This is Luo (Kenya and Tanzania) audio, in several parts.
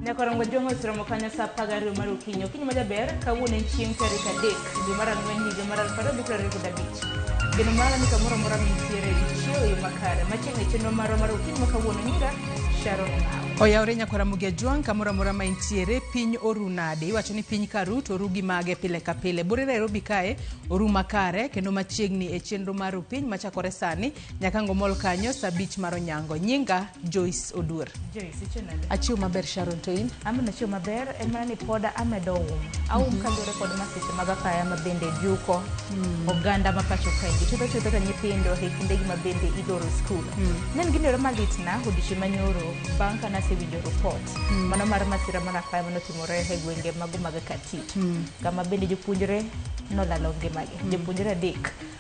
Nyakorongo Jong'o oseromo kanyo saa 12 mar okinyi. Okinyi majaber, kawuono en chieng' tarik 3 dwe mar 4 higa mar 2025. Geno mara ni kamoro amora mintiere ichiew e yo makare. Machiegni chenro marwa mar okinyi ma kawuono nyinga Sharon Ong'awo. Oyawre nyakwara Mugia Jwang' kamoro amora ma intiere, piny oru nade? Iwacho ni piny karu to oru gi mage pile ka pile. Bore Nairobi kae oru makare kendo machiegni e chenro mar piny machakore sani nyaka ngomol kanyo saa 5 mar onyango. Nyinga Joyce Oduor. Joyce, ichiew nade? Achiew maber Sharon, to in? An bende achiew maber, en mana ni pod amedo um. Aum kaluwore kod masiche mag apaya ma bende juko oganda ma pacho kaendi. Chutho chutho to nyithindo e kindegi ma bende iloro skul. Ne en gino ero malitna odiochieng' manyoro bang' ka nasewinjo ripot mano mar masira mar apaya manotimore e gwenge mago mag Katito. Kama bende jopuonjre nolalo ngimagi. Jopuonjre 3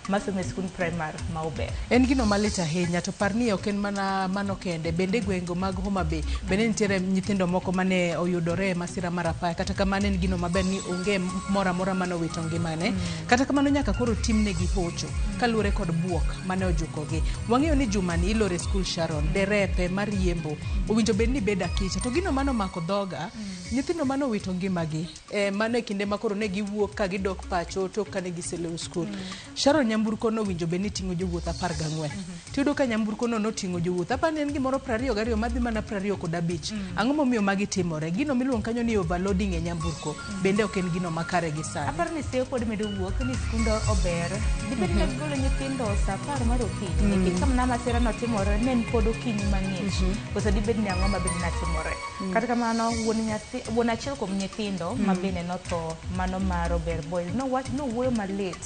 masomo e skund primar ma Ober. En gino malit ahinya to par ni ok en mana mano kende, bende gwenge mag Homa Bay bende nitiere nyithindo moko mane oyudore e masira mar apaya. Kata kamano en gino maber ni onge moro amora mane owito ngimane. Kata kamano nyaka koro timnegi hocho kaluwore kod buok mane ojukogi. Wang'eyo ni jumani iloro e skul Sharon, derepe mariembo owinjo bed ni bedo akicha. To gino mane omako dhoga, nyithindo mane owito ngimagi mano e kinde ma koro ne giwuok ka gidok pacho tok kane giseloro skul. Sharon, nyamburko no owinjo bed ni ting'o jowuoth 14. Tiyudo ka nyamburko no noting'o jowuoth apani ni en gimoro 22 madhi mana 25. Ang'o momiyo magi timore? Gino miluongo kanyo ni overloading e nyamburko bende ok en gino makare gi sani. Aparo ni seyo pod medo wuok ni skunde ober. Dibed ni gigolo nyithindo saa 10 mar okinyi nikech kama masira notimore ne en pod okinyi mang'ich. Koso dibed ni ang'o ma bende natimore. Kata kamano wuon nyathi wuon achiel kuom nyithindo ma bende notho mano mar Ober Boys nowach nowuoyo malit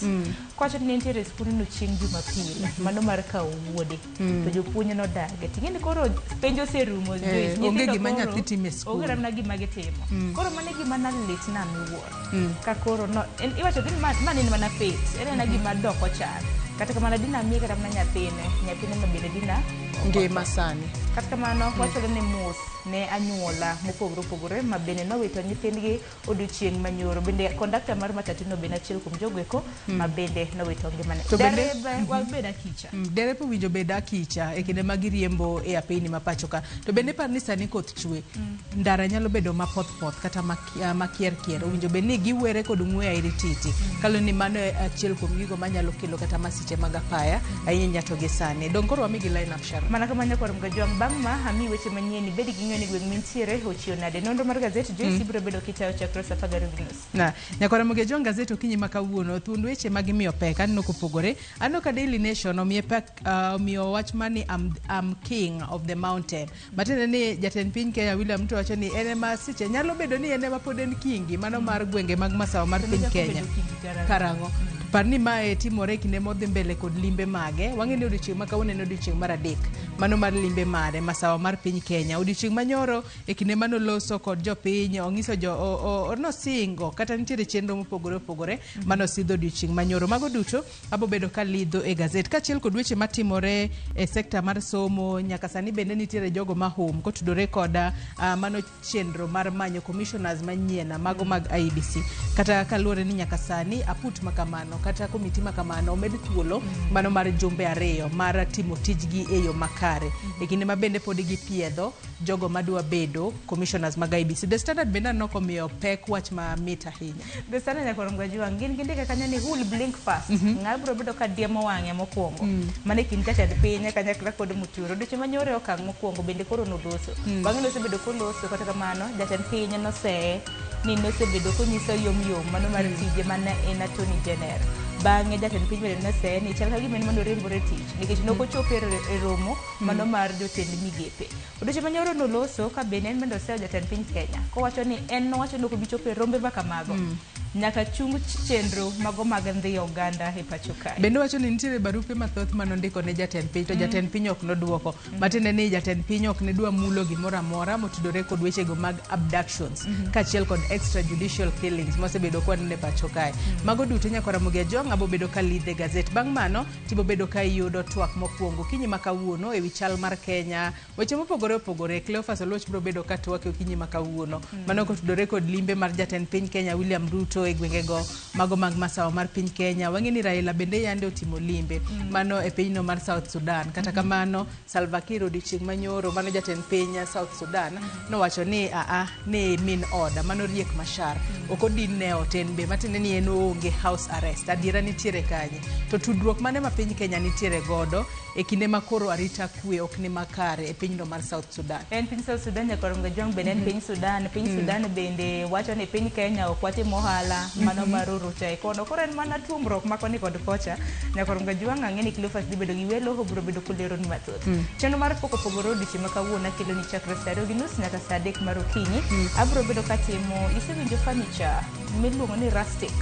kowacho ni ne nitiere e skundno chieng' Jumapil mano mar kawo wuode to jopuonj nodage. Ting'e ni koro penj oserumo Joyce, onge nyithindo gima koro nyathi timo e skul. Onge kata gima gitimo. Koro mano e gima nalitna miwuoro. Ka koro no, en, iwacho ni ma, ma ne en mana fate, en ena gima dok ochal. Kata kamano dina miye kata mana nyathine, nyathine no bende dina Ngima sani. Kata kamano wachalo ni mos ne anyuola mopogore opogore ma bende nowito nyithindgi odiochieng' manyoro. Bende kondakta mar matatu no bende achiel kuom jogo eko ma bende nowito ngimane. To bende- Dereba wabed akicha. Derepe owinjo bed akicha e kinde ma giriembo e apeyni ma pacho ka. To bende par ni sani koth chwe. Ndara nyalo bedo mapoth poth kata makier kier. Owinjo bed ni giwere kod ng'we airititi. Kaluwore ni mano e achiel kuom gigo manyalo kelo kata masiche mag apaya ahinya to gi sani. Dong' koro wamigi line up Sharon. Mana kamano nyakwar Mgajwang' bang' ma amiyi weche manyien ibed gi ng'eyo ni gweng' mintiere ochiew nade. Nonro mar gazet Joyce ibiro bedo kitayo chakre saa 12:30. Na, nyakwara Mgajwang' gazet okinyi ma kawuono thuond weche ma gimiyo pek aneno kopogore. Aneno ka Daily Nation omiye pek omiyo wach mani I'm king of the mountain. Matiende ni jatend piny Kenya William Ruto wacho ni en ema seche nyalo bedo ni en ema pod en kingi mano mar gwenge mag masawa mar piny Kenya. Karang'o? Par ni mae timore e kinde modhi mbele kod limbe mage. Wang'e ni odiochieng' ma kawuono en odiochieng' mar 3 mano mar limbe mare masawa mar piny Kenya. Odiochieng' manyoro e kinde manoloso kod jopiny ong'iso jo nosingo kata nitiere chenro mopogore opogore manosidho odiochieng' manyoro. Mago duto abo bedo ka lidho e gazet kaachiel kod weche matimore e sekta mar somo. Nyaka sani bende nitiere jogo ma hum kotudore koda mano chenro mar manyo commissioners manyien mago mag IEBC. Kata kaluwore ni nyaka sani aput makamano kata komiti makamano omed thuolo mano mar jumbe 2 mar timo tijgi e yo makare e kinde ma bende pod gipiedho jogo madwa bedo commissioners mag IEBC. The Standard bende aneno komiyo pek wach mamit ahinya. The Standard nyakwar Mgajwang' gin gindike kanyo ni who will blink first. Ng'a biro bedo ka diemo wang'e mokwongo. Mano e kind jatend piny kanyakla kod Muturi. Odiochieng' manyoro e okang' mokwongo bende koro noloso. Bang'e nosebedo koloso kata kamano jatend piny noseye ni nosebedo konyiso yom yom mano mar tije mane en Attorney General. Bang'e jatend piny bende noseye ni chal ka gima en manoriembore tich nikech nokochopo e romo mano mar jotend migepe. Odiochieng' manyoro noloso ka bende en bende oseyo jatend piny Kenya kowacho ni en nowacho ni ok obi chopo e rombe ma kamago nyaka chung chenro mago mag ndhiyo oganda e pacho kae. Bende wacho ni nitiere barupe mathoth manondiko ne jatend piny to jatend piny ok noduoko. Matiende ni jatend piny ok ne dwa mulo gimoro amora motudore kod wechego mag abductions kaachiel kod extrajudicial killings mosebedo kwaneno e pacho kae. Mago duto nyakwar Ramogi Ajwang' abo bedo ka lidhe gazet. Bang' mano tibo bedo ka iyudo twak mokwongo okinyi ma kawuono ewi chal mar Kenya, weche mopogore opogore. Cleophas Oluoch biro bedo ka twak e okinyi ma kawuono. Mano kotudore kod limbe mar jatend piny Kenya William Ruto. lendo e gwengego mago mag masawa mar piny Kenya. Wang'e ni Raila bende yande otimo limbe mano e pinyno mar South Sudan. Kata kamano Salva Kiir odiochieng' manyoro mano jatend piny South Sudan nowacho ni aa ni min oda mano Riek Machar ok odin ne ot en be matiende ni en oonge house arrest. Adiera nitiere kanye? To tudruok mane ma piny Kenya nitiere godo e kinde ma koro arita kwe ok ni makare e pinyno mar South Sudan? En piny South Sudan nyakwar Mgajwang' bende en piny Sudan. Piny Sudan bende wacho ni piny Kenya ok watim ohala mano mar oro chae kono. Koro en mana tuomruok ma koni kod kocha. Nyakwar Mgajwang' ang'e ni Cleophas dhi bedo gi welo obiro bedo koleroni mathoth. Chenro mar pok opogore odiochieng' ma kawuono akelo ni chakre saa 2:30 nyaka saa 3 mar okinyi. Abiro bedo katimo, isewinjo furniture miluongo ni rustic?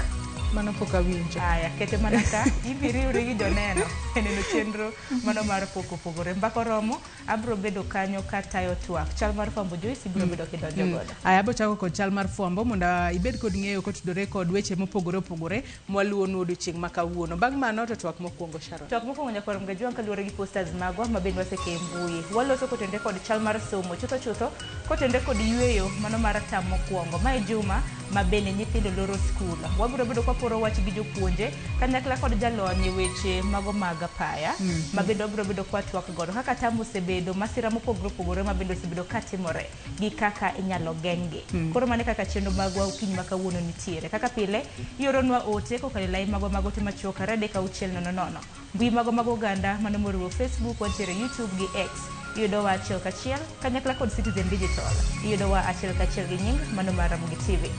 Mano pok awinjo. Aya, kete mana ka ibiriwri gi joneno e neno chenro mano mar pok opogore. Mbaka oromo, abiro bedo kanyo katayo twak. Chal mar fwambo Joyce ibiro bedo kidonjo godo. Aya, abo chako kod chal mar fwambo mondo ibed kod ng'eyo kotudore kod weche mopogore opogore mwaluwonu odiochieng' ma kawuono. Bang' mano to twak mokwongo Sharon. Twak mokwongo nyakwar Mgajwang' kaluwore gi posters magwa ma bende waseke e mbui. Waloso kotenore kod chal mar somo chutho chutho kotenore kod yweyo mano mar tam mokwongo. Mae juma ma bende nyithindo loro skul. Wabiro bedo kwaporo wach gi jopuonje kanyakla kod jalony e weche mago mag apaya ma bende wabiro bedo kwatwak godo kaka tam osebedo masira mopogore opogore ma bende osebedo katimore gi kaka inyalo geng'gi. Koro mano e kaka chenro magwa okinyi ma kawuono nitiere. Kaka pile ioronwa ote kokalo e lai magwa mag ote machuok 23600. Mbui magwa mag oganda mano moriwo Facebook, wantiere YouTube gi X. Iyudowa achiel kachiel kanyakla kod Citizen Digital. Iyudowa achiel kachiel gi nying mano mar Ramogi TV.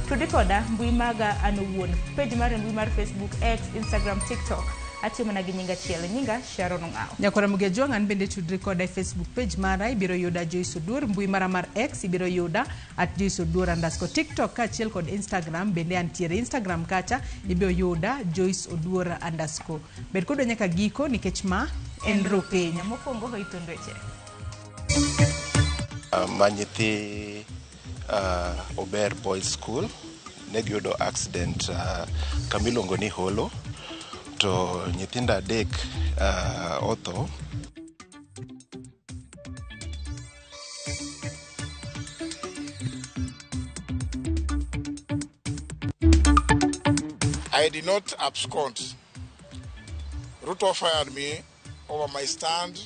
Tudri koda mbui maga an owuon. Page mar mbui mar Facebook, X, Instagram, TikTok. Atiyo mana gi nying achiel. Nyinga Sharon Ong'awo. Nyakwara Mgejwang' an bende tudri koda e Facebook page mara ibiro yuda Joyce Oduor, mbui mara mar X ibiro yuda at Joyce Oduor underscore TikTok kaachiel kod Instagram bende antiere Instagram kacha ibiro yuda Joyce Oduor underscore. Bed kodwa nyaka giko nikech ma en Rupiny. Mokwongo hoitund weche. Ma nyithi Ober Boys School ne giyudo accident kama iluongo ni Holo to nyithindo 3 otho. I did not abscond. Ruto fired me over my stand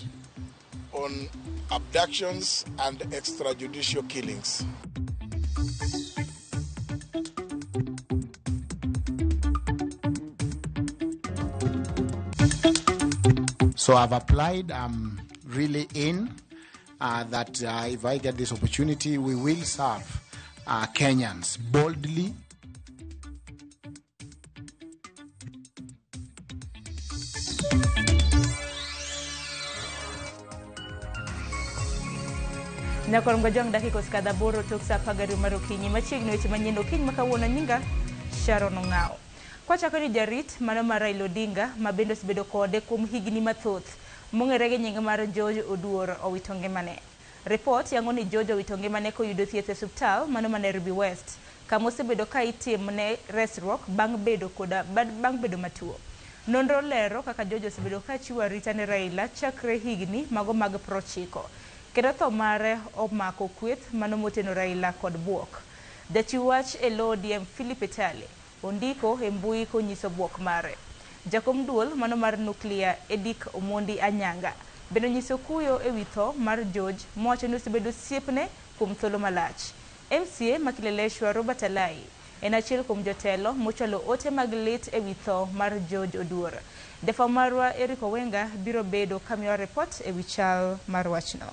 on abductions and extrajudicial killings. So I've applied. I'm really in that if I get this opportunity, we will serve Kenyans boldly. Nyakwar Mgajwang' dakika osekadho 8 tok saa 12 mar okinyi. Machiegni weche manyien okinyi ma kawuono nyinga Sharon Ong'awo. Kwachako ni jarit mano mar Raila Odinga ma bende osebedo kode kuom higni mathoth mong'ere gi nying mar George Oduor owito ngimane. Report yango ni George owito ngimane koyudo thieth e osiptal mano ma Nairobi West kama osebedo ka itimne resruok bang' bedo koda bang' bedo matuo. Nonro lero kaka George osebedo ka chiwo arita ne Raila chakre higni mago mag 90. Kendo tho mare omako kweth mano moteno Raila kod buok. Jachiw wach e lo ODM Philip Etale ondiko e mbui konyiso buok mare. Jakom duol mano mar nuklia Edick Omondi Anyanga bende onyiso kuyo ewi tho mar George mowacho ni osebedo osiepne kuom thuolo malach. MCA ma Kileleshwa Robert Alai en achiel kuom jotelo mochwalo ote mag lit ewi tho mar George Oduor. Jafwambo marwa Eric Owenga biro bedo kamiyowa ripot ewi chal mar wachno.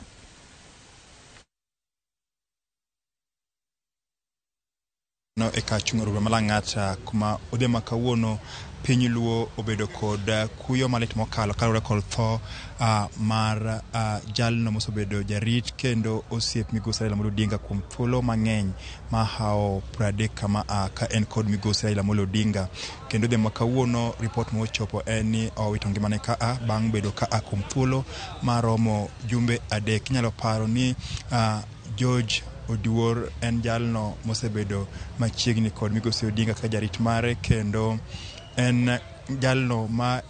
No e kar chung' romo Lang'ata kuma odhiambo ma kawuono piny luo obedo kod kuyo malit mokalo kaluwore kod tho mar jalno mosebedo jarit kendo osiep migosi Raila Amolo Odinga kuom thuolo mang'eny mahawo 30 kama ka en kod migosi Raila Amolo Odinga. Kendo odhiambo ma kawuono ripot mochopo en ni owito ngimane kaa bang' bedo kaa kuom thuolo maromo jumbe 3. Inyalo paro ni George Oduor en jalno mosebedo machiegni kod migosi Odinga kaka jarit mare kendo en jalno ma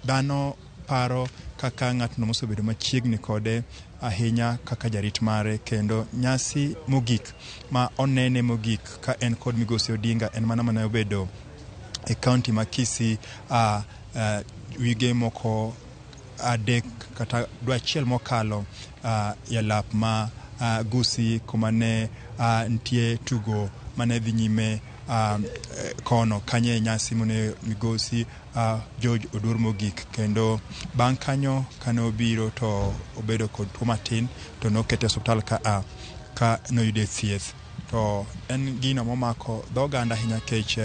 dhano paro kaka ng'atno mosebedo machiegni kode. ahinya kaka jarit mare, kendo nyasi mogik ma onene mogik ka en kod migosi Odinga en mana mane obedo e kaunti ma Kisii wige moko 3 kata dwe achiel mokalo e lap ma Gusii kuma ne nitie tugo mane dhi nyime kono kanyo e nyasi mane migosi George Oduor mogik. Kendo bang' kanyo kane obiro to obedo kod tuo matin to nokete e osiptal ka noyude thieth. To en gino momako dho oganda ahinya kech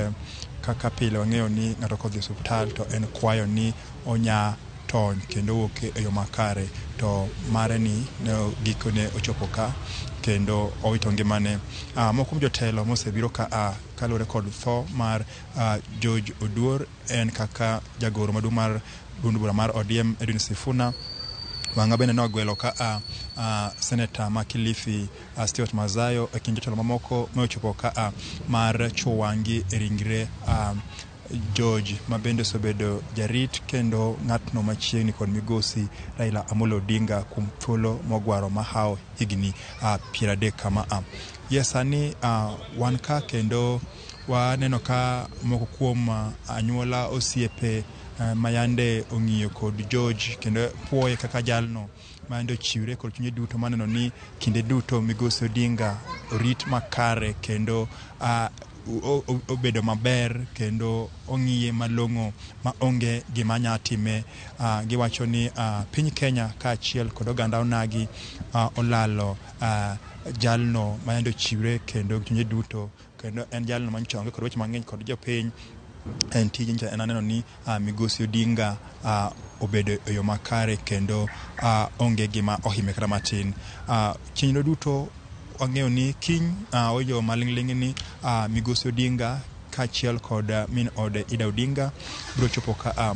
kaka pile wang'eyo ni ng'ato kodhi e osiptal to en kwayo ni onya tony kendo owuok e yo makare, to mare ni ne gikone ochopo ka kendo owito ngimane. Moko kuom jotelo mosebiro ka kaluwore kod tho mar George Oduor en kaka jagoro maduong' mar duond bura mar ODM Edwin Sifuna. Wang'a bende nogwelo ka seneta ma Kilifi Stuart Mazayo e kind jotelo mamoko mochopo ka mar chuo wang'gi e ringre George ma bende osebedo jarit kendo ng'atno machiegni kod migosi Raila Amolo Odinga kuom thuolo mogwaro mahawo higni 30 kama. Ye sani wan ka kendo waneno ka moko kuom anyuola osiepe mayande ong'iyo kod George kendo puoye kaka jalno mayande ochiwre kod chunye duto maneno ni kinde duto migosi Odinga orit makare kendo obedo maber kendo ong'iye malong'o ma onge gima nya time. Giwacho ni piny Kenya kaachiel kod oganda onagi olalo jalno mayande ochiwre kendo chunye duto, kendo en jalno manyocha onge kod weche mang'eny kod jopiny. En tije nyocha en aneno ni migosi Odinga obedo e yo makare kendo onge gima ohime kata matin. Chenro duto wang'eyo ni kiny oyo maling'ling' ni migosi Odinga kaachiel kod min ode Ida Odinga biro chopo ka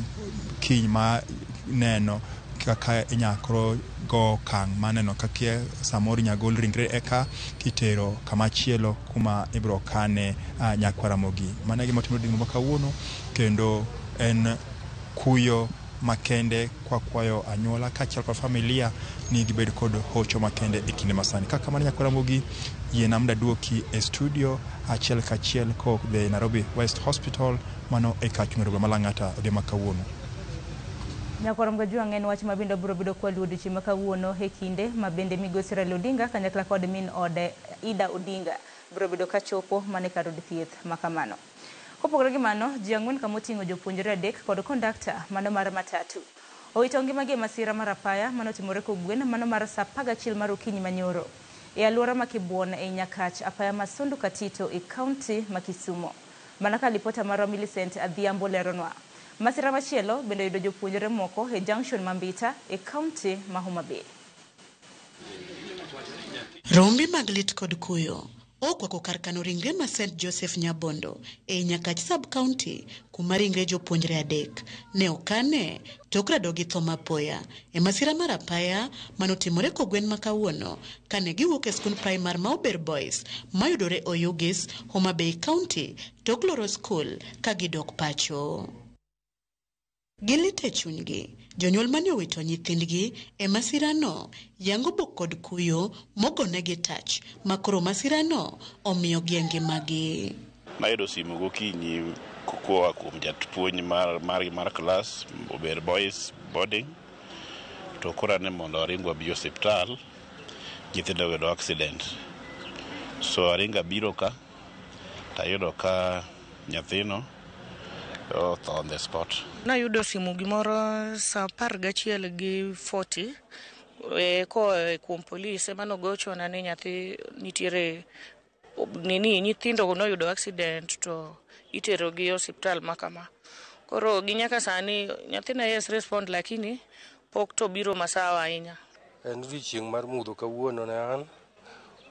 kiny ma neno kaka inya koro go okang' maneno kaka samoro inya gol ringre eka kitero kama chielo kuma ibiro kane nyakwar Ramogi. Mano e gima otimore odiechieng' ma kawuono kendo en kuyo makende kwa kwayo anyuola kaachiel kod familia ni gibed kod hocho makende e kinde masani. Kaka kamano nyakwar Ramogi, yiena mondo aduoki e studio achiel kachiel kowuok the Nairobi West Hospital, mano e kar chung' ma Lang'ata odiechieng' ma kawuono. Nyakwar Mgajwang' en wach ma bende biro bedo kwaluwo odiechieng' ma kawuono e kinde ma bende migosi Raila Odinga kanyakla kod min ode Ida Odinga biro bedo kachopo mana e kar od thieth ma kamano. Kopogore gi mano, ji 4 kamoting'o jopuonjre 3 kod kondakta mano mar matatu owito ngimagi e masira mar apaya manotimore kogwen mano mar saa 11 mar okinyi manyoro e alwora ma Kibuon ei Nyakach apaya ma Sondu Katito e kaunti ma Kisumo. Mana ka lipota marwa Millicent Adhiambo leronwa. Masira machielo bende oyudo jopuonjre moko e junction ma Mbita e kaunti ma Homa Bay. Rombi mag lit kod kuyo okwako kar kano ringre ma St. Joseph Nyabondo ei Nyakach sub-county kuma ringre jopuonjre 3 ne okane tok rado gi tho mapoya e masira mar apaya manotimore kogwen ma kawuono kane giwuok e skund primar ma Ober Boys mayudore Oyugis, Homa Bay County tok loro skul ka gidok pacho. Gilit e chunygi, jonyuol mane owito nyithindgi e masirano yango bok kod kuyo mogonegi tach ma koro masirano omiyogi e ngimagi. Nayudo simu gokinyi koa kuom japuonj mar klas Ober Boys boarding, to koro ne mondo aring wabi osiptal, nyithindo oyudo accident. So aringo abiro ka tayudo ka nyathino otho on the spot. Nayudo simu gimoro saa 11:40 koa kuom polis ema nogochona ni nyathi nitiere nini nyithindo noyudo accident to itero gi osiptal ma kama. Koro gi nyaka sani nyathina yes respond lakini pok to biro masawa ahinya. En odiochieng' mar mudho kawuono ne an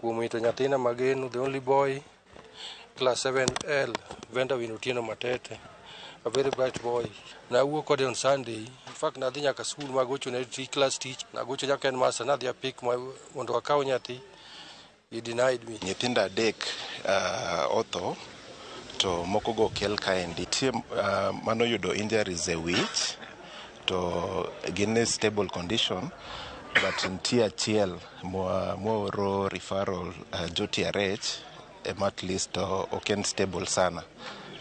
kuom wito nyathina mageno, the only boy, class 7L, Venda Win Otieno Matete, a very bright boy. Nawuok kode on Sunday. In fact, nadhi nyaka school magocho ne class teach, nagocho nyaka en master, nadhi apik mondo akaw nyathi. He denied me. Nyithindo 3 otho to moko go okel kaendi. Nitie manoyudo injuries e wich to gin e stable condition, But nitie achiel mwaoro referral JTRH ema at least ok en stable sana.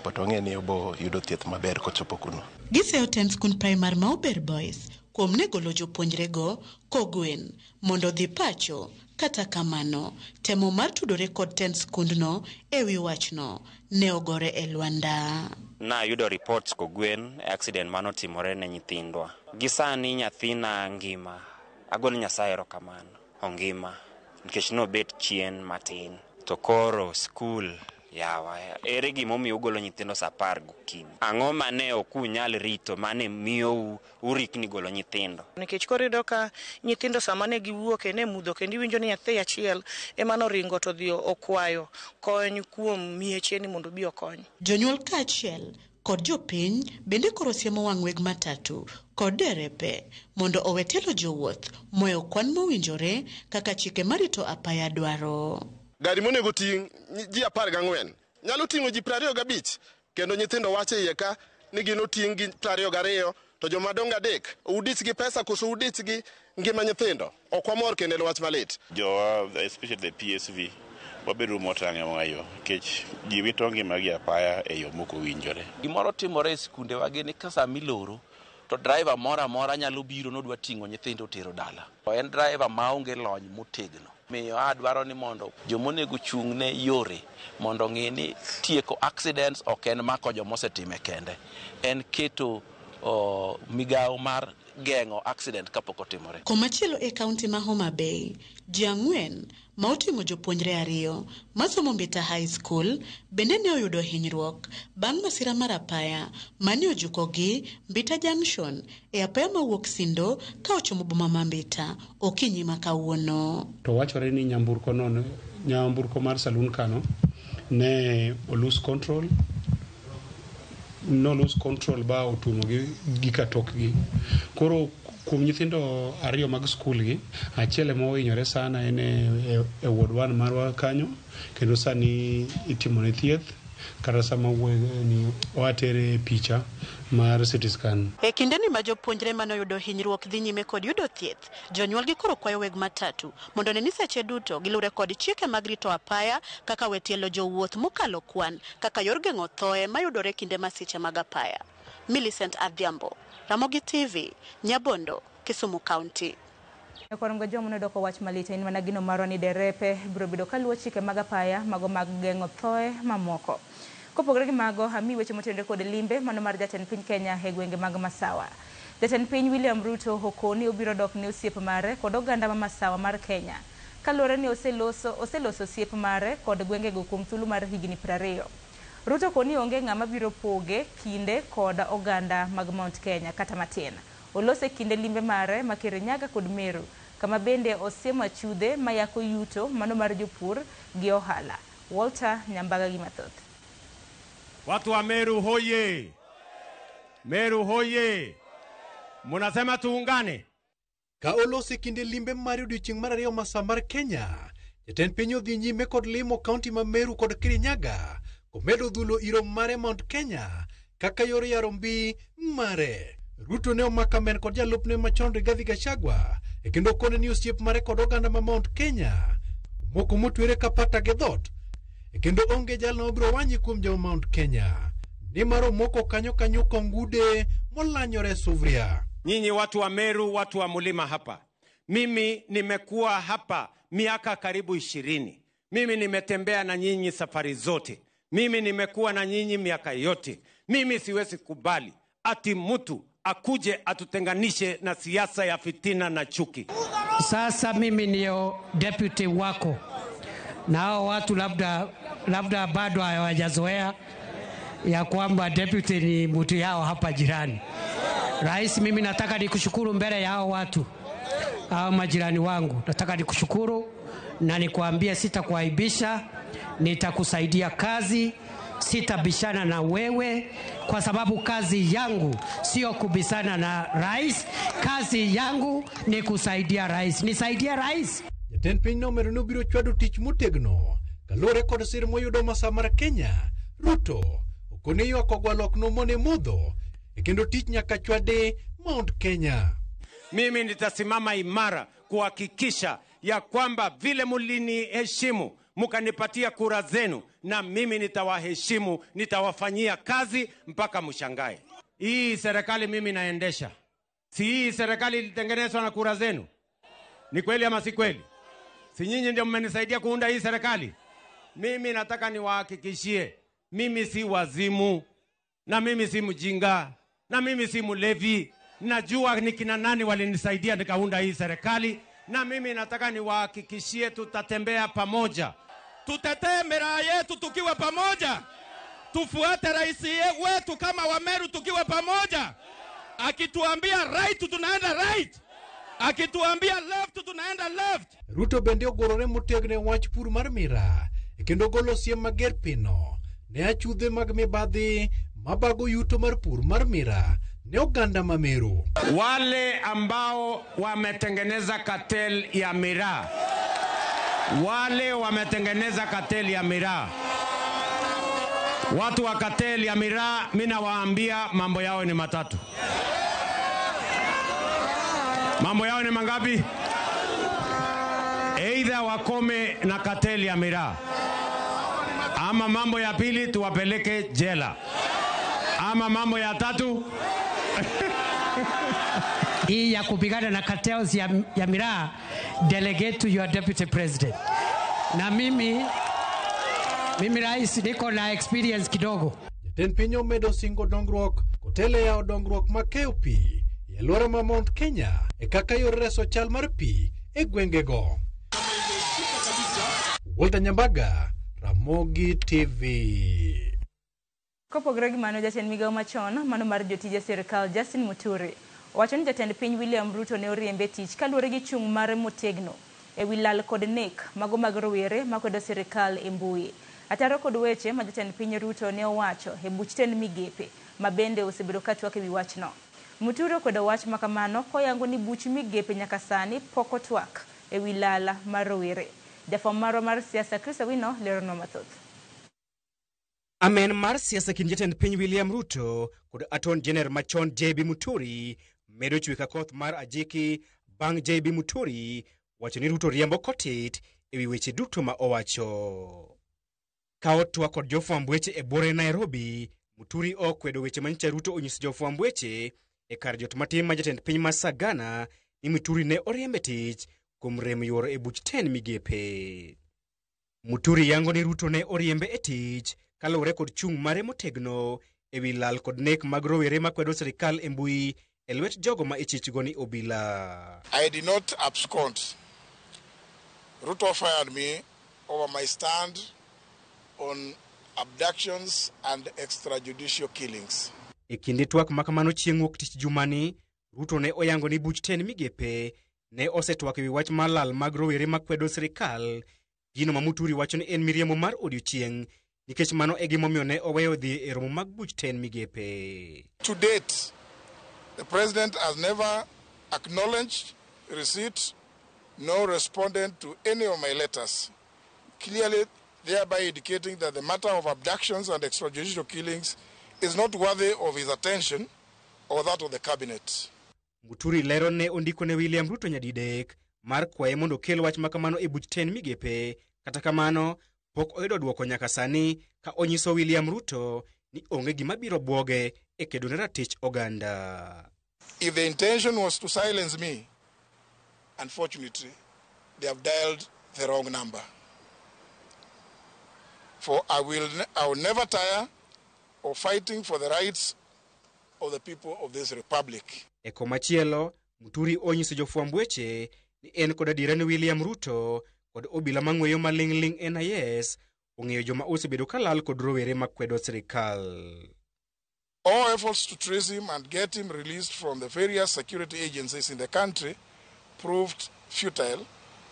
But wang'e ni obo yudo thieth maber kochopo kuno. Giseyo tend skund primar ma Ober Boys kuom ne golo jopuonjrego kogwen mondo odhi pacho. Kata kamano, temo mar tudore kod tend skundno e wi wachno ne ogore e lwanda. Nayudo reports kogwen accident manotimore ne nyithindwa. Gi sani nyathina ngima. Agone Nyasaye erokamano. Ongima. Nikech nobet chien matin. To koro skul yawa. Ere gimomiyo ugolo nyithindo saa 10 gokinyi? Ang'o mane ok unyal rito mane miyou urikni golo nyithindo? Nikech koro iyudo ka nyithindo sama ne giwuok ne mudho kendo iwinjo ni nyathi achiel ema noringo to odhi okwayo kony kuom mieche ni mondo obi okony. Jonyuol kaachiel kod jopiny bende koro siemo wang' weg matatu kod derepe mondo owe telo jowuoth moyo kwan mowinjore kaka chike marito apaya dwaro. Gari monego ting' ji 14 nyalo ting'o ji 25 kendo nyithindo wacho iye ka ni gin oting' gi 22 to joma dongo 3 udich gi pesa koso udich gi ngima nyithindo. Ok wamor kendo en wach malit. Jowa, especially the PSV, wabedo motang' e wang'ayo nikech ji wito ngimagi apaya e yo mok owinjore. Gimoro timore e skundewa gi ni ka sama iloro to driver moro amora nyalo biro nodwa ting'o nyithindo tero dala. En driver maonge lony motegno. Miyo adwaro ni mondo jomonego chung' ne yore mondo ng'e ni tieko accidents ok en mako jomosetime kende. En keto migawo mar geng'o accident kapok otimore. Komachielo e kaunti ma Homa Bay, ji 4 ma oting'o jopuonjre 2 masomo Mbita High School bende ne oyudo hinyruok bang' masira mar apaya mane ojukogi Mbita Junction e apaya mawuok Sindo ka ochomo boma ma Mbita okinyi ma kawuono. To wachore ni nyamburko mar saloon kano ne o lose control. No lose control ba otuomo gi katokgi. Koro kuom nyithindo 2 mag skul gi, achiel ema ohinyore sana en e ward 1 marwa kanyo, kendo sani itimone thieth kata sama wuoyo ni oatere picha mar CT scan. E kindeni ma jopuonjre mane oyudo hinyruok dhi nyime kod yudo thieth, jonyuolgi koro kwayo weg matatu mondo ne ni seche duto gilure kod chike mag rito apaya kaka we tielo jowuoth mokalo kwan kaka yor geng'o thoe mayudore kinde masiche mag apaya. Millicent Adhiambo, Ramogi TV, Nyabondo, Kisumu County. Nyakwar Jomo nodoko wach malit en mana gino marwa ni derepe biro bedo kaluwo chike mag apaya mago mag geng'o thoe mamoko. Kopogore gi mago, ami weche motenore kod limbe mano mar jatend piny Kenya e gwenge mag Masawa. Jatend piny William Ruto okoni obiro dok ne osiep mare kod oganda ma Masawa mar Kenya kaluwore ni oseloso osiep mare kod gwengego kuom thuolo mar higni 20. Ruto koni onge ng'ama biro poge kinde kod oganda mag Mount Kenya kata matin. Olose kinde limbe mare ma Kirinyaga kod Meru, kama bende osiemo achudhe mayako yuto mano mar jopur gi ohala. Walter Nyambaga gi mathoth. Watu wa Meru hoye! Meru hoye! Munasema tuungane. Ka olose kinde limbe mar odiochieng' mar 2 masaa mar Kenya, jatend piny odhi nyime kod limo kaunti ma Meru kod Kirinyaga, komedo dhulo iro mare Mount Kenya kaka yor yaro mbi mare. Ruto ne omako amen kod jalupne machon Rigathi Gachagua e kendo okone ni osiep mare kod oganda ma Mount Kenya moko motwere ka pata gi dhot e kendo onge jalno mabiro wanyi kuom jo Mount Kenya nimar omoko kanyo kanyo kongude molanyore sufuria. Nyinyi watu wa Meru, watu wa mulima hapa, mimi nimekuwa hapa miaka karibu 20. Mimi nimetembea na nyinyi safari zote. Mimi nimekuwa na nyinyi miaka yote. Mimi siwezi kubali ati mtu akuje atutenganishe na siasa ya fitina na chuki. Sasa mimi ndio deputy wako, na hao watu labda bado hawajazoea ya kwamba deputy ni mtu yao hapa jirani. Rais, mimi nataka nikushukuru mbele ya hao watu, hao majirani wangu. Nataka nikushukuru na nikuambie sitakuaibisha, nitakusaidia kazi, sitabishana na wewe kwa sababu kazi yangu sio kubisana na rais, kazi yangu ni kusaidia rais. Nisaidie rais. Jatend piny nomedo ni obiro chwado tich motegno kaluwore kod sir moyudo masaa mar Kenya. Ruto okone ywak ogwalo ok nomone modho e kendo tich nyaka chwade Mount Kenya. Mimi nitasimama imara kuhakikisha ya kwamba vile mliniheshimu mkanipatia kura zenu, na mimi nitawaheshimu, nitawafanyia kazi mpaka mshangae. Hii serikali mimi naendesha, si hii serikali ilitengenezwa na kura zenu? Ni kweli ama si kweli? Si nyinyi ndio mmenisaidia kuunda hii serikali? Mimi nataka niwahakikishie, mimi si wazimu, na mimi si mjinga, na mimi si mlevi. Najua ni kina nani walinisaidia nikaunda hii serikali, na mimi nataka niwahakikishie tutatembea pamoja. Tutetee miraa yetu tukiwa pamoja, tufuate rais wetu kama Wameru tukiwa pamoja. Akituambia right tunaenda right, akituambia left tunaenda left. Ruto bende ogurore motegno e wach pur mar miraa kendo golo siem mager pino ne achudhe mag mibadhi mabago yuto mar pur mar miraa ne oganda ma Meru. Wale ambao wametengeneza cartel ya miraa, wale wametengeneza cartel ya miraa, watu wa cartel ya miraa, mimi nawaambia mambo yao ni matatu. Mambo yao ni mangapi? Either wakome na cartel ya miraa, ama mambo ya pili tuwapeleke jela, ama mambo ya tatu hii ya kupigana na cartels ya miraa, delegate to your deputy president. Na mimi rais niko na experience kidogo. Jatend piny omedo singo dongruok kotelo e yawo dongruok mag keyo pi e alwora ma Mount Kenya e kaka yor reso chal mar pi e gwengego. Walter Nyambaga, Ramogi TV. Kopogore gi mano, jatend migawo machon mano mar jotije sirikal Justin Muturi owacho ni jatend piny William Ruto ne oriembe tich kaluwore gi chung' mare motegno ewi lal kod nek mago mag rowere makwedo sirikal e mbui. Ataro kod weche ma jatend piny Ruto ne owacho e buch tend migepe ma bende osebedo ka twak ewi wachno. Muturi okwedo wach makamano koyango ni buch migepe nyaka sani pok otwak ewi lala mar rowere. Jafwamb marwa mar siasa Chris Awino leronwa mathoth. Amen mar siasa kind jatend piny William Ruto kod Attorney General machon JB Muturi medo chwe ka koth mar ajiki bang' JB Muturi wacho ni Ruto riembo kotit ewi weche duto ma owacho. Ka otwak kod jofwamb weche e buore Nairobi, Muturi okwedo weche manyicha Ruto onyiso jofwamb weche e kar jot matin ma jatend piny ma Sagana ni Muturi ne oriembe tich kuom rem yuoro e buch tend migepe. Muturi yango ni Ruto ne oriembe e tich kaluwore kod chung' mare motegno ewi lal kod nek mag rowere makwedo sirikal e mbui e lwet jogo ma ichichgo ni obila. I did not abscond. Ruto fired me over my stand on abductions and extrajudicial killings. E kinde twak makamano chieng' wuok tich jumani, Ruto ne oyango ni buch tend migepe ne osetwak ewi wach mar lal mag rowere makwedo sirikal, gino ma Muturi wacho ni en miriambo mar odiochieng' nikech mano e gimomiyo ne oweyo dhi e romo mag buch tend migepe. To date, the president has never acknowledged receipt nor responded to any of my letters, clearly thereby indicating that the matter of abductions and extrajudicial killings is not worthy of his attention or that of the cabinet. Muturi lero ne ondiko ne William Ruto nyadidek mar kwaye mondo okel wach makamano e buch tend migepe, kata kamano pok oyudo dwoko nyaka sani ka onyiso William Ruto ni onge gima biro bwoge e kedo ne ratich oganda. If the intention was to silence me, unfortunately, they have dialed the wrong number. For I will never tire of fighting for the rights of the people of this republic. E komachielo, Muturi onyiso jofwamb weche ni en kod adiera ni William Ruto kod obila mang'weyo maling'ling' NIS ong'eyo joma osebedo ka lal kod rowere makwedo sirikal. All efforts to trace him and get him released from the various security agencies in the country proved futile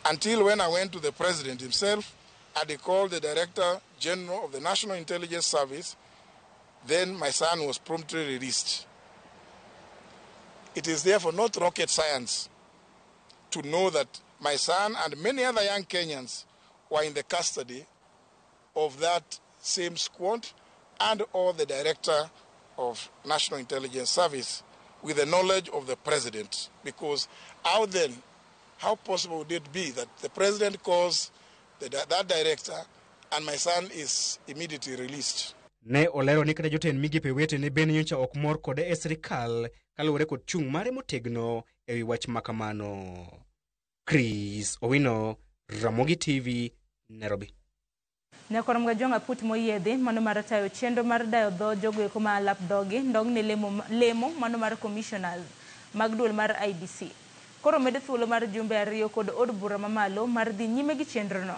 until when I went to the president himself and he called the Director General of the National Intelligence Service. Then my son was promptly released. It is therefore not rocket science to know that my son and many other young Kenyans were in the custody of that same squad and or the Director of National Intelligence Service, with the knowledge of the president, because how then, how possible would it be that the president calls that director and my son is immediately released? Ne olero ni kata jotend migepe wetene bende nyocha ok mor kode e sirikal kaluwore kod chung' mare motegno ewi wach makamano. Chris Owino, Ramogi TV, Nairobi. Nyakwar Mgajwang' aput moyiedhi mano mar tayo chenro mar dayo dho jogo eko ma alap dhogi ndong' ne lemo mano mar commissioners mag duol mar IEBC. Koro med thuolo mar jumbe 2 kod od bura mamalo mar dhi nyime gi chenrono.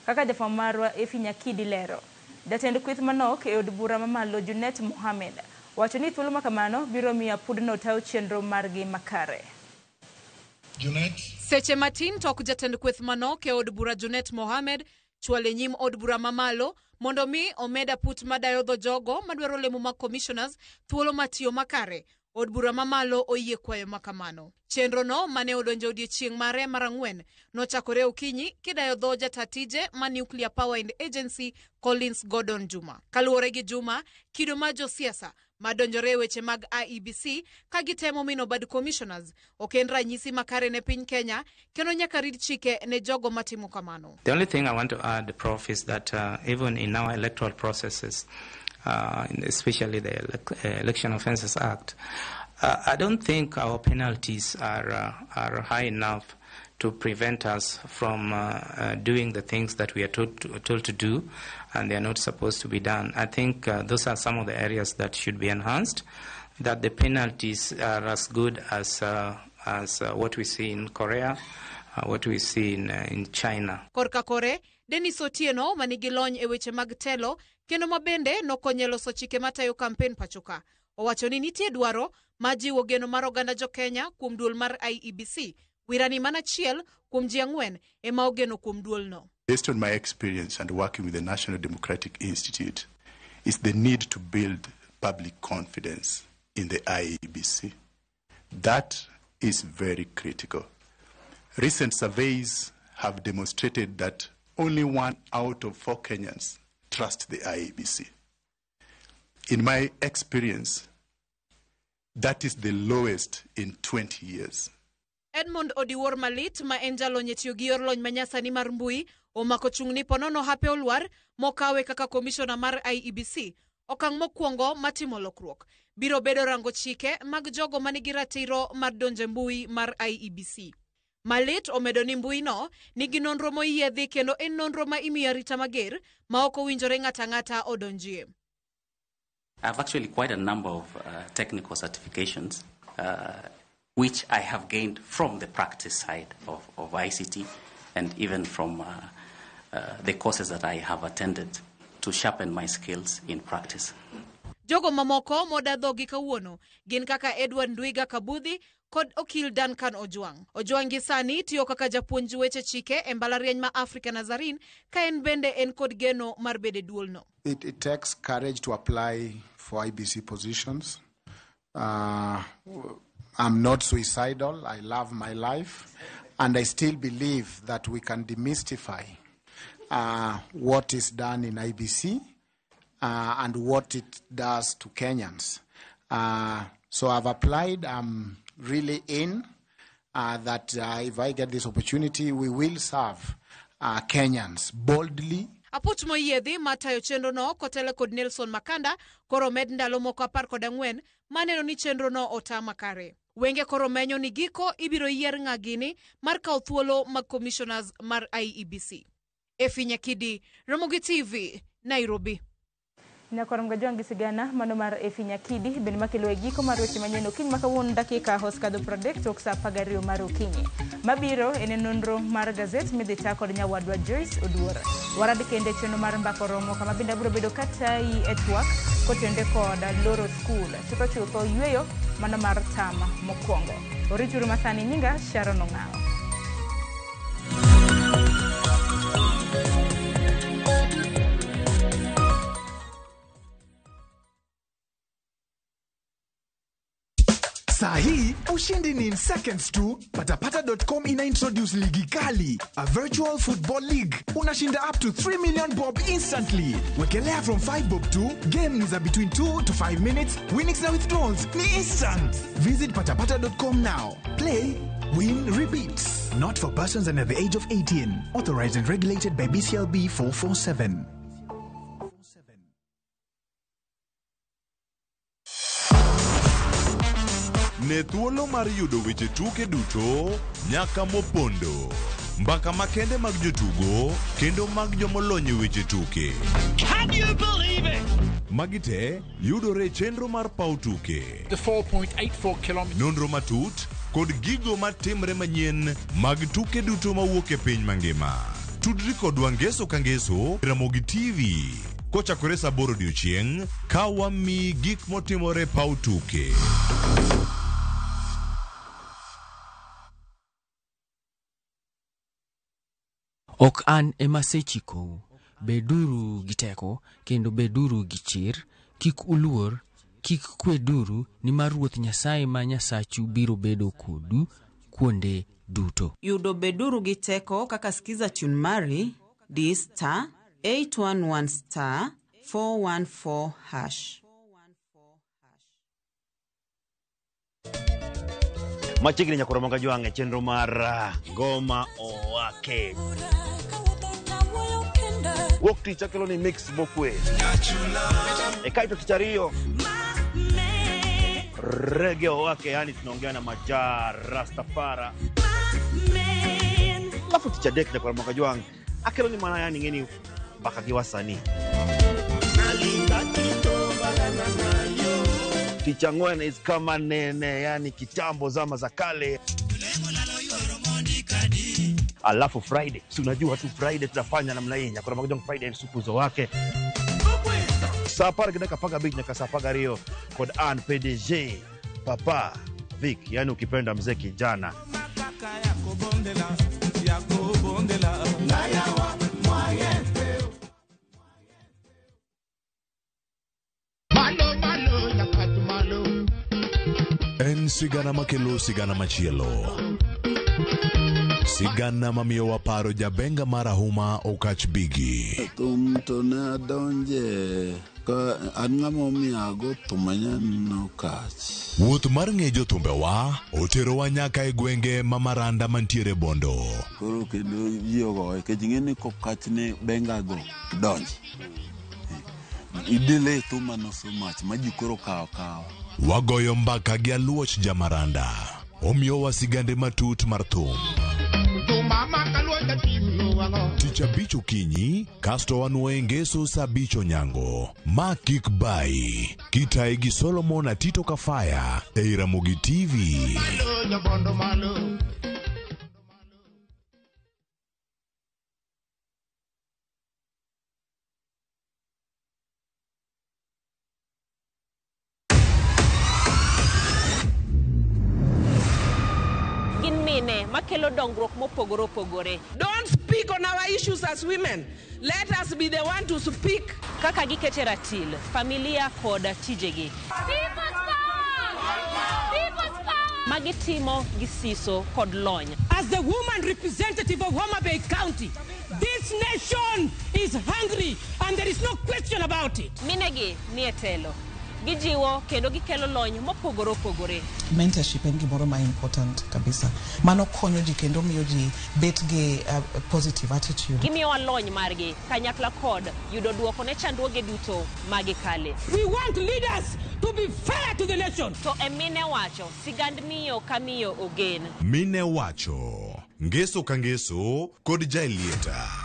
Kaka jafwambo marwa Efi Nyakidi lero, jatend kweth manok e od bura mamalo Junet Mohamed wacho ni thuolo makamano biro miyo apudno tayo chenro margi makare. Junet. Seche matin tok jatend kweth manok e od bura Junet Mohamed chwale nyim od bura mamalo mondo mi omed aput madayo dho jogo madwaro lemo mag commissioners thuolo matiyo makare. Od bura mamalo oyie kwayo makamano. Chenro no mane odonjo odiechieng' mare mar 4 nochakore okinyi kidayo dho jatatije ma Nuclear Power and Agency Collins Gordon Juma. Kaluwore gi Juma, kido mar josiasa madonjore e weche mag IEBC ka gitemo mino bad commissioners ok en ranyisi makare ne piny Kenya kendo nyaka rit chike ne jogo matimo kamano. The only thing I want to add, Prof, is that even in our electoral processes, especially the Election Offences Act, I don't think our penalties are high enough to prevent us from doing the things that we are told to do, and they are not supposed to be done. I think those are some of the areas that should be enhanced, that the penalties are as good as what we see in Korea, what we see in China. Korka kore, Dennis Otieno manigi lony e weche mag telo kendo mabende nokonyo loso chike matayo kampen pachoka. Owacho ni nitie dwaro ma jiwo geno mar oganda jo Kenya kuom duol mar IEBC. Wirani mana achiel kuom ji 4 ema ogeno kuom duolno. Based on my experience and working with the National Democratic Institute, is the need to build public confidence in the IEBC. That is very critical. Recent surveys have demonstrated that only 1 out of 4 Kenyans trust the IEBC. In my experience, that is the lowest in 20 years. Edmond Odiwuor Malit ma en jalony e tiyo gi yor lony manyasani mar mbui omako chung' ni ponono hape olwar mokawe kaka komishona mar IEBC. Okang' mokwongo matimo lokruok biro bedo rango chike mag jogo manigi ratiro mar donjo e mbui mar IEBC. Malit omedo ni mbui no nigi nonro moyiedhi kendo en nonro ma imiyo arita mager ma ok owinjore ng'ato ang'ata odonjie. I've actually quite a number of technical certifications which I have gained from the practice side of ICT and even from the courses that I have attended to sharpen my skills in practice. Jogo mamoko moda dhogi kawuono gin kaka Edward Ndwiga Kabudhi kod Okil Duncan Ojwang. Ojwang gi sani tiyo kaka japuonj weche chike e mbalariany ma Africa Nazarene ka en bende en kod geno mar bedo e duolno. It takes courage to apply for IBC positions. I'm not suicidal. I love my life. And I still believe that we can demystify what is done in IBC and what it does to Kenyans. So I've applied. I'm really in that if I get this opportunity, we will serve Kenyans boldly. Aput moyiedhi matayo chenro no kotelo kod Nelson Makanda koro med ndalo moko 14 maneno ni chenro no otama kare. Wenge koro menyo ni giko ibiro yier ng'agini mar kawo thuolo mag commissioners mar IEBC. Efi Nyakidi, Ramogi TV, Nairobi. Nyakwar Mgajwang' gi sigana mano mar Efi Nyakidi bende makelo e giko mar weche manyien okinyi ma kawuono dakika hoskadho 30 tok saa 12 mar okinyi. Mabiro en nonro mar gazet midhi ta kod nyawadwa Joyce Oduor. Warad kende chenro mar mbako romo kama bende abiro bedo katayi e twak kotende kod loro skul. Chutho chutho yweyo mano mar tama mokwongo. Orituru masani nyinga Sharon Ong'awo. Saa hii ushindi ni in seconds tu. Patapata.com ina introduce ligi kali, a virtual football league. Unashinda up to 3 million bob instantly. Wekelea from 5 bob tu. Game ni za between 2 to 5 minutes. Winnings na withdrawals ni instant. Visit patapata.com now. Play, win, repeat. Not for persons under the age of 18. Authorized and regulated by BCLB 447. Ne thuolo mar yudo weche tuke duto nyaka mopondo, mbaka makende mag jotugo kendo mag jomolony e weche tuke. Can you believe it? Magi te yudore e chenro mar paw tuke. The 4.84 kilometers. Nonro matut kod gigo matimre manyien mag tuke duto mawuok e piny mangima. Tudri kodwa ngeso ka ngeso Ramogi TV kochakore saa 8 odiochieng' ka wamiyi gik motimore e paw tuke. Ok an ema asechikou. Beduru gi teko kendo beduru gi chir. Kik uluor, kik kweduru, nimar Ruoth Nyasaye ma Nyasachu biro bedo kodu kuonde duto. Yudo beduru gi teko kaka skiza tune mari di star 811 star 414 hash. Machiegni nyakoro manga jwang' e chenro mar Ngoma Owake. Wuok tich akelo ni mix mokwe. E kaito tich ariyo Reggae Owake, yani tunaongea na Maja Rastafara. Alafu tich adek nyakoro manga jwang' akelo ni mana yani ng'eni mbaka gi wasanii. Tich ang'wen is kama nene, yani kitambo zama za kale. Alafu Friday, si unajua tu Friday tutafanya namna hii. Nyakoro manga jwang' Friday ni supu wake. Saa 10:15 nyaka saa 12 kod an PDG Papa Vic, yani ukipenda mzee kijana. En sigana makelo sigana machielo. Sigana mamiyo waparo jabenga marahuma Okach Bigi. Thum to ne adonje ka an ng'ama omiyo ago thum aneno Okach. Wuoth mar ng'e jothumbewa oterowa nyaka e gwenge ma Maranda mantiere Bondo. Koro kendo ji ogoye nikech ing'e ni kokach ne benga go donji. Idele thuma no so much ma ji koro kawo kawa. Wagoyo mbaka gi Aluoch Jamaranda. Omiyowa sigande matut mar thum. Tich abich okinyi, kasto wanuoye ngeso saa 5 onyango. Ma kik bayi. Kitaye gi Solomon Atito Kafaya ei Ramogi TV. Gin mine makelo dongruok mopogore opogore. Don't speak on our issues as women. Let us be the one to speak. Kaka gikete ratil, familia kod tijegi. Magitimo gi siso kod lony. As the woman representative of Homa Bay County, this nation is hungry and there is no question about it. Minegi nie telo. Gijiwo kendo gikelo lony mopogore opogore. Mentorship en gimoro ma important kabisa. Mano konyo ji kendo miyo ji bet gi positive attitude. Gimiyowa lony margi kanyakla kod yudo duoko ne chandruoge duto magikale. We want leaders to be fair to the nation. To e mine wacho, sigand miyo ka miyo ogen. Mine wacho, ngeso ka ngeso kod Jaelieta.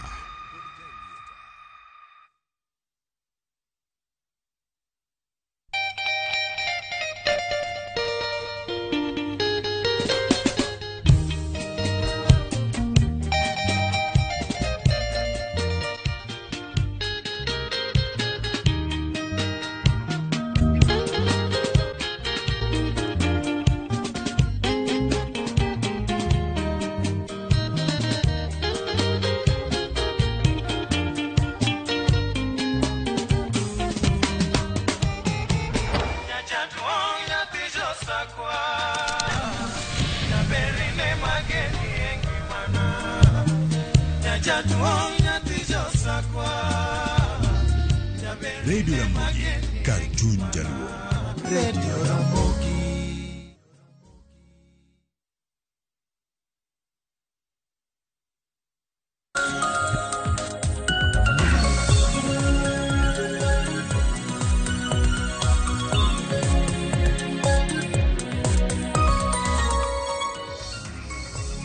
Radio Ramogi, kar chuny jaluo. Radio Ramogi.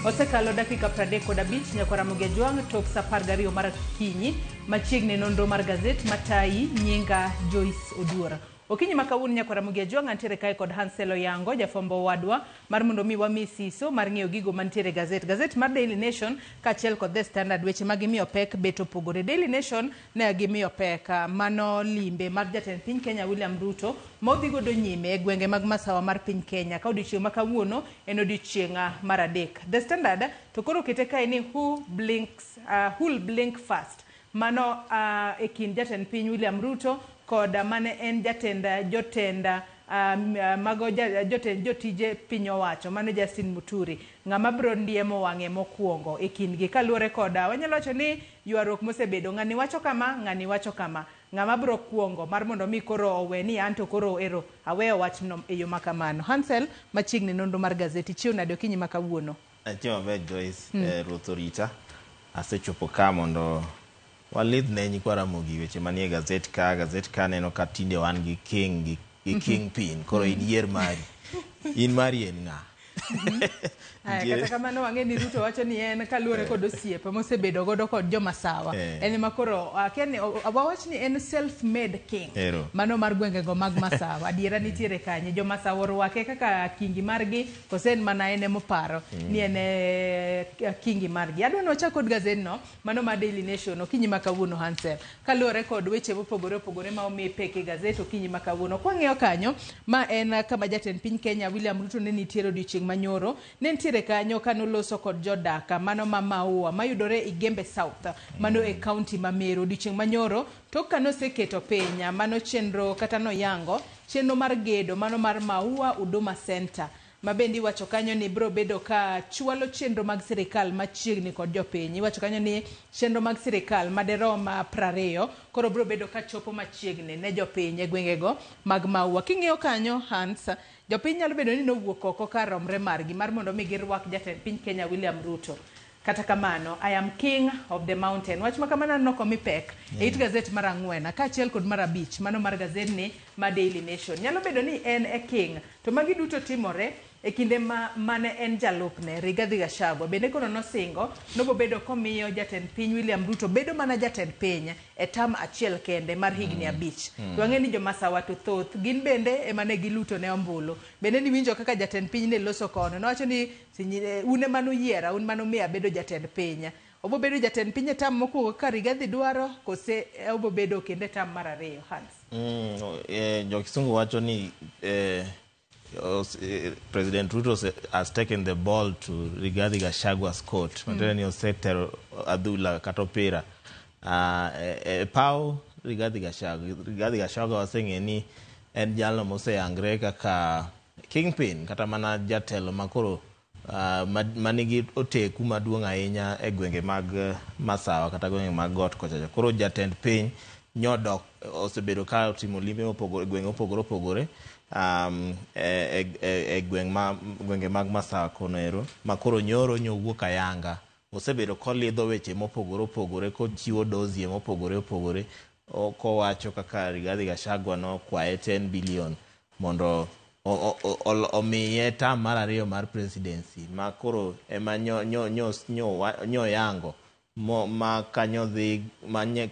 Osekalo dakika 35 nyakwa Ramogi Ajwang' tok sa 12 mar okinyi machiegni nonro mar gazet matayi nyinga Joyce Oduor. Okinyi ma kawuono nyakwa Ramogi Ajwang' antiere kae kod Hansel Oyango jafwambo wadwa mar mondo mi wami siso mar ng'iyo gigo mantiere e gazet. Gazet mar Daily Nation kaachiel kod The Standard weche ma gimiyo pek bet opogore. Daily Nation ne gimiyo pek mano limbe mar jatend piny Kenya William Ruto ma odhi godo nyime e gwenge mag masawa mar piny Kenya ka odiochieng' ma kawuono en odiochieng' mar adek. The Standard to koro okete kae ni who blinks, who'll blink first. Mano e kind jatend piny William Ruto kod mane en jatend jotend mago jotend jotije piny owacho mano Justin Muturi ng'ama biro ndiemo wang'e mokwongo e kindgi kaluwore kod wanyalo wacho ni ywaruok mosebedo ng'ani wacho kama ng'ani wacho kama ng'ama biro kuongo mar mondo mi koro owe ni anto koro ero aweyo wachno e yo makamano. Hansel machiegni nonro mar gazeti chiew nade okinyi ma kawuono? Achiewo maber Joyce. Ruoth orita asechopo ka mondo walidh ne nyikwa Ramogi weche manie gazet ka. Gazet ka neno ka tinde wan gi king gi kingpin koro in yier mari in mari en ng'a? Aya, kata kamano wang'e ni Ruto wacho ni en kaluwore kod osiepe mosebedo godo kod jomasawa en ema koro akia ni wawach ni en self made king. Mano mar gwengego mag masawa adiera nitiere kanye jomasawa orwake kaka kingi margi kose en mana en emoparo ni en kingi margi. Adwa ni wachak kod gazetno mano mar Daily Nation okinyi ma kawuono Hansel kaluwore kod weche mopogore opogore ma omi pek e gazet okinyi ma kawuono. Kwang'iyo kanyo ma en kama jatend piny Kenya William Ruto ne nitiere odiochieng' manyoro ne nitiere kanyo kanoloso kod jodak mano ma Maua mayudore Igembe South mano e kaunti ma Meru odiochieng' manyoro tok kanoseketo piny mano chenro kata noyango chenro mar gedo mano mar Maua Huduma Center ma bende iwacho kanyo ni biro bedo ka chwalo chenro mag sirikal machiegni kod jopiny. Iwacho kanyo ni chenro mag sirikal maderom 20 koro biro bedo ka chopo machiegni ne jopiny e gwengego mag Maua. King'iyo kanyo Hans, jopiny nyalo bedo ni nowuok oko kar romre margi mar mondo mi girwak jatend piny Kenya William Ruto. Kata kamano, I am king of the mountain. Wach ma kamano aneno komi pek e it gazet mar 4 kaachiel kod mar 5 mano mar gazetni ma Daily Nation. Nyalo bedo ni en e king to magi duto timore e kinde ma mane en jalupne Rigathi Gachagua bende koro nosingo nobobedo komiyo jatend piny William Ruto bedo mana jatend piny e tam achiel kende mar higni 5. To wang'e ni jomasawa to thoth gin bende ema ne giluto ne ombulu. Bende niwinjo kaka jatend piny ne loso kono nowacho ni un ema nuyiera un manumiya bedo jatend piny. Obo bedo jatend piny e tam mokwongo kaka Rigathi dwaro kose obo bedo kendo e tam mar 2 Hans? Jo kisungu wacho ni President Ruto has taken the ball to Rigathi Gachagua's court. Matiende ni osetero adhula kata opira e paw Rigathi Gachagua. Rigathi Gachagua waseng'e ni en jalno moseyangre kaka kingpin kata mana jatelo makoro manigi oteku maduong' ahinya e gwenge mag Masawa kata gwenge mag got kochacha. Koro jatend piny nyodok osebedo ka otimo limbe mopogore gwenge mopogore opogore e gwenge mag Masawa kono ero ma koro nyoro nyowuok ayanga osebedo kolidho weche mopogore opogore kochiwo dozie mopogore opogore kowacho kaka Rigathi Gachagua nokwaye 10 billion mondo omiye tam mar 2 mar presidency ma koro ema nyoyango ma kanyo dhi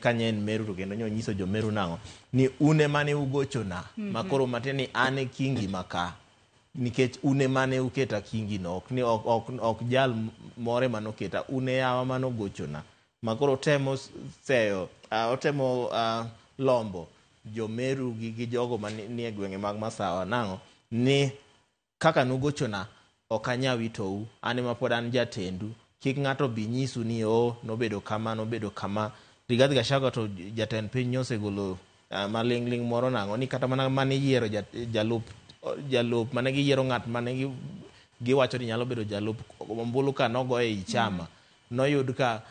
kanyo en Meru to kendo nyo nyiso jo Meru nang'o ni un ema ne ugochona ma koro matiende ni an e kingi maka nikech un ema ne uketa kingi no ok ni ok jal more manoketa un e yawa manogochona ma koro otemo seyo otemo lombo jo Meru gi jogo manie gwenge mag Masawa nang'o ni kaka nugochona ok anyal witou an ema pod an jatendu kik ng'ato bi nyisu ni o nobedo kama nobedo kama. Rigathi Gachagua to jatend piny nyosegolo maling'ling' moro nang'o ni kata mana mane yiero jalup mane giyiero ng'at mane giwacho ni nyalo bedo jalup ombulu ka nogoye ei chama noyud ka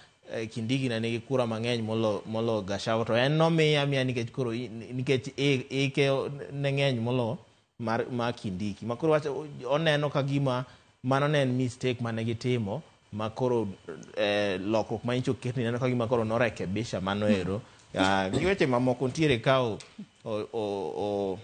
Kindiki ne nigi kura mang'eny molo Gachagua, to en nomiye amiya nikech koro nikech ike ne ng'eny molo mar Kindiki. Ma koro wacho oneno ka gima mano ne en mistake mane gitimo, ma koro lokruok ma nyocha oketni neno ka gima koro norekebisha mano ero. Gi weche mamoko nitiere ka o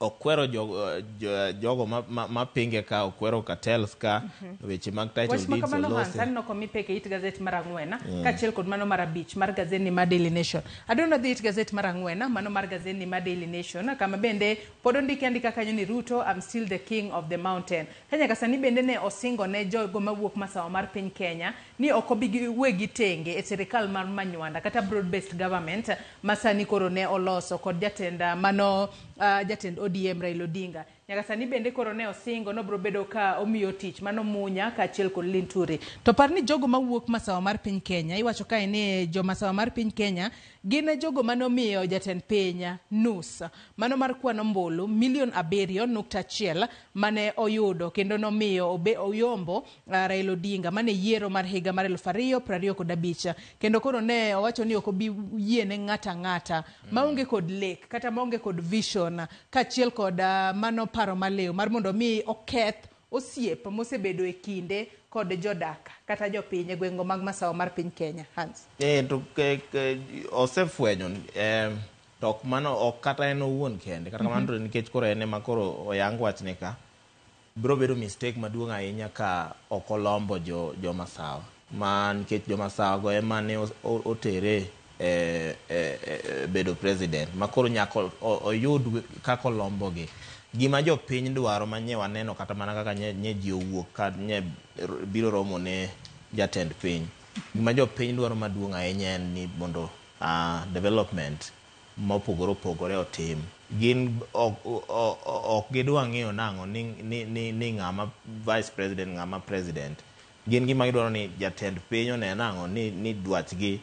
okwero jogo mapinge ka, okwero cartels ka, weche mag title Wach ma deeds kamano olose. Hans, aneno komi pek e it gazet mar 4 kaachiel kod mano mar 5 mar gazetni mar Daily Nation. Adwa dhi it gazet mar 4, mano mar gazetni mar Daily Nation, kama bende pod ondiki andika kanyo ni Ruto, I'm still the king of the mountain. Ka nyaka sani bende ne osingo ne jogo mawuok masawa mar piny Kenya ni ok obi wegi tenge e sirikal mar Manywanda kata broad based government ma sani koro ne oloso kod jatend mano jatend ODM Raila Odinga. Nyaka sani bende koro ne osingo nobro bedo ka omiyo tich mano Munya kaachiel kod Linturi. To par ni jogo mawuok masawa mar piny Kenya, iwacho kae ni jo masawa mar piny Kenya gin e jogo manomiyo jatend piny nus mano mar kwan ombulu milion 7.1 mane oyudo kendo nomiyo oyombo Raila Odinga mane yiero mar higa mar 2025. Kendo koro ne owacho ni ok obi yiene ng'ata ang'ata maonge kod lek kata maonge kod vision kaachiel kod mano paro maliw mar mondo mi oketh osiep mosebedo e kinde kod jodak kata jopiny e gwenge mag masawa mar piny Kenya. Hans. To osefwenyo to ok mano, ok kata en owuon kende, kata kamano to nikech koro en ema koro oyang wachne ka, biro bedo mistake maduong' ahinya ka ok olombo jo masawa, ma nikech jo masawa go ema ne otere bedo president, ma koro nyaka oyud kaka olombogi. Gima jopiny dwaro ma nye waneno kata mana kaka nye ji owuok ka nye biro romo ne jatend piny. Gima jopiny dwaro maduong' ahinya en ni mondo development mopogore opogore otim. Gin ok gidwa ng'eyo nang'o ni ng'ama vice president, ng'ama president. Gin gima gidwaro ni jatend piny one nang'o ni dwachgi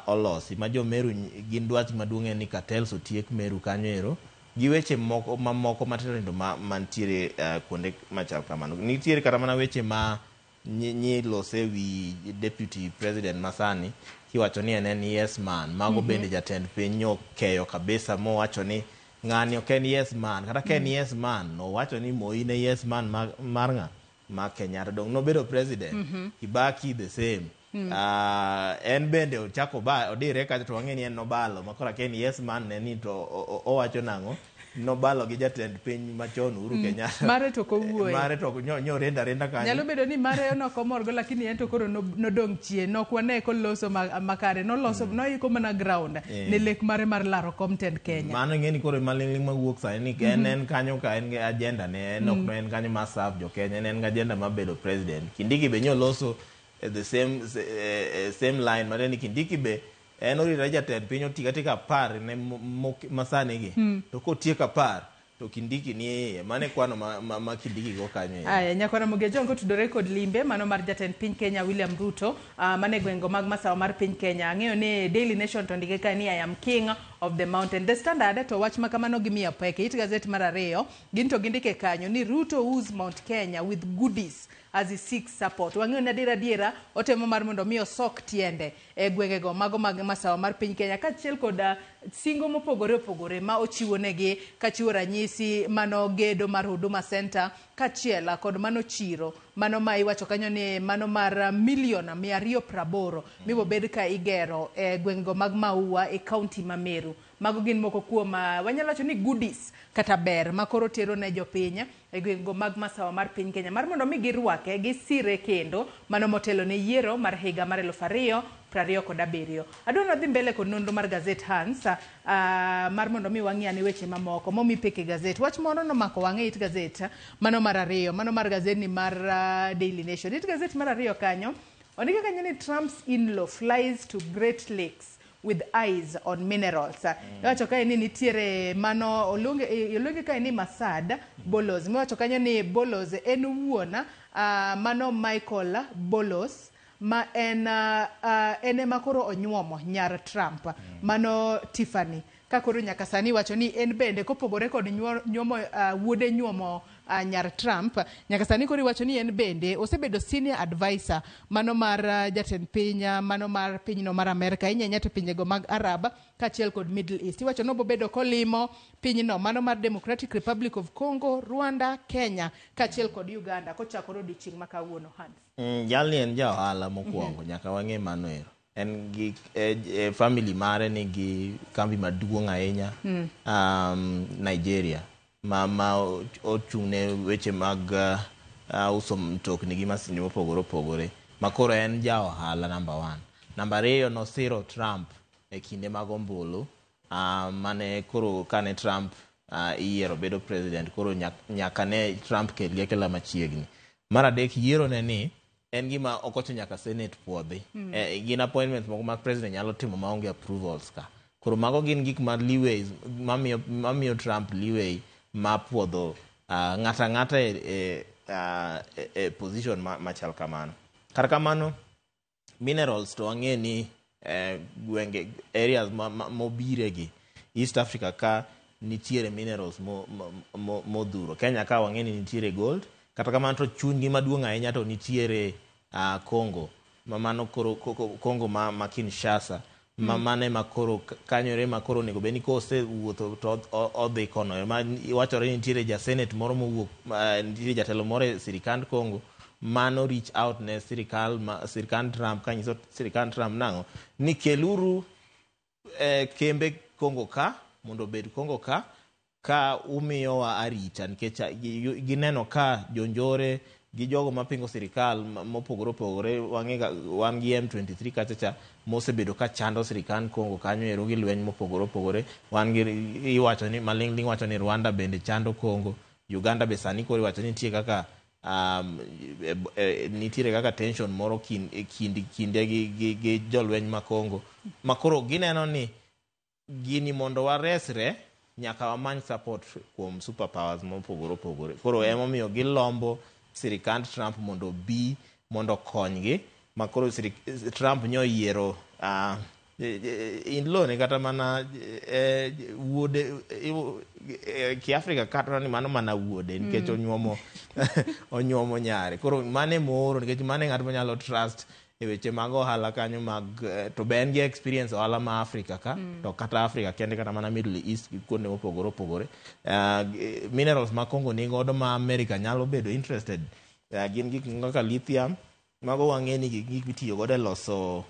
olosi. Ma jo Meru gin dwach maduong' en ni cartels otiek Meru kanyo ero. Gi weche moko mamoko matindo tindo mantiere kuonde machal kamano. Nitiere kata mana weche ma nyi lose wi deputy president masani kiwacho ni en yes man. Mago bende jatend piny nyokeyo kabisa mowacho ni ng'ani ok en yes man. Kata ka en yes man, nowacho ni Moi ne yes man mar ng'a? Ma Kenyatta. Dong' nobedo president. Kibaki the same. En bende ochako ba odire kacha to wang'e ni en nobalo ma koro akia ni yes man ne ni to owacho nang'o, nobalo gi jatend piny machon Uhuru Kenyatta. Mare to ok owuoye. Mare to nyo renda renda kanyo. Nyalo bedo ni mare nok omorgo, lakini en to koro nodong' chien. Nok wane koloso makare, noloso noiko mana ground ne lek mare mar laro kom tend Kenya. Mano ing'e ni koro maling'ling' mawuok sani ni en kanyo ka en gi agenda ne en ok no en kanyo mar serve jo Kenya, en gi agenda mar bedo president. Kindiki be nyoloso the same line matiende ni Kindiki be en orito jatend piny otiek atika 10 ne masani gi to kotieko 10 to Kindiki ni e iye. Mano e kwano ma Kindiki go kanyo. Aya, nyakwara Mogejo kotudore kod limbe mano mar jatend piny Kenya William Ruto mane gwenge mag masawa mar piny Kenya. Ang'eyo ni Daily Nation to ndike ka ni I am king of the mountain. The Standard to wach ma kamano gimiyo pek. It gazet mar 2 gin to gindike kanyo ni Ruto woos Mount Kenya with goodies as he seeks support. Wang'eyo ni adiera adiera otemo mar mondo mi osok tiende e gwengego mago mag masawa mar piny Kenya kaachiel kod singo mopogore opogore ma ochiwo negi kachiwo ranyisi mano gedo mar Huduma Center kaachiel kod mano chiro mano ma iwacho kanyo ni mano mar milion 280 mibobed ka igero e gwengego mag Maua e kaunti ma Meru. Mago gin moko kuom wanyalo wacho ni goodies kata ber ma koro tero ne jopiny e gwengego mag masawa mar piny Kenya mar mondo mi girwake gisire kendo mano motelo ne yiero mar higa mar 2027. Adwa ni wadhi mbele kod nonro mar gazet Hans, mar mondo mi wang'i ane weche mamoko momi pek e gazet. Wach moro nomako wang'e it gazet mano mar 2, mano mar gazetni mar Daily Nation. It gazet mar 2 kanyo ondike kanyo ni Trump's in-law flies to Great Lakes with eyes on minerals. Iwacho kae ni nitiere mano oluonge kae ni Masad Bolos. Miwacho kanyo ni Bolos en wuon mano Michael Bolos ma en ema koro onyuomo nyar Trump mano Tiffany. Ka koro nyaka sani wacho ni en bende kopogore kod nyuomo wuode nyuomo nyar Trump, nyaka sani koro iwacho ni en bende osebedo senior advisor mano mar jatend piny mano mar pinyno mar Amerka, ahinya to pinjego mag Arab kaachiel kod Middle East. Iwacho ni obobedo kolimo pinyno mano mar Democratic Republic of Congo, Rwanda, Kenya kaachiel kod Uganda kochakore odiochieng' ma kawuono. Hans. Jalni en ja ohala mokwongo, nyaka wang'e mano ero. En gi family mare nigi kambi maduong' ahinya Nigeria ma ochung' ne weche mag uso mtokni gi masinde mopogore opogore. Ma koro en ja ohala namba 1. Namba 2 nosiro Trump e kinde mag ombulu mane koro kane Trump iyiero bedo president, koro nyaka ne Trump kelie kela machiegni. Mar adek, yiero ne ni en gima okocho nyaka Senate puodhi. Gin appointments moko ma president nyalo timo maonge approvals ka. Koro mago gin gik ma leeway mamiyo Trump leeway ma puodho ng'ata ng'ata e position machal kamano. Kar kamano, minerals to wang'e ni gwenge areas mobiregi East Africa ka nitiere minerals modhuro. Kenya ka wang'e ni nitiere gold. Kata kamano to chunygi maduong' ahinya to nitiere Congo. Mano koro Congo ma Kinshasa. Mane ma koro kanyore ma koro onego bed ni kosewuotho to odhi kono. Ma wachore ni nitiere ja senate moro mowuok, nitiere jatelo moro e sirikand Congo mano reach out ne sirikand Trump kanyiso sirikand Trump nang'o ni keluru kembe Congo ka mondo obed Congo ka umiyowa arita, nikech gineno ka jonjore gi jogo mapingo sirikal mopogore opogore. Wan gi M23 kacha cha mosebedo ka chando sirikand Congo kanyo ero gi lweny mopogore opogore. Wan gi iwacho ni maling'ling wacho ni Rwanda bende chando Congo, Uganda be sani koro iwacho ni nitie kaka nitiere kaka tension moro kinde gi jolweny ma Congo. Ma koro gineno ni gini mondo waresre nyaka wamany support kuom superpowers mopogore opogore. Koro emomiyo gilombo sirikand Trump mondo obi mondo okonygi. Ma koro Trump nyo yiero in-law ne kata mana wuode Kiafrika kata ni mano mana wuode nikech onyuomo nyare. Koro mane mooro nikech mane ng'at manyalo trust e weche mag ohala kanyo mag to be en gi experience ohala ma Afrika ka to kata Afrika kende kata mana Middle East gi kuonde mopogore opogore. Minerals ma Congo ni godo ma America nyalo bedo interested gin gik kaka lithium, mago wang'e ni gik mitiyo godo e loso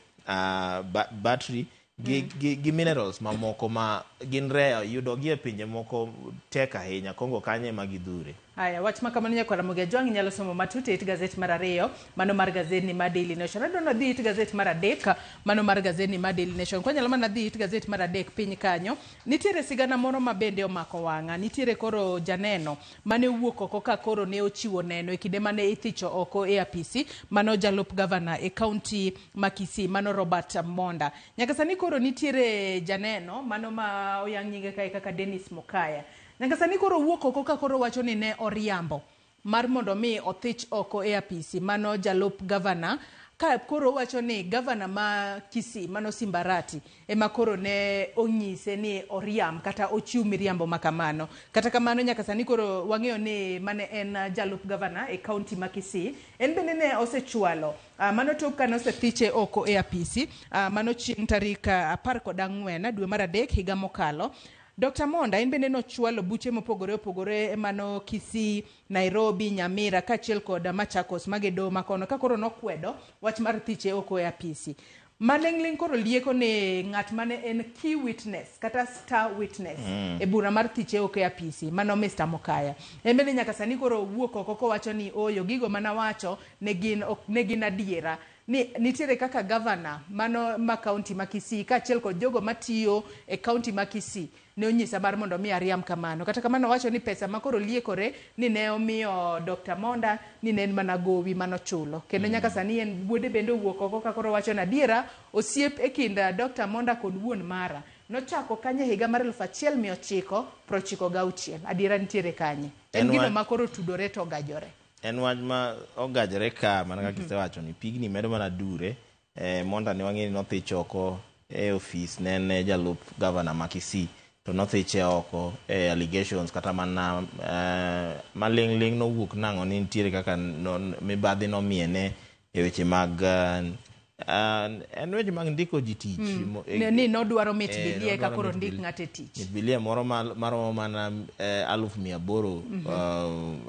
battery gi minerals mamoko ma gin rare, yudo gi e pinje moko tek ahinya. Congo kanyo ema gidhure. Aya, wach ma kamano nyakwara Ramogi Ajwang' inyalo somo matut e it gazet mar 2 mano mar gazet ni ma Daily Nation. Adwa ni dhi it gazet mar 3 mano mar gazet ni ma Daily Nation. Kwanyalo mana dhi it gazet mar 3 piny kanyo, nitiere sigana moro ma bende omako wang'a. Nitiere koro janeno mane owuok oko ka koro ne ochiwo neno e kinde mane ithicho oko e apisi mano jalup gavana e kaunti ma Kisii mano Robert Monda. Nyaka sani koro nitiere janeno mano ma oyang nyinge kae kaka Dennis Mokaya. Nyaka sani koro wuok oko ka koro wacho ni ne oriambo mar mondo mi othich oko e apisi mano jalup gavana, ka koro wacho ni gavana ma Kisii mano Simbarati ema koro ne onyise ni oriam kata ochiw miriambo makamano. Kata kamano nyaka sani koro wang'eyo ni mane en jalup gavana e kaunti ma Kisii en bende ne osechwalo mano tok kane osethiche oko e apisi mano chieng' tarik 14 dwe mar 3 higa mokalo. Dr. Monda en bende nochwalo buche mopogore opogore mano Kisii, Nairobi, Nyamira kaachiel kod Machakos magedo makono ka koro nokwedo wach mar thiche oko e apisi. Maling'ling' koro lieko ni ng'at mane en key witness kata star witness e bura mar thiche oko e apisi mano Mr. Mokaya. En bende nyaka sani koro owuok oko kowacho ni oyo gigo manawacho ne gin adiera. Ni nitiere kaka gavana mano ma kaunti ma Kisii kaachiel kod jogo matiyo e kaunti ma Kisii ne onyisa mar mondo mi ariam kamano. Kata kamano wacho ni pesa ma koro liekore ni ne omiyo Dr. Monda ni ne en mana gowi manochulo. Kendo nyaka sani en wuode bende owuok oko ka koro wacho ni adiera osiep e kind Dr. Monda kod wuon mara nochako kanye higa mar 1996. Adiera nitiere kanye. En gino ma koro tudore to ogajore. En wach ma ogajore ka mana kaka isewacho ni pigni medo mana dure. Monda ne wang'e ni nothich oko e ofis ne en jalup gavana ma Kisii. To nothiche oko e allegations kata mana maling' ling' nowuok nang'o ni nitiere kaka no, mibadhi nomiene e weche mag en weche mag ndiko ji tich. Ni nodwaro mit bilie ka nodwaro koro mit ndik bilie. Ng'ato e tich. Mit bilie moro maromo mana 800,000,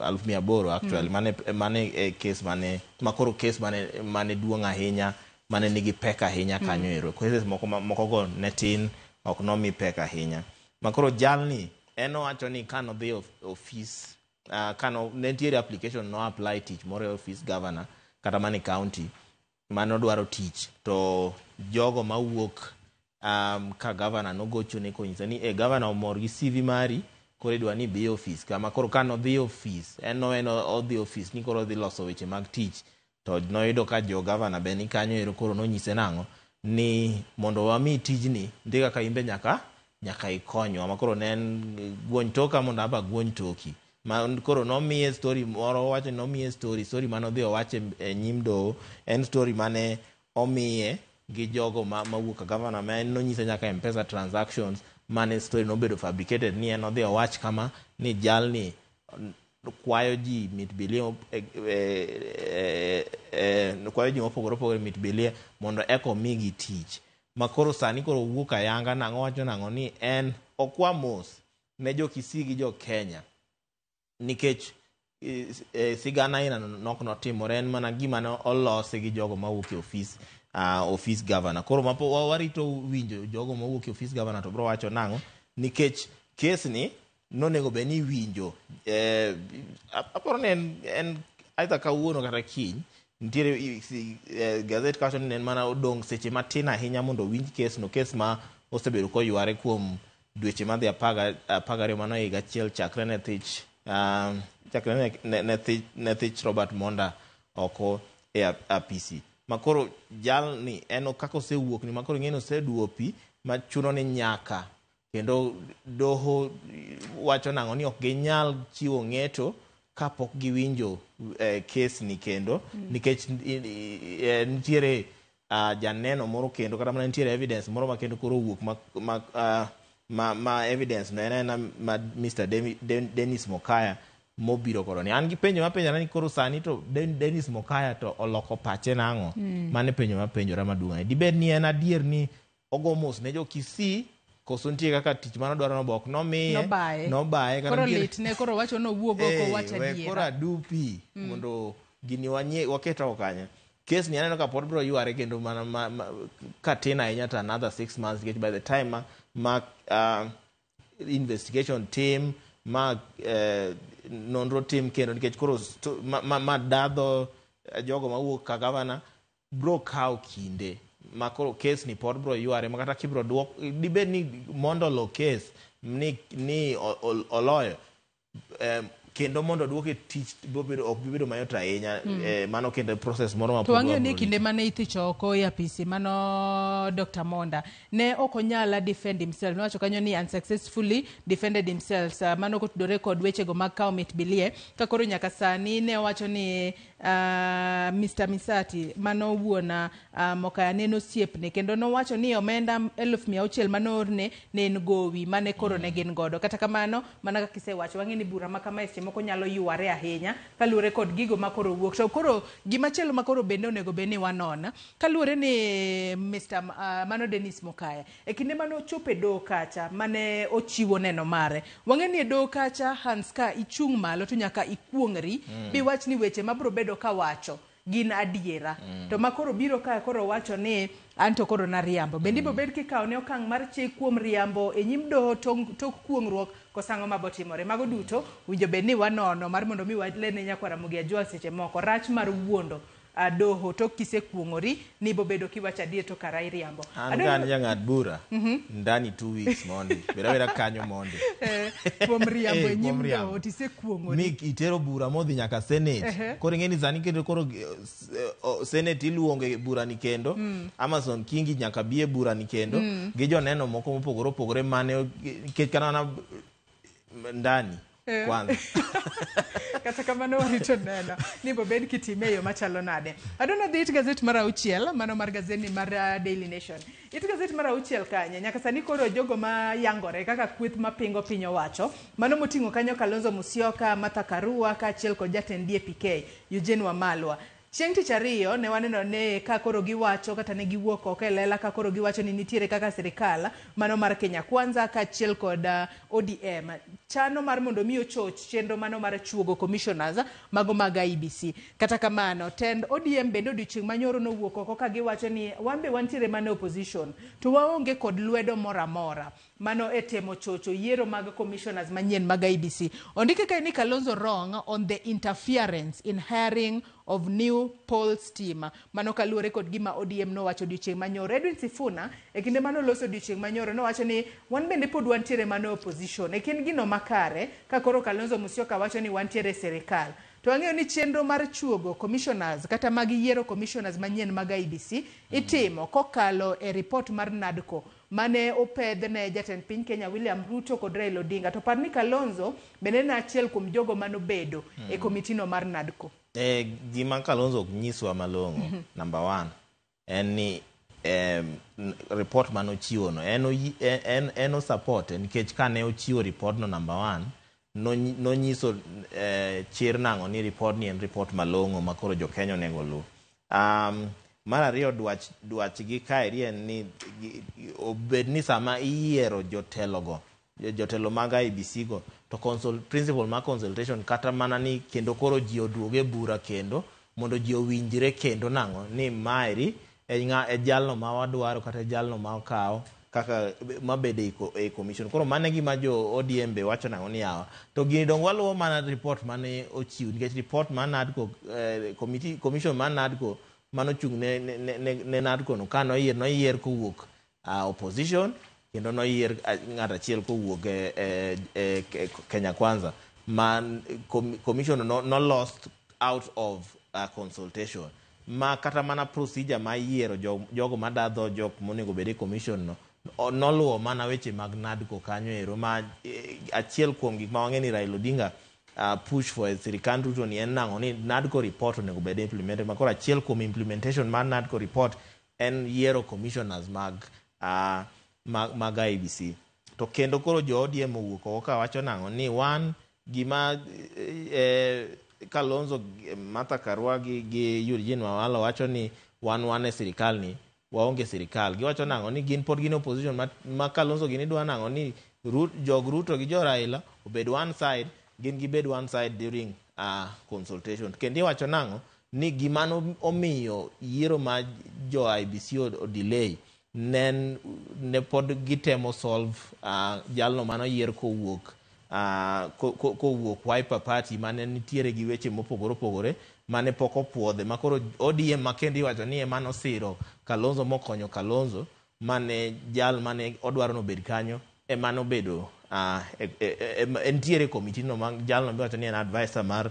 800,000 actually. Mane case mane makoro case mane duong' ahinya, mane nigi pek ahinya kanyo ero. Cases moko moko go ne tin, ok nomi pek ahinya. Makoro jalni en owacho ni kanodhi office, kano ne nitiere application, no apply tich moro e office governor kata mane county mane odwaro tich, to jogo mawuok ka governor nogochone konyise ni e governor omor gi CV mari, koro idwa ni ibi e office kama. Koro kanodhi e office, en no en odhi e office ni koro odhi loso weche mag tich, to noyudo ka jo governor be ni kanyo ero. Koro nonyise nang'o ni mondo wami tijni ndhi kaka imbe nyaka ikonywa. Ma koro ne en guony toka mondo aba guony toki. Ma koro nomiye story moro, owacho ni nomiye story manodhi owacho e nyim doho en story mane omiye gi jogo mawuok ka governor, ma en nonyise nyaka M-Pesa transactions mane story nobedo fabricated ni en odhi owach kama ni jalni kwayo ji mit bilie, kwayo ji mopogore opogore mit bilie mondo eka omigi tich. Ma koro sani koro owuok ayanga nang'o, wacho nang'o ni en okwa mos ne jo Kisii gi jo Kenya nikech sigana aina nok notimore, en mana gima ne olosi gi jogo mawuok e ofis office governor. Koro mapo warito winjo jogo mawuok e office governor to bro wacho nang'o, nikech case ni nonego bed ni iwinjo aparo ni en either kawuono kata kiny. Nitiere gazet kawacho ni en mana odong' seche matin ahinya mondo owinj case no, case ma osebedo koyware kuom dweche madhi 12, mano higa achiel chakre ne thich chakre ne thich Robert Monda oko e apisi. Makoro jalni en kaka osewuok ni makoro ing'e ni oseduo pi machuno ni nyaka kendo doho wacho nang'o ni ok ginyal chiwo ng'eto kapok giwinjo case ni kendo nikech nitiere janeno moro kendo kata mana nitiere evidence moro ma kendo koro owuok ma evidence no en ena ma Mr. Dennis Mokaya mobiro koro ni an gi penjo mapenjora ni koro sani to Dennis Mokaya to oloko pache nang'o? Mano e penjo mapenjora maduong' ahinya. Dibed ni en adier ni ogo mos ne jo Kisii, koso nitie kaka tich manodwaro no be ok nomiye? Nobaye. Nobaye kata Koro nitiere lit ne koro wacho nowuog oko wach we koro adiera. Adupi mondo gini wanyie waket oko kanyo. Case ni aneno ka pod biro yware kendo mana ka tin ahinya to another 6 months, nikech by the time ma investigation team ma nonro tim kendo, nikech koro ma dadho jogo mawuok ka gavana bro kawo kinde ma koro case ni pod bro yware, ma kata kibro duok dibed ni mondo olo case ni oloyo kendo mondo duoke tich biro bedo, ok bi bedo mayot ahinya. Mano kendo process moro ma To pod wang'eyo ni wabro kinde mane ithicho oko e apisi mano Dr. Monda ne ok onyal defend himself. Nowacho kanyo ni unsuccessfully defended himself. Mano kotudore kod wechego mag kawo mit bilie ka koro nyaka sani ne owacho ni Mr. Misati mano wuon Mokaya ne en osiepne, kendo nowacho ni omenda 600,000 manoorne ne en gowi mane koro ne gin godo. Kata kamano, mana kaka isewacho, wang'e ni bura ma kama seche moko nyalo yware ahinya kaluwore kod gigo ma koro wuok. To koro gimachielo ma koro bende onego bed ni wanon kaluwore ni Mr. Mano Dennis Mokaya e kinde mane ochopo e doho kacha mane ochiwo neno mare, wang'e ni e doho kacha Hans, ka ichung' malo to nyaka ikuong'ri biwach ni weche mabiro bedo kawacho gin adiera. To ma koro biro ka koro wacho ni an to koro nariambo, bende ibiro bed kikawo ne okang' mar chik kuom riambo e nyim doho tok kuong'ruok kosang'o mabotimore. Mago duto winjo bed ni wanono mar mondo mi walerne nyakwar Ramogi Ajwang' seche moko rach mar wuondo doho tok kisekuong'ori ni ibobedo kiwacho adier to kara iriambo. An ka an jang'ad bura ndani 2 weeks mondi bed abeda kanyo mondi. Kuom riambo e kuom nyim riambo. doho tisekuong'ori. Mi itero bura modhi nyaka senate. Koro ing'e ni sani kendo koro senate iluongo e bura ni kendo Amason Kingi nyaka bi e bura ni kendo gi joneno moko mopogore opogore mane nikech kata mana ndani Kwanza. Kata kamano warito neno ni bobed kitime e yo machalo nade. Adwa dhi it gazet mar 6, mano mar gazeti mar Daily Nation. It gazet mar 6 kanye, nyaka sani koro jogo ma yangore kaka kweth mapingo piny owacho, mano moting'o kanyo Kalonzo Musyoka, Martha Karua kaachiel kod jatend DAP-K Eugene Wamalwa. Chieng' tich ariyo ne waneno ne ka koro giwacho kata ne giwuok oko e lela ka koro giwacho ni nitiere kaka sirikal mano mar Kenya Kwanza kaachiel kod ODM chano mar mondo mi ochoch chenro mano mar chuogo commissioners mago mag IEBC. Kata kamano, tend ODM bende odiochieng' manyoro nowuok oko ka giwacho ni wan be wantiere mana e opposition to waonge kod lwedo moro amora mano e temo chocho yiero mag commissioners manyien mag IEBC. Ondike kae ni Kalonzo wrong on the interference in hiring of new polls team. Mano kaluwore kod gima ODM nowacho odiochieng' manyoro. Edwin Sifuna e kinde mane oloso odiochieng' manyoro nowacho ni wan bende pod wantiere mana e opposition. E kind gino makare ka koro Kalonzo Musyoka wacho ni wantiere e sirikal. To wang'eyo ni chenro mar chuogo commissioners kata mag yiero commissioners manyien mag IEBC itimo kokalo e report mar NADCO mane opedh ne jatend piny Kenya William Ruto kod Raila Odinga. To par ni Kalonzo bende ne achiel kuom jogo manobedo e komitino mar NADCO. Gima Kalonzo ok nyiswa malong'o, number 1, en ni report manochiwo no en osupport nikech kane ochiwo report no number 1 nonyiso chir nang'o ni report ni en report malong'o ma koro jo Kenya onego oluw. Mar ariyo dwachgi kaeri en ni obed ni sama iyiero jotelogo, jotelo mag IEBC go, to principle mar consultation kata mana ni kendo koro ji oduog e bura kendo mondo ji owinjre kendo nang'o ni maeri e jalno ma wadwaro kata e jalno ma okawo kaka mabede e commission. Koro mano e gima jo ODM be wacho nang'o ni yawa. To gini dong waluwo mana report mane ochiw nikech report mar NADCO, commission mar NADCO manochung' ne NADCO no ka noyier kowuok opposition kendo noyier ng'at achiel kowuok e Kenya Kwanza ma commission no lost out of consultation ma kata mana procedure ma yiero jogo madadho jok monego bed e commission no noluwo mana weche mag NADCO kanyo ero ma achiel kuom gik ma wang'e ni Raila Odinga push for sirikand Ruto ni en nang'o ni NADCO report onego bed implemented ma koro achiel kuom implementation mar NADCO report en yiero commissioners mag IEBC. To kendo koro jo ODM owuok oko kawacho nang'o ni wan gima Kalonzo, Martha Karua gi Eugene Wamalwa wacho ni wan e sirikal ni waonge sirikal. Giwacho nang'o ni gin pod gin opposition ma Kalonzo gini dwa nang'o ni jog Ruto gi jo Raila obed one side, gin gibed one side during consultation. Kendo iwacho nang'o ni gima omiyo yiero ma jo IEBC o delay ne pod gitemo solve jalno manoyier kowuok kowuok Wiper Party mane nitiere gi weche mopogore opogore mane pok opuodhe ma koro ODM ma kendo iwacho ni ema nosiro Kalonzo mokonyo Kalonzo mane jal mane odwaro nobed kanyo ema nobedo entiere komiti no ma jalno miwacho ni en advisor mar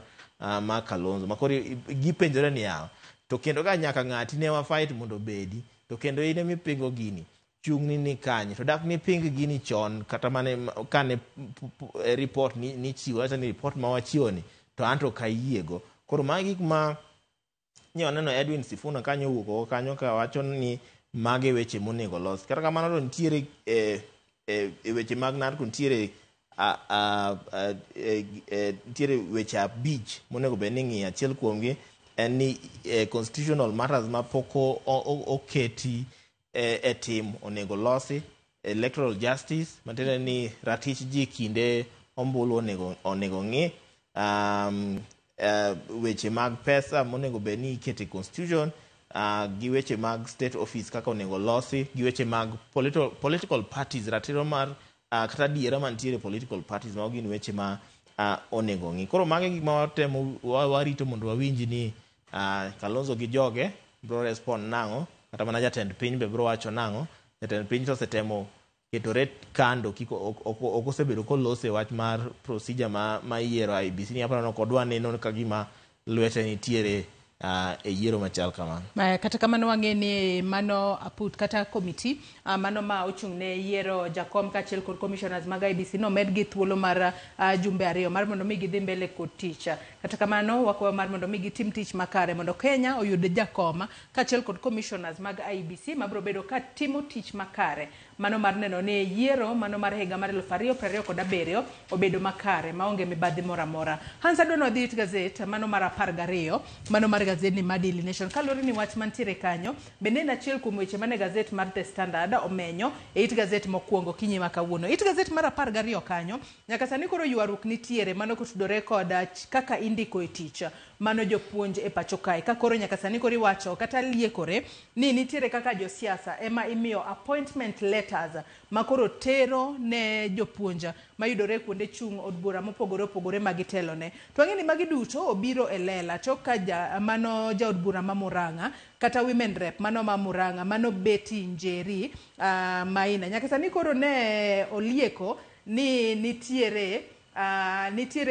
Kalonzo ma koro gipenjore ni yawa to kendo ka nyaka ng'ati ne wa fight mondo obedi to kendo in emipingo gini chung'ni ni kanye to dak niping gini chon kata mane kane report ni chiwo wacho ni report ma wachiwo ni to anto kayiego. Koro magi gik ma nye waneno Edwin Sifuna kanyo owuok oko kanyo ka wacho ni mage weche monego los. Kata kamano to nitiere e weche mag NADCO nitiere nitiere weche 5 monego bed ni ng'iyo. Achiel kuomgi en ni constitutional matters ma pok oketi e tim onego losi, electoral justice matiende ni ratich ji kinde ombulu onego ng'i, weche mag pesa monego bed ni ikete constitution, gi weche mag state office kaka onego losi, gi weche mag political parties, ratiro mar kata adiera mantiere political parties, mago gin weche ma onego ng'i. Koro magi gik ma watemo warito mondo wawinj ni Kalonzo gi joge bro respond nang'o, kata mana jatend piny be bro wacho nang'o. Jatend piny to osetemo ketore kando kik ok osebedo kolose wach mar procedure ma yiero IEBC ni aparo ni ok odwa neno ka gima lwete nitiere e yiero machal kamano. Kata kamano wang'e ni mano aput kata komiti mano ma ochung' ne yiero jakom kaachiel kod commissioners mag IEBC nomed gi thuolo mar jumbe 2 mar mondo mi gidhi mbele kod tich. Kata kamano wakwayo mar mondo mi gitim tich makare mondo Kenya oyud jakom kaachiel kod commissioners mag IEBC mabiro bedo ka timo tich makare mano mar neno ni yiero mano mar higa mar 2027 obedo makare maonge mibadhi moro amora. Hans adwa dhi it gazet mano mar 12 mano mar gazet ni mar Daily Nation kaluwore ni wach mantiere kanyo bende en achiel kuom weche mane gazet mar The Standard omenyo e it gazet mokwongo kinyi ma kawuono. It gazet mar 12 kanyo nyaka sani koro ywaruok nitiere mano kotudore kod kaka indiko e tich mano jopuonj e pacho kae ka koro nyaka sani koro iwacho kata liekore ni nitiere kaka josiasa ema imiyo appointment letters ma koro tero ne jopuonj mayudore kuonde chung' od bura mopogore opogore ma gitelone. To wang'e ni magi duto obiro e lela tok ka mano jaod bura ma Murang'a kata women rep mano ma Murang'a mano Betty Njeri Maina nyaka sani koro ne olieko ni nitiere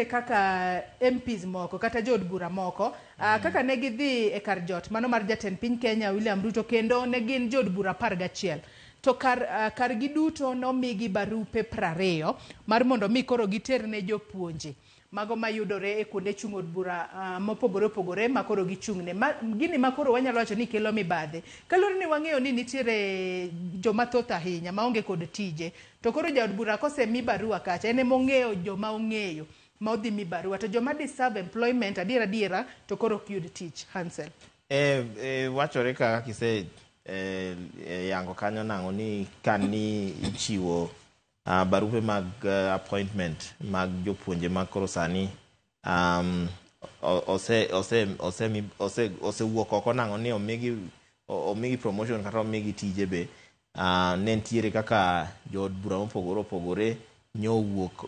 kaka MPs moko kata jood bura moko kaka ne gidhi e kar jot mano mar jatend piny Kenya William Ruto kendo ne gin jood bura 11 to kar giduto nomigi barupe 20 mar mondo mi koro giter ne jopuonje mago mayudore e kuonde chung' od bura mopogore opogore ma koro gichung'ne. Gini ma koro wanyalo wacho ni kelo mibadhi kaluwore ni wang'eyo ni nitiere joma thoth ahinya maonge kod tije to koro jaod bura kosemi barua kacha en emong'eyo joma ong'eyo ma odhi mi barua to joma deserve employment adiera adiera to koro ok yud tich. Hansel wachore kaka kise yango kanyo nang'o ni kani ichiwo barupe mag appointment mag jopuonje mag koro sani osewuok oko nang'o ni omigi promotion kata omigi tije be ne nitiere kaka jood bura mopogore opogore nyowuok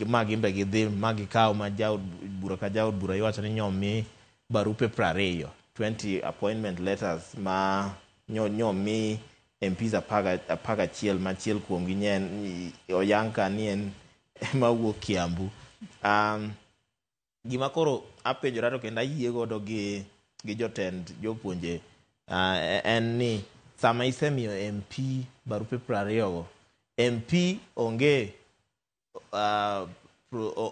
ma gimbe gidhi ma gikaw ma jaod bura ka jaod bura iwacho ni nyomi barupe 20 20 appointment letters ma nyomi MPs 11 machiel kuomgi nyen oyanka ni en mawuok Kiambu. Gima koro apenjora to kendo ayie godo gi jotend jopuonje en ni sama isemiyo MP barupe 20 go, MP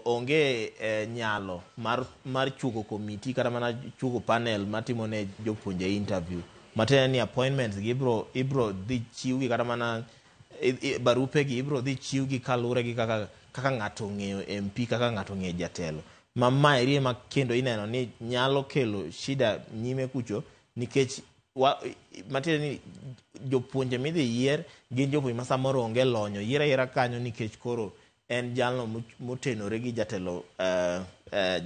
onge nyalo mar chugo komiti kata mana chugo panel matimo ne jopuonje interview. Matiende ni appointments gi ibro dhi chiwgi kata mana barupe gi ibro dhi chiwgi kaluwore gi kaka ng'ato ong'eyo MP kaka ng'ato ong'eyo jatelo. Ma maeri ema kendo ineno ni nyalo kelo shida nyime kucho nikech matiende ni jopuonje midhi yier gin jopuonje ma samoro onge lony oyier ayiera kanyo nikech koro en jalno motenore gi jatelo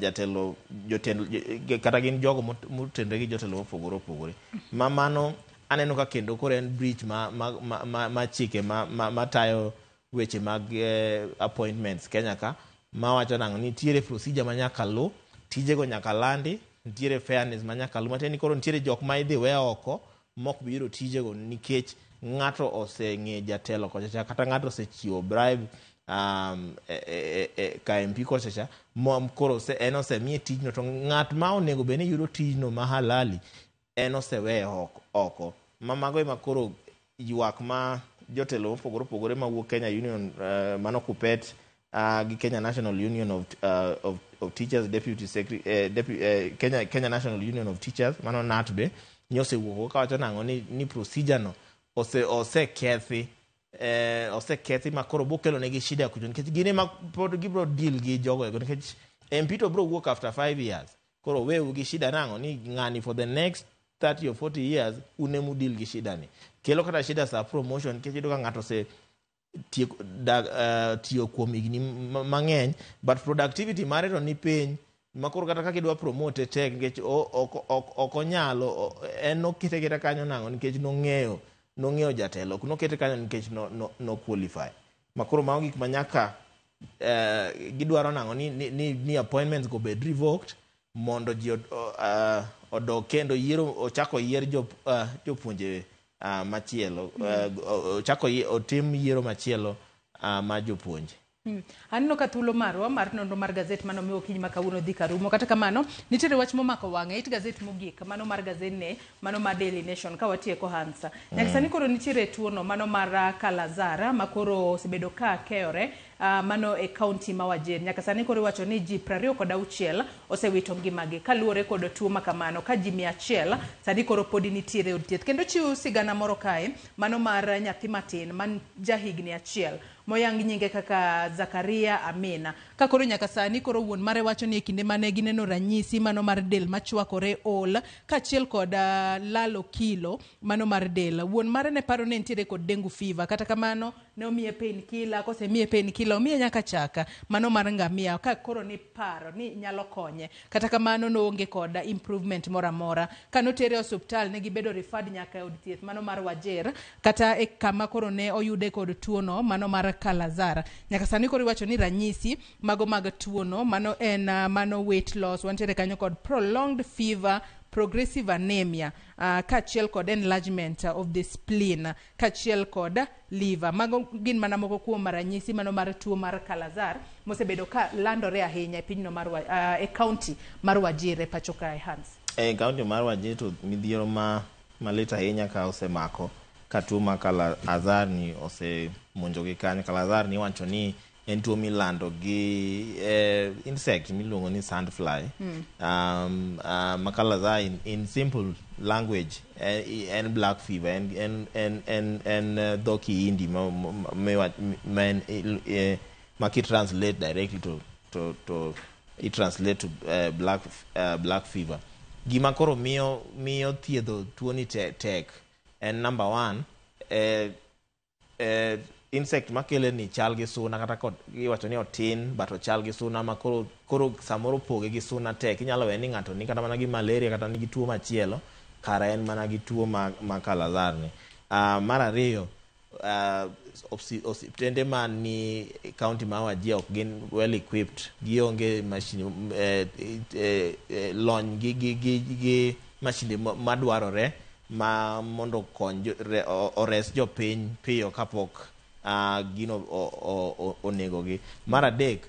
jatelo jotelo kata gin jogo motenore gi jotelo mopogore opogore. Ma mano aneno ka kendo koro en breach ma chike ma tayo weche mag appointments Kenya ka mawacho nang'o nitiere procedure ma nyaka lu, tijego nyaka landi, nitiere fairness ma nyaka lu. Matiende ni koro nitiere jok ma idhi we oko mok bi yudo tijego nikech ng'ato oseng'e jatelo kochacha kata ng'ato osechiwo bribe ka MP kochacha koro en osemiye tijno to ng'at ma onego bed ni yudo tijno ma halali en oseweye oko. Ma mago ema koro ywak ma jotelo mopogore opogore mawuok Kenya Union mano Kupet gi Kenya National Union of Teachers Deputy Secretary Kenya National Union of Teachers mano NAT be nyosewuok kawacho nang'o ni procedure no osekethi osekethi ma koro bokelo negi shida kucho nikech gin ema pod gibro deal gi jogo ego nikech MP to bro wuok after 5 years koro wewu gi shida nang'o ni ng'ani for the next 30 or 40 years unemu deal gi shida ni kelo kata shida sa promotion nikech iyudo ka ng'ato ose tiyo kuom higni mang'eny but productivity mare to ni piny ma koro kata kaka idwa promote tek nikech ok onyalo en nokete keta kanyo nang'o nikech nong'eyo jatelo ok nokete kanyo nikech no qualify. Ma koro mago gik ma nyaka gidwaro nang'o ni appointments go bed revoked mondo ji odog kendo yiero ochako yier jopuonje machielo ochako otim yiero machielo ma jopuonje. Aneno ka thuolo marwa mar nonro mar gazet mano miwa okinyi ma kawuono dhi karumo. Kata kamano, nitiere wach momako wang'e it gazet mogik, mano mar gazetne, mano mar Daily Nation, ka watieko Hansa. Nyaka sani koro nitiere tuono mano mar Kalazar ma koro osebedo ka keyore mano e kaunti ma Wajir. Nyaka sani koro iwacho ni ji 26 osewito ngimagi kaluwore kod tuo ma kamano, ka ji 100 sani koro podi nitiere e od thieth. Kendo chiwo sigana moro kae, mano mar nyathi matin man jahigni 1 moyang nyinge kaka Zakaria Amina. Ka koro nyaka sani koro wuon mare wacho ni e kinde mane gineno ranyisi mano mar del machwakore ol kaachiel kod lalo kilo mano mar del. Wuon mare ne paro ni entiere kod dengue fever, kata kamano ne omiye painkiller, kosemiye painkiller omiye nyaka chak mano mar ngamia ka koro ni paro ni nyalo konye. Kata kamano noonge kod improvement moro amora. Kanotere e osuptal ne gibedo referred nyaka e od thieth mano mar Wajir kata e kama koro ne oyude kod tuono mano mar Kalazar. Nyaka sani koro iwacho ni ranyisi mago mag tuono mano en mano weight loss, wantiere kanyo kod prolonged fever, progressive anemia, kaachiel kod enlargement of the spleen, kaachiel kod liver. Mago gin mana moko kuom ranyisi mano mar tuo mar Kalazar mosebedo ka landore ahinya e pinyno mar e county mar Wajir e pacho kae, Hans. E kaunti mar Wajir to midhiero ma malit ahinya ka osemako ka tuo mar Kalazar ni osemonjogi kanyo. Kalazar ni iwacho ni en tuo milando gi insect miluongo ni sandfly. Ma Kalazar in simple language en black fever, en dho Kihindi ma ki translate directly to i translate to black fever. Gima koro miyo thiedho tuoni tek en number one, insect makele ni chal gi suna, kata kod iwacho ni otin but ochal gi suna, ma koro samoro poge gi suna tek. Inyalo we ni ng'ato ni kata mana gi malaria kata nigi tuo machielo, kara en mana gi tuo ma Kalazar ni. Mar ariyo, osiptende man ni county ma Wajir ok gin well equipped, gionge machine, lony gi mashinde madwarore ma mondo okony ores jopiny piyo kapok gino onegogi. Mar adek,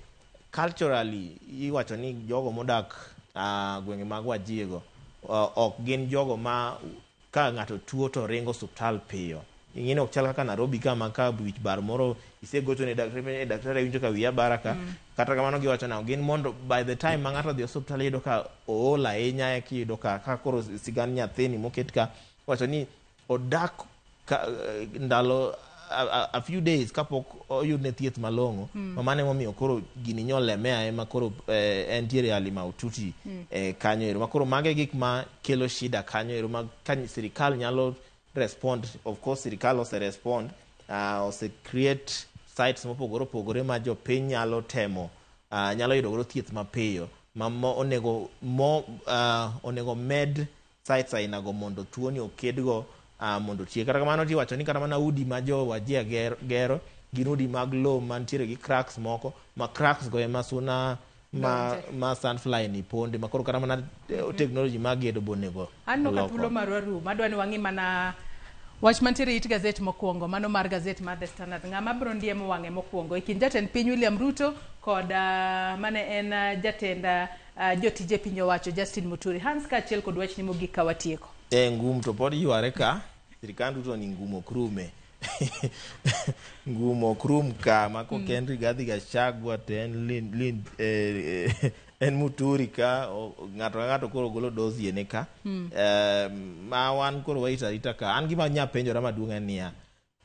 culturally iwacho ni jogo modak gwenge mag Wajir go ok gin jogo ma ka ng'ato tuo to ringo osuptal piyo. Ing'eni ok chal kaka Nairobi ka ma ka wich bar moro isegocho ne daktari, daktari winjo ka wiya bara ka. Kata kamano giwacho nang'o, gin mondo by the time ma ng'ato odhi osuptal iyudo ka ool ahinya, eka iyudo ka koro sigand nyathini moket ka wacho ni odak ka, ndalo a few days kapok oyudne thieth malong'o. Ma mano emomiyo koro gini nyolemea ema koro entiere hali mahututi kanyo ero. Ma koro mago e gik ma kelo shida kanyo ero ma ka sirikal nyalo respond. Of course sirikal ose respond, ose create sites mopogore opogore ma jopiny nyalo temo, nyalo yudo godo thieth mapiyo ma mo, onego mo, onego med sites ainago mondo tuoni okedgo, mondo otiek. Kata kamano tiwacho ni kata mana udi ma jo Wajir gero gin udi mag lowo mantiere gi cracks moko, ma cracks go ema suna ma, Donje. ma sandfly ni ponde, ma koro kata mana technology mag gedo bonego Aneno ka loko. thuolo marwa rumo. Adwa ni wang'i mana wach mantiere it gazet mokwongo, mano mar gazet mar The Standard. Ng'ama biro ndiemo wang'e mokwongo e kind jatend piny William Ruto kod mane en jatend jotije piny owacho Justin Muturi. Hans, kaachiel kod wachni mogik ka watieko. E ngum to pod yware ka sirikand Ruto ni ngum ok rume, ngum ok rum ka ma kok en Rigathi Gachagua to en en Muturi ka ng'ato ka ng'ato koro golo dossier ne ka. Ma wan koro warito arita ka. An gima nya penjora maduong' en niya,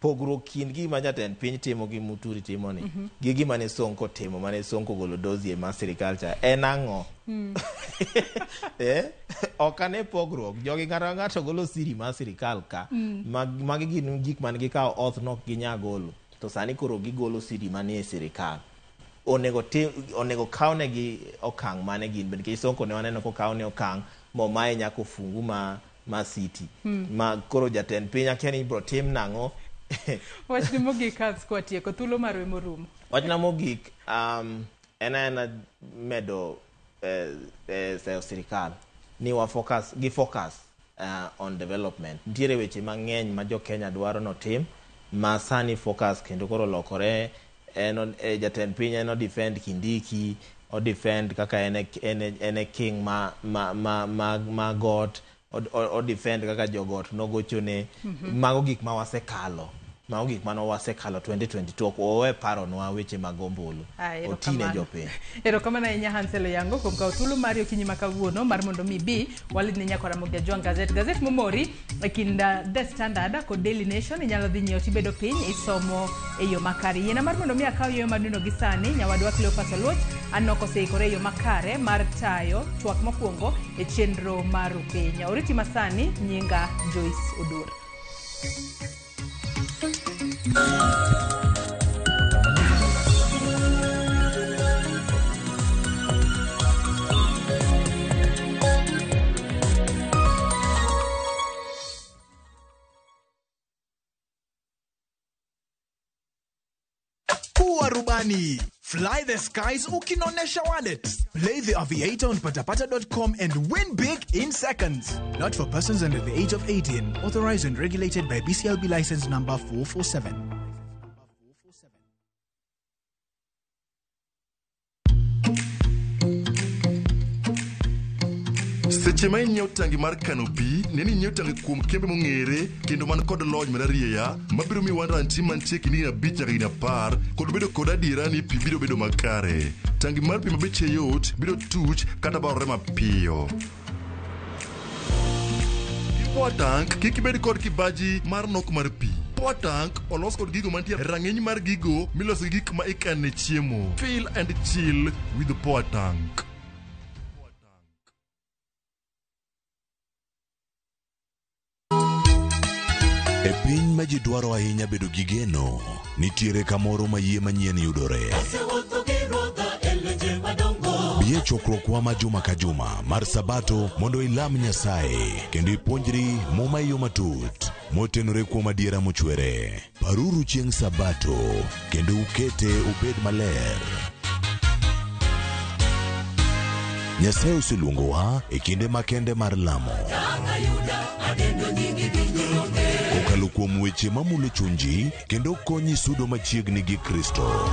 pogruok kind gima jatend piny timo gi Muturi timo ni gi gima ne Sonko timo, mane Sonko golo dossier mar sirikal cha en ang'o? Ok ane pogruok. Jogi ng'ato ka ng'ato golo siri mar sirikal ka. Magi gin gik man gikawo oath nok ginya golo, to sani koro gigolo siri manie sirikal. Onego kawnegi okang' mane gin bende? Nikech Sonko ne waneno kokawne okang' momaye nyaka ofungu ma city. Ma koro jatend piny akia ni ibro tim nang'o. Wachni mogik, Hans, kwatieko thuolo marwa morumo. Wachna mogik en aena medo seyo sirikal ni wa focus gi focus on development. Nitiere weche mang'eny ma jo Kenya dwaro notim ma sani focus kendo koro lokore. En jatend piny en o defend Kindiki, o defend kaka en e king ma got, o defend kaka jogot nogochone. Mago gik ma wasekalo. Mago gik mane wasekalo 2022, ok owe paronwa weche mag ombulu. Otine jopiny. Erokamano ahinya Hansel Oyango kuom kawo thuolo mari okinyi ma kawuono mar mondo mi bi walidni nyakora Ramogi Ajwang' gazet. Gazet momori e kind The Standard kod Daily Nation inyalo dhi nyiewo tibedo piny isomo e yo makare. Yiena mar mondo mi akaw yueyo madundo gi sani nyawadwa Cleophas Oluoch aneno koseikore e yo makare mar tayo twak mokwongo e chenro mar Upenya. Oriti masani nyinga Joyce Odur. Kuwa rubani. Fly the skies ukinonesha wallet. Play the Aviator on patapata.com and win big in seconds. Not for persons under the age of 18. Authorized and regulated by BCLB license number 447. Seche ma inyiewo tangi mar kano pi, ne ni inyiewo tangi kuom kembe mong'ere kendo man kod lony mararieya mabiro miyi warranty mantie kind higni 5 nyaka higni 10 kod bedo kod adiera ni pi biro bedo makare. Tangi mar pi ma beche yot biro tuch kata barore mapiyo. Power tank kik ibed kod kibaji mar nok mar pi. Power tank olos kod gigo mantie rang'iny mar gigo miloso gi gik ma ikane chiemo. Fill and chill with the power tank. E piny ma ji dwaro ahinya bedo gi geno, nitiere kamoro ma yie manyien yudore. Bi e chokruokwa ma juma ka juma mar Sabato mondo ilam Nyasaye kendo ipuonjri Muma e yo matut motenore kuom adiera mochwere. Paruru chieng' Sabato kendo ukete obed maler. Nyasaye oseluongowa e kinde makende mar lamo. Kokalo kuom weche mamulo chunji kendo konyi sudo machiegni gi Kristo.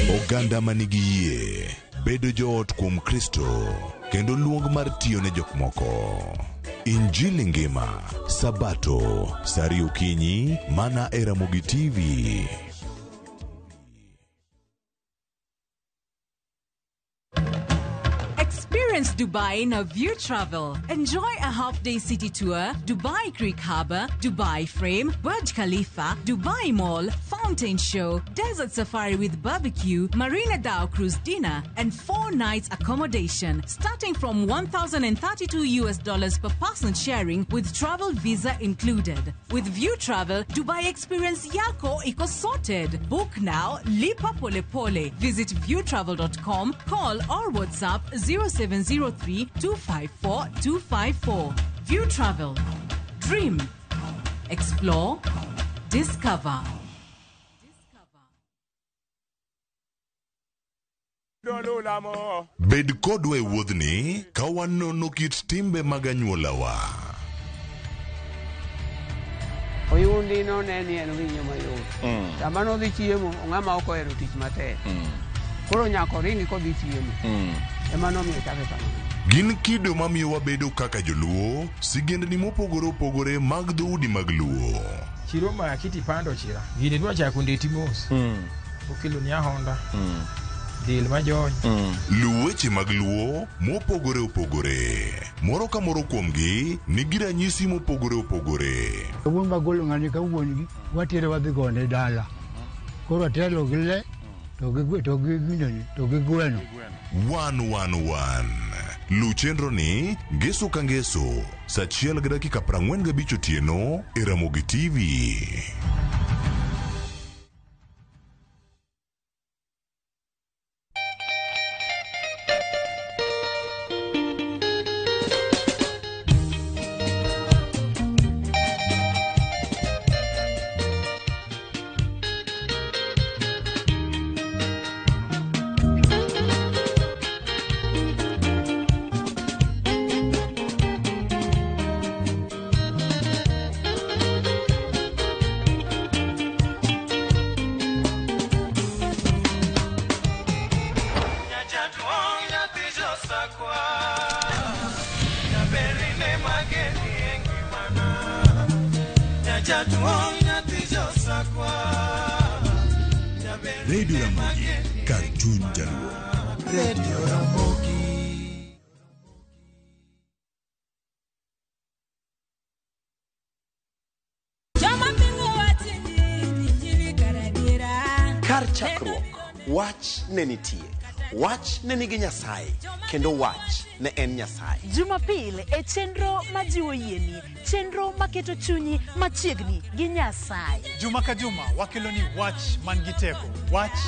Oganda manigi yie, bedo joot kuom Kristo, kendo luong mar tiyo ne jok moko. Injili ngima, Sabato, saa ariyo okinyi, mana e Ramogi TV. Experience Dubai in a View Travel. Enjoy a half-day city tour, Dubai Creek Harbour, Dubai Frame, Burj Khalifa, Dubai Mall, Fountain Show, Desert Safari with barbecue, Marina Dhow Cruise dinner, and 4 nights accommodation, starting from $1,032 per person sharing with travel visa included. With View Travel, Dubai experience yako iko sorted. Book now, lipa pole pole. Visit viewtravel.com, call or WhatsApp 0703 254 254. View Travel. Dream. Explore. Discover. Bed kodwa e wuodhni ka wanono kit timbe mag anyuolawa. Oyundi no ne ni en winyo mayot. Sama nodhi chiemo, ng'ama ok ohero tich matek. Koro nyaka oringi kodhi chiemo. Ema nomiyo chake kamano. Gin kido mamiyo wabedo kaka joluo, sigendni mopogore opogore mag dhoudi mag luo. Chiro maki tipando chira. Gini dwa chako ndeti mos. Okelo ni ahonda. Del majony. Luw weche mag luo mopogore opogore. Moro ka moro kuomgi nigi ranyisi mopogore opogore. Wuon magolo ng'ani ka wuon gi watere wadhi gone dala. Koro atelo gi le to gi to gi ginene to gi gweno. 111. Luw chenro ni ngeso ka ngeso saa 1:45 otieno e Ramogi TV. Radio Ramogi, kar chuny Jaluo. Radio Ramogi. Kar chakruok, wach ne nitie. Wach ne nigi Nyasaye, kendo wach ne en Nyasaye. Jumapil e chenro majiwo yieni, chenro maketo chunyi machiegni gi Nyasaye. Juma ka juma wakelo ni wach man gi teko, wach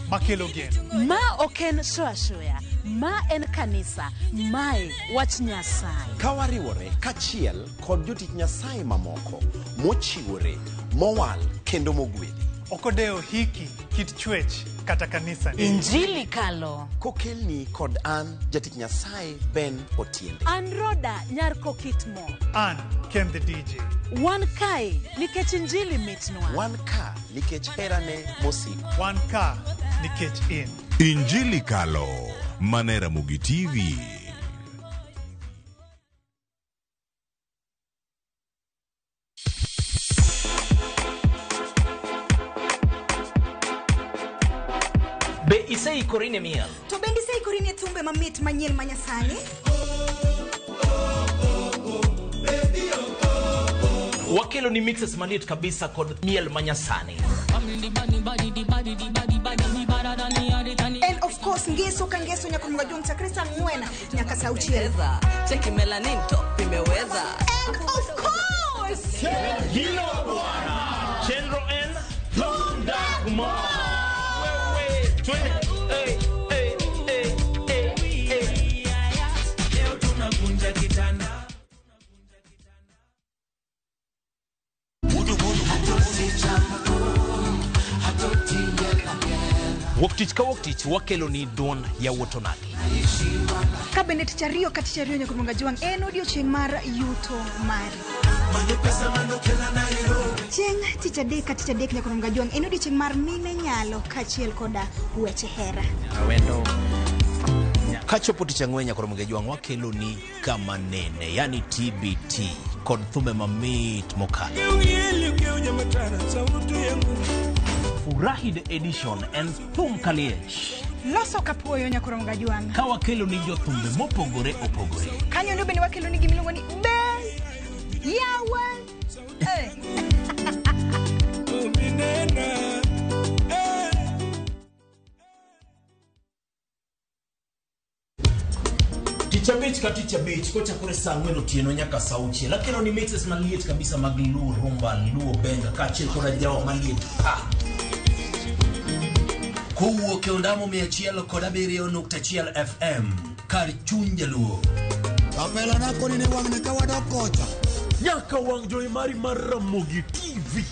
makelo geno. Ma ok en shoashoya, ma en kanisa, mae wach Nyasaye. Ka wariwore kachiel kod jotich Nyasaye mamoko mochiwore, mowal kendo mogwedhi. Ok odewo hiki, kit chwech kata kanisa. Injili kalo. Kokelni kod an jatich Nyasaye Ben Otiende. An Roda nyar Kokitmo. An Ken the DJ. Wan kae nikech injili mitnwa. Wan ka nikech herane mosiko. Wan ka nikech in. Injili Kalo, mana e Ramogi TV. Be iseikori ne miel? To bende iseikori ne thumbe mamit manyien ma nyasani? Wakelo ni mixes maliet kabisa kod miel manyasani. And of course ngeso ka ngeso nyaka mga chakre saa 4 nyaka saa 6. Cheki melanin top imeweza. And of course Hilo bwana. Chenro en Thunda Kumar. Twende. Hey, hey, hey, hey, hey. Leo tunakunja kitanda. Wuok tich ka wuok tich wakelo ni duond yawuot onagi. Ka bende tich ariyo ka tich ariyo nyaka mga jwang' en odiochieng' mar yuto mari. Chieng' tich adek ka tich adek nyaka mga jwang' en odiochieng' mar mine nyalo kaachiel koda weche hera. Awendo. Kachopo tich ang'wen nyaka mga jwang' wakelo ni kama nene, yani TBT kod thumbe mamit mokalo. Furahi the edition en thum kaliech. Loso kapuoyo nyaka mga jwang'. Ka wakelo ni jothumbe mopogore opogore. Kanyo ndo bende wakelo ni gimiluongo ni be yawa. Tich abich ka tich abich kochakore saa 4 otieno nyaka saa 6. Akelo ni mixes maliet kabisa mag Luo rumba, Luo benga kaachiel koda jawa maliet pa. Kowuok e ondamo 107.1 FM kar chuny Jaluo. Kapela na koni ne wang'ne ka wadok kocha. Nyaka wang' jowi mari mar Ramogi TV.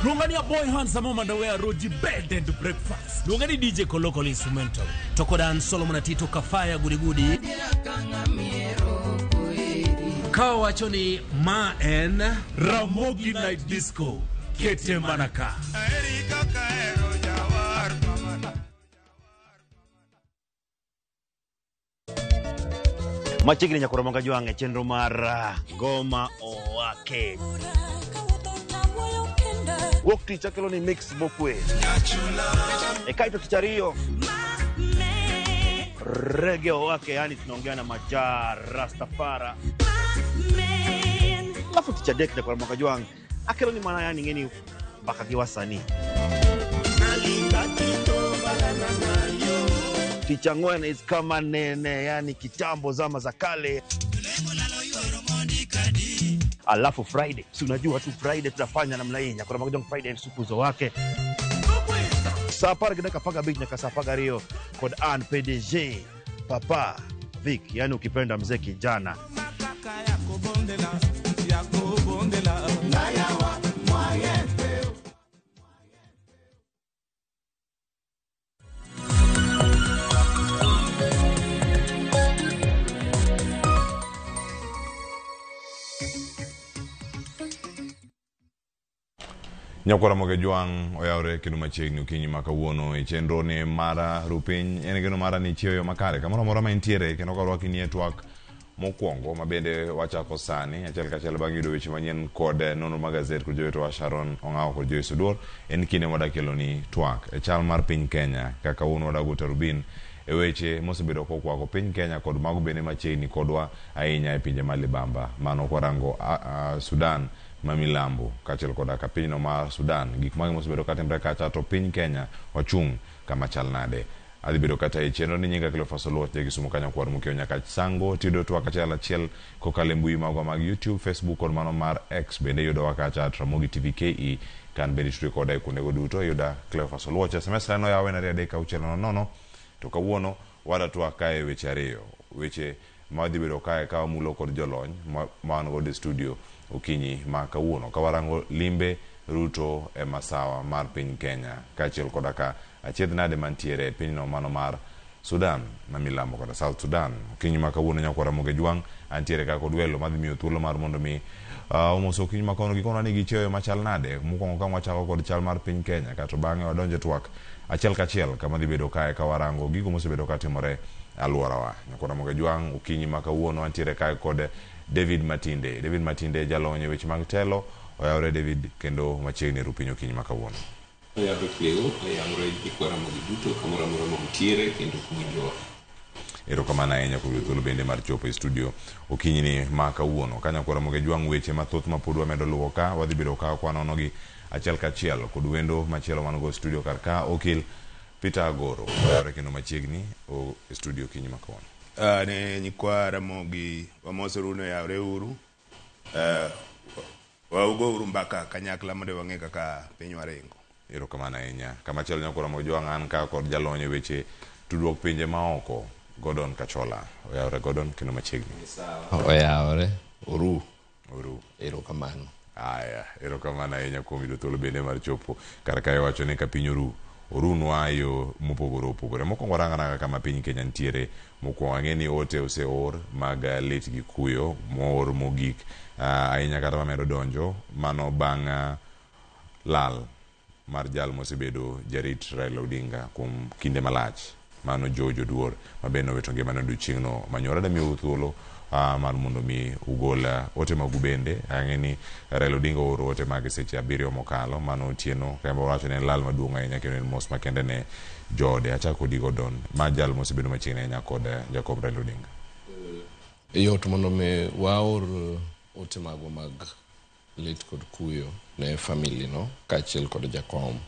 Luonga ni a boy handsome mandawe roji bed and breakfast. Luonga ni DJ Kolokol instrumental. To kod an Solomon Atito Kafaya Gudigudi. Ka wacho ni ma en Ramogi Night Disco. Kete manaka. Machiegni nyaka Ramogi Jwang' e chenro mar Ngoma Owake. Wuok tich akelo ni mix mokwe. E kaito tich ariyo Reggae owake, yani tunaongea na Maja Rastafara. Alafu tich adek nyaka Ramogi Jwang' akelo ni mana yani ngeni mbaka gi wasanii. Tich ang'wen is kama nene, yani kitambo zama za kale. Alafu Friday, si unajua tu Friday tutafanya namna hii. Nyakora Magajong Friday ni supuzo wake. Saa 10:15 nyaka saa 2 kod an PDG Papa Vic, yani ukipenda mzee kijana. Nyakwara Ramogi Jwang' oyawre kendo machiegni okinyi ma kawuono e chenro ne mara rupiny en geno mara ni chieyo makare kamoro amora ma intiere kendo ka orwaki ni e twak Mokwongo ma bende wachako sani achiel kachiel bang' yudo weche manyien kod nonro mag gazet kod jowetewa Sharon Ong'awo kod Joyce Oduor en kinde mwadakeloni twak e chal mar piny Kenya kaka un wadago tarubin e weche mosebedo kokwako piny Kenya kod mago bende machiegni kodwa ahinya e pinje ma libamba mano kwarango Sudan ma milambo kaachiel koda ka pinyno mar Sudan gik mage mosebedo katimre kacha to piny Kenya ochung' kama chal nade. Adhi bedo kata e chenro ni nyinga Cleophas Oluoch ja Kisumu kanyo kwar mokiewo nyaka Sango tiyudo twak achiel achiel kokalo e mbui magwa mag YouTube, Facebook kod mano mar X bende iyudowa kacha at Ramogi TV KE kan bende itudri koda e kuondego duto iyuda Cleophas Oluoch. SMS line oyaw en 23600 to kawuono wada twak kae weche ariyo weche ma wadhi bedo kae ka wamulo kod jolony ma wan godo e studio okinyi ma kawuono ka warango limbe Ruto e masawa mar piny Kenya kaachiel koda ka achiedh nade mantiere e pinyno mano mar Sudan ma milambo kata South Sudan. Okinyi ma kawuono nyakwar Ramogi Ojwang' antiere ka kod welo madhi miyo thuolo mar mondo mi omoso okinyi ma kono gikonwa ni gichiewo machal nade. Mokwongo ka wachako kod chal mar piny Kenya kato bang'e wadonjo e twak achiel kachiel kama dhi bedo kae ka warango gigo mosebedo katimore alworawa. Nyakwar Ramogi Ojwang' okinyi ma kawuono antiere kae kod David Matinde. David Matinde jalony e weche mag telo. Oyawore David kendo machiegni ru piny okinyi ma kawuono. Oyawre Cleo, oyawre nyikwa Ramogi duto kamoro amora ma untiere kendo kuwinjowa. Erokamano ahinya kuom yudo thuolo bende mar chopo e studio okinyi ni ma kawuono. Ka nyakwar Ramogi Ojwang' weche mathoth ma pod wamedo luwo ka, wadhi bedo ka kwanonogi achiel kachiel kod wendo machielo man go e studio kar ka okil Peter Agoro. Oyawre kendo machiegni e studio okinyi ma kawuono. Ne nyikwa Ramogi wamosoru ni oyawre uru. Wagouru mbaka kanyakla mondo wang'e kaka pinywa ringo. Erokamano ahinya. Kamachielo nyakwar Ramogi Ojwang' an ka kod jalony e weche tudruok pinje maoko Gordon Kachola. Oyawre Gordon kendo machiegni. Oyawre, oru. Oru. Erokamano. Aya, erokamano ahinya kuom yudo thuolo bende mar chopo kar kae wacho ni ka piny oru, orunwa e yo mopogore opogore. Mokwongo warang aranga kama piny Kenya nitiere. Mokwongo ang'e ni ote oseor mag lit gi kuyo moor mogik ahinya kata mamedo donjo mano bang' lal mar jal mosebedo jarit Raila Odinga kuom kinde malach mano George Oduor ma bende nowito ngimane odiochieng'no manyoro. Adwa miyou thuolo mar mondo mi ugol ote magu bende. Ang'e ni Raila Odinga ooro ote mage seche 7 mokalo mano otieno kendo owacho ni en lal maduong' ahinya kendo en mos makende ne joode. Achako kodi Gordon ma jal mosebedo machiegni ahinya kod jakom Raila Odinga. Yot mondo mi waor ote magwa mag lit kod kuyo ne family no kaachiel kod jakom.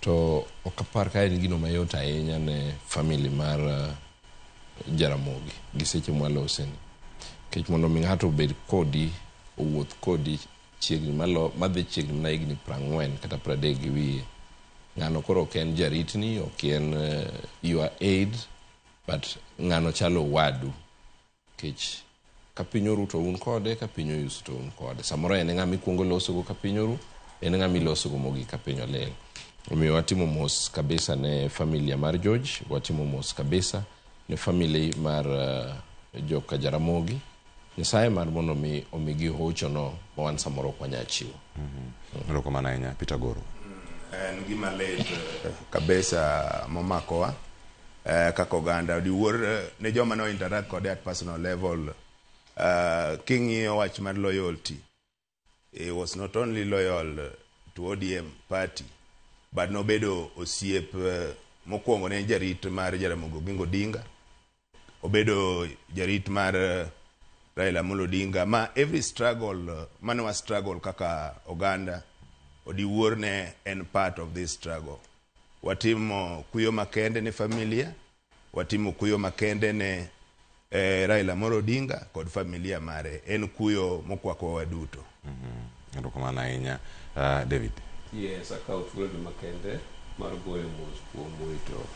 To ok apar ka en gino mayot ahinya ne family mar Jaramogi gi seche mwaloseni. Nikech mondo mi ng'ato obed kodi, owuoth kodi chiegni malo madhi chiegni mana higni 40 kata 30 gi wiye. Ng'ano koro ok en jaritni, ok en your aid, but ng'ano chalo owadu. Nikech ka piny oru to un kode, ka piny oyuso to un kode. Samoro en e ng'ama ikuongo losogo ka piny oru, en e ng'ama ilosogo mogik ka piny olil. Omiyo watimo mos kabisa ne familia mar George, watimo mos kabisa ne family mar joka Jaramogi. Nyasaye mar mondo mi omigi hochono ma wan samoro ok wanyal chiwo. Erokamano ahinya Peter Goro. En gima lit kabisa momakowa kaka oganda. Odiwuor ne joma no interact kode at personal level. King'iyo wach mar loyalty, he was not only loyal to ODM party, but nobedo osiep mokwongo ne en jarit mar Jaramogi Oginga Odinga, obedo jarit mar Raila Amolo Odinga, ma every struggle mane wa struggle kaka oganda, Odiwuor ne en part of this struggle. Watimo kuyo makende ne familia, watimo kuyo makende ne Raila Amolo Odinga kod familia mare. En kuyo mokwako waduto. Erokamano ahinya. David. Yes, akawo thuolo ni makende mar goyo mos kuom wito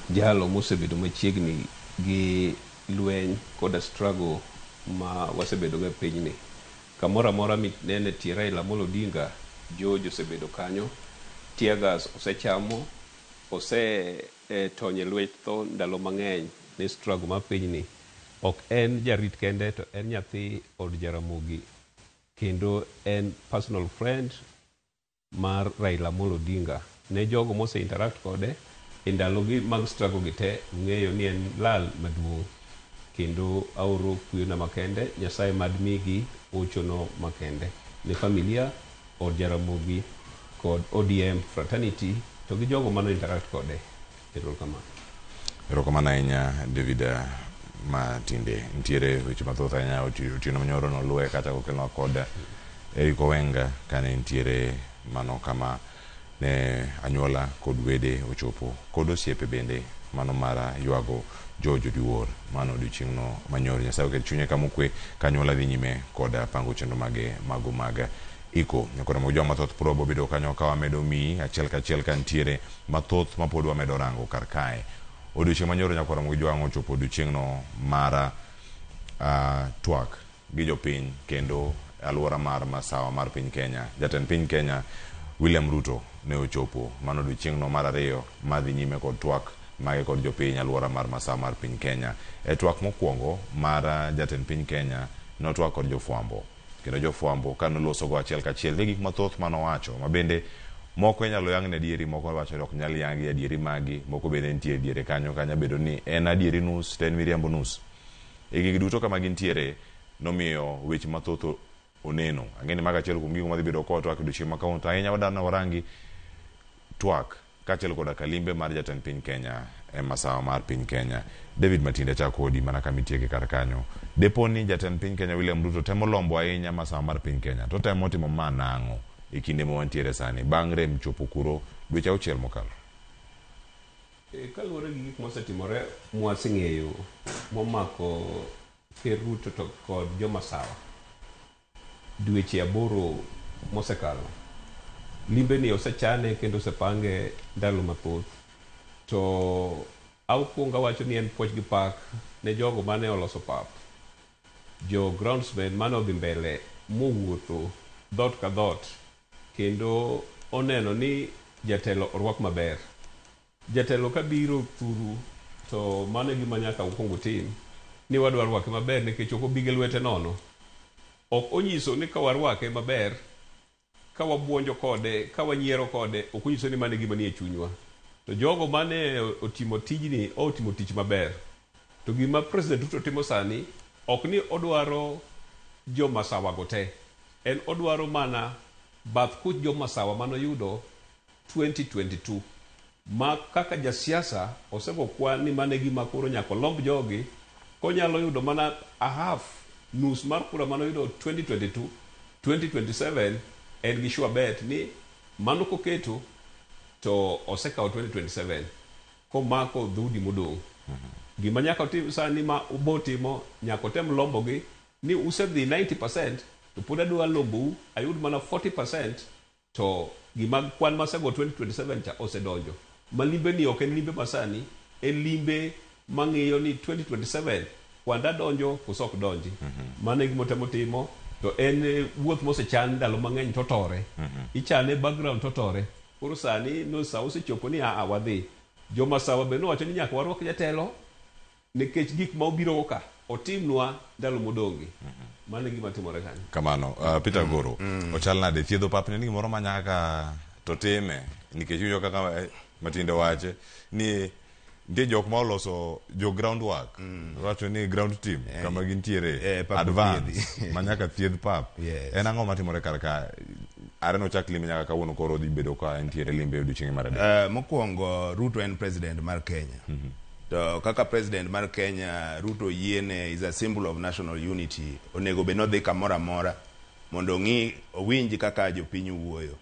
jalo mosebedo machiegni gi lweny koda struggle ma wasebedo go e pinyni. Kamoro amora minene tie Raila Amolo Odinga, George osebedo kanyo, tear gas osechamo, osetony e lwet tho ndalo mang'eny ne struggle mar pinyni. Ok en jarit kende to en nyathi od Jaramogi kendo en personal friend mar Raila Amolo Odinga. Ne jogo mose interact kode e ndalogi mag struggle gi te, ung'eyo ni en lal maduong'. Kendo aoro kuyona makende, Nyasaye mad migi hochono makende. Ne familia, od Jaramogi kod ODM fraternity to gi jogo mano interact kode. Erokamano. Erokamano ahinya David Matinde. Nitiere weche mathoth ahinya otieno manyoro noluwe kata kokelnwa kod Eric Owenga kane nitiere mano kama ne anyuola kod wede ochopo kod osiepe bende mano mara ywago George Odiwuor mano odiochieng'no manyoro. Nyasaye oket chunye kama okwe ka anyuola dhi nyime kod pango chenro mage mago mag iko. Nyakoro Mojwang mathoth pod wabobedo kanyo ka wamedo miyi achiel kachiel ka nitiere mathoth ma pod wamedo rango kar kae. Odiochieng' manyoro Nyakwar Mojwang ochopo odiochieng'no mar twak gi jopiny kendo alwora mar masawa mar piny Kenya. Jatend piny Kenya William Ruto ne ochopo mano odiochieng'no mar ariyo madhi nyime kod twak mage kod jopiny alwora mar masawa mar piny Kenya. E twak mokwongo mar jatend piny Kenya notwak kod jofwambo. Kendo jofwambo ka nolosogo achiel kachiel ne gik mathoth manowacho ma bende moko inyalo yang ni adieri, moko wacho ni ok nyal yangi adieri magi, moko bende nitie diere kanyo kanya bedo ni en adieri nus to en miriambo nus. E gigi duto kama gintiere nomiyo weche mathoth oneno. Ang'e ni mago achiel kuom gigo madhi bedo kwa twak odiochieng' ma kawuono to ahinya wadwa warangi twak kaachiel koda kalimbe mar jatend piny Kenya e masawa mar piny Kenya. David Matinde achako kodi mana kama itieke kar kanyo. Depo ni jatend piny Kenya William Ruto temo lombo ahinya masawa mar piny Kenya to temo timo ma nang'o e kinde ma wantiere sani bang' rem chopo kuro dweche auchiel mokalo? Kaluwore gi gik mosetimore mwaseng'eyo momako Ker Ruto to kod jomasawa dweche 8 mosekalo, limbe ni osechane kendo osepange ndalo mathoth. To akwongo awacho ni en puoch gi pak ne jogo mane oloso pap, jo groundsmen mane odhi mbele mowuotho dhoot ka dhoot kendo oneno ni jatelo orwak maber. Jatelo kabiro thuru to mano e gima nyaka ukwong utim, ni wadwa rwake maber nikech ok obi gi lwete nono. Ok onyiso ni ka warwake maber, ka wabuonjo kode, ka wanyiero kode, ok onyiso ni mano e gima nie chunywa. To jogo mane otimo tijni, otimo tich maber. To gima President Ruto timo sani, ok ni odwaro jomasawa go te. En odwaro mana bath kuch jomasawa manoyudo 2022. Ma kaka jasiasa osego kwan ni mano e gima koro nyaka olomb jogi, konyalo yudo mana a half, nus mar kura manoyudo 2022, 2027 en gi sure bet ni mano koketo to osekawo 2027 komako dhoudi modong'. Gima nyaka otim sani ma obotimo, nyaka otem lombogi ni usedhi 90% to pod adwa lombou ayud mana 40% to gima kwan masego 2027 cha osedonjo. Ma limbe ni ok en limbe masani, en limbe mang'iyo ni 2027 kwanda donjo koso ok donji. Mano e gima otemo timo, to en wuoth mosechan ndalo mang'eny totore. Ichane background totore. Koro sani no sa osechopo ni aa wadhi. Jomasawa be nowacho ni nyaka warwak jatelo nikech gik ma obiro ka otimnwa ndalo modong'gi. Mano e gima timore kanyo. Kamano, Peter Goro, ochal nade thiedho pap ni gimoro ma nyaka to time nikech iwinjo kaka Matinde wache ni nitie jok ma oloso jo ground work wacho ni ground team kama gintiere pap advance ma nyaka thiedh pap. Yes. En ang'o matimore kar ka are nochak limbe nyaka kawuono koro odhi bedo ka entiere limbe odiochienge mar adek? Mokwongo Ruto en president mar Kenya. To kaka president mar Kenya, Ruto yiene is a symbol of national unity. Onego bed nodhi kamoro amora mondo ong'i owinj kaka jopiny wuoyo.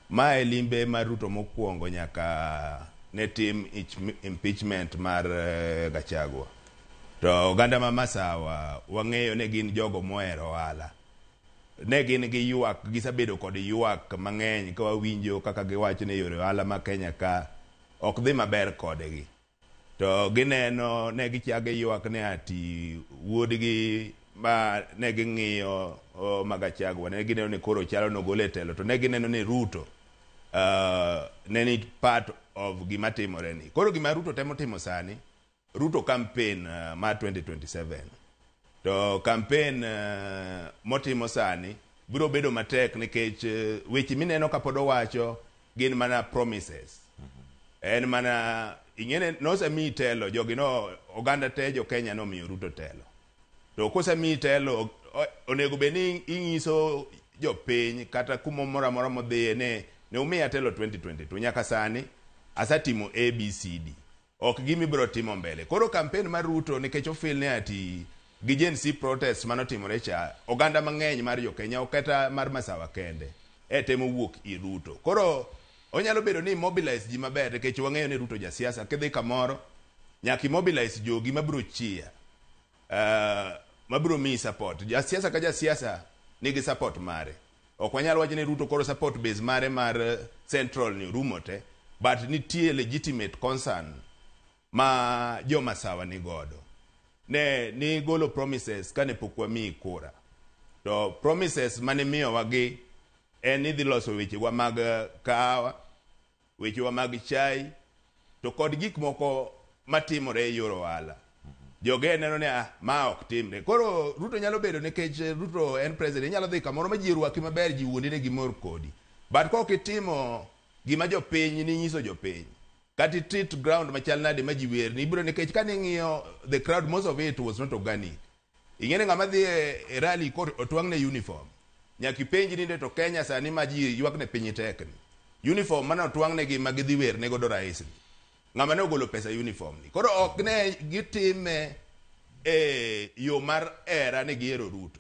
Ma e limbe mar Ruto mokwongo nyaka ne tim impeachment mar Gachagua. To oganda ma Masawa wang'eyo ni gin jogo mohero ohala. Ne gin gi ywak, gisebedo kod ywak mang'eny ka wawinjo kaka giwacho ni yore ohala ma Kenya ka ok dhi maber kodgi. To gineno ne gichako ywak ni ati wuodgi ma ne ging'iyo ma Gachagua ne gineno ni koro chalo nogole e telo, to ne gineno ni Ruto ne ni part of gima timore ni. Koro gima Ruto temo timo sani, Ruto campaign mar 2027. To campaign motimo sani biro bedo matek nikech weche mineno kapod owacho gin mana promises. En mana Ing'ene nosemiyi telo, jogi no oganda te jo Kenya nomiyo Ruto telo. To kosemiyi telo, onego bed ni ing'iso jopiny kata kuma moro amora modhiye ne ne umiya telo 2022 nyaka sani asetimo ABCD. Ok gima ibiro timo mbele. Koro campaign mar Ruto nikech ofil ni ati gi Gen Z protest manotimore cha, oganda mang'eny mar jo Kenya ok kata mar Masawa kende e temo wuok ir Ruto. Koro onyalo bedo ni mobilize ji maber nikech wang'eyo ni Ruto jasiasa kidhi kamoro nyaka imobilize jogi mabiro chia mabiro miyi support. Jasiasa ka jasiasa nigi support mare. Ok wanyal wacho ni Ruto koro support base mare mar Central ni rumo te, but nitie legitimate concern ma jo Masawa ni godo. Ne ni golo promises kane pok wamiyi kura. To promises mane miyowa gi en ni dhi loso wechewa mag kahawa, wechewa mag chai, to kod gik moko matimore e yor ohala. Joge neno ni ah, ma ok timre. Koro Ruto nyalo bedo nikech Ruto en president, inyalo dhi kamoro ma ji rwaki maber, ji wuondi ni gimor kodi. But kok itimo gima jopiny ninyiso jopiny, kata i treat ground machal nade ma ji werni, ibiro nikech kane ing'iyo the crowd, most of it was not organic. Ing'e ni ng'ama dhi e rally ko otwang'ne uniform. Nyaka ipenj ni to Kenya sani ma ji ywak ne piny tek ni. Uniform mane otwang'ne gi ma gidhi werne godo rais ni. Ng'ama ne ogolo pesa uniform ni. Koro ok ne gitime e yo mar hera ni gihero Ruto.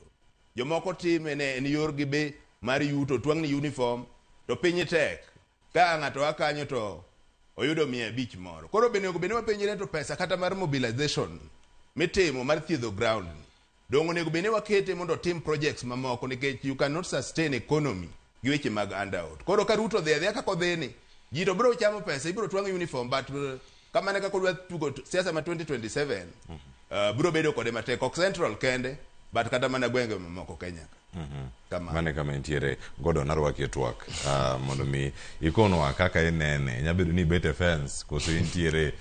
Jomoko time ne en yorgi be mar yuto, twang'ni uniform to piny tek. Ka ng'ato a kanyo to oyudo 500 moro. Koro bende onego bed ni wapenjre to pesa kata mar mobilization mitimo mar thiedho ground ni. Dong' onego bed ni wakete mondo otim projects mamoko nikech you cannot sustain economy gi weche mag handout. Koro ka Ruto odhi adhiya kaka odhi ni, ji to biro chamo pesa, ibiro twang' uniform, but kamano kaka odwa tugo siasa ma 2027 biro bedo kode matek. Ok Central kende, but kata mana gwenge mamoko Kenya ka. Kamano. Mane kama entiere Gordon arwaki e twak mondo mi ikonwa kaka inene. Nyalo bedo ni ibet e fence koso intiere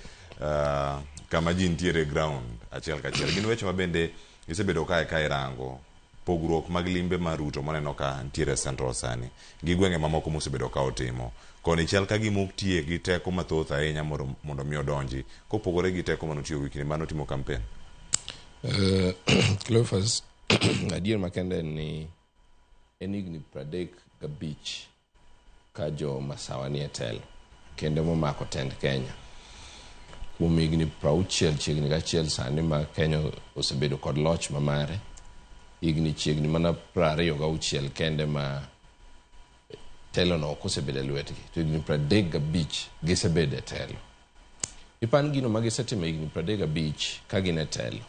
kama ji nitiere ground achiel kachiel. Gin weche ma bende isebedo kae ka irango pogruok mag limbe mar Ruto maneno ka nitiere Central sani gi gwenge mamoko mosebedo ka otimo. Koni chal ka gima ok tiye gi teko mathoth ahinya mondo mi odonji kopogore gi teko manotiyo go e kinde manotimo campaign. Cleophas, adier makende en ni en higni 35 ka jo Masawa nie telo kendo momako tend Kenya. Kuom higni 60 chiegni gachiel sani ma Kenya osebedo kod loch mamare, higni chiegni mana 26 kende ma telo no ok osebedo e lwetgi, to higni 35 gisebedo e telo. Ipan gino ma gisetimo higni 35 ka gin e telo,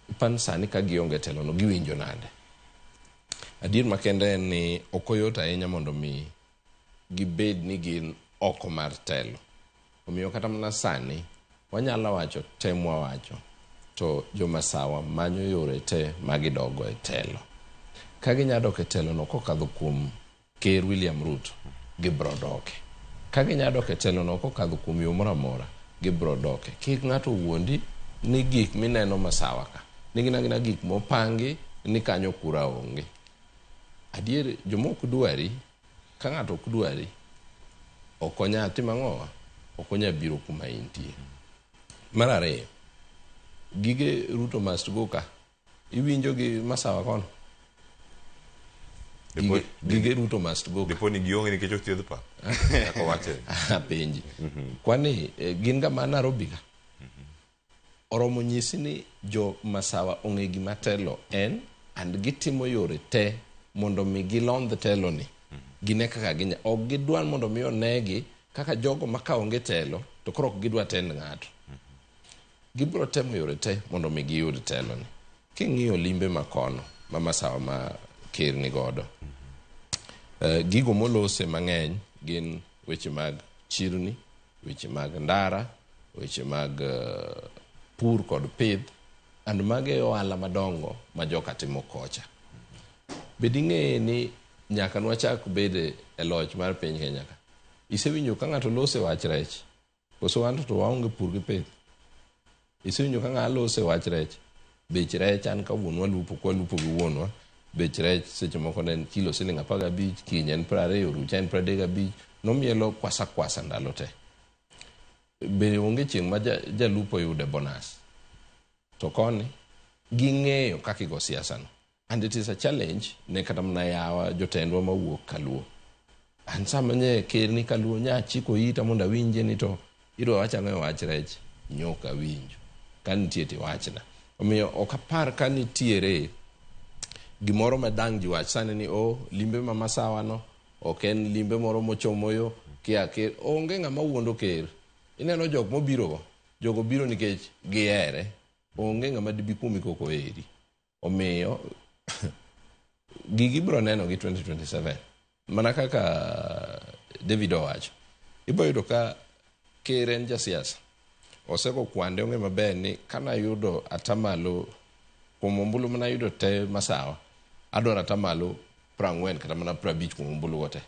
ipan sani ka gionge telo no giwinjo nade? Adier makende en ni ok oyot ahinya mondo mi gibed ni gin oko mar telo. Omiyo kata mana sani wanyalo wacho te mwawacho to jo Masawa manyo yore te magidogo e telo. Ka ginya dok e telo no kokadho kuom Ker William Ruto, gibiro doke. Ka ginya dok e telo no kokadho kuom yo moro amora, gibiro doke. Kik ng'ato wuondi ni gik mineno Masawa ka, ni gin agina gik mopangi ni kanyo kura onge. Adier joma ok dwari, ka ng'ato ok dwari, ok onyal timo ang'owa? Ok onyal biro kuma intie. Mar ariyo, gige Ruto must go ka, iwinjo gi Masawa kono? Gige Ruto must go. Dipo ni gionge nikech ok thiedh pa. Kaka owache. Apenji. Kwani gin ga ma Nairobi ka? Oromo nyisi ni jo Masawa ong'e gima telo en and gitimo yore te mondo mi gilondh telo ni. Gine kaka ginya. Ok gidwar mondo mi onegi kaka jogo ma ka onge telo to koro ok gidwa tend ng'ato. Gibiro temo yore te mondo mi giyud telo ni. King'iyo limbe makono ma Masawa ma ker ni godo, gigo molose mang'eny gin weche mag chirni, weche mag ndara, weche mag pur kod pith, and mago e ohala madongo ma joka timo kocha. Bed ing'e ni nyaka nwachak bede e loch mar piny Kenya ka. Isewinjo ka ng'ato lose wach rech? Koso wan to waonge pur gi pith? Isewinjo ka ng'a lose wach rech? Bech rech an ka wuonwa lupo, kwalupo gi wuonwa, bech rech seche moko ne en kilo siling 15, kiny en 20, orucha en 35, nomielo kwasa kwasa ndalo te. Be onge chieng' ma jalupo yude bonus. To koni ging'eyo kaka igo siasa no. And it is a challenge ne kata mana yawa jotendwa mawuok kaluo. An sama nye ker ni kaluo nya chiko ita mondo awinje ni to idwa wach ang'o e wach rech nyoka awinjo. Ka nitie tiwachna. Omiyo ok apar ka nitiere gimoro ma dang' ji wach sani ni oh limbe ma Masawa no ok en limbe moro mochomo yo kia ker. Onge ng'ama wuondo ker. Ineno jok mobiro go, jogo biro nikech gihere. Onge ng'ama dibi kuomi kok oheri. Omiyo gigi biro neno gi 2027. Mana kaka David owacho, ibo yudo ka ker en jasiasa. Osego kwande ong'e maber ni kanayudo atamalo kuom ombulu manayudo te Masawa, adwaro atamalo 40 kata mana 50 kuom ombulu go te.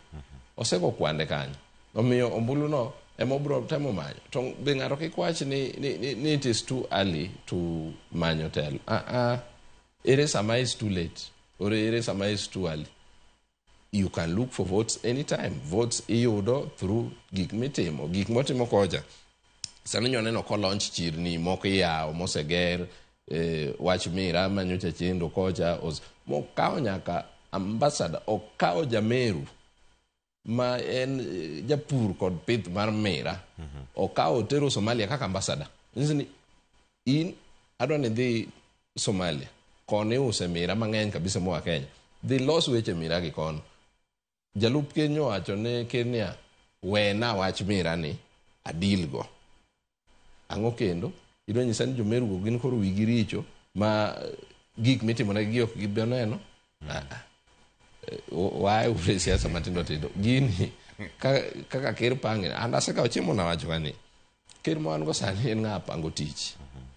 Osego kwande kanyo. Omiyo ombulu no ema obiro temo manyo. To be ng'ato kik wach ni it is too early to manyo telo. Ere sama is too late or ere sama is too early. You can look for votes anytime. Votes iyudo through gik mitimo. Gik motimo kocha. Sani nyo neno ko launch chirni moko iyawo moseger, wach mira manyocha chendo kocha mokawo nyaka ambassador, okawo Jameru ma en japur kod pith mar mira, okawo otero Somalia kaka ambassador. Nyiso ni in adwa ni dhi Somalia koni use mira mang'eny kabisa moa Kenya, dhi los weche mira gi kono. Jalup ker nyowacho ne ker niya, wena wach mira ni adil go. Ang'o kendo? Idwa nyisa ni Jomeru go gin koro wigi richo ma gik mitimonegi ok gibi neno? Wae ure siasa matindo tindo. Gini kaka ker pange, an asekawo chiemo nawacho ka ni ker ma wan go sani en ng'a pango tich.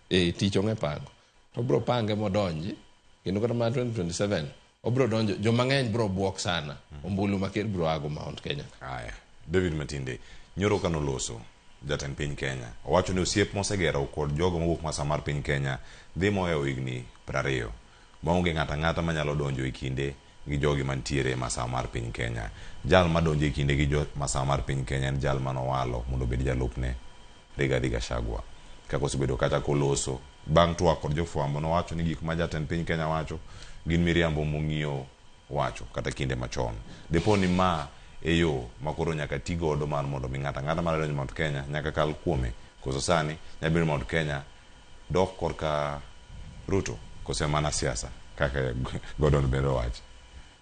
Tich ong'e pango. To obro pange modonji, kendo kata mana 2027 obro donjo, joma ng'eny bro buok sana. Ombulu ma ker bro ago Mount Kenya. Aya, David Matinde, nyoro kanoloso jatend piny Kenya owacho ni osiep mosegero kod jogo mowuok Masawa mar piny Kenya dhi mohewo higni 20 maonge ng'ato ang'ata manyalo donjo e kinde gi jogi mantiere e Masawa mar piny Kenya. Jal madonjo e kinde gi jo Masawa mar piny Kenya en jal manowalo mondo obed jalupne Rigathi Gachagua. Kaka osebedo kacha koloso bang' twak kod jofwambo nowacho ni gik ma jatend piny Kenya wacho gin miriambo mong'iyo wacho kata kinde machon. Depo ni ma e yo ma koro nyaka ti godo mar mondo mi ng'ato ang'ata mar donjo Mount Kenya nyaka kal kuome. Koso sani nyalo bedo Mount Kenya dok korka Ruto kose mana siasa kaka Gordon bende owacho.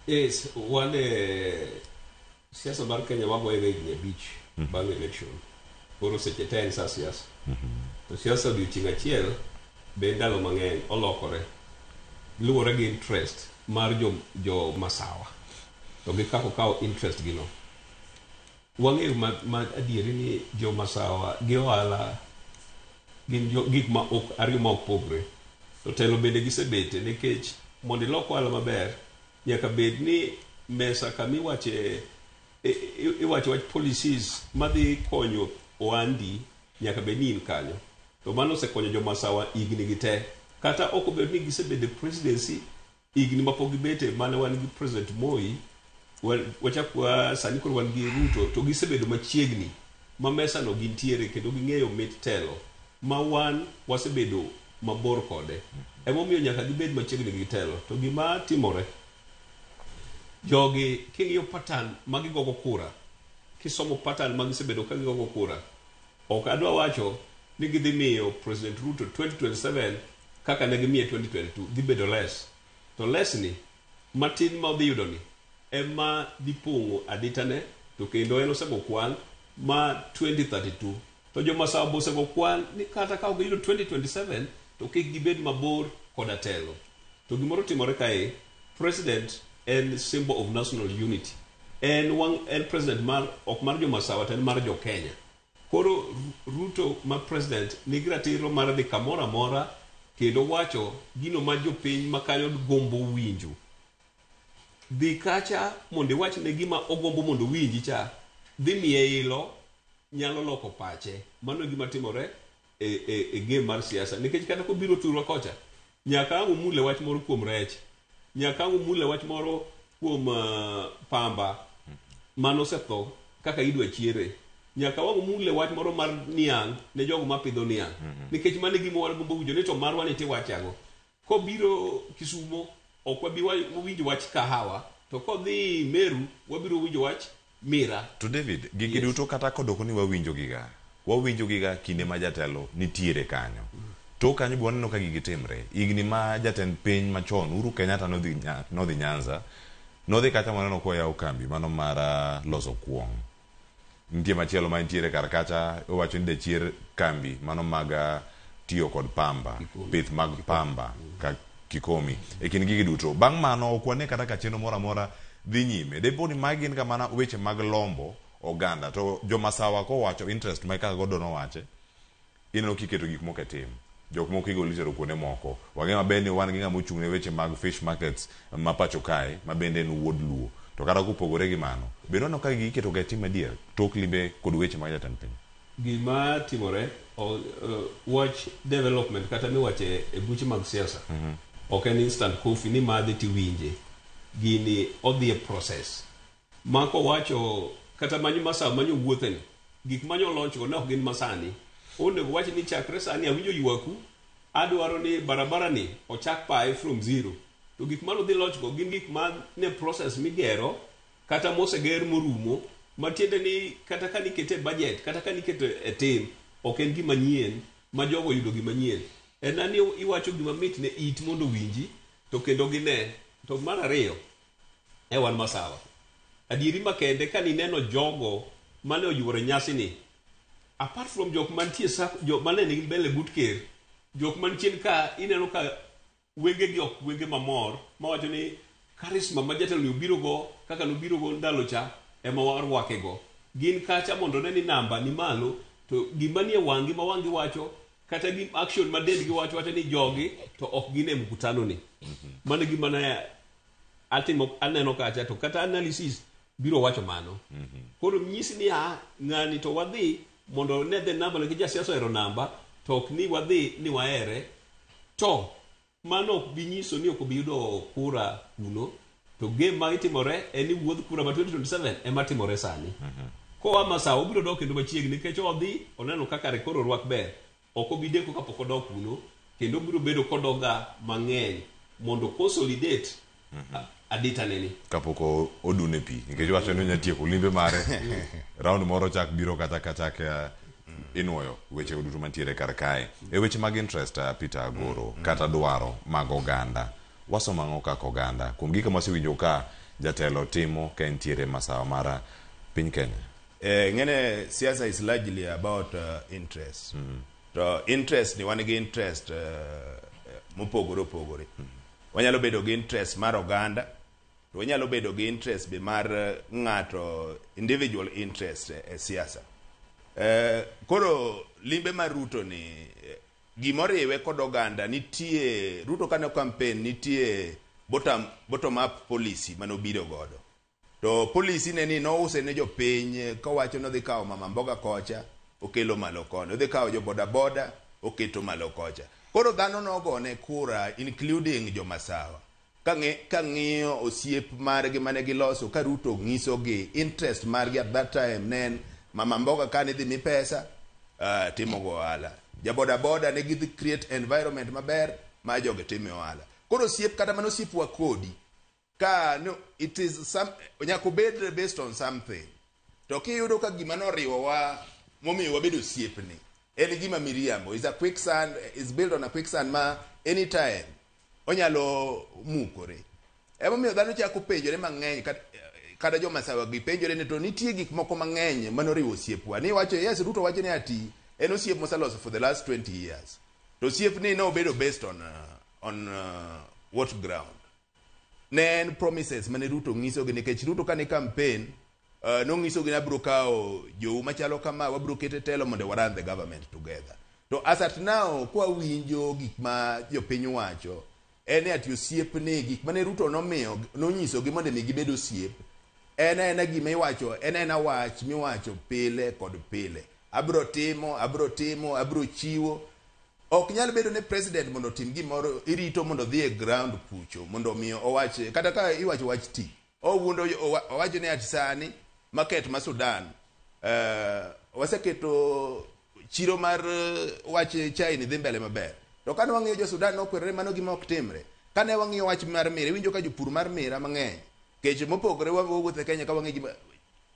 Yes, wan e siasa mar Kenya wagoye ga higni 5 bang' election. Koro seche te en sa siasa. To siasa odiochieng' achiel be ndalo mang'eny olokore. Luwore gi interest mar jo Masawa. To gi kaka okawo interest gino. Wang'eyo ma adieri ni jo Masawa gi ohala gin gik ma ok ariyo ma ok pogre. To telo bende gisebete nikech mondo ilok ohala maber nyaka bed ni mesa kama iwache iwacho wach policies madhi konyo ohandi nyaka bed ni in kanyo. To mano osekonyo jo Masawa higni gi te. Kata ok obedo ni gisebedo e presidency higni mapok gibete mane wan gi President Moi, wachak wa sani koro wan gi Ruto, to gisebedo machiegni ma mesa no gintiere kendo ging'eyo mit telo ma wan wasebedo mabor kode. Emomiyo nyaka gibed machiegni gi telo. To gima timore, jogi king'iyo pattern ma gigogo kura, kisomo pattern ma gisebedo ka gigogo kura, ok adwa wacho ni gidhi miyo President Ruto 2027 kaka ne gimiye 2022, dhi bedo less. To less ni, matin ma odhi yudo ni, ema dhi pong'o aditane, to kendo en osego kwan ma 2032. To jo Masawa be osego kwan ni kata ka ok giyudo 2027, to kik gibed mabor koda telo. To gimoro timore kae, President en symbol of national unity. En en president mar, ok mar jo Masawa, to en mar jo Kenya. Koro Ruto ma president nigi ratiro mar dhi kamoro amora kendo wacho gino ma jopiny ma kanyo gombo winjo. Dhi kacha mondo iwach ne gima ogombo mondo owinji cha, dhi miye ilo, nyalo loko pache. Mano e gima timore e game mar siasa. Nikech kata kobiro thurwa kocha, nyaka ang' omule wach moro kuom rech, nyaka ang' omule wach moro kuom pamba manosetho kaka idwa chiere. Nyaka wang' mule wach moro mar niang' ne jogo mapidho niang'. Nikech mano e gima wagombo winjo ni to marwa ni tiwache ang'o. Kobiro Kisumo, ok wabi winjo wach kahawa, to kodhi Meru, wabiro winjo wach mira. To David, gigi duto kata kodoko ni wawinjo giga, wawinjo giga kinde ma jatelo nitiere kanyo. Tok kanyo be waneno ka gigi timre. Higni ma jatend piny machon Uhuru Kenyatta nodhi, nodhi Nyanza, nodhi kacha waneno koyawo kambi mano mar ah, loso kuong'. Nitie machielo ma nitiere kar kacha iwacho ni dachier kambi mano mag ah, tiyo kod pamba, pith mag pamba ka Kikomi. E kind gigi duto. Bang' mano ok wane kata ka chenro moro amora dhi nyime. Depo ni magi gin ga mana weche mag lombo oganda. To jomasawa kowacho interest ma kaka Gordon owache, ineno kiketo gik moko e tim. Jok moko igolo itero kuonde moko. Wang'eyo maber ni wan gi ng'ama ochung' ne weche mag fish markets ma pacho kae ma bende en wuod Luo. To kata kopogore gi mano, bende waneno ka gigi iketo ga e tim adier tok limbe kod weche mag jatend piny? Gima timore, wach development kata miwache e buche mag siasa, ok en instant coffee ni madhe tiwinje. Gini odhi e process. Ma kowacho kata manyo masawa manyo wuotheni, gik manyo launch go ne ok gin masani. Onego wach ni chakre sani awinjo ywaku, adwaro ni barabara ni ochak paye from zero. To gik mane odhi launch go gin gik ma ne process migero kata moseger morumo, matiende ni kata ka nikete e budget, kata ka nikete e tim, ok en gima nyien ma jogo oyudo gima nyien. En ni iwacho gima mit ne it mondo owinji to kendo gine. To mar ariyo, e wan masawa. Adieri makende ka nineno jogo mane oyuoro nyasi ni, apart from jok mantie jok mane nigi mbele but ker, jok manchien ka ineno ka wengegi ok wenge mamor, mawacho ni charisma ma jatelo ni obiro go kaka nobiro go ndalo cha ema warwake go. Gin kacha mondo ne ni namba ni malo, to gima nie wang'gi ma wang'gi wacho kata gi action ma dendgi wacho wacho ni jogi to ok gin e mkutano ni. Mano e gima ne atimo aneno kacha to kata analysis biro wacho mano. Koro nyisi ni a ng'ani to wadhi mondo ne the number nikech jasiasa ohero namba to ok ni wadhi ni wahere to mano ok bi nyiso ni ok obi yudo kura kuno to game ma itimore en ni wuodh kura ma 2027 ema timore sani. Koa Masawa obiro dok kendo machiegni nikech odhi oneno kaka koro rwak ber. Ok obi deko kapok odok kuno kendo obiro bedo kodoga mang'eny mondo consolidate adita neni. Kapok odune pi nikech wacho ni onya tieko limbe mare round moro chak biro kata kachak inuoyo weche duto mantiere kar kae. E weche mag interest Peter Agoro kata dwaro mag oganda wasomo ang'o kaka oganda kuom gika mwasewinjo ka jatelo timo ka entiere masawa mar piny Kenya? Ng'ene siasa is largely about interest. To interest ni wan gi interest mopogore opogore. Wanyalo bedo gi interest mar oganda, to wanyalo bedo gi interest be mar ng'ato individual interest e siasa. Koro limbe mar Ruto ni gimoriwe kod oganda nitie Ruto kane campaign nitie bottom up policy manobiro godo. To policy ne ni nouse ne jopiny kowacho ni odhi kawo mama mboga kocha okelo malo koni, odhi kawo jo boda boda oketo malo kocha. Koro dhano nogone kura including jomasawa. Ka ng'iyo osiep margi mane giloso ka Ruto ng'isogi interest margi at that time ne en mama mboga ka nidhi mi pesa timo go ohala. Ja boda boda ne gidhi create environment maber ma jogi time ohala. Koro osiep kata mana osiepwa kodi ka no, it is some nyaka obed based on something to kiyudo ka gima noriwowa momiyo wabedo osiepni en gima miriambo is a quicksand, is built on a quicksand ma anytime onyalo mukore. Emomiyo dhano chako penjore mang'eny kata jomasawa gi penjore ni to nitie gik moko mang'eny manoriwo osiepwa ni wacho yes Ruto wacho ni ati en osiep moseloso for the last 20 years to osiepni nobedo based on what ground ne en promises mane Ruto ng'isogi nikech Ruto kane campaign nong'isogi ni abiro kawo jou machalo kama wabiro keto telo mondo wa run the government together. To as at now kwawinjo gik ma jopiny wacho en ni ati osiepni gik mane Ruto nomiyo nonyisogi mondo mi gibed osiep en aena gima iwacho en aena wach miwacho pile kod pile abiro timo abiro timo abiro chiwo. Ok nyal bedo ni president mondo otim gimoro irito mondo odhi e ground kucho mondo omi owach kata ka iwacho wach ti owuondo owacho ni ati sani market ma Sudan Waseketo chiro mar wach chai ni dhi mbele maber. To kane wang'iyo jo Sudan nokwerore mano gima ok timre. Kane wang'iyo wach mar mira, iwinjo ka jopur mar mira mang'eny kech mopogore wawuotho e Kenya ka wang'iyo gima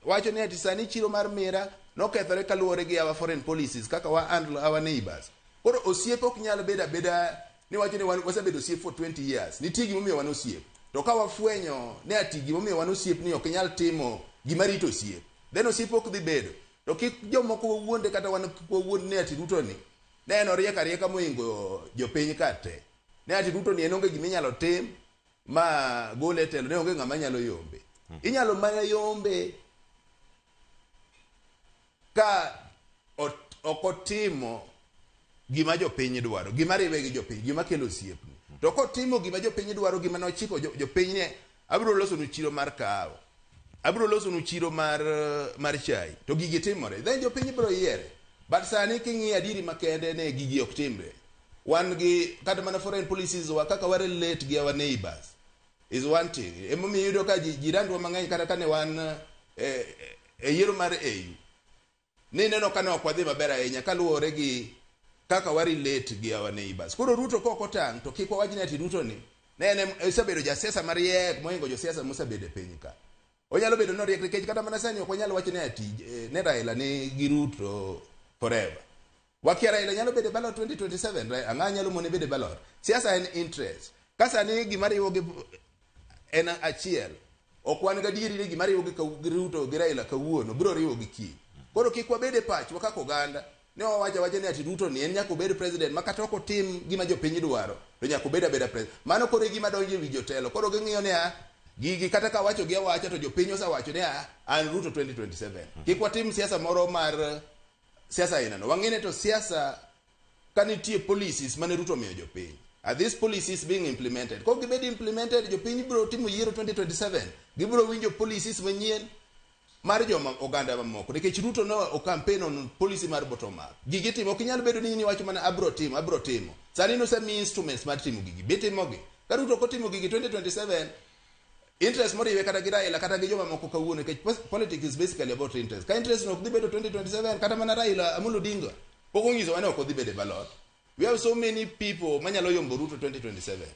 wacho ni ati sani chiro mar mira nokethore kaluwore gi our foreign policies kaka wa handle our neighbors. Koro osiep ok nyal bedo abeda ni wacho ni wasebedo osiep for 20 years. Nitie gimomiyo wan osiep. To ka wafwenyo ni ati gimomiyo wan osiep ni ok nyal timo gima rito osiep, then osiep ok dhi bedo. To kik jomoko wawuonde kata wan kik wawuond ni ati Ruto ni ne en oriek arieka mohingo jopiny ka te. Ne ati Ruto ni en onge gima inyalo tim ma gole e telo, ne onge ng'ama nyalo yombe. Inyalo mana yombe ka ok otimo gima jopiny dwaro, gima riwe gi jopiny, gima kelo osiepni. To kotimo gima jopiny dwaro, gima nochiko jopiny ni abiro losonu chiro mar kahawa, abiro losonu chiro mar chai, to gigi timore, then jopiny biro yiere. But sani king'iyo adieri makende ne gigi ok timre. Wan gi kata mana foreign policies wa kaka wa relate gi our neighbors is one thing. Emomiyo iyudo ka jirandwa mang'eny kata kane wan e yiero mar AU, ni neno ka ne ok wadhi maber ahinya kaluwore gi kaka wa relate gi our neighbors. Koro Ruto kok otang' to kik wawach ni ati Ruto ni ne en osebedo jasiasa mariek mohingo josiasa mosebedo e piny ka. Onyalo bedo ni oriek nikech kata mana sani ok wanyal wacho ni ati ne Raila ni gi Ruto forever. Wakia Raila nyalo bedo e ballot 2027, ang'a nyalo mone bedo e ballot. Siasa en interest. Ka sani gima riwo gi en achiel, ok wan gadieri ni gima riwo gi Ruto gi Raila kawuono biro riwo gi kiny. Koro kik wabed e pachwa kaka oganda ne wawacho awacha ni ati Ruto ni en nyaka obed president ma kata ok otim gima jopiny dwaro to nyaka obed abeda president. Mano koro e gima donjo e wi jotelo. Koro ging'iyo ni a gigi kata ka wacho gi awacha to jopiny osewacho ni a an Ruto 2027. Kik watim siasa moro mar siasa aina no. Wang'e ni to siasa ka nitie policies mane Ruto omiyo jopiny. Are these policies being implemented? Kok gibed implemented, jopiny biro timo yiero 2027. Gibiro winjo policies manyien mar joma oganda mamoko. Nikech Ruto no o campaign on policy mar bottom up. Gigi timo, ok inyal bedo ni in iwacho mana abro timo, abro timo. Sani nosemiyi instruments mar timo gigi. Bitimogi. Ka Ruto ok otimo gigi 2027, interest moriwe kata gi Raila kata gi joma moko kawuono, nikech politics is basically about interest. Ka interest no ok dhi bedo 2027, kata mana Raila Amolo Odinga pok onyisowa ni ok odhi bedo e ballot. We have so many people manyalo yombo Ruto 2027.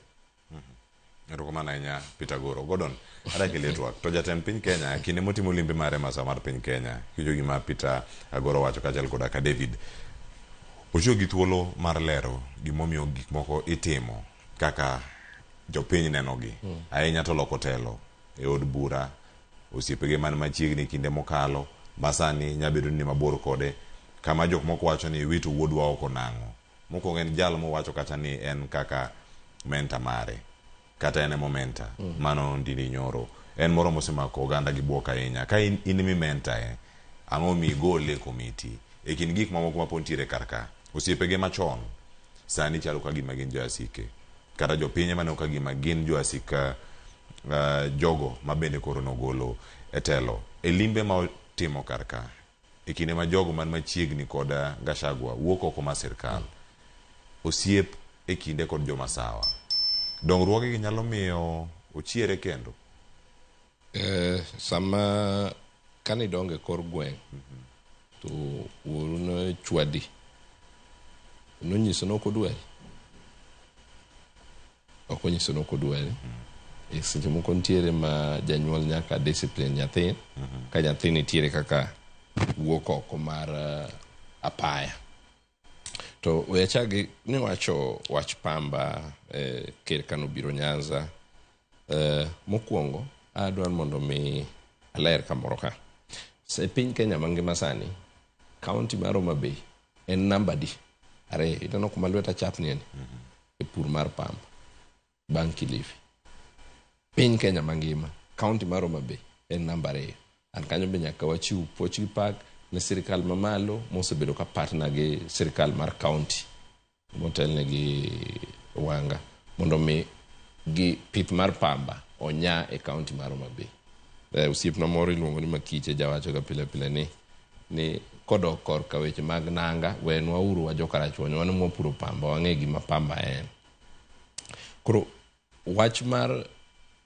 Erokamano ahinya Peter Goro. Gordon, adaki twak. To jatend piny Kenya kinde motimo limbe mare masawa mar piny Kenya, kiwinjo gima Peter Agoro wacho kaachiel koda ka David, otiyo gi thuolo mar lero gimomiyo gik moko itimo kaka jopiny nenogi. Ahinya to loko telo e od bura, osiepege man machiegni kinde mokalo, masani nyabedo ni mabor kode, kama jok moko wacho ni wito wuodwa oko nang'o. Mokwongo en jal mowacho kata ni en kaka mentor mare, kata en emo mentor, mano Ndindi Nyoro. En moro mosemako oganda gi buok ahinya. Ka in mi mentor e, ang'o mi igole e komiti? E kind gik mamoko mapod nitiere kar ka, osiepege machon sani chalo ka gima gin joasike. Kata jopiny ema neno ka gima gin joasik jogo mabende koro nogolo e telo. E limbe ma otimo kar ka, e kinde ma jogo man machiegni kod Gachagua wuok oko mar sirkal, osiep e kinde kod jomasawa. Dongruoge gi nyalo miyo ochiere kendo? Sama kanidongo e kor gweng' to wuoru ne chwadi, nonyiso ni ok odwari? Ok onyiso ni ok odwari. E seche moko nitiere ma janyuol nyaka discipline nyathi, ka nyathi nitiere kaka wuok oko mar apaya. To we achak gi niwacho wach pamba ker kanobiro Nyanza. Mokwongo adwaro mondo mi aler kamoro ka. E piny Kenya mangima sani, kaunti mar Homa Bay en namba di ariyo. Ineno kuma lweta chapni ni e pur mar pamba bang' Kilifi. Piny Kenya mangima, kaunti mar Homa Bay en namba 2. An kanyo be nyaka wachiw puoch gi pak ne sirikal mamalo mosebedo ka partner gi sirikal mar kaunti motelne gi Wanga mondo mi gi pith mar pamba onya e kaunti mar Homa Bay. Osiepna moro iluongo ni Makiche jawacho ga pile pile ni kodok korka weche mag nanga, wenwa uru wa jokarachuonyo, wan mwapuro pamba, wang'e gima pamba en. Koro wach mar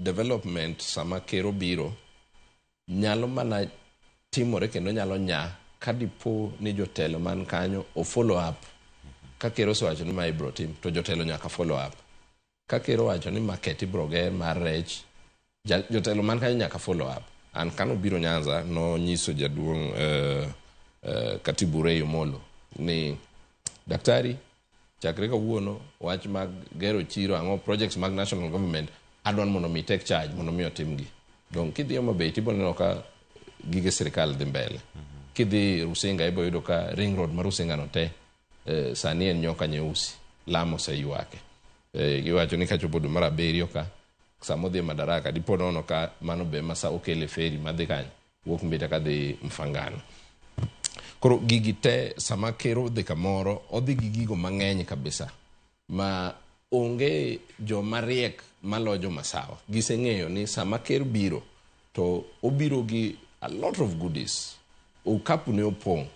development sama ker obiro nyalo mana timore kendo nyalo nya ka dipo ni jotelo man kanyo o follow up. Ka ker osewacho ni ma ibro tim, to jotelo nyaka follow up. Ka ker owacho ni market ibro ger mar rech, jotelo man kanyo nyaka follow up. An kanobiro Nyanza, nonyiso jaduong' Katibu Ray Omolo ni daktari, chakre kawuono wach mag gero chiro ang'o projects mag national government adwa ni mondo mi take charge mondo mi otimgi. Dong kidhi Homa Bay tibo neno ka gige sirikal dhi mbele. Kidhi Rusinga ibo yudo ka ring road ma Rusinga no te sani en nyoka nyeusi, lam oseywake. Giwacho ni kachopo dwe mar abiriyo ka sama odhi e Madaraka dipo nono ka mano be ma sa okele feri madhi kanyo wuok Mbita kadhi Mfangano. Koro gigi te sama ker odhi kamoro odhi gi gigo mang'eny kabisa ma onge joma riek maloyo jomasawa. Giseng'eyo ni sama ker biro to obiro gi a lot of goodies. Okapu ne opong'.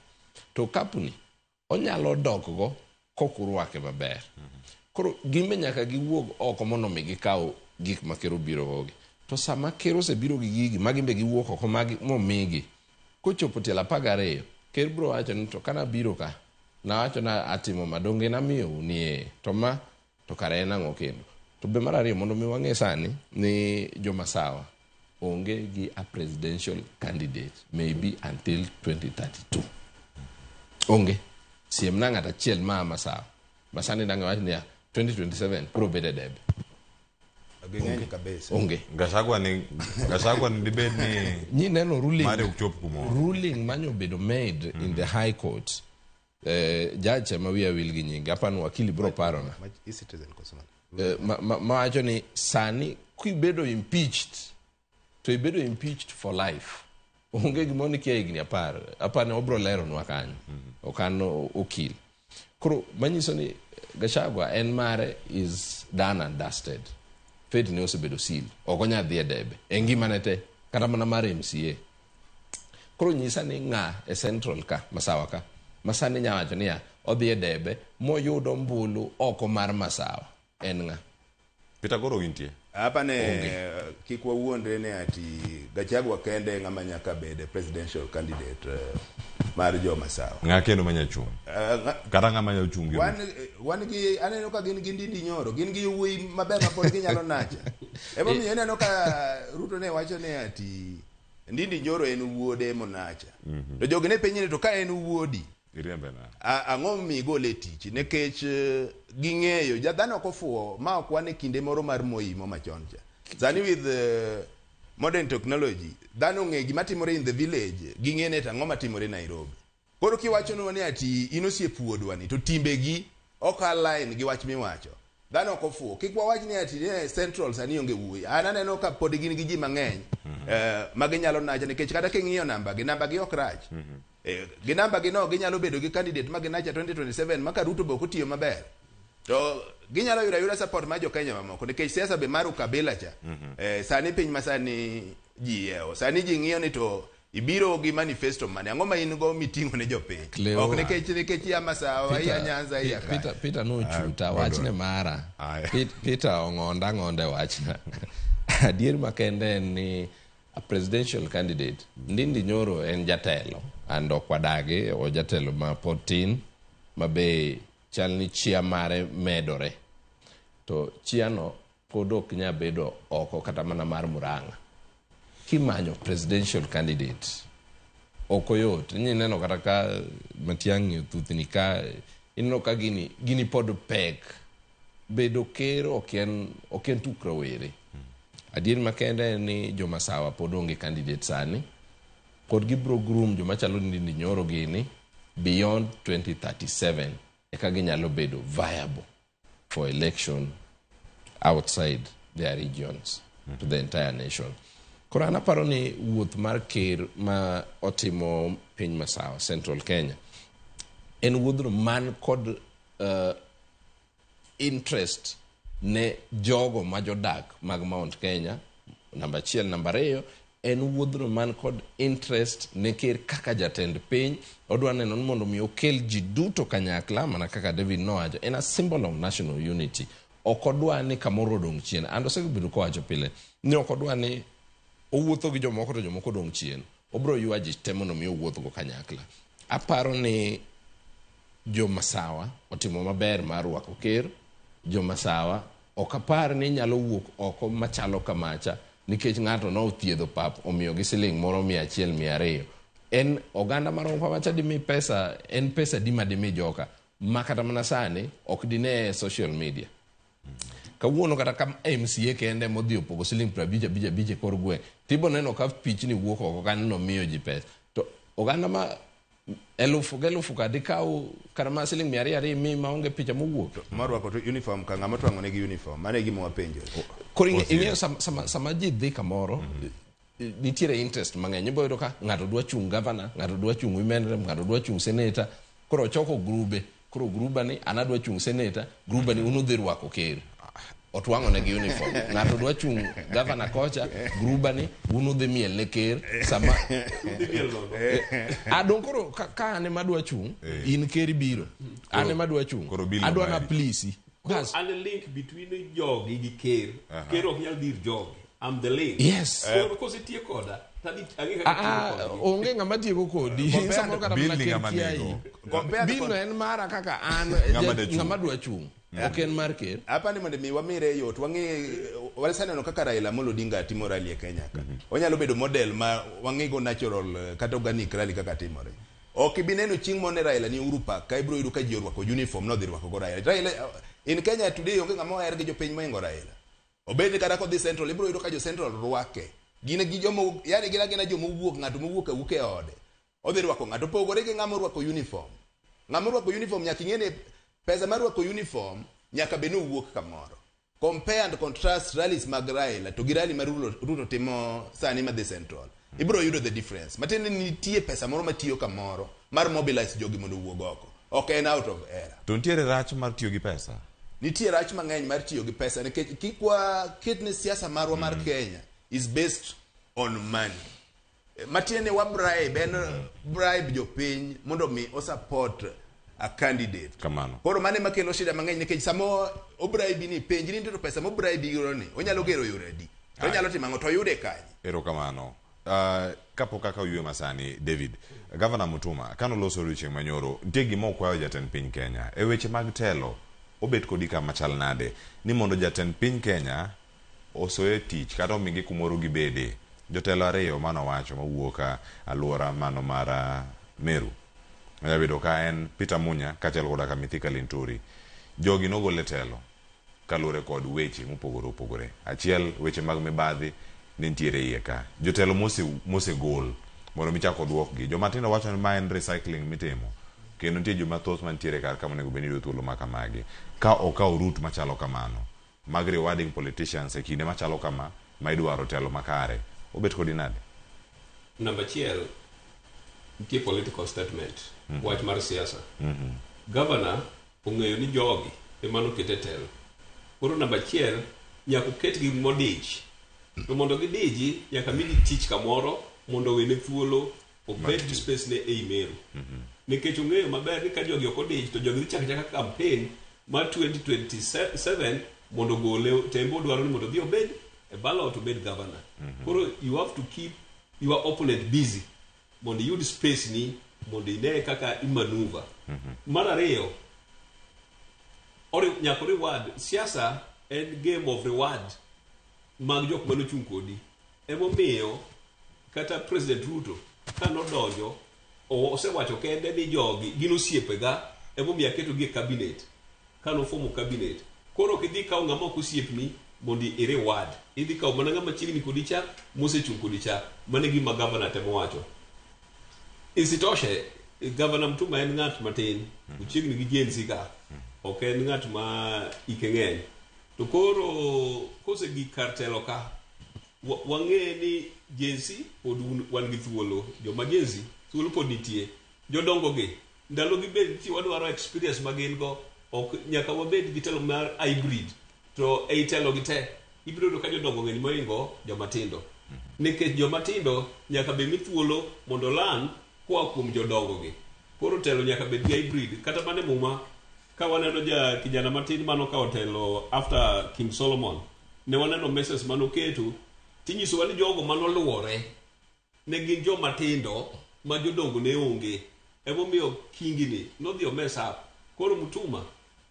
To okapu ni onyalo dok go kok urwake maber. Koro gimbe nyaka giwuog oko mondo mi gikaw gik ma ker obiro go gi. To sama ker osebiro gi gigi ma gimbe giwuok oko momigi, kochopo tielo 12, ker biro wacho ni to kana biro ka, nawacho na atimo ma donge namiyou ni ee, to ma to kare en ang'o kendo. To be mar ariyo mondo mi wang'e sani ni jomasawa onge gi a presidential candidate maybe until 2032. Onge. Siemna ng'at achiel ma Masawa. Ma sani dang' wach niya 2027 biro bedo e debe. Ging'eny kabisa. Onge. Gachagua ni dibed ni Nyi neno ruling mare ok chop kumoro. Ruling manyo bedo made in the high court. Judge ema wiya wil gi nyinge, apani wakili biro parona. E-citizen koso Ma wacho ni sani kibedo impeached to ibedo impeached for life. Onge gimoro ni kia higni 10, apani obro leronwa kanyo. Ok an okil. Koro manyiso ni Gachagua en mare is done and dusted. Fate ne osebedo seal. Ok onyal dhi e debe. E ngimane te, kata mana mar MCA. Koro nyisa ni ng'a e Central ka, Masawa ka, ma sani nya wacho niya, odhi e debe, moyudo ombulu oko mar Masawa. En ng'a? Peter Goro gintie. Hapa ne kik wawuondre ni ati Gachagua kende ng'ama nyaka bed presidential candidate mar jo Masawa. Ng'a kendo manya chung'? Kata ng'ama nyalo chung' gi Wan gi aneno ka gin gi Ndindi Nyoro, gin gi yowuoyi maber ma pod ginyalo nacha. Emomiyo ineno ka Ruto ne wacho ni ati Ndindi Nyoro en wuode monacha. To jogi ne penje ni to ka en wuodi, Iriembe na. Ang'o momiyo igole e tich? Nikech ging'eyo, ja dhano ok ofuwo, ma ok wan e kinde moro mar Moi mo machon cha. Sani with modern technology, dhano ong'eyo gima timore in the village, ging'e ni to ang'o matimore Nairobi. Koro kiwachonwa ni ati in osiep wuodwa ni, to timbegi ok align gi wach miwacho. Dhano ok ofuwo. Kik wawach ni ati ne Central sani onge wuoyi. An aneno ka pod gin gi ji mang'eny ma ginyalo nacha nikech kata king'iyo namba gi, namba gi ok rach. Gi namba gi no ginyalo bedo gi candidate ma ginacha 2027 ma ka Ruto be ok otiyo maber. To ginyalo yudo ayuda support mar jo Kenya mamoko nikech siasa be mar ukabila cha. Sani piny ma sani ji yiewo. Sani ji ng'iyo ni to ibiro gi manifesto mane, ang'o ma in go miting'o ne jopiny. Cleo. Ok nikech iya Masawa, iya Nyanza, iya ka. Peter nochuta wachne mara. Peter ong'onda ng'onde wachna. Adier makende en ni a presidential candidate Ndindi Nyoro en jatelo and ok wadagi o jatelo ma pod tin ma be chal ni chia mare medore to chia no pod ok nyal bedo oko kata mana mar Murang'a. Kimanyo presidential candidate ok oyot. Ineno kata ka Matiang'i othuthni ka ineno ka gini pod pek. Bedo ker ok en tuk rawere. Adier makende en ni jomasawa pod onge candidate sani. Pod gibro groom joma chalo Ndindi Nyoro gini beyond 2037 eka ginyalo bedo viable for election outside their regions to the entire nation. Koro an aparo ni wuoth mar ker ma otimo piny Masawa, Central Kenya, en wuodhno man kod interest ne jogo ma jodak mag Mount Kenya, namba 1, namba 2, en wuodhno man kod interest ne ker kaka jatend piny, odwa neno ni mondo mi okel ji duto kanyakla, mana kaka David nowacho, en a symbol of national unity. Ok odwa ni kamoro odong' chien. And osebedo kowacho pile ni ok odwa ni Owuotho gi jomoko to jomoko odong' chien. Obro ywa ji te mondo mi owuothgo kanyakla. Aparo ni jomasawa otimo maber mar rwako ker. Jomasawa ok apar ni nyalo wuok oko machalo kamacha nikech ng'ato nothiedho pap omiyogi siling' moro 100 200. En oganda marom kamacha dimi pesa, en pesa di madimi joka ma kata mana sani ok dine e social media. Kawuono kata ka MCA kende modhi opogo siling 50 5 5 e kor gweng', tibo neno ka pichni wuok oko kanyo nomiyo ji pesa. To oganda ma elufu gi elufu ka dikaw kata mana siling 200 2 mi maonge picha mowuok. Morwako to uniform ka ng'ama twang'o negi uniform. Mano e gima wapenjo. Koro ing'eyo sama ji dhi kamoro, nitiere interest mang'eny. Ibo yudo ka ng'ato dwa chung' governor, ng'ato dwa chung' women rep, ng'ato dwa chung' senator. Koro ochoko grube. Koro gruba ni an adwa chung' senator, gruba ni un udhi rwako ker. Otwang'o negi uniform. Ng'ato dwa chung' governor kocha, gruba ni un udhi miel ne ker sama dong koro ka an ema adwa chung', in ker ibiro. An ema adwa chung'. Adwa na please. Koro an e link between jogi gi ker. Ker ok nyal dhir jogi. I'm the link. Yes. Koro kosetie koda, tadhi ang'e kaka tiyo kodgi. Onge ng'ama tieko kodi. Samoro kata mana ker kiayi. Bill no en mara kaka an ng'ama dwa chung'. Ok en mar ker. Apa ni mondo mi wamire yot, wang'e waseneno kaka Raila Amolo Odinga timo rally e Kenya ka. Onyalo bedo model ma wang'igo natural kata organic rally kaka timore. Ok ibi neno chieng' mone Raila ni Uhuru Park ka ibiro yudo ka ji orwako uniform nodhi rwako go Raila. Raila in Kenya today onge ng'ama oher gi jopiny mohingo Raila. Obed ni kata kodhi Central ibiro yudo ka jo Central rwake. Gin gi jomo yani gin agina joma owuok ng'ato mowuok awuok e ode. Odhi rwako ng'ato opogore gi ng'ama orwako uniform. Ng'ama orwako uniform nyaka ing'e ni pesa mar rwako uniform nyaka bed ni owuok kamoro. Compare and contrast rallies mag Raila to gi rally ma Ruto timo sani madhi Central. Ibiro yudo the difference. Matiende ni nitie pesa moro matiyo kamoro mar mobilize jogi mondo owuog oko. Ok en out of error. To nitiere rach mar tiyo gi pesa? Nitie rach mang'eny mar tiyo gi pesa nikech kik waket ni siasa marwa mar Kenya is based on money. Matiende wa bribe en bribe jopiny mondo mi o support a candidate. Kamano. Koro mano ema kelo shida mang'eny nikech sama o bribe ni penj ni to pesa mo bribe go ni onyalo gero yore adi. To onyalo timo ang'o to oyude kanye. Erokamano. Kapok kaka oywe masani David, Governor Mutuma kano loso odiochieng' manyoro, nitie gima okwayo jatend piny Kenya e weche mag telo, obet kodi kama chal nade ni mondo jatend piny Kenya osoye tich kata omigi kumoro gibede. Jotelo ariyo manowacho mawuok aluora mano mar Meru. Onyalo bedo ka en Peter Munya kaachiel koda ka Mithika Linturi. Jogi nogol e telo kaluwore kod weche mopogore opogore. Achiel, weche mag mibadhi ne nitiere iye ka. Jotelo mosegol mondo mi chak oduokgi. Joma tindo wacho ni ma en recycling mitimo. Kendo nitie joma thoth mantiere kar ka monego bed ni yudo thuolo ma kamagi. Ka okawo route machalo kamano mag rewarding politicians e kinde machalo kama ma idwaro telo makare, obet kodi nade? Namba achiel, nitie political statement, wach mar siasa. Governor ong'eyo ni jogi ema noket e telo. Koro namba achiel, nyaka oketgi modich. To mondo gidiji, nyaka migi tich kamoro mondo owene thuolo obed gi space ne ei Meru. Nikech ong'eyo maber ni ka jogi ok odich to jogi dhi chako achaka campaign mar 2027 mondo ogole tembo dwaro ni mondo odhi obed e ballot obed governor. Koro you have to keep your opponent busy mondo iyud space ni mondo ine kaka imanuva. Mar ariyo, nyaka reward. Siasa en game of reward mag jok manochung' kodi. Emomiyo kata President Ruto kanodonjo osewacho kende ni jogi gin osiepega, emomiyo aketogi e cabinet. Kanofomo cabinet. Koro ok idhi kawo ng'ama ok osiepni mondo i reward. Idhi kawo mana ng'ama chiegni kodi cha, mosechung' kodi cha. Mano e gima governor temo wacho. Isitoshe, Governor Mutuma en ng'at matin, ochiegni gi Gen Z ka. Ok en ng'at ma ike ng'eny. To koro kosegik kar telo ka, wang'e ni Gen Z pod wan gi thuolo. Joma Gen Z, thuolo pod nitie. Jodongo gi, ndalo gi bed nitie wadwaro experience ma gin go. Ok nyaka wabed gi telo mar hybrid. To ei telo gi te, ibiro yudo ka jodongo ng'eny mohingo joma tindo. Nikech joma tindo nyaka be mi thuolo mondo lan koa kuom jodongo gi. Koro telo nyaka bed gi hybrid. Kata mana e Muma, ka waneno ja kijana matin manokawo telo after King Solomon, ne waneno message manoketo Tinyisowa ni jogo manoluore ne gin joma tindo ma jodongo ne onge. Emomiyo kingini nodhi o mess up. Koro Mutuma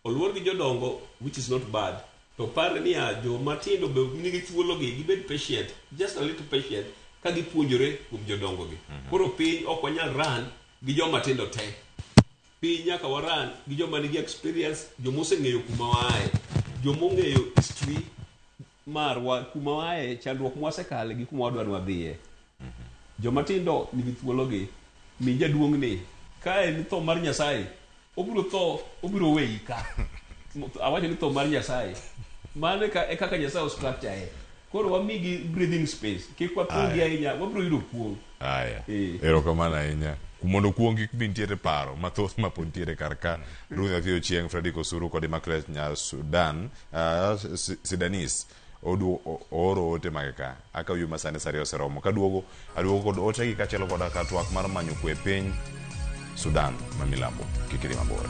oluor gi jodongo which is not bad. To par niya joma tindo be nigi thuologi gibed patient, just a little patient ka gipuonjore kuom jodongo gi. Koro piny ok wanyal run gi joma tindo te. Piny nyaka waran gi joma nigi experience, joma oseng'eyo kuma waaye, joma ong'eyo history marwa, kuma waaye, chandruok mwasekale gi kuma wadwa ni wadhiye. Joma tindo nigi thuologi, mi jaduong' ni ka en tho mar Nyasaye, obiro tho, obiro weyi ka. Awacho ni tho mar Nyasaye. Mano e kaka Nyasaye o structure e. Koro wamigi breathing space. Kik wathunggi ahinya, wabiro yudo kuong'. Aya. Erokamano ahinya. Mondo kuong kik bi nitiere paro mathoth ma pod nitiere kar ka. Ruth Nyathi Ochieng, Fredrick Osuru kod Immaculate Nya Sudan, Sidanis ooro ote mage ka. Aka wiyo masani sari oseromo. Kaduogo, aduogo kod ote gi kaachiel koda ka twak mar manyo kwe e piny Sudan ma milambo. Kik idhi mabor.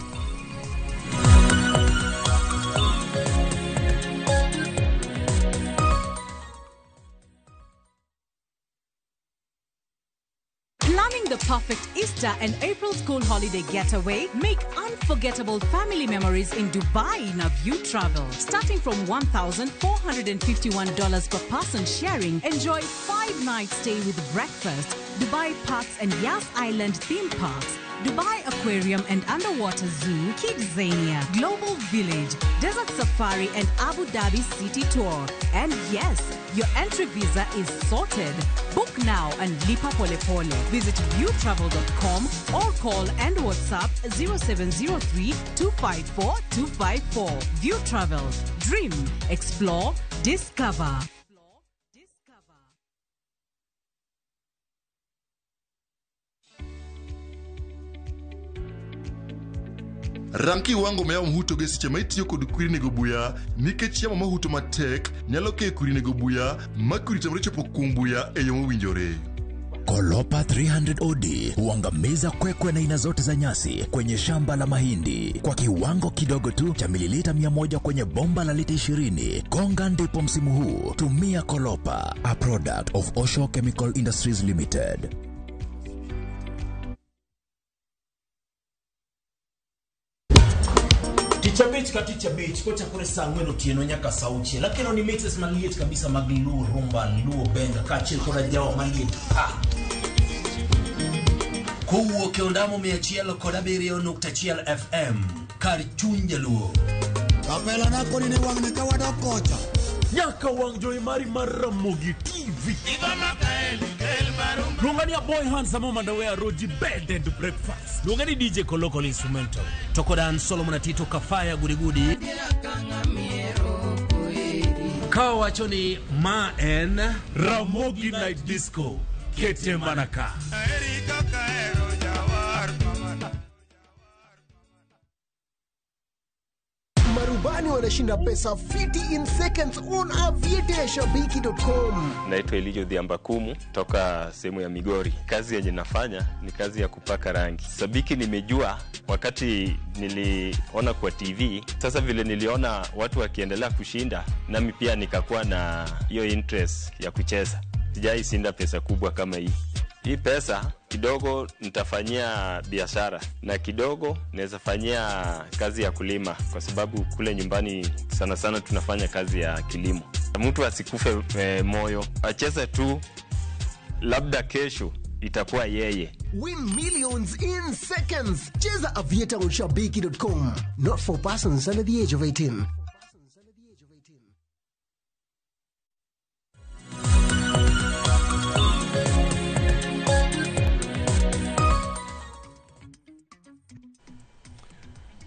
Planning the perfect Easter and April school holiday getaway? Make unforgettable family memories in Dubai in a View Travel. Starting from $1,451 per person sharing, enjoy 5-night stay with breakfast, Dubai Parks and Yas Island theme parks, Dubai Aquarium and Underwater Zoo, Kidzania, Global Village, Desert Safari and Abu Dhabi City Tour. And yes, your entry visa is sorted. Book now and lipa pole pole. Visit viewtravel.com or call and WhatsApp 0703 254 254. View Travel. Dream, explore, discover. Rang kiwango ma yamo huto e seche ma itiyo kod kwiri nego buya nikech yamo mahuto matek nyalo keyo kwiri nego buya ma kwiri tamre chopo kuom buya e yo mowinjore. Kolopa 300 OD huangamiza kwekwe na aina zote za nyasi kwenye shamba la mahindi kwa kiwango kidogo tu cha mililita 100 kwenye bomba la lita 20. Gonga ndipo msimu huu. Tumia Kolopa, a product of Osho Chemical Industries Limited. Tich abich ka tich abich kochakore saa ang'wen otieno nyaka saa auchiel akelo ni mixes maliet kabisa mag Luo Rumba, Luo Benga kaachiel koda jawa maliet pa kowuok e ondamo 107.1 FM kar chuny jaluo. Kapela na koni ni wang'ni ka wadok kocha. Nyaka wang' jowi mari mar Ramogi TV. Luonga ni Aboy Handsome Mandawe Roji Bed and Breakfast. Luonga ni DJ Kolokol Instrumental. To koda an Solomon Atito Kafaya Gudigudi. Ka wacho ni ma en Ramogi Night Disco. Kete mana ka. Marubani wanashinda pesa fiti in seconds on aviateashabiki.com. Naitwa Elijo Dhiambakumu toka sehemu ya Migori. Kazi yenye nafanya ni kazi ya kupaka rangi. Sabiki nimejua wakati niliona kwa TV. Sasa vile niliona watu wakiendelea kushinda, nami pia nikakuwa na hiyo interest ya kucheza. Sijai shinda pesa kubwa kama hii. Hii pesa kidogo nitafanyia biashara na kidogo naweza fanyia kazi ya kulima, kwa sababu kule nyumbani sana sana tunafanya kazi ya kilimo. Mtu asikufe moyo, acheze tu, labda kesho itakuwa yeye. Win millions in seconds. Cheza Aviator on shabiki.com. Not for persons under the age of 18.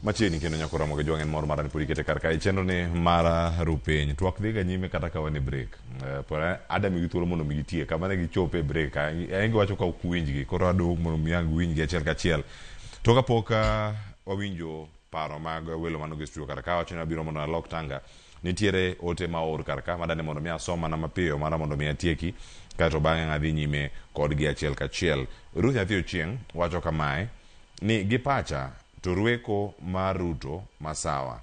Machiegni kendo nyako Ramogi Jwang' en mor mara ni pod ikete kar kae chenro ni mara rupiny twak dhiga nyime kata ka wan e break. Pod adami gi thuolo mondo mi gitie kama ne gichope e break. En giwacho ka ok uwinjgi, koro adong' mondo mi ang' winjgi achiel kachiel. To kapok wawinjo paro mag welo mano gi studio kar ka, wacho ni abiro mondo alok tanga. Nitiere ote ma oor kar ka madani mondo mi asom mana mapiyo mara mondo mi atieki kaeto bang'e adhi nyime kodgi achiel kachiel. Ruth Nyathi Ochieng' wacho kamae ni gi pacha to rweko mar Ruto masawa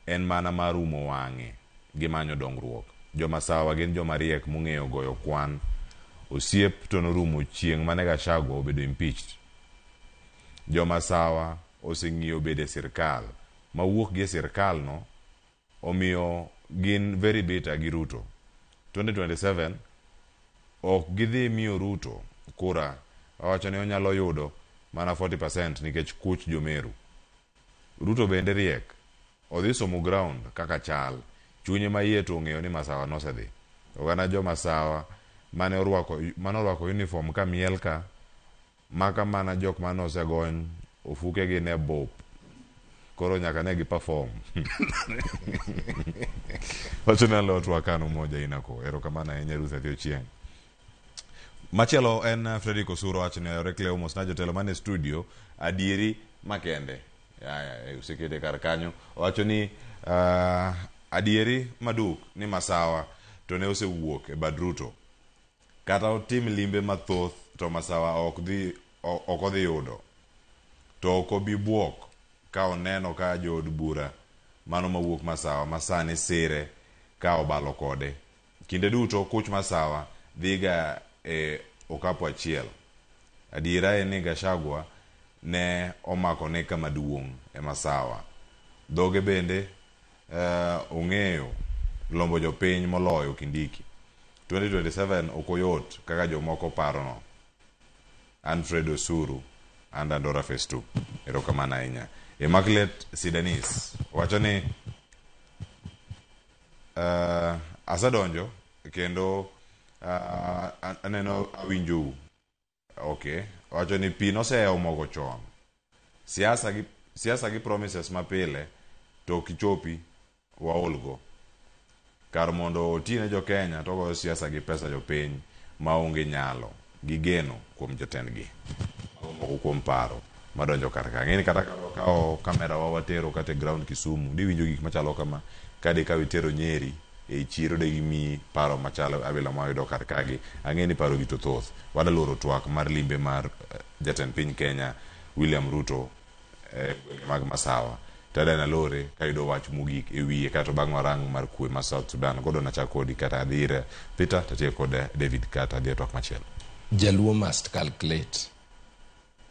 en mana mar umo wang'e gi manyo dongruok. Jomasawa gin joma riek mong'eyo goyo kwan. Osiep to norumo chieng' mane Gachagua obedo impeached. Jomasawa oseng'iyo bedo e sirkal ma wuok gi e sirkal no omiyo gin very bitter gi Ruto. 2027 ok gidhi miyo Ruto kura owacho ni onyalo yudo mana 40% nikech kuch jomeru. Ruto bende riek. Odhi somo ground kaka chal. Chunye ma iye to ong'eyo ni Masawa nosedhi. Oganda jo Masawa mane orwako mane orwako uniform ka miel ka maka mana jok mane osegony ofuke gi ne bup. Koro nyaka ne gi perform. Wacho ni alot wakano moja inako. Erokamano ahinya Ruth Athi Ochieng'. Machielo en Fredrick Osuru wacho ni oyawore Cleo mosna jotelo mane studio adieri makende. Yaya, usekete kar kanyo. Owacho ni adieri maduk ni Masawa to ne osewuok e bad Ruto. Kata otim limbe mathoth to Masawa ok dhi ok odhi yudo. To ok obi buok ka oneno ka jood bura mano mawuok Masawa masani sire ka obalo kode. Kinde duto kuch Masawa dhiga e okapu achiel. Adiera en ni Gachagua ne omakone kama duong' e Masawa. Dhoge bende ong'eyo lombo jopiny moloyo Kindiki. 2027 ok oyot kaka jomoko parono. An Fred Osuru and Andora Phase 2. Erokamano ahinya. Immaculate Sidanis wacho ni asedonjo kendo aneno awinjou. Okay. Wacho ni pi nosehewo mogo chon. Siasa gi siasa gi promises mapile to ok ichopi waolgo. Kar mondo oti ne jo-Kenya to ogoyo siasa gi pesa jopiny maonge nyalo gi geno kuom jotendgi. Mago moko kuom paro madonjo kar ka. Ang'e ni kata ka wakawo kamera wa watero kata e ground Kisumu diwinjo gik machalo kama ka dikawo itero Nyeri ei chiro de gimiyi paro machalo abila mwayudo kar kagi. Ang'e ni paro gi to thoth. Wadwa twak mar limbe mar jatend piny Kenya William Ruto e gwenge mag Masawa. Tada nalore kayudo wach mogik e wiye kato bang' warang mar kwe ma South Sudan. Godo nachak kodi kata adhi ir Peter tatiek kod David kata adhi e twak machielo. Jaluo must calculate.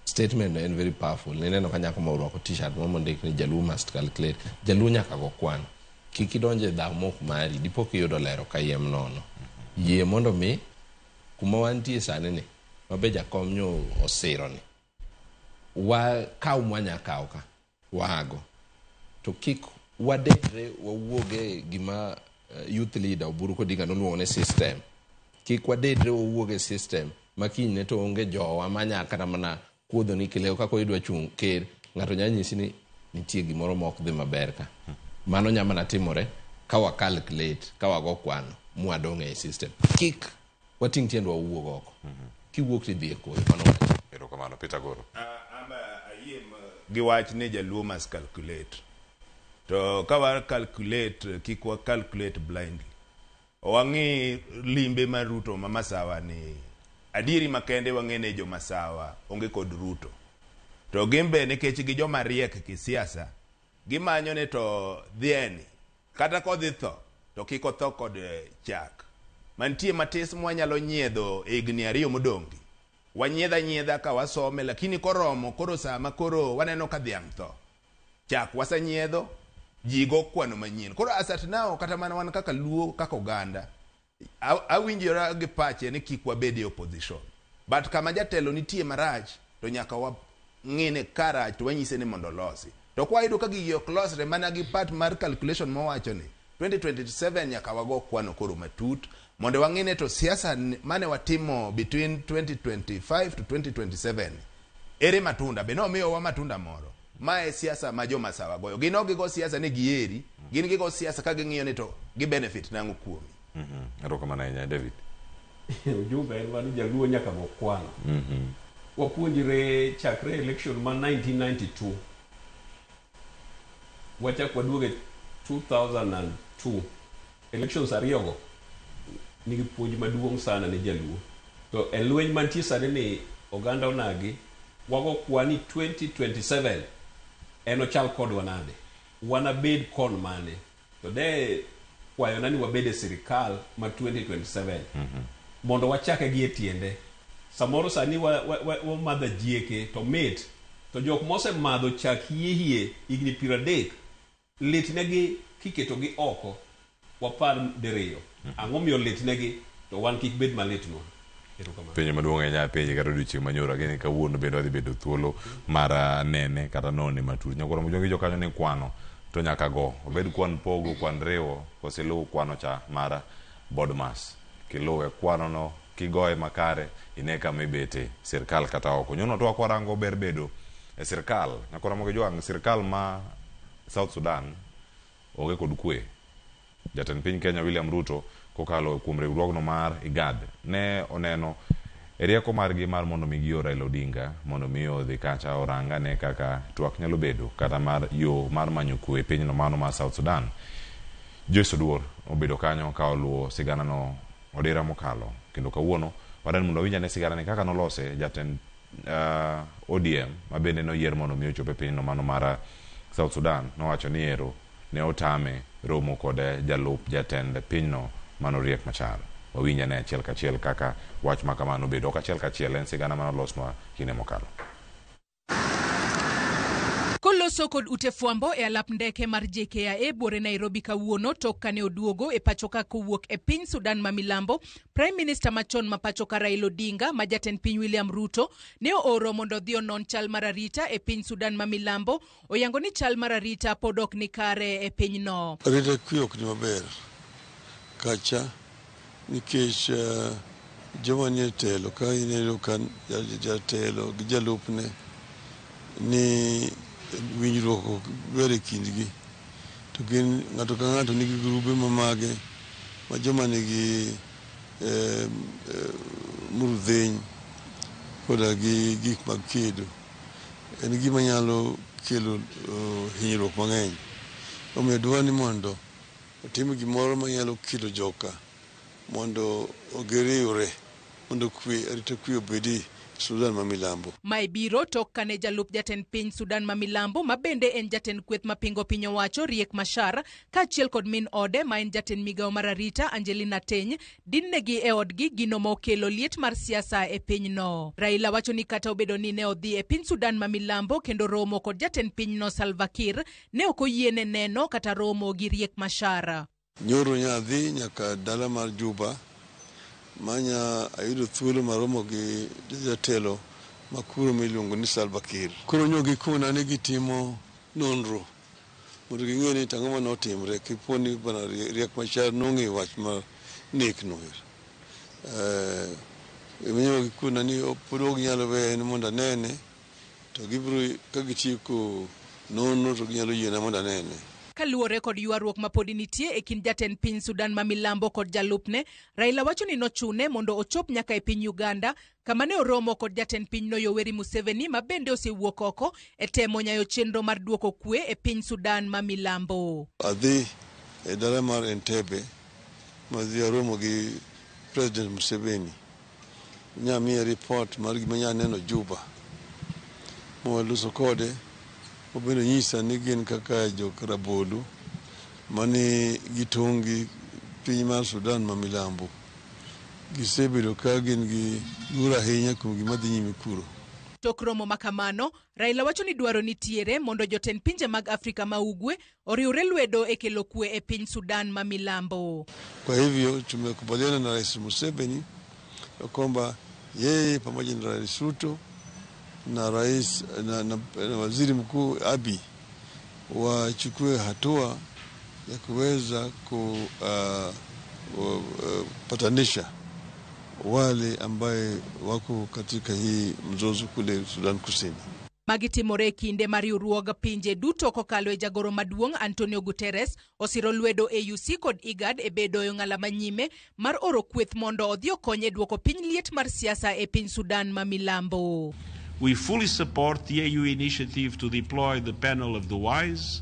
Statement no en very powerful. Nineno ka nyako ma orwako t-shirt mo mondik ni Jaluo must calculate. Jaluo nyaka go kwan. Kik idonje dhaw mok mari, dipo kiyudo lero kayiem nono. Yie mondo mi kuma wantie sani ni, mabe jakom nyo osiro ni, wakaw mwanya kaw ka, waago. To kik wadekre wawuoge gima youth leader Oburu Odinga noluongo ni system. Kik wadedre wawuog e system ma kinyne to onge jowa manya kata mana kuodho ni kileo kako idwa chung' ker ng'ato nya nyisi ni nitie gimoro ma ok dhi maber ka. Mano nya mana timore ka wa calculate, ka wago kwano mwadong' e system. Kik wating' tiendwa wawuog oko. Kiwuok tidhi e koyo. Mano wach. Erokamano Peter Goro. Amba ayie gi wach ni jaluo must calculate. To ka wa calculate, kik wa calculate blindly. Wang'i limbe mar Ruto ma Masawa ni adieri makende wang'e ni jo Masawa onge kod Ruto. To gin be nikech gi joma riek kisiasa, gimanyo ni to dhieni kata kodhi tho to kik otho kod chak. Mantie matis mwanyalo nyiedho e higni 2 modong' gi. Wanyiedha nyiedha ka wasome, lakini koromo koro sama koro waneno ka dhiang' tho. Chak wasenyiedho, ji go kwano manyien. Koro as at now, kata mana wan kaka Luo, kaka oganda, awinjora gi pache ni kik wabed e opposition. But kama jatelo nitie marach, to nyaka wang'ine karach to wanyise ni mondo olosi. To kwayudo ka gigi ok losre mana gi part mar calculation mowacho ni 2027 nyaka wago kwano koro matut mondo wang'ine to siasa mane watimo between 2025 to 2027 ere matunda be nomiyowa matunda moro. Ma e siasa ma jomasawa goyo. Gin ok gigo siasa ni gieri, gin gigo siasa ka ging'iyo ni to gi benefit nang'o kuomi. Erokamano ahinya David. Ujumbe en mar ni jaluo nyaka go kwano. Wapuonjre chakre election ma 1992 wachak waduoge 2002 elections ariyogo nigi puonj maduong' sana ne jaluo. To e lweny mantie sani ni oganda onagi wago kwani 2027 en ochal kodwa nade, wanabed kon mane. To de kwayona ni wabed e sirikal ma 2027 mondo wachake gi e tiende. Samoro sani wamadho ajieke to mit, to jok mosemadho chak hie hie higni 30 litnegi kiketogi oko wapar diriyo. Ang'o miyo litnegi to wan kik bed malitnwa? Erokamano. Penjo maduong' ahinya penje kata odiochieng' manyoro ageni kawuono bende wadhi bedo thuolo mar nene kata none matut. Nyakoro Mojongi jokanyo ni kwano to nyaka go. Obed kwan pogo, kwan riwo, kose iluw kwano cha mar BODMAS. Kiluwe kwano no, kigoye makare, ine kama ibete sirkal kata oko. Nyono to wakwarango ber bedo e sirkal. Nyakoro Mogi Jwang', sirkal ma South Sudan onge kod kwe. Jatend piny Kenya William Ruto kokalo kuom riwruogno mar IGAD ne oneno e rieko margi mar mondo mi gior Raila Odinga mondo mi odhi kacha orang ane kaka twak nyalo bedo kata mar yo mar manyo kwe e pinyno mano mar South Sudan. Joyce Oduor obedo kanyo ka oluwo sigana no odira mokalo kendo kawuono wadani mondo wawinj ane sigana ni kaka nolose jatend ODM ma bende noyier mondo mi ochop e pinyno mano mar South Sudan nowacho ni ero ne otame romo kod jalup jatend pinyno mano Riek Machar. Wawinj ane achiel kachiel kaka wach ma kamano obedo. Ok achiel kachiel, en sigana manolosnwa kinde mokalo. Koloso kod ute fwambo e alap ndeke mar JKIA buore Nairobi kawuono tok kane oduogo e pacho ka kowuok e piny Sudan ma milambo, Prime Minister machon ma pacho ka Raila Odinga ma jatend piny William Ruto ne ooro mondo odhi onon chal mar arita e piny Sudan ma milambo, oyango ni chal mar arita pod ok ni kare e pinyno. Arita kwe ok ni maber kacha nikech joma nie telo ka ineno ka jatelo gi jalupne ni winjruok ok ber e kindgi, to gin ng'ato ka ng'ato nigi grube mamage ma joma nigi murudheny koda gi gik mag kedo. En gima nyalo kelo hinyruok mang'eny. Omiyo dwa ni mondo otim gimoro manyalo kelo joka mondo giriwre mondo kwe, arita kwe obedi Sudan ma milambo. Mae biro tok kane jalup jatend piny Sudan ma milambo ma bende en jatend kweth mapingo piny owacho Riek Machar kaachiel kod min ode ma en jatend migawo mar arita Angelina Teny dinnegi e odgi gino ma okelo liet mar siasa e pinyno. Raila wacho ni kata obedo ni ne odhi e piny Sudan ma milambo kendo romo kod jatend pinyno Salva Kiir, ne ok oyiene neno kata romo gi Riek Machar. Nyoro nyadhi nyaka dala mar Juba manya ayudo thuolo maromo gi jatelo makuro miluongo ni Salva Kiir. Koro nyo gikona ni gitimo nonro mondo ging'e ni tang'o manotimre kipo ni bwana Riek Machar nong'eyo wach mar nek no. Nyo gikona ni pod ok ginyalo weye ni mondo anene, to gibiro ka gitieko nonro to ginyalo yiena mondo anene. Kaluwore kod ywaruok ma podi nitie e kind jatend piny Sudan ma milambo kod jalupne, Raila wacho ni nochune mondo ochop nyaka e piny Uganda kama ne oromo kod jatend pinyno Yoweri Museveni ma bende osewuok oko e temo nyayo chenro mar duoko kwe e piny Sudan ma milambo. Adhi e dala mar Entebbe madhi aromo gi President Museveni nyamiye report mar gima nyaneno Juba mawaloso kode. Obende nyisa ni gin kaka jok rabolo mane gitong' gi piny mar Sudan ma milambo gisebedo ka gin gi luor ahinya kuom gima dhi nyime kuro. Tok romo makamano, Raila wacho ni dwaro nitiere mondo jotend pinje mag Afrika ma Ugwe oriwre lwedo e kelo kwe e piny Sudan ma milambo. Kwa hivyo tumekubaliana na Rais Museveni kwamba yeye pamoja na Rais Ruto na rais na waziri mkuu Abiy wachukue hatua ya kuweza kupatanisha wale ambaye wako katika hii mzozo kule Sudan Kusini. Magi timore e kinde mar riwruog pinje duto kokalo e jagoro maduong' Antonio Guterres osiro lwedo AUC kod IGAD e bedo e ong'ala manyime mar oro kweth mondo odhi okony e duoko piny liet mar siasa e piny Sudan ma milambo. We fully support the AU initiative to deploy the panel of the wise,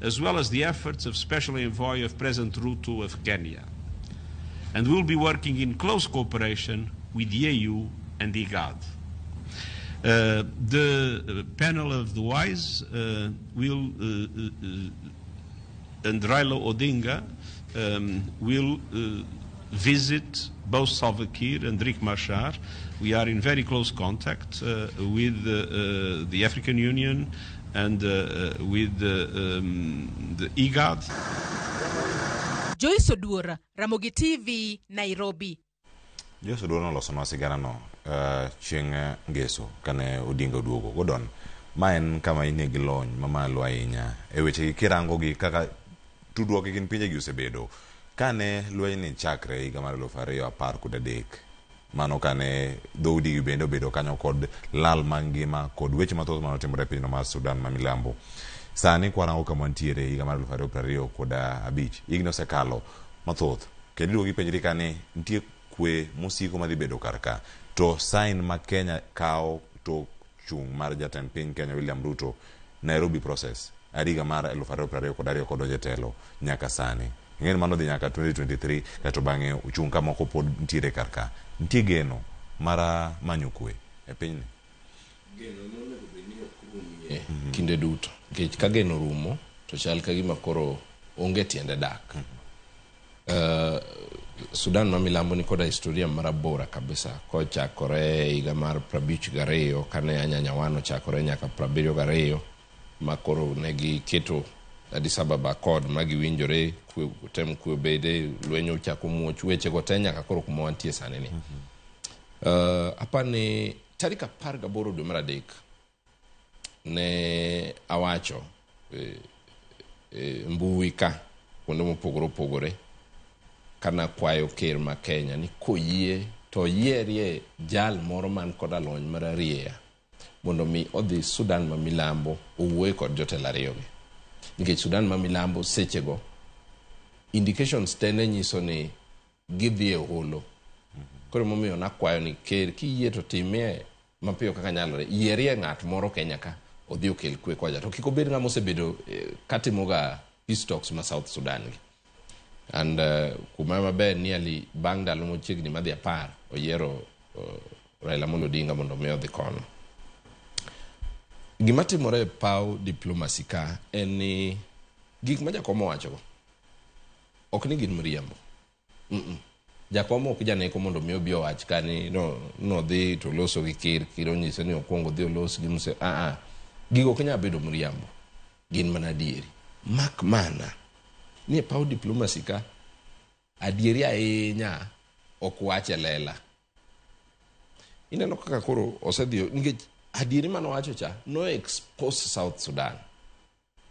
as well as the efforts of Special Envoy of President Ruto of Kenya. And we'll be working in close cooperation with the AU and IGAD. The panel of the wise will, and Raila Odinga, will visit both Salva Kiir and Riek Machar. We are in very close contact with the African Union and with the IGAD. Joyce Oduor, Ramogi TV, Nairobi. Joyce Oduor nolosonwa siganano chieng' ngeso kane Odinga oduogo. Gordon, ma en kama inie gi lony mamalo ahinya e wechegi kirango gi kaka tudruok e kind pinjegi osebedo. Kane lweny ni chakre higa mar 2013, mano kane dhoudi gi bende obedo kanyo kod lal mag ngima kod weche mathoth manotimore e pinyno mar Sudan ma milambo. Sani kwarango kama wantiere higa mar 2025, higni osekalo mathoth kendo iduogo ipenjri ka ni nitie kwe mosiko madhi bedo kar ka to sign ma Kenya kawo tok chung' mar jatend piny Kenya William Ruto Nairobi process higa mar 2022 kodonjo e telo nyaka sani ing'e ni mano dhi nyaka 2023 kaeto bang'e ochung' ka moko pod nitiere kar ka nitie geno mar manyo kwe e pinyni. Geno nonego bed ni ok rumie kinde duto nikech ka geno rumo to chal ka gima koro onge tiende dak. Sudan ma milambo ni koda historia marabora kabisa kochakore higa mar 52 kane Anyanya One ochakore nyaka 72 ma koro ne giketo Addis Ababa Accord ma giwinjore kwe, tem kwe obede lweny ochako muoch wechego te nyaka koro kuma wantie sani ni. Apani tarik 18 dwe mar adek ne awacho e mbui ka kuonde mopogore opogore kana kwayo ker ma Kenya ni koyie to oyierie jal moro man koda lony mararieya mondo mi odhi Sudan ma milambo owuoye kod jotelo ariyogi nikech Sudan ma milambo sechego indications te ne nyiso ni gidhi e holo. Koro emomiyo nakwayo ni ker kiyie to timie mapiyo kaka nyalore yierie ng'at moro Kenya ka odhi okel kwe kocha to kik obed ng'ama osebedo katimoga peace talks ma South Sudan gi and kuma maber nearly bang' ndalo machiegni madhi 10 oyiero Raila Amolo Odinga mondo mi odhi kono. Gima timore e paw diplomacy ka en ni gik ma jakom owachogo ok ni gin mriambo. Jakom ok janeko mondo mi obi owach ka ni no nodhi to oloso gi ker, ker onyise ni okwongo odhi olos gi Muse. Gigo ok nyal bedo mriambo. Gin mana adieri. Mak mana ni e paw diplomacy ka adieri ahinya ok wach e lela. Ineno kaka koro osedhi nikech adieri manowacho cha no expose South Sudan.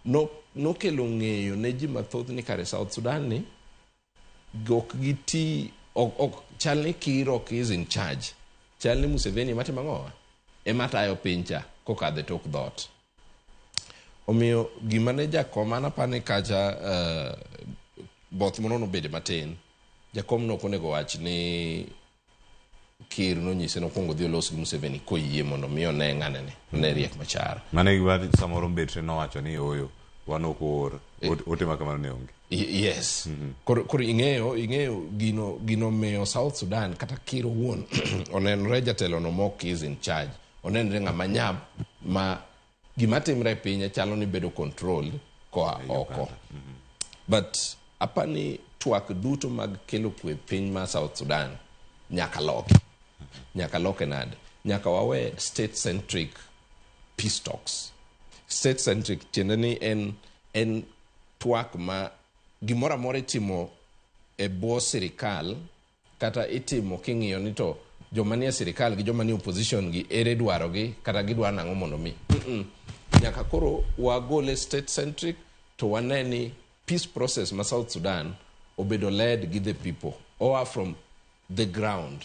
No nokelo ng'eyo ne ji mathoth ni kare South Sudan ni ok giti ok chal ni Kiir ok is in charge. Chal ni Museveni ema timo ang'owa? Ema tayo piny cha kokadho e tok dhoot. Omiyo gima ne jakom an apani kacha both moro nobede matin. Jakom nok onego wach ni Kiir nonyise nokwongo odhi olos gi Museveni koyie mondo mi one ng'anene, one Riek Machar. Mano e gima samoro Mbetre nowacho ni ooyo wan ok oor ote ma kamano ne onge. Yes. Koro ing'eyo gino miyo South Sudan kata Kiir owuon onenore jatelo no mok is in charge. Onenre ng'ama nyap ma gima timre e pinye chalo ni bedo controlled koa oko. But apani twak duto mag kelo kwe piny ma South Sudan nyaka loki. Nyaka loke nade? Nyaka wawe state centric peace talks. State centric tiende ni en twak ma gimoro amora itimo e bwo sirikal kata itimo king'iyo ni to joma nie sirikal gi joma nie opposition gi ere dwarogi kata gidwa nang'o mondo mi. Nyaka koro wagole state centric to wane ni peace process ma South Sudan obedo led gi the people oa from the ground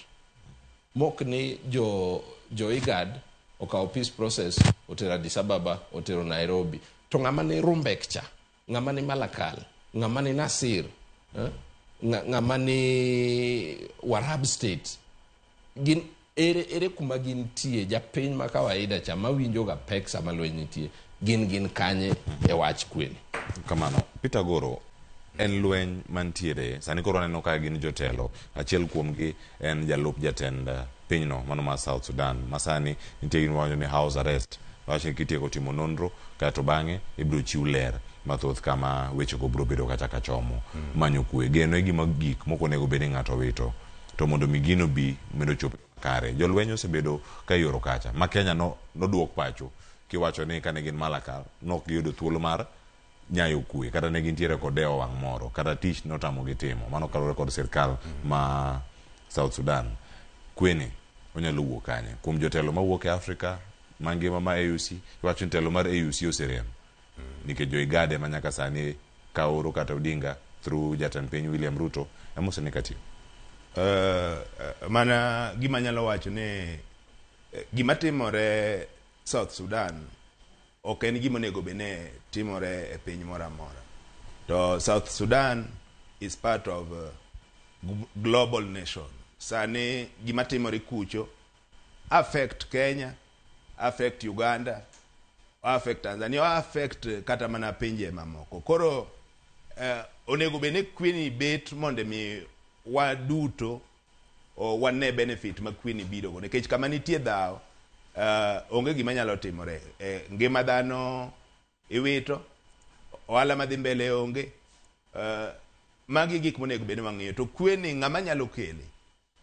mok ni jo IGAD okawo peace process otero Addis Ababa otero Nairobi to ng'ama ni Rumbek cha ng'ama ni Malakal ng'ama ni Nasir ng'ama ni Warab State gin ere kuma gintie japiny ma kawaida cha mawinjo ga pek sama lweny nitie gin kanye e wach kweni. Kamano Peter Goro en lweny mantiere sani koro aneno ka gin jotelo achiel kuomgi en jalup jatend pinyno mano mar South Sudan ma sani nitie gima wacho ni house arrest wach ni kitieko timo nonro kaeto bang'e ibiro chiw ler. mathoth kama wechego biro bedo kacha kachomo manyo kwe. Geno e gima gik mok onego bed ni ng'ato wito to mondo mi gino bi mondo ochop kare. Jolweny osebedo ka ioro kacha ma Kenya no noduok pacho kiwacho ni kane gin Malakal nok giyudo thuolo mar nyayo kwe kata ne gintiere kod dewo wang' moro kata tich notamogi timo. Mano kaluwore kod sirkal ma South Sudan. Kweni onyalo wuok kanye? Kuom jotelo mawuok e Afrika mangima ma AUC, iwacho ni telo mar AUC oserem nikech jo IGAD ema nyaka sani kaoro kata Odinga through jatend piny William Ruto ema osene katiyo. Mana gima anyalo wacho ni gima timore South Sudan ok en gima onego bed ni timore e piny moro amora. To South Sudan is part of global nation. Sani gima timore kucho affect Kenya, affect Uganda, affect Tanzania, affect kata mana pinje mamoko. Koro onego bed ni kweni bet mondo mi waduto wane benefit ma kweni biro go, nikech kama nitie dhaw onge gima nyalo timore. Ngima dhano iwito, ohala madhi mbele onge. Magi gik monego bed ni wang'iyo. To kweni ng'ama nyalo kele?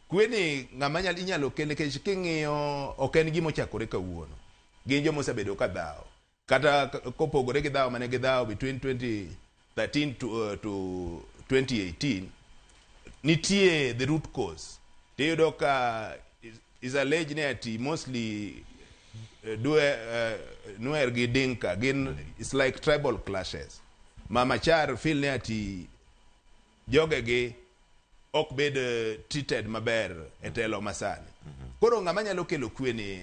Kweni ng'ama inyalo kele nikech king'iyo ok en gima ochakore kawuono. Gin joma osebedo ka dhaw. Kata kopogore gi dhaw mane gidhawo between 2013 to 2018, nitie the root cause. Tiyudo ka is alleged ni ati mostly Nuer gi Dinka gin, it's like tribal clashes. Ma Machar feel ni ati jogegi ok bed treated maber e telo masani. Koro ng'ama nyalo kelo kwe ni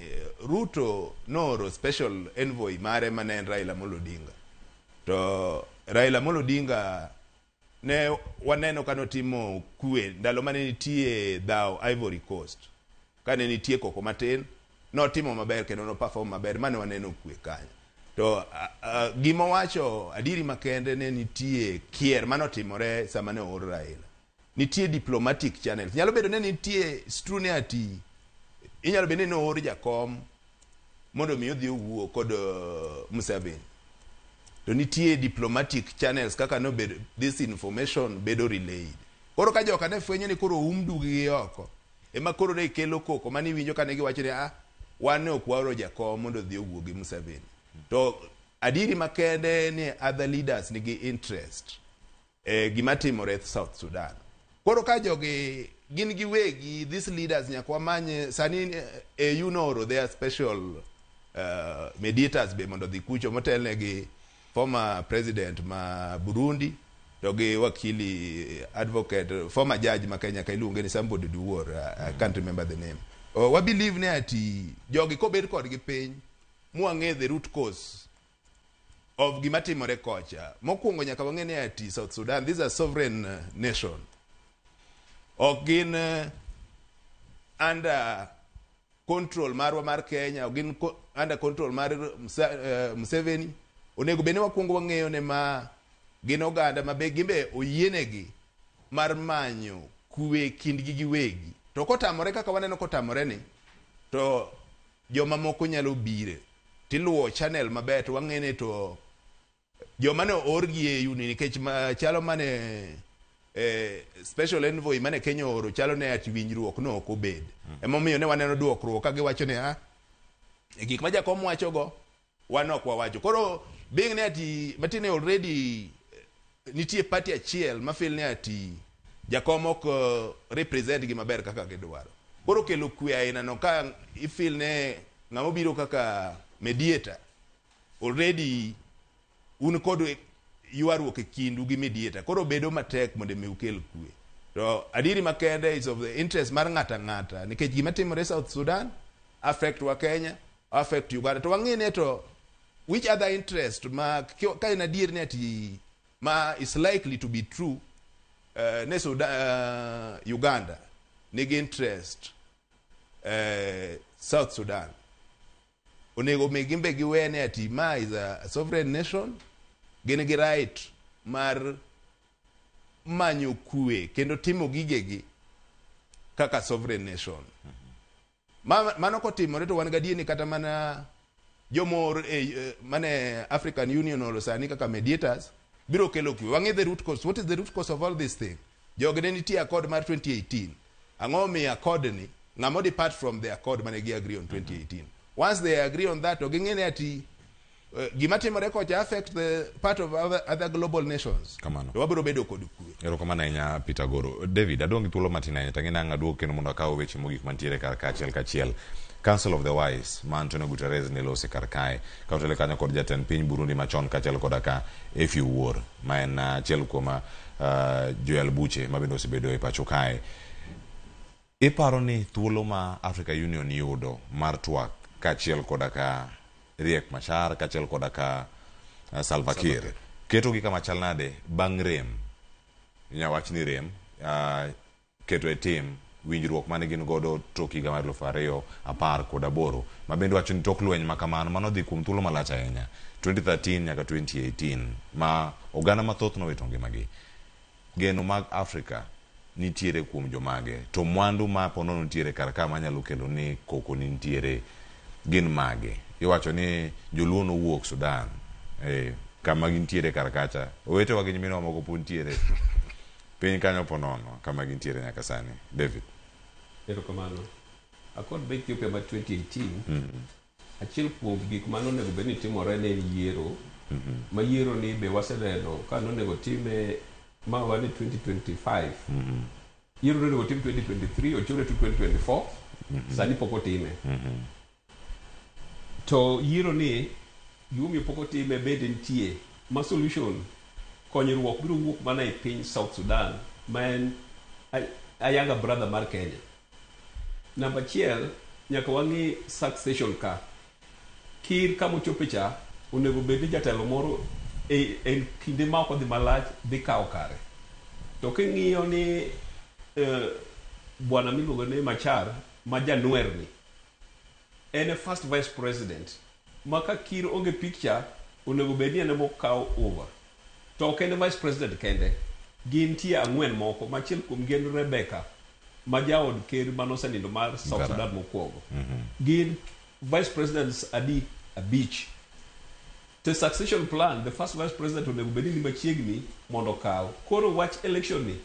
Ruto nooro special envoy mare mane en Raila Amolo Odinga. To Raila Amolo Odinga ne waneno ka notimo kwe ndalo mane nitie dhaw Ivory Coast. Kane nitie koko matin, notimo maber kendo no perform maber mane waneno kwe kanyo. To gima owacho adieri makende ne nitie kier manotimore sama ne oor Raila. Nitie diplomatic channels. Nyalo bedo ni nitie true ni ati inyalo bedo ni noor jakom mondo mi odhi owuo kod Museveni. To nitie diplomatic channels kaka no bedo this information bedo relayed. Koro ka joka ne fwenyo ni koro um dug-gi oko, ema koro ne kelo koko mane iwinjo kane giwacho ni wan ne ok waoro jakom mondo odhi owuo gi Museveni. To adieri makende ni other leaders nigi interest e gima timore South Sudan. Koro ka jogi gin giwegi, these leaders nyaka wamany sani AU nooro their special mediators be mondo odhi kucho motelne gi former president ma Burundi to gi wakili advocate former judge ma Kenya ka iluonge ni somebody Duor, I can't remember the name. Wa believe ni ati jogi kobed kodgi piny mwang'e the root cause of gima timore kocha. Mokwongo nyaka wang'e ni ati South Sudan, this is a sovereign nation. Ok gin under control marwa mar Kenya, ok gin under control mar Museveni. Onego bed ni wakwongo wang'eyo ne ma gin oganda ma be gimbe oyienegi mar manyo kwe kindgi giwegi. To kotamore kaka waneno kotamore ni, to joma moko nyalo bire. Tiluwo channel maber to wang'e ni to joma ne oor gi AU ni nikech chalo mane special envoy mane Kenya ooro chalo ne ati winjruok no ok obed. Emomiyo ne waneno duokruok ka giwacho ni e gik ma jakom wacho go wan ok wawacho. Koro being ni ati matine already nitie party achiel ma feel ni ati jakom ok represent gi maber kaka gidwaro. Koro kelo kwe aina no ka ifeel ne ng'ama obiro kaka mediator already un kod ywaruok e kindu gi mediator. Koro bedo matek mondo mi ukel kwe. To adieri makende is of the interest mar ng'ata ng'ata nikech gima timore South Sudan affect wa Kenya, affect Uganda. To wang'e ni to which other interest ma ka en adier ni ati ma is likely to be true ne Sudan, Uganda nigi interest South Sudan. Onego mi gimbe giwe ni ati ma is a sovereign nation, gin gi right mar manyo kwe kendo timo gigegi kaka sovereign nation. Mano kotimore to wan gadier ni kata mana Jomor e, mane African Union olo sani kaka mediators biro kelo kwe. Wang'e the root cause. What is the root cause of all this thing? Jogi ne nitie accord mar 2018. Ang'o omiyo accord ni ng'ama depart from the accord mane gi agree on 2018? Once they agree on that, to ging'e ni ati gima timore kocha affect the part of other global nations. Kamano. To wabiro bedo kod kwe. Erokamano ahinya Peter Goro. David, adong' gi thuolo matin ahinya, tang'e nang' aduog kendo mondo akaw weche mogik mantiere kar ka achiel kachiel. Council of the Wise ma Antonio Guterres ne lose kar kae, ka otele kanyo kod jatend piny Burundi machon kaachiel koda ka Effie Owuor, ma en achiel kuom joyal buche ma bende osebedo e pacho kae. Iparo ni thuolo ma Africa Union yudo mar twak kaachiel koda ka Riek Machar kaachiel koda ka Salva Kiir ketogi kama chal nade bang' rem inya wach ni rem keto e tim winjruok mane gin godo tok higa mar 2018 ma bende wacho ni tok lweny ma kamano mano dhi kuom thuolo malach ahinya 2013 nyaka 2018 ma oganda mathoth nowito ngimagi. Geno mag Afrika nitiere kuom jomage to mwandu ma ponono nitiere kar ka manyalo kelo ni koko ni nitiere gin mage? Iwacho ni joluo nowuok Sudan kama gintiere kar kacha owetewa gi nyiminewa moko pod nitiere piny kanyo ponono kama gintiere nyaka sani. David. Erokamano. Accord ma Ethiopia ma 2018 achiel kuom gik mane onego bed ni timore ne en yiero ma yiero ni be waseneno ka nonego time ma wan e 2025 yiero nonego tim 2023 ochore to 2024 sani pok otime to yiero ni gimomiyo pok otime bende nitie ma solution konyruok biro wuok mana e piny South Sudan ma en ayanga brother mar Kenya. Namba achiel nyaka wang'i succession ka Kir kama ochope cha onego bed ni jatelo moro e kinde ma ok odhi malach dhi kawo kare. To king'iyo ni bwana miluongo ni Machar ma januer ni en e first vice president ma ka Kir onge picture onego bed ni en ema okawo over. To ok en vice president kende, gintie ang'wen moko ma achiel kuom gi en Rebecca ma jaod ker manosenindo mar South Sudan mokwongo. Gin vice presidents adi? Abich. The succession plan, the first vice president onego bed ni ni machiegni mondo okaw. Koro wach election ni,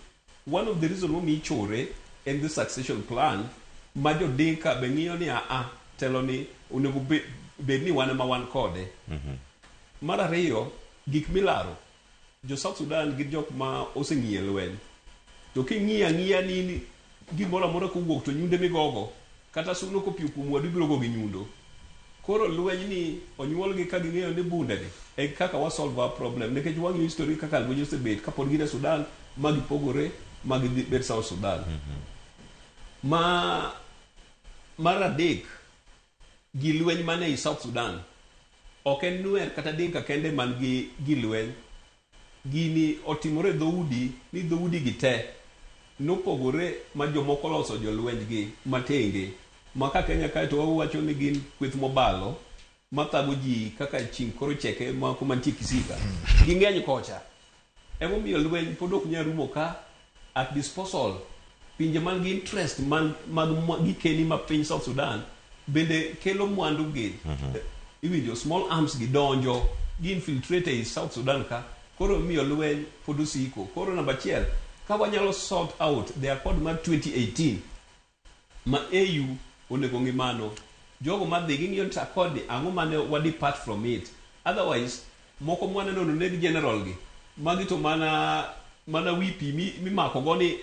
one of the reason momiyo ichore en the succession plan ma jo Dinka be ng'iyo ni aa telo ni onego bed ni wan ema wan kode. Mar ariyo, gik milaro, jo South Sudan gin jok ma oseng'iyo e lweny. To king'iyo ang'iya ni gimoro amora kowuok to nyunde migogo, kata suno kopiyo kuom wadu ibiro go gi nyundo. Koro lweny ni onyuolgi ka ging'eyo ni bunde ni e kaka wa solve our problem nikech wang'iyo history kaka lweny osebet kapod gin e Sudan ma gipogore ma gibet South Sudan. Ma mar adek gi lweny mane ei South Sudan ok en Nuer kata Dinka kende man gi lweny. Gini otimore e dhoudi ni dhoudi gi te nopogore ma jomoko loso jolweny gi matenge ma ka Kenya kae to wawacho ni gin kweth mobalo mathago ji kaka ching koro cheke ma kuma nitie Kisika. Ging'eny kocha. Emomiyo lweny pod ok nyal rumo ka at disposal pinje man gi interest man mag gikeni ma piny South Sudan bende kelo mwandu gi. Iwinjo small arms gi donjo gi infiltrate ei South Sudan ka koro miyo lweny pod osiko. Koro namba achiel ka wanyalo sort out the accord mar 2018 ma AU onego ng'i mano jogo madhi ging'iyo ni accord ni ang'o mane wa depart from it otherwise moko mwaneno noneg general gi magi to mana wi pi mimako go ni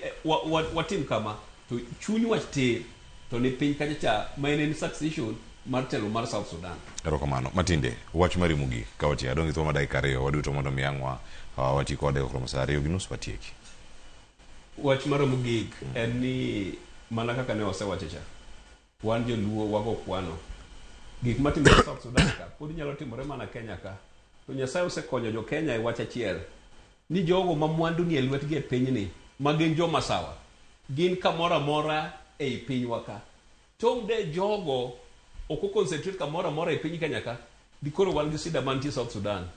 watim kama to chuny wach tir to ni piny kacha cha ma en succession mar telo mar South Sudan. Erokamano. Matinde, wach mari mogik ka watieko. Adong' gi thuolo mar dakika 2 waduto mondo mi ang' wati kode koromo saa 2:30 watieki. Wach mara mogik en ni mana kaka ne wasewacho cha, wan joluo wago kwano. Gik matimore South Sudan ka pod nyalo timore mana Kenya ka. To Nyasaye osekonyo jo Kenya e wach achiel ni jogo ma mwandu ni e lwetgi e pinyni ma gin joma sawa gin kamoro amora ei pinywa ka. Tong' de jogo ok o concentrate kamoro amora e piny Kenya ka, di koro wan gi sida mantie South Sudan.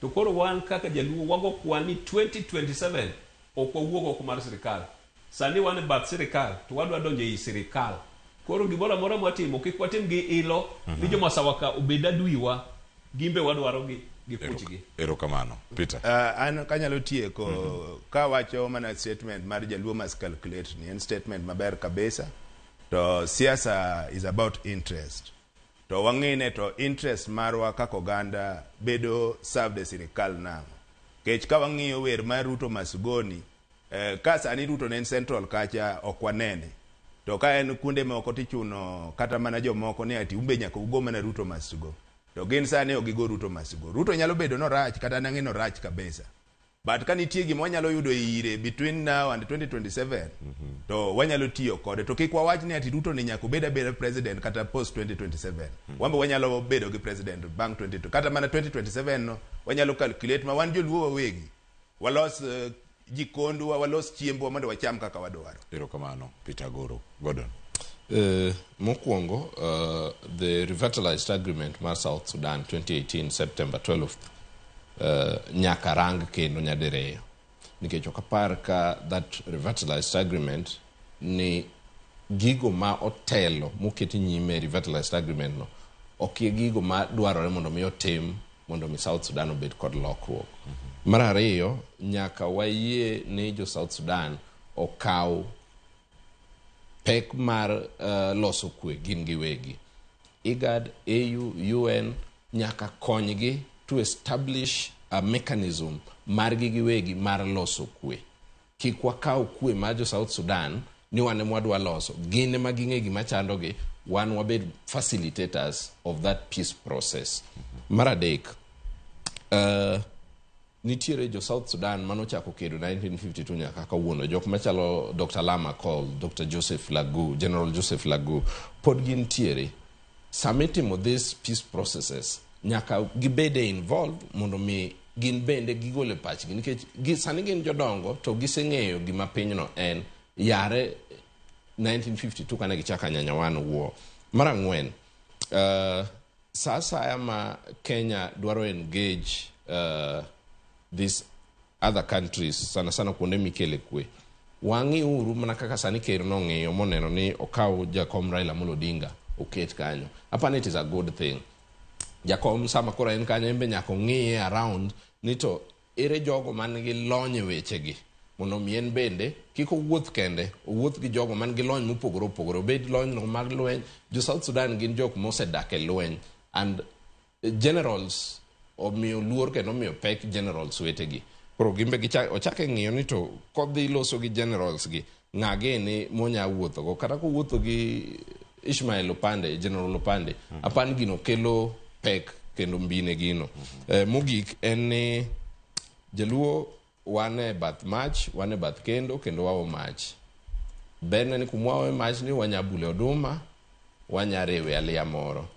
To koro wan kaka jaluo wago kwan ni 2027 ok wawuog oko mar sirikal. Sani wan e bath sirikal to wadwa donjo ei sirikal. Koro gimoro amora mwatimo kik watim gi ilo ni jomasawa ka obed adwiwa, gimbe wadwaro gi gi puchgi. Erokamano. Peter. An kanyalo tieko kawacho mana statement mar Jaluo must calculate ni en statement maber kabisa. To siasa is about interest. To wang'ine to interest marwa kaka oganda bedo served e sirikal nang'o. Kech ka wang'iyo wer mar Ruto Masgoni, ka sani Ruto ne en central kacha ok wanene. To ka en kuonde moko tichuno kata mana jomoko ni ati umbe nyaka ugo mana Ruto Masgo. To gin sani ok gigo Ruto Masgo. Ruto nyalo bedo norach kata nang'e norach kabisa. But ka nitie gima wanyalo yudo ire between now and 2027 to wanyalo tiyo kode. To kik wawach ni ati Ruto ni nyaka obed abeda president kata post 2027. Wan be wanyalo bedo gi president bang' 22 kata mana 2027 no wanyalo calculate ma wan joluo wawegi walos jikondwa, walos chiembwa mondo wacham kaka wadwaro. Erokamano Peter Goro. Gordon. Mokwongo the revitalized agreement mar South Sudan 2018 September 12th nyaka rang kendo nyadiriyo nikech ok apar ka that revitalized agreement ni gigo ma otelo moketi nyime revitalized agreement no ok e gigo ma dwarore mondo mi otim mondo mi South Sudan obed kod lokruok. Mar ariyo, nyaka wayie ni jo South Sudan okaw pek mar loso kwe gin giwegi. IGAD, AU, UN nyaka konygi to establish a mechanism margi giwegi mar loso kwe. Kik wakaw kwe mar jo South Sudan ni wan ema wadwa loso, gin ema ging'e gima chandogi, wan wabed facilitators of that peace process. Mar adek, nitiere jo South Sudan manochako kedo 1952 nyaka kawuono, jok machalo Dr. Lama Col, Dr. Joseph Lagu, General Joseph Lagu pod gintiere. Sama itimo these peace processes nyaka gibede involved mondo mi gin bende gigol e pachgi nikech sani gin jodongo to giseng'eyo gima pinyno en yare 1952 kane gichako Anyanya One wuo. Mar ang'wen, sa asaya ma Kenya dwaro engage these other countries, sana sana kuonde mikele kwe, wang'i uru mana kaka sani ker nong'iyo moneno ni okaw jakom Raila Amolo Odinga oket kanyo. Apani it is a good thing. Jakom sama koro en kanyo en be nyaka ong'iye around ni to ere jogo man gi lony e wechegi mondo mi en bende kik owuoth kende, owuoth gi jogo man gi lony mopogore opogore, obed lony no mag lweny. Jo South Sudan gin jok mosedak e lweny and generals omiyo luor kendo omiyo pek generals wetegi. Koro gimbe ochake ng'iyo ni to kodhi loso gi generals gi ng'a gini monya wuothogo, kata kowuotho gi Ishmael Opande, General Opande, apani gino kelo pek kendo mbine gino. Mogik en ni jaluo wan e bath mach, wan e bath kendo kendo wao mach. Berne ni kumwaoe mach ni wanya bule oduma, wanya rewe aliya moro.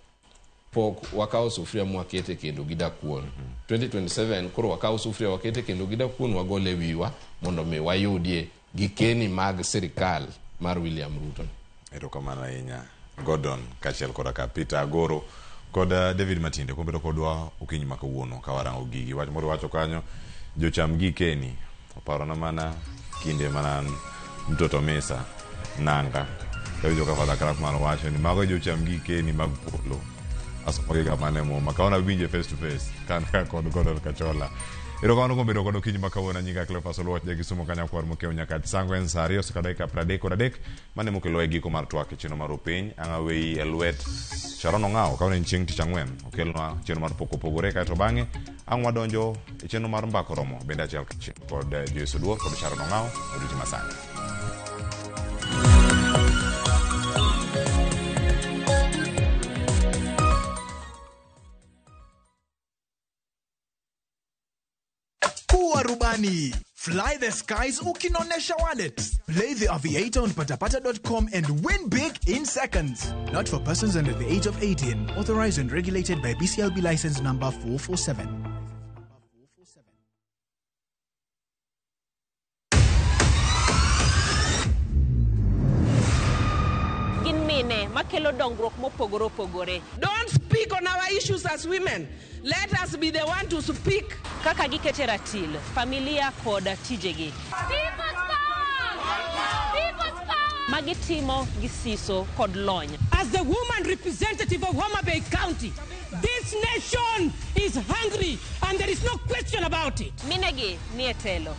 Pok wakawo sufria mwakete kendo gi dakuon. 2027 koro wakawo sufria wakete kendo gi dakuon wagole wiwa mondo mi wayudie gikeni mag sirikal mar William Ruto. Erokamano ahinya Gordon kaachiel koda ka Peter Agoro kod David Matinde kuom bedo kodwa okinyi ma kawuono ka warango gigi. Wach moro wacho kanyo jocham gikeni oparona mana kinde mana an mtoto misa nanga kawinjo ka Father Krafman wacho ni mago jocham gikeni mag polo. Asomogi ga mana e muma kawana winje face to face kan ka kod Gordon Kachola. Erokamano kuom bedo kod okinyi ma kawuono. Nyinga Cleophas Oluoch ja Kisumu kanyakwar mokiewo nyaka Sango en sa 2 oseka dakika 33 mane mokelo e giko mar twak e chenro mar opiny. Ang' aweyi e lwet Sharon Ong'awo kawuono en chieng' tich ang'wen okelnwa chenro mar pok opogore kaeto bang'e ang' wadonjo e chenro mar mbako romo bende achiel kachiel kod Joyce Oduor kod Sharon Ong'awo odiochieng' masani. Kuwa rubani. Fly the skies ukinonesha wallet. Play the Aviator on patapata.com and win big in seconds. Not for persons under the age of 18. Authorized and regulated by BCLB license number 447. Gin mine makelo dongruok mopogore opogore. Don't speak on our issues as women. Let us be the one to speak. Kaka gikete ratil, familia kod tijegi. Magitimo gi siso kod lony. As the woman representative of Homa Bay County, this nation is hungry and there is no question about it. Minegi nie telo.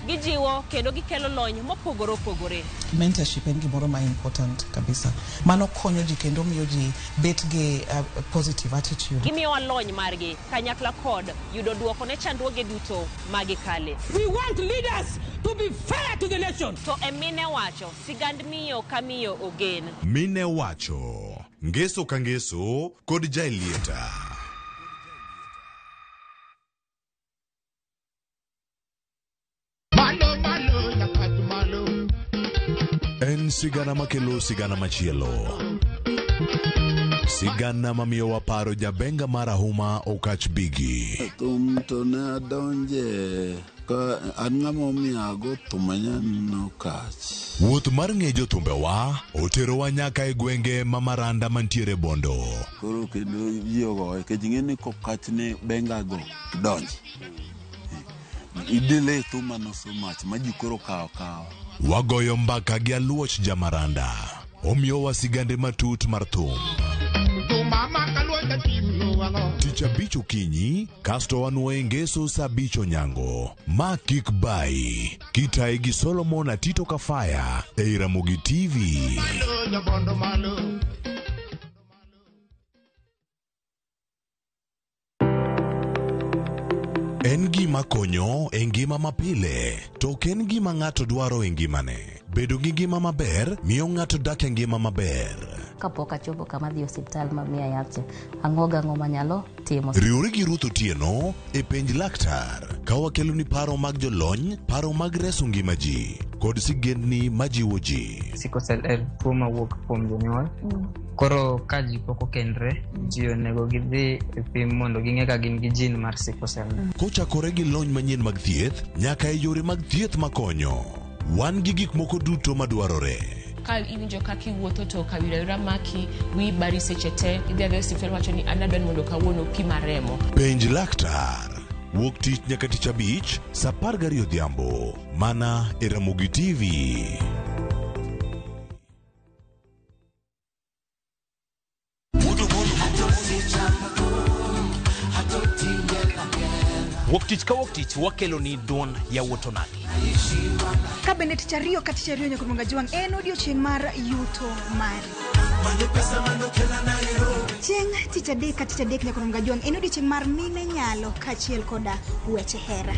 Gijiwo kendo gikelo lony mopogore opogore. Mentorship en gimoro ma important kabisa. Mano konyo ji kendo miyo ji bet gi positive attitude. Gimiyowa lony margi kanyakla kod yudo duoko ne chandruoge duto magikale. We want leaders to be fair to the nation. To e mine wacho, sigand miyo ka miyo ogen. Mine wacho, ngeso ka ngeso kod Jaelieta. En sigana makelo sigana machielo. Sigana mamiyowa paro jabenga marahuma Okach Bigi. Thum to ne adonje ka an ng'ama omiyo ago thum aneno Okach. Wuoth mar ng'e jothumbewa oterowa nyaka e gwenge ma Maranda mantiere Bondo. Koro kendo ji ogoye nikech ing'e ni kokach ne benga go donj. Idile thuma no so much ma ji koro kawo kawa. Wagoyo mbaka gi Aluoch Jamaranda. Omiyowa sigande matut mar thum. Tich abich okinyi, kasto wanuoye ngeso saa abich onyango. Ma kik bai. Kitaye gi Solomon Atito Kafaya ei Ramogi TV. En gima konyo e ngima mapile, to ok en gima ng'ato dwaro e ngimane. Bedo gi ngima maber miyo ng'ato dak e ngima maber. Kapok achopo kama adhi e osiptal ma miya yath cha, ang'o gang'o manyalo timo. Riwri gi Ruth Otieno e penj laktar ka wakeloni paro mag jolony, paro mag reso ngima ji kod sigendni majiwo ji. Sickle cell en tuo mawuok kuom jonyuol. Koro ka ji pok okendre, ji onego gidhi e pim mondo ging'e ka gin gi gene mar sickle cell. Kochakore gi lony manyien mag thieth nyaka e yore mag thieth makonyo. Wan gi gik moko duto madwarore. Ka iwinjo kaka iwuotho to kawira wira maki, wiyi bari seche te, idhi adhiya e osiptal wacho ni an adwa ni mondo kawuono pima remo. Penj laktar. Wuok tich nyaka tich abich, saa 12 odhiambo. Mana e Ramogi TV. Wuok tich ka wuok tich wakelo ni duond yawuot onagi. Ka bende tich ariyo ka tich ariyo nyaka Jwang' en odiochieng' mar yuto mari. Chieng' tich adek ka tich adek nyaka Jwang' en odiochieng' mar mine nyalo kaachiel koda weche hera.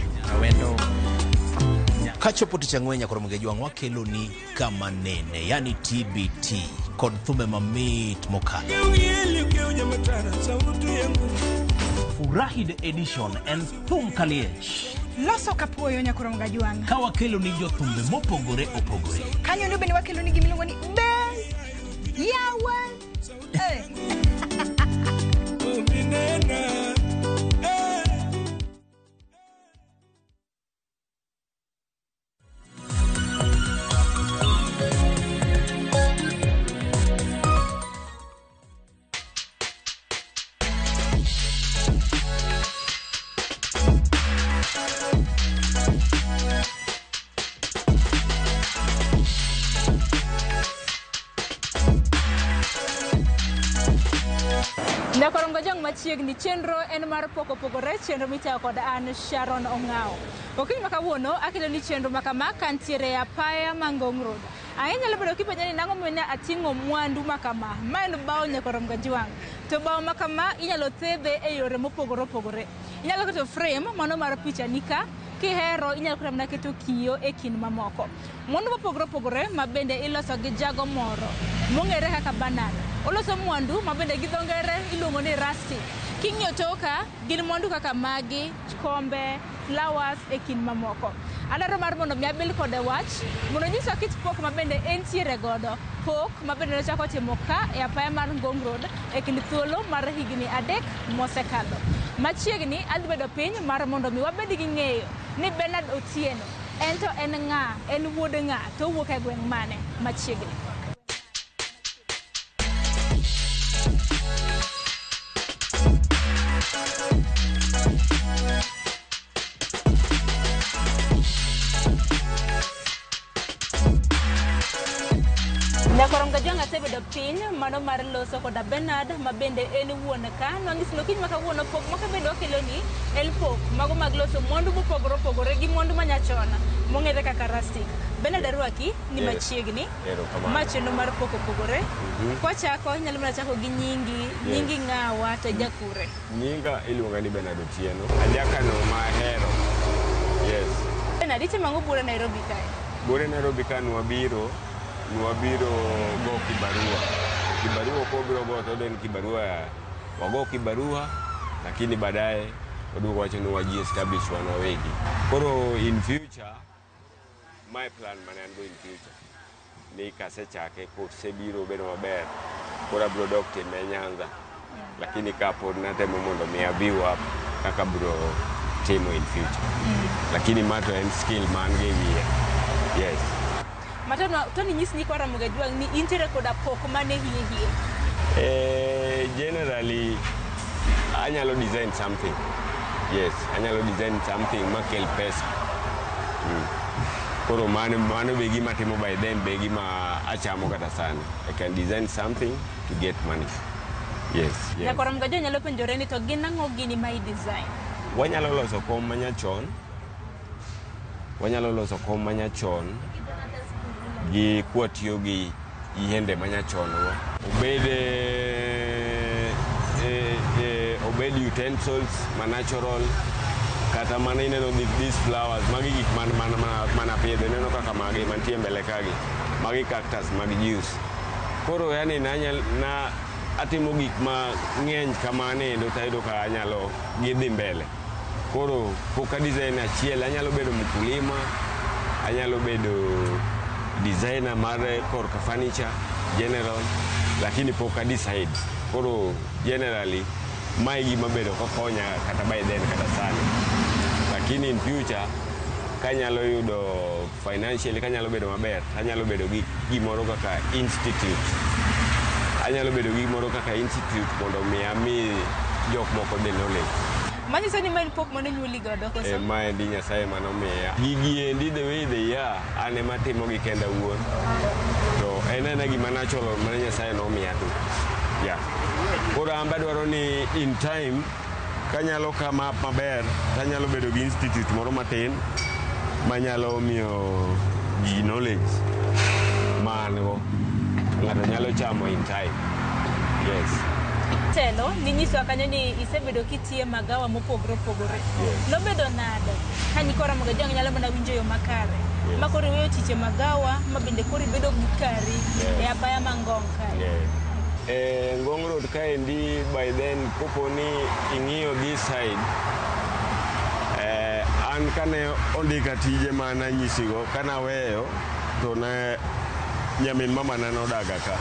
Kachopo tich ang'wen nyaka Jwang' wakelo ni kama nene, yani TBT kod thumbe mamit mokalo. Furahi the edition en thum kaliech. Loso kapuoyo nyaka Jwang'. Ka wakelo ni jothumbe mopogore opogore. Kanyo ndo bende wakelo ni gimiluongo ni be yawa. Machiegni chenro en mar pok opogore, chenro mitayo kod an Sharon Ong'ao. Okinyi ma kawuono akelo ni chenro makama kantiere e apaya ma Ngong Road. Ahinya nyalo bedo kipenja ni nang'o momiyo ating'o mwandu makama. Ma en bao nyaka Jwang'. To bao makama inyalo thedhe e yore mopogore opogore. Inyalo keto frame mano mar picha nika, kihero inyalo kata mana keto kiyo e kind mamoko. Mwandu mopogore opogore ma bende iloso gi jago moro mong'ere kaka banana. Oloso mwandu ma bende gi dho ngere iluongo ni rustic. King'iyo toka gin mwandu kaka magi, kombe, flowers e kind mamoko. Adwaro mar mondo mi abil kode wach mondo nyiswa kit pok ma bende entiere godo. Pok ma bende nochako timo ka e apaya mar Ngong Road e kind thuolo mar higni 3 mosekadho. Machiegni adhi bedo piny mar mondo mi wabed gi ng'eyo ni Bernard Otieno en to en ng'a, en wuod ng'a, to owuok e gweng' mane machiegni. asebedo piny mano mar loso koda Bernard ma bende en wuon ka. Nwang'isi ni okinyi ma kawuono pok moko bende wakeloni en pok mago mag loso mwandu mopogore opogore gi mwandu manyachon mong'ere kaka rustic. Bernard arwaki ni Yes. machiegni. Erokamano. Ma chenro mar pok opogore. Kwachako inyalo mana chako gi nyingi, nyingi ng'awa to ijakure. Nyinga iluonga ni Bernard Otieno. Ajakano ma ahero. Yes. Bernard, itimo ang'o buore Nairobi kae? Buore Nairobi ka nwabiro, nwabiro go kibarua. Kibarua kobiro go to en kibarua, wago kibarua, lakini baadaye waduogo wacho ni waji establish wan wawegi. Koro in future, my plan mane an go in future, ni kasechake kosebiro bedo maber, koro abiro dok time Nyanza. Lakini kapod natemo mondo mi abi up kaka biro timo in future. Lakini ma to en skill man go e wiya. Yes. Matano to ni nyis nyikwa Ramogi Ajwang' ni intiere koda pok mane hie hie. Generally, anyalo design something. Yes, anyalo design something makel pesa. Koro mano, mano be gima timo by then be gima achamo kata sani. I can design something to get money. Yes. Nyakwa Ramogi Ajwang' nyalo penjore ni to gin ang'o gini ma i design? Wanyalo loso kom manyachon. Wanyalo loso kom manyachon gi kwatiyo gi yiende manyachon go. Obed obed utensils ma natural kata mana ineno these flowers magi gik man mana mana pidho ineno kaka magi mantie mbele kagi magi cactus mag juice. Koro yani nanyal na atimo gik mang'eny kamano endo tayudo ka anyalo gidhi mbele. Koro pok a design achiel, anyalo bedo mkulima, anyalo bedo designer mar korka furniture general, lakini pok a decide. Koro generally mae gima bedo kokonya kata by then kata sani. Lakini in future kanyalo yudo financially kanyalo bedo maber, anyalo bedo gi gimoro kaka institute. Anyalo bedo gi gimoro kaka institute mondo mi ami jok moko the knowledge. Manyiso ni ma en pok mane onyuoli godo koso? Maendi Nyasaye manomiya. Gigi endi the way they are, an ema atimogi kenda awuon. To en aena gima natural mane Nyasaye nomiya tu. Yeah. Koro an be adwaro ni in time kanyalo come up maber, tanyalo bedo gi institute moro matin manyalo miyo ji knowledge ma an go. Ng'ato nyalo chamo in time. Yes. Telo ninyisowa kanyo ni isebedo kitiye magawa mopogore opogore. Yes. Nobedo nade ka nyikwa Ramogi Ajwang' nyalo mana winjo yo makare? Yes. Ma koro iweyo tich e magawa ma bende koro ibedo gi kari Yes. e apaya ma Ngong kae. Yeah. Ngong Road kaendi by then kopo ni ing'iyo this side an kane ondika tije mana nyisigo kanaweyo to ne nyamin mamana nodaga ka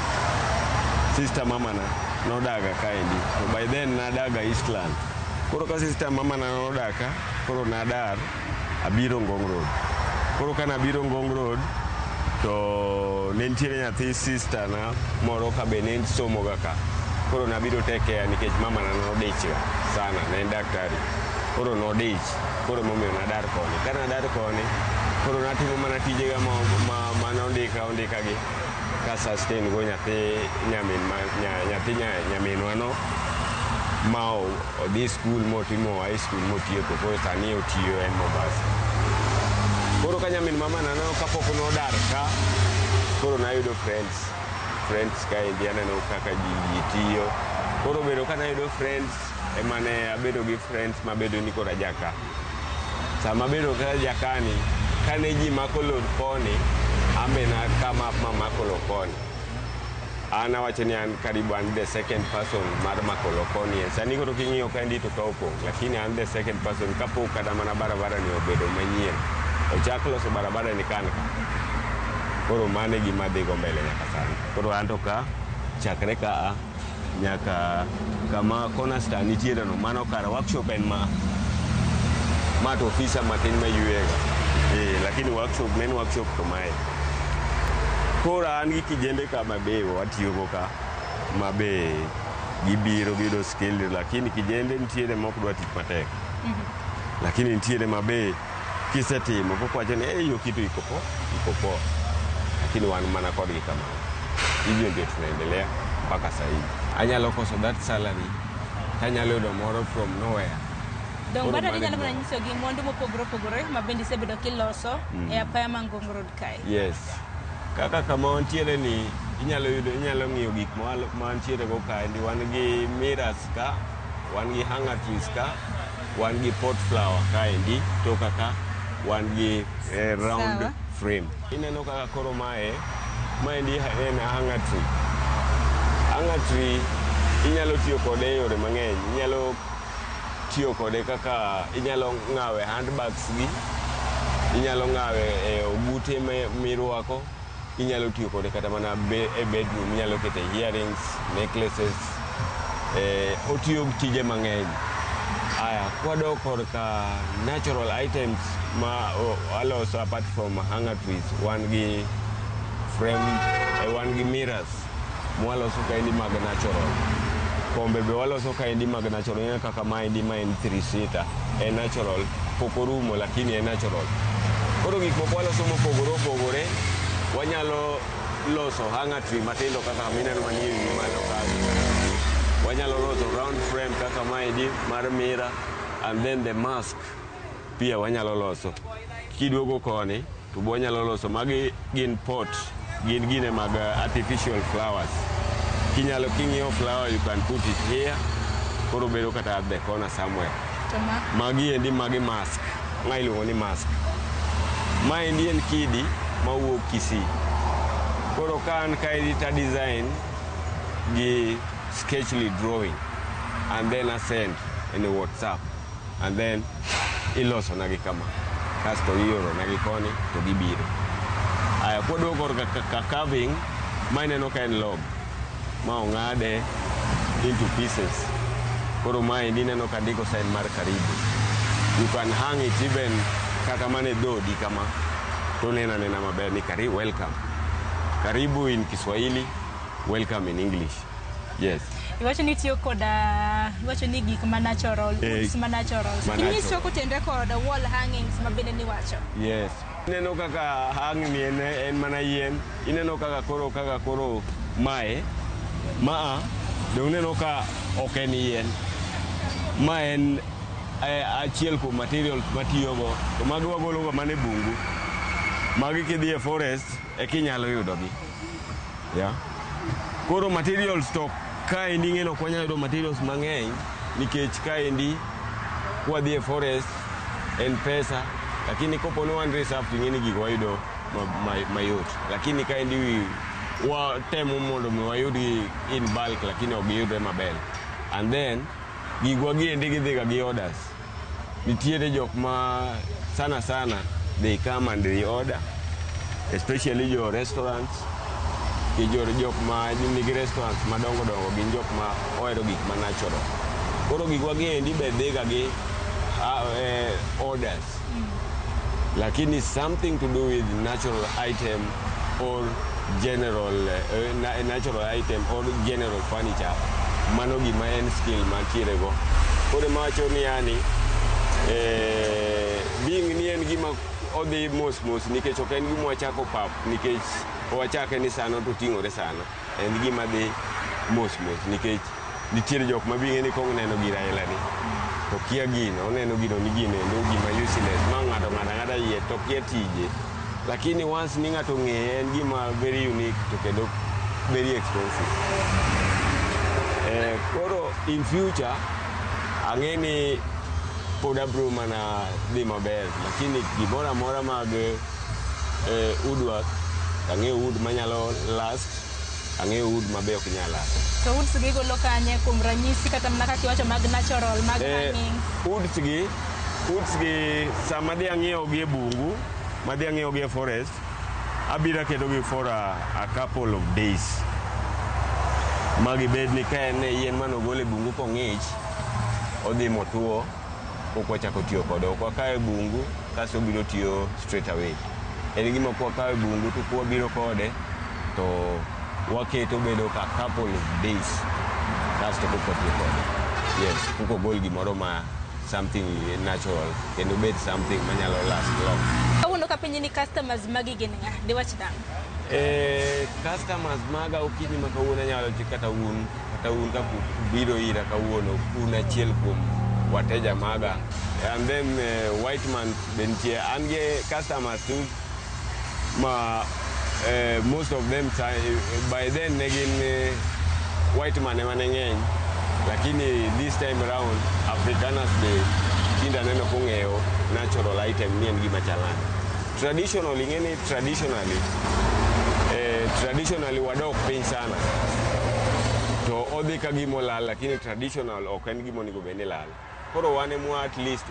sister mamana nodaga kaendi to by then nadaga Eastland koro ka sister mamana nodaka koro nadar abiro Ngong Road koro kanabiro Ngong Road to ne nitiere nyathi sister na moro ka be ne somo ga ka koro nabiro take care nikech mamana nodich ga sana ne en daktari koro nodich koro emomiyo nadar koni kanadar koni koro natimo mana tijega ma nondika ondika gi ka sustain go nyathi nyamin ma nyathi nyaminwa no ma odhi skul motimo high school motieko koro sani otiyo en Mombasa koro ka nyamin mamana no kapok nodar ka koro nayudo friends kaendi aneno kaka ji tiyo koro bedo ka nayudo friends ema ne abedo gi friends mabedo ni koro ajaka sama abedo ka jakani kane ji mako load koni ambe na come up mamako lo koni an awacho ni an karibu an the second person mar mako lo koni sani koro king'iyo kaendi to ka opong' lakini an the second person kapok kata mana barabara ni obedo manyien ochak loso barabara ni kan ka koro mano e gima dhigo mbele nyaka sani koro an to ka chakre ka a nyaka kama corner star nitiere no mano kara workshop en ma ma to ofisa matin mayuega lakini workshop main workshop to mae koro an gi kijende ka mabe watiyogo ka mabe gibiro giyudo skill lakini kijende nitiere mok dwa tich matek lakini nitiere mabe kisetimo pok wacho ni "Eh, hiyo kitu iko poa iko poa lakini wan mana kodgi kamano. Hivyo ndio tunaendelea mpaka sasa hivi. Anyalo koso that salary, tanyalo yudo moro from nowhere. Dong Koro bado mano inyalo e mana nyiso gi mwandu mopogore opogore ma bende isebedo kiloso e apaya ma Ngong Road kae. Yes. Kaka kama wantiere ni inyalo yudo, inyalo ng'iyo gik ma wantiere go kaendi. Wan gi mirrors ka, wan gi hanger trees ka, wan gi pot flower kaendi, toka ka wan gi round Sawa. frame. Ineno kaka koro mae, maendi en hanger tree. Hanger tree inyalo tiyo kode e yore mang'eny. Inyalo tiyo kode kaka inyalo ng'awe handbags gi, inyalo ng'awe e ogute mirwako, inyalo tiyo kode kata mana e bedroom, inyalo kete earrings, necklaces, otiyo tije mang'eny. Aya, kwadok korka natural items ma aloso apart from hanger trees, wan gi frame, wan gi mirrors mwaloso kaendi mag natural. Kombe be waloso kaendi mag natural. Ineno kaka maendi ma en 3 seater, en natural, pok orumo lakini en natural. Koro gik moko waloso mopogore opogore. Wanyalo loso hanger tree matindo kaka mineno manie wiye malo kae. Wanyalo loso round frame kaka maendi mar mirror, and then the mask pia wanyalo loso. Kiduogo koni to wanyalo loso magi gin pot, gin gine mag artificial flowers. Kinyalo king'iewo flower, you can put it here, koro bedo kata at the corner somewhere. To ma Magi endi magi mask, ma iluongo ni mask. Maendi en kidi mawuok Kisii. Koro ka an kaendi ta design gi sketchly drawing and then I send in a WhatsApp and then iloso nagi kama, kasto ioro nagi koni to gibiro. Aya, kwaduogo korka ka carving, ma ineno ka en log ma ong'ade into pieces. Koro maendi ineno ka ndiko sign mar karibu. You can hang it even kata mana e dhodi kama, to neno anena maber ni karibu, welcome. Karibu in Kiswahili, welcome in English. Yes. Iwacho ni itiyo kod iwacho ni gik ma natural, woods ma natural. Ma Inyiswa natural. Kotenre kod wall hangings ma bende niwacho. Yes. Ineno kaka hang ni en mana yien. Ineno kaka koro mae maa dong neno ka ok en yien. Ma en achiel kuom materials matiyogo. To magi wagolo ga mana e bungu. Magi kidhi e forest eka inyalo yudogi. Yeah. Koro materials to kaendi ing'e ni ok wanyal yudo materials mang'eny nikech kaendi kwadhi e forest en pesa, lakini kopo ni wan reserve to ing'e ni gigo wayudo mayot, lakini kaendi watemo mondo mi wayudgi in bulk, lakini ok giyudre maber. And then gigwa giendi gidhiga gi orders. Nitiere jok ma sana sana they come and they order, especially jo restaurants gi jo jok ma nigi restaurants madongo dongo, gin jok ma ohero gik ma natural. Koro gigwa giendi be dhiga gi orders, lakini something to do with natural item or general natural item or general furniture, mano gima en skill mantiere go. Koro emawacho ni yani being ni en gima odhi mos mos nikech ok en gima wachako pap, nikech wachake ni sano to ting'ore sano, en gima dhi mos mos nikech nitiere jok ma bing'e ni kong neno gir aila ni to kia gino, oneno gino ni gino endo gima useless ma ng'ato ng'ato ang'ata yie to kia tije, lakini once ni ng'ato ong'eye, en gima very unique to kendo very expensive. Koro in future ang'e ni pod abro mana dhi maber, lakini gimoro amora mag woodwork, ang'eyo wood manyalo last, ang'eyo wood mabe ok nyal last. To woods gi golo kanye, kuom ranyisi kata mana kaka iwacho mag natural, mag hangings? Woods gi sama dhi ang'iewo gi e bungu, madhi ang'iewo gi e forest, abiro aketogi for a couple of days magibed ni ka en e yien manogol e bungu kong'ich, odhi motuo pok wachako tiyo kode. Ok wakawe e bungu kasto obiro tiyo straight away. En gima kwakawo e bungu to kwabiro kode to waketo bedo ka couple of days kasto pok watiyo kode. Yes, pok ogol gimoro ma something natural kendo bed something manyalo last long. Kawuono kapenji ni customers magi gin ng'a, diwach nang'o? Customers maga okinyi ma kawuono anyalo wacho kata un kaka ubiro ira kawuono, un achiel kuom wateja maga. And then white man be nitie. An gi customers tu ma most of them by then ne gin white man ema ne ng'eny, lakini this time round Afrikaners be tinde aneno kong'eyo natural item ni en gima chal nade. Traditional, ing'e ni traditionally wadok piny sana to odhi ka gima olal, lakini traditional ok en gima onego bed ni lal. Koro wan emwa at least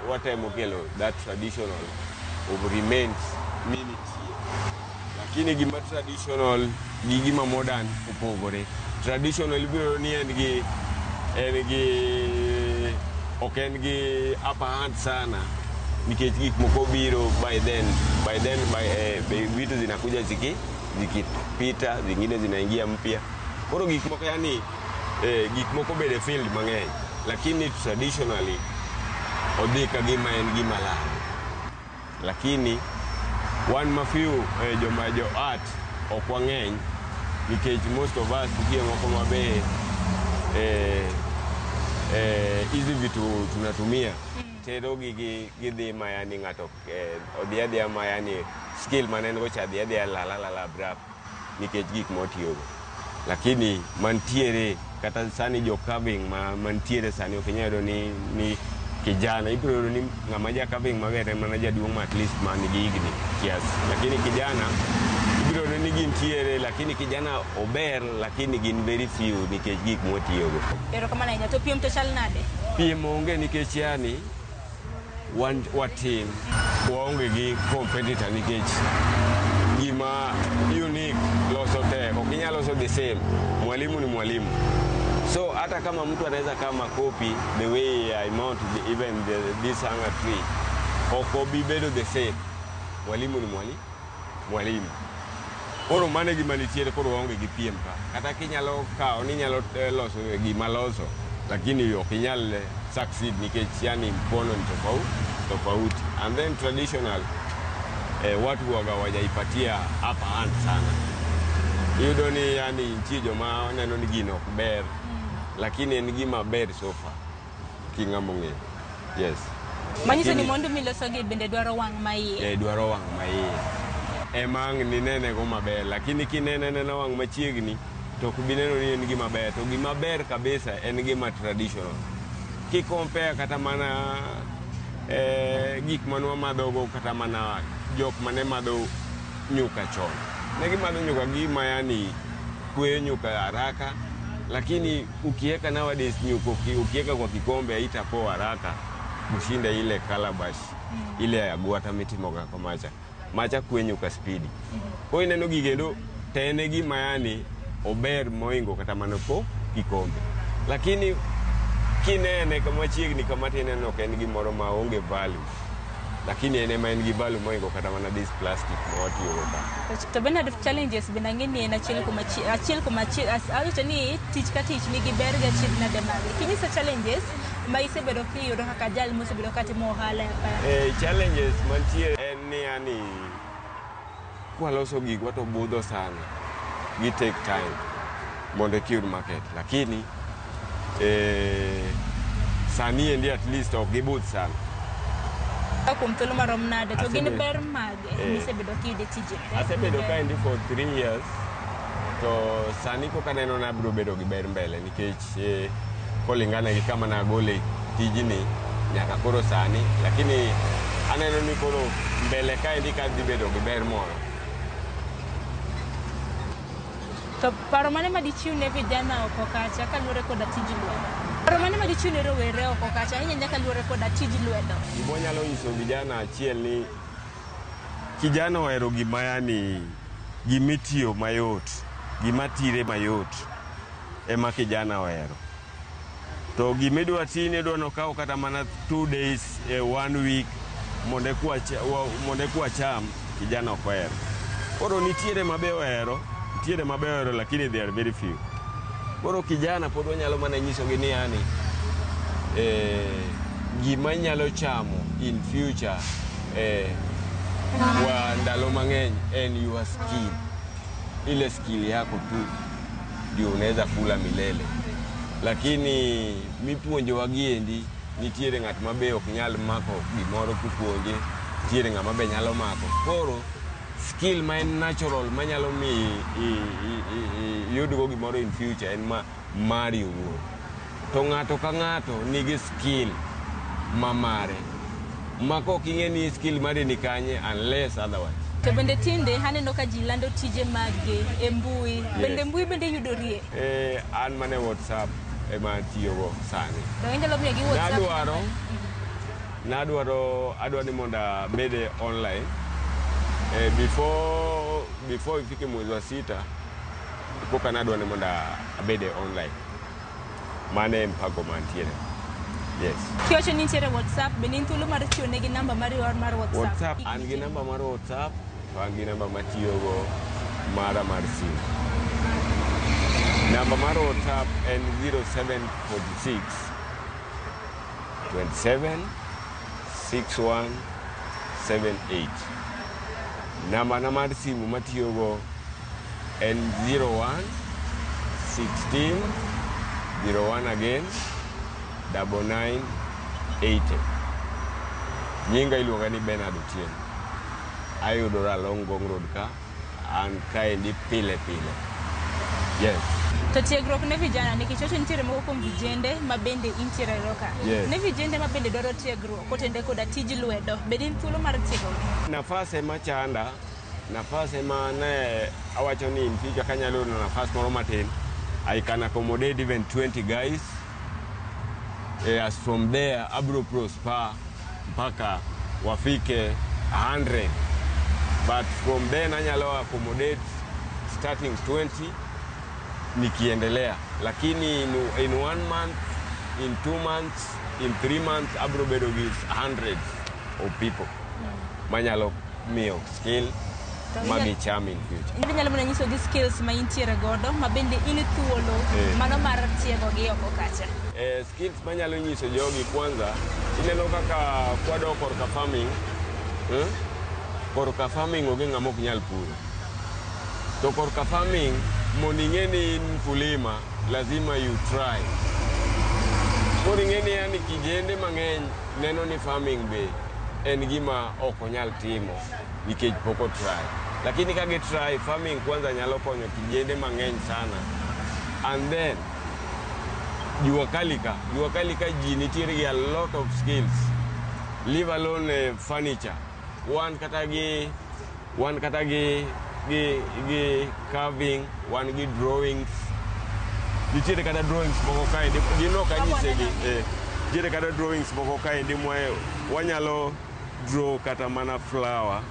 watemo kelo that traditional of remains ni nitie, lakini gima traditional gi gima modern opogore. Traditional ibiro ni en gi ok en gi upper hand sana nikech gik moko biro by then vitu zinakuja zikipita, zingine zinaingia mpya. Koro gik moko yani gik moko bede field mang'eny, lakini traditionally odhi ka gima en gima lal, lakini wan ma few joma jo art ok wang'eny nikech most of us nitie moko mabe hizi vitu tunatumia terogi gi gidhi ma yani ng'ato odhi adhiya ma yani skill mane en go cha dhi adhiya lala lala brap nikech gik motiyogo. Lakini mantiere kata sani jo carving ma mantiere sani ok inyal yudo ni kijana. Ibiro yudo ni ng'ama ja carving maber en mana jaduong' ma at least man gi higni kiasi, lakini kijana ibiro yudo ni gintiere, lakini kijana ober, lakini gin very few nikech gik mwatiyogo. Erokamano ahinya. To piem to chal nade? Piem onge nikech yani wan watin, waonge gi competitor nikech gima unique loso tek, ok inyal loso the same. Mwalimu ni mwalimu, so hata kama mtu anaweza kama copy the way I mount even this hanger tree, ok obi bedo the same. Mwalimu ni mwalimu. Koro mano e gima nitiere. Koro waonge gi piem ka kata kinyalo kawo ni inyalo loso gima loso, lakini ok inyal succeed nikech yani mkono ni tofauti tofauti. And then traditional watu waga wajaipatia upper hand sana. Iyudo ni yani nitie joma neno ni gino ok ber, lakini en gima ber so far king'ama ong'eyo, yes. Manyiso ni Lakini- mwandu milosogi bende dwaro wang' maiye. E, dwaro wang' maiye ema ang' ninene go maber, lakini kinene nena wang' machiegni to ok bi neno ni en gima ber. To gima ber kabisa en gima traditional ki compare kata mana gik manwamadhogo, kata mana jok mane madho nyuka chon ne gimadho nyuka gima yani kweyo nyuka haraka, lakini ukiweka nowadays nyuka ukiweka kwa kikombe haitapoa haraka kushinda ile calabash ile ya agwata mitimoga komacha macha kwe nyuka spidi. Koro ineno gigendo to en e gima yani ober moingo kata mana ko kikombe, lakini kinene kama chiegni kama tineno ok en gimoro ma onge value, lakini en ema en gi value moingo kata mana this plastic ma watiyogo ka. To Bernard, challenges bende ang'e ni en achiel kuom achiel awacho ni tich ka tich nigi ber gi achiedh nade mage. Kinyisa challenges ma isebedo kiyudo kaka jal mosebedo katimo ohala e apaya. Challenges mantie en ni yani kwaloso gigwa to budho sana, gi take time mondo ikiyud market, lakini sani endi at least ok gibudh sana. Ka kuom thuolo marom nade to gin ber mage misebedo kiyudo e tijni? Asebedo kaendi for 3 years, to sani koka neno ni abiro bedo gi ber mbele nikech kolingana gi kama nagole tijni nyaka koro sani, lakini aneno ni koro mbele kaendi kadhi bedo gi ber moro. To paro mane madichiw ne vijana oko kacha kaluwore koda tij lwedo? Paro mane madichiw ne rowere oko kacha ahinya ahinya kaluwore koda tij lwedo? Gima wanyalo nyiso vijana achiel ni kijana ohero gima yani gimitiyo mayot, gima tire mayot ema kijana ohero. To gimidwa tini idwa nokaw kata mana 2 days, one week mondo eka cham, kijana ok ohero. Koro nitiere mabe ohero, nitiere mabe ohero, lakini they are very few. Koro kijana pod wanyalo mana nyisogi ni yani gima nyalo chamo in future wa ndalo mang'eny en your skill. Ile skill yako tu ndio unaweza kula milele, lakini mipuonjowa giendi nitiere ng'at ma be ok nyal mako gimoro kipuonje, nitiere ng'ama be nyalo mako. Koro skill ma en natural manyalo miyi iyudgo gimoro in future en ma mari owuon. To ng'ato ka ng'ato nigi skill ma mare ma kok ing'e ni skill mari ni kanye unless otherwise. To bende tinde aneno ka ji lando tije maggi e mbui. Yes. Bende mbui bende yudorie? An mana e WhatsApp ema atiyogo sani. To inyalo miyogi WhatsApp? Nadwaro adwa ni mondo abede online before ifike mwezi wa sita koka nadwa ni mondo abede online. Mano e mpango mantiere. Yes. Kiwacho ni nitiere WhatsApp, bende in thuolo mar chiwo negi namba mari mar WhatsApp? WhatsApp, an gi namba mar WhatsApp to an gi namba matiyogo mara mar simu. Namba mar WhatsApp en 0746 27 61 78. Namba na mar simu matiyogo en 01 16 01 again 99 80. Nyinga iluonga ni Bernard Otieno. Ayudora along Ngong Road ka, an kaendi pile pile. Yes. To tiegruok ne vijana, nikech wacho nitiere moko kuom vijende ma bende intiere go ka. Yes. Ne vijende ma bende dwaro tiegruok kotende koda tij lwedo, bende in thuolo mar tiegogi? Nafas ema chanda, nafas ema ne awacho ni in future kanyalo yudo nafas moro matin, I can accommodate even 20 guys. As from there abro prosper mpaka wafike 100. But from then anyalo accommodate starting 20 nikiendelea, lakini in 1 month, in 2 months, in 3 months abro bedo gi hundreds of people manyalo miyo skill magicham in future. Inyalo mana nyisogi skills ma intiere godo ma bende in thuolo mano mar tiegogi oko kacha. Skills manyalo nyiso jogi kwanza, ineno kaka kwadok korka farming, Korka farming onge ng'ama ok nyal puro. To korka farming, mondo ing'e ni in mkulima, lazima you try. Koro ing'e ni yani kijende mang'eny neno ni farming be en gima ok onyal timo nikech pok o try. Lakini ka gi try, farming kwanza nyalo konyo kijende mang'eny sana. And then, jua kali ka ji nitiere gi a lot of skills. Leave alone furniture. Wan kata gi carving, wan gi drawings. Nitiere kata drawings moko kaendi, gin ok anyisegi. Nitiere kata drawings moko kaendi wanyalo draw kata mana flower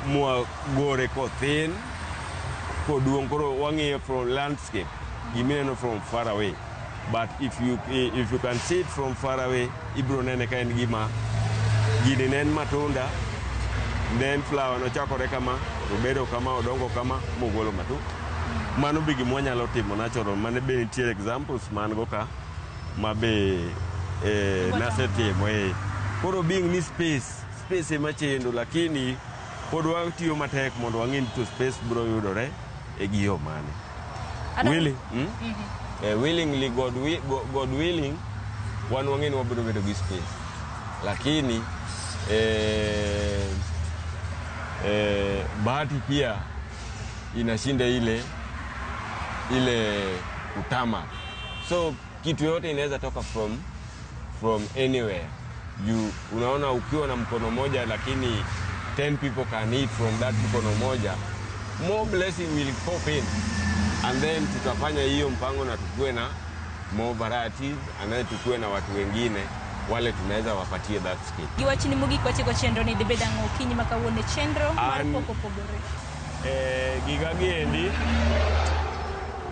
mwagore kothin koduong', koro wang'iyo from landscape, gimineno from far away. But if you can see it from far away, ibro nene ka en gima gini ne en matunda, then flower nochakore kama, obedo kama, odongo kama, mogolo matunda. Mano be gima wanyalo timo natural, mano be nitie examples man go ka ma be nasetimo. Koro being ni space ema chendo, lakini pod watiyo matek mondo wang'e ni to space biro yudore e gi yo mane. Willing, willingly, God willing, wan wang'e ni wabiro bedo gi space. Lakini bahati pia inashinda ile utama. So kitu yote inaweza toka from anywhere. You unaona ukiwa na mkono moja lakini 10 people can eat from that mkono moja, more blessing will pop in. And then tutafanya hiyo mpango na tukue na more varieties, and then tukue na watu wengine wale tunaweza wapatie that skill. Giwachni mogik wachiko chenro ni dhi bedo ang'o okinyi ma kawuono chenro mar pok opogore? Giga giendi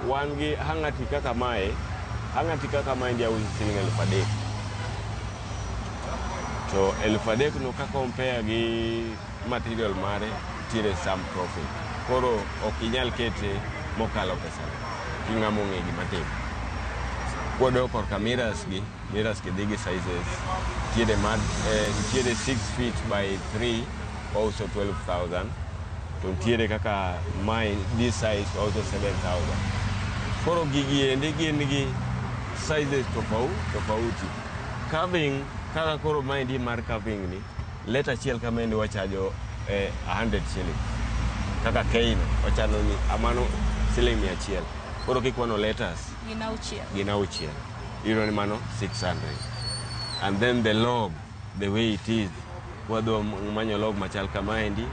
wan gi hangati kaka mae, hangati kaka mae ndi auso siling 3,000. To 3,000 no ka compare gi material mare nitiere some profit. Koro ok inyal kete mokalo pesa king'ama ong'e gima timo. Kwadok korka mirrors gi dhi gi sizes. Nitiere 6 feet by 3 wauso 12,000. To nitiere kaka mae this size wauso 7000. Koro gigi endi gin gi sizes tofauti. Carving kaka koro maendi mar carving ni leta achiel kamaendi wachajo 100 shillings. Kaka K no wachano ni amano siling 100. Koro kikwano letters gin auchiel. Gin auchiel. Iyudo ni mano 600. And then the log, the way it is, wadwa manyo log machal kamaendi,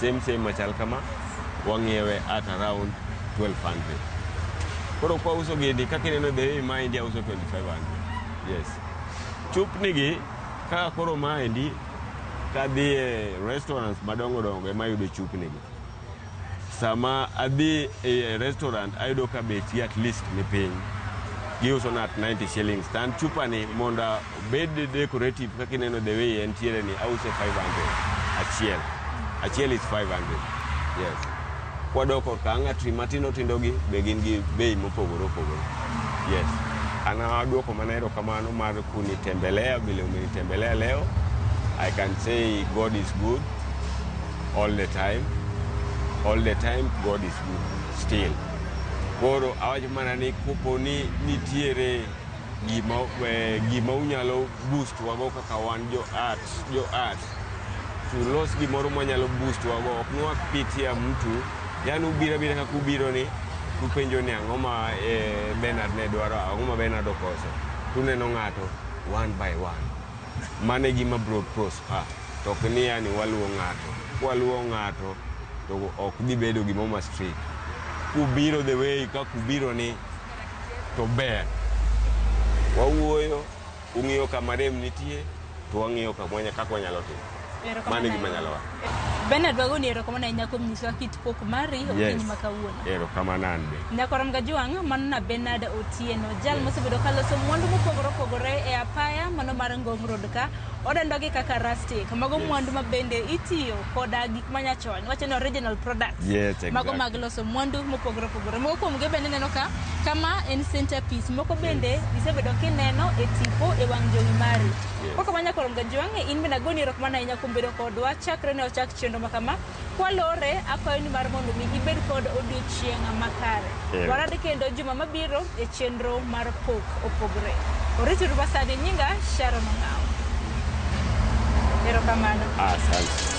same machal kama, wang'iewe at around 1200. Koro kwa uso gini, kaka ineno the way maendi auso 2500. Yes. Chupni gi, kaka koro maendi, kadhi e restaurants madongo dongo ema ayudo chupni gi. Sama adhi e restaurant, ayudo ka bechgi at least ni piny. Giuso na at 90 shillings. Tan chupa ni mondo obed decorative kaka ineno the way entiere ni ause 500 achiel. Achiel is 500. Yes. Kwadok korka ang'atri matindo tindo gi be gin gi bei mopogore opogore. Yes. An aduoko mana erokamano mar kunitembelea vile umenitembelea leo. I can say God is good all the time. All the time God is good still. Koro awacho mana ni kopo ni nitiere gima unyalo boost wago kaka wan jo art to los gimoro mwanyalo boost wago, ok nwapitia mtu, yani ubiro abira kaka ubiro ni upenjo ni ang'o ma Bernard ne dwaro, ang'o ma Bernard okoso, tuneno ng'ato one by one. Mano e gima bro prosper. To ok ni yani waluwo ng'ato. Kwaluwo ng'ato to ok dhi bedo gimoro ma strict. Kubiro the way kaka ubiro ni to ber. Wawuoyo, ung'iyo kama rem nitie, to wang'iyo kaka wanyalo timo. Mano e gima anyalo wacho. Bernard wagoni erokamano ahinya kuom nyisowa kit pok mari okinyi ma kawuono. Erokamano an be. Nyakoram Gajwang', mano na Bernard Otieno, jal mosebedo kaloso mwandu mopogore opogore e apaya mano mar Ngong Road ka, odendogi kaka rustic. Mago mwandu ma bende itiyo koda gik manyachon, wacho ni original products. Yes, exactly. Mago mag loso mwandu mopogore opogore. Moko kuomgi bende neno ka kama en centerpiece, moko bende isebedo kineno e tipo e wang' jowi mari. Koko ma Nyakoram Gajwang', in bende agoni erokamano ahinya kuom bedo kodwa chakre ne ochak chenro makama. Kwalore akwayo ni mar mondo mi ibed kod odiochieng' makare. Warad kendo juma mabiro e chenro mar pok opogore. Orituru basani, nyinga Sharon Ong'awo. Erokamano. Asante.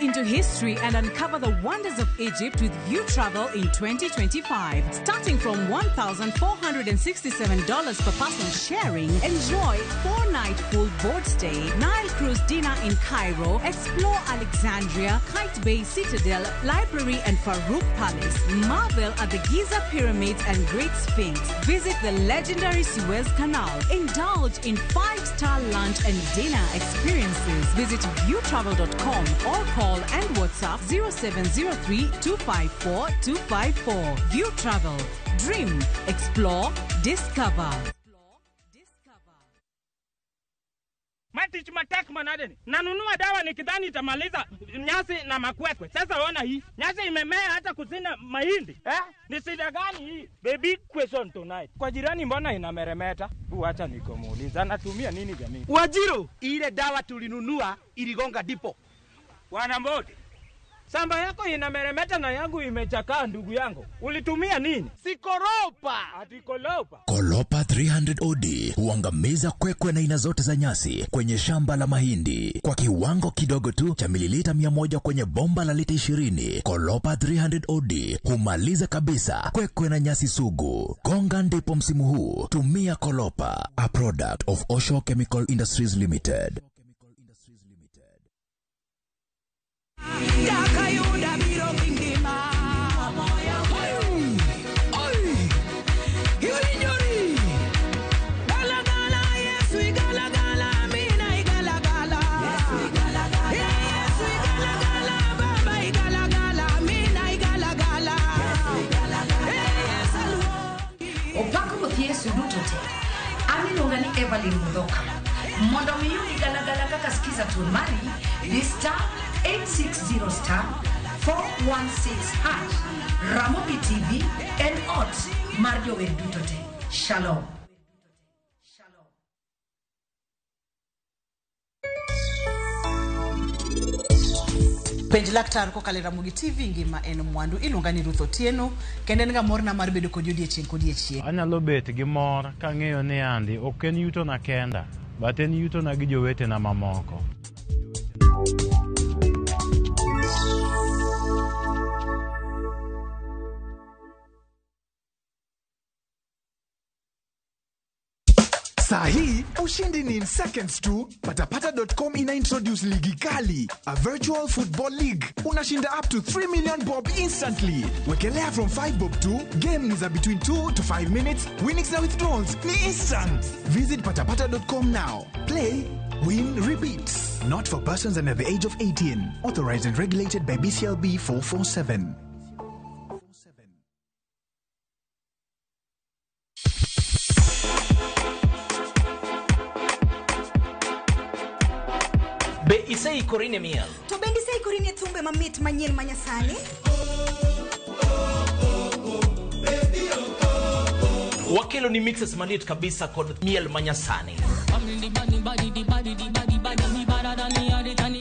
Into history and uncover the wonders of Egypt with View Travel in 2025. Starting from $1,467 per person sharing, enjoy 4-night full board stay, Nile cruise dinner in Cairo, explore Alexandria, Kite Bay Citadel, Library and Farouk Palace, marvel at the Giza Pyramids and Great Sphinx, visit the legendary Suez Canal, indulge in 5-star lunch and dinner experiences. Visit viewtravel.com or call and WhatsApp 0703 254 254. View Travel. Dream, explore, discover. Matich matek manadeni. Nanunua dawa nikidhani itamaliza nyasi na makwekwe. Sasa ona hii. Nyasi imemea hata kusina mahindi. Eh? Ni shida gani hii? Baby question tonight. Kwa jirani mbona inameremeta? Acha nikomuuliza anatumia nini jamii? Wajiro, ile dawa tulinunua iligonga dipo. Wanambodi. Samba yako inameremeta na yangu imechakaa ndugu yangu. Ulitumia nini? Sikoropa. Ati kolopa. Kolopa 300 OD huangamiza kwekwe na aina zote za nyasi kwenye shamba la mahindi kwa kiwango kidogo tu cha mililita 100 kwenye bomba la lita 20. Kolopa 300 OD humaliza kabisa kwekwe na nyasi sugu. Konga ndipo msimu huu, tumia Kolopa, a product of Osho Chemical Industries Limited. Opak Ruoth Yesu duto te. An iluonga ni Evelyn Mudhoka. Mondo mi iyudi galagala kaka skiza tune mari, di star 860 star 416 hash. Ramogi TV en ot mar jower duto te. Shalom. Penj laktar kokalo e Ramogi TV ngima en mwandu. Iluonga ni Ruth Otieno kendo en ga morna mar bedo kodi odiechieng' kodiechieng'. Anyalo bet gi mor kang'eyo ni andi ok en yutona kenda, but en yutona gi jowetena mamoko. Saa hii ushindi ni in seconds tu. Patapata.com ina introduce ligi kali, a virtual football league. Unashinda up to 3 million bob instantly. Wekelea from 5 bob tu. Game ni za between 2 to 5 minutes. Winnings na withdrawals ni instant. Visit patapata.com now. Play, win, repeat. Not for persons under the age of 18. Authorized and regulated by BCLB 447. Be iseikori ne miel? To bende iseikori ne thumbe mamit manyien manyasani? Wakelo ni mixes maliet kabisa kod miel manyasani.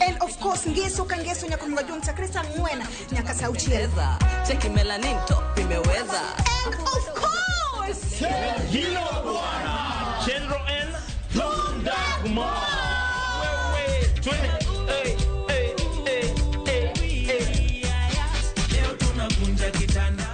And of course ngeso ka ngeso nyaka maduong' chakre saa 4 nyaka saa 6. Cheki melanin top imeweza. And of course Hilo bwana. Chenro en Thunda Kumar. Wewe twende. Hey, hey, hey, hey, hey. Leo tunakunja kitanda.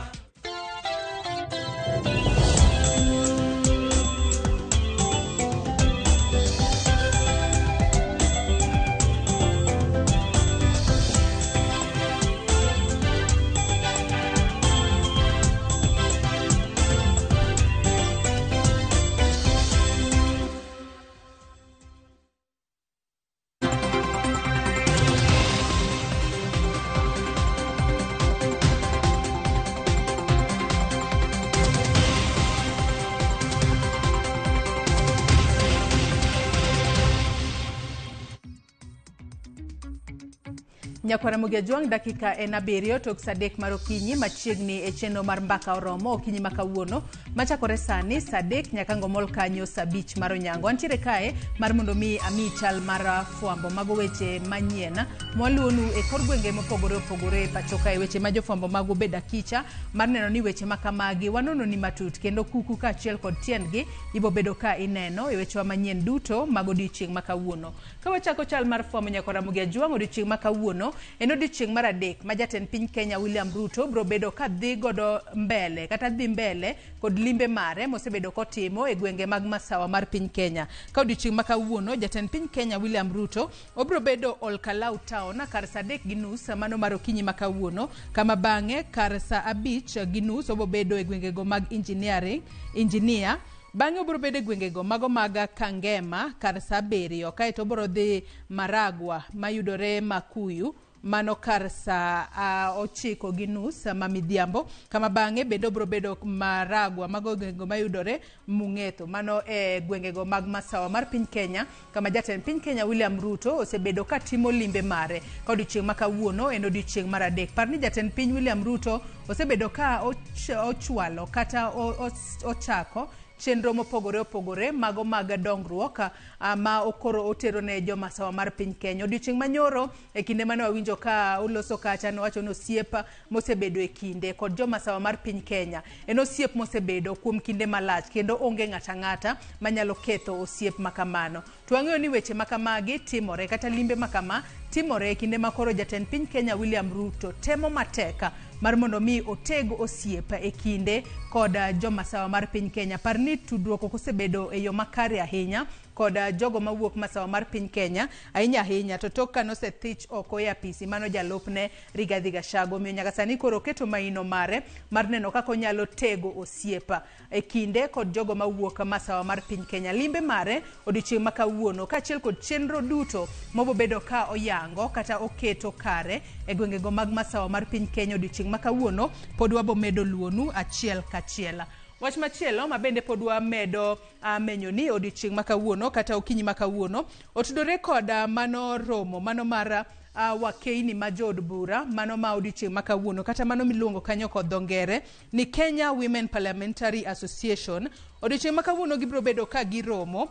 Nyakwara Ramogi Ajwang' dakika en 7 tok saa 3 mar okinyi machiegni e chenro mar mbaka oromo okinyi ma kawuono machakore sani saa 3 nyaka ngomol kanyo saa 5 mar onyango. Antiere kae mar mondo mi ami chal mar fwambo mago weche manyien mwaluonu e kor gwenge mopogore opogore e pacho kae, weche ma jofwambo mago bedo akicha mar neno ni weche makamagi wanono ni matut kendo kuku kaachiel kod tiendgi ibobedo ka ineno e wechewa manyien duto mag odiochieng' ma kawuono. Ka wachako chal mar fwambo nyakwara Ramogi Ajwang' odiochieng' ma kawuono en odiochieng' mar 3 ma jatend piny Kenya William Ruto biro bedo ka dhi godo mbele kata dhi mbele kod limbe mare mosebedo kotimo e gwenge mag masawa mar piny Kenya. Ka odiochieng' ma kawuono jatend piny Kenya William Ruto obiro bedo Olkalau town kar saa 3:30 mano mar okinyi ma kawuono, kama bang'e kar saa 5:30 obiro bedo e gwengego mag engineer. Bang'e obiro bedo e gwengego mago mag Kangema kar saa 7, kaeto obiro dhi Maragwa mayudore Makuyu mano kar saa 9:30 ma midhiambo, kama bang'e bende obiro bedo Maragwa mago gwengego mayudore Mung'etho mano e gwengego mag masawa mar piny Kenya, kama jatend piny Kenya William Ruto osebedo ka timo limbe mare. Ka odiochieng' ma kawuono en odiochieng' mar 3. Par ni jatend piny William Ruto osebedo ka ochwalo kata ochako chenro mopogore opogore mago mag dongruok ma okoro otero ne jomasawa mar piny Kenya. Odiochieng' manyoro e kinde mane wawinjo ka oloso kacha nowacho ni osiep mosebedo e kinde kod jomasawa mar piny Kenya en osiep mosebedo kuom kinde malach kendo onge ng'ata ng'ata manyalo ketho osiep makamano. To wang'eyo ni weche makamagi timore kata limbe makama timore e kinde ma koro jatend piny Kenya William Ruto temo matek mar mondo mi oteg osiep e kinde kod jomasawa mar piny Kenya. Par ni tudruok ok osebedo e yo makare ahinya kod jogo mawuok masawa mar piny Kenya ahinya ahinya to tok kanosethich oko e apisi mano jalupne Rigathi Gachagua. Omiyo nyaka sani koro oketo maino mare mar neno kaka onyalo tego osiep e kinde kod jogo mawuok masawa mar piny Kenya. Limbe mare odiochieng' ma kawuono kaachiel kod chenro duto mobobedo ka oyango kata oketo kare e gwengego mag masawa mar piny Kenya odiochieng' ma kawuono pod wabomedo luonu achiel kachiel. Wach machielo ma bende pod wamedo menyo ni odiochieng' ma kawuono kata okinyi ma kawuono otudore kod mano romo mano mar wakeini ma jood bura mano ma odiochieng' ma kawuono kata mano miluongo kanyo kod dho ngere ni Kenya Women Parliamentary Association. Odiochieng' ma kawuono gibiro bedo ka giromo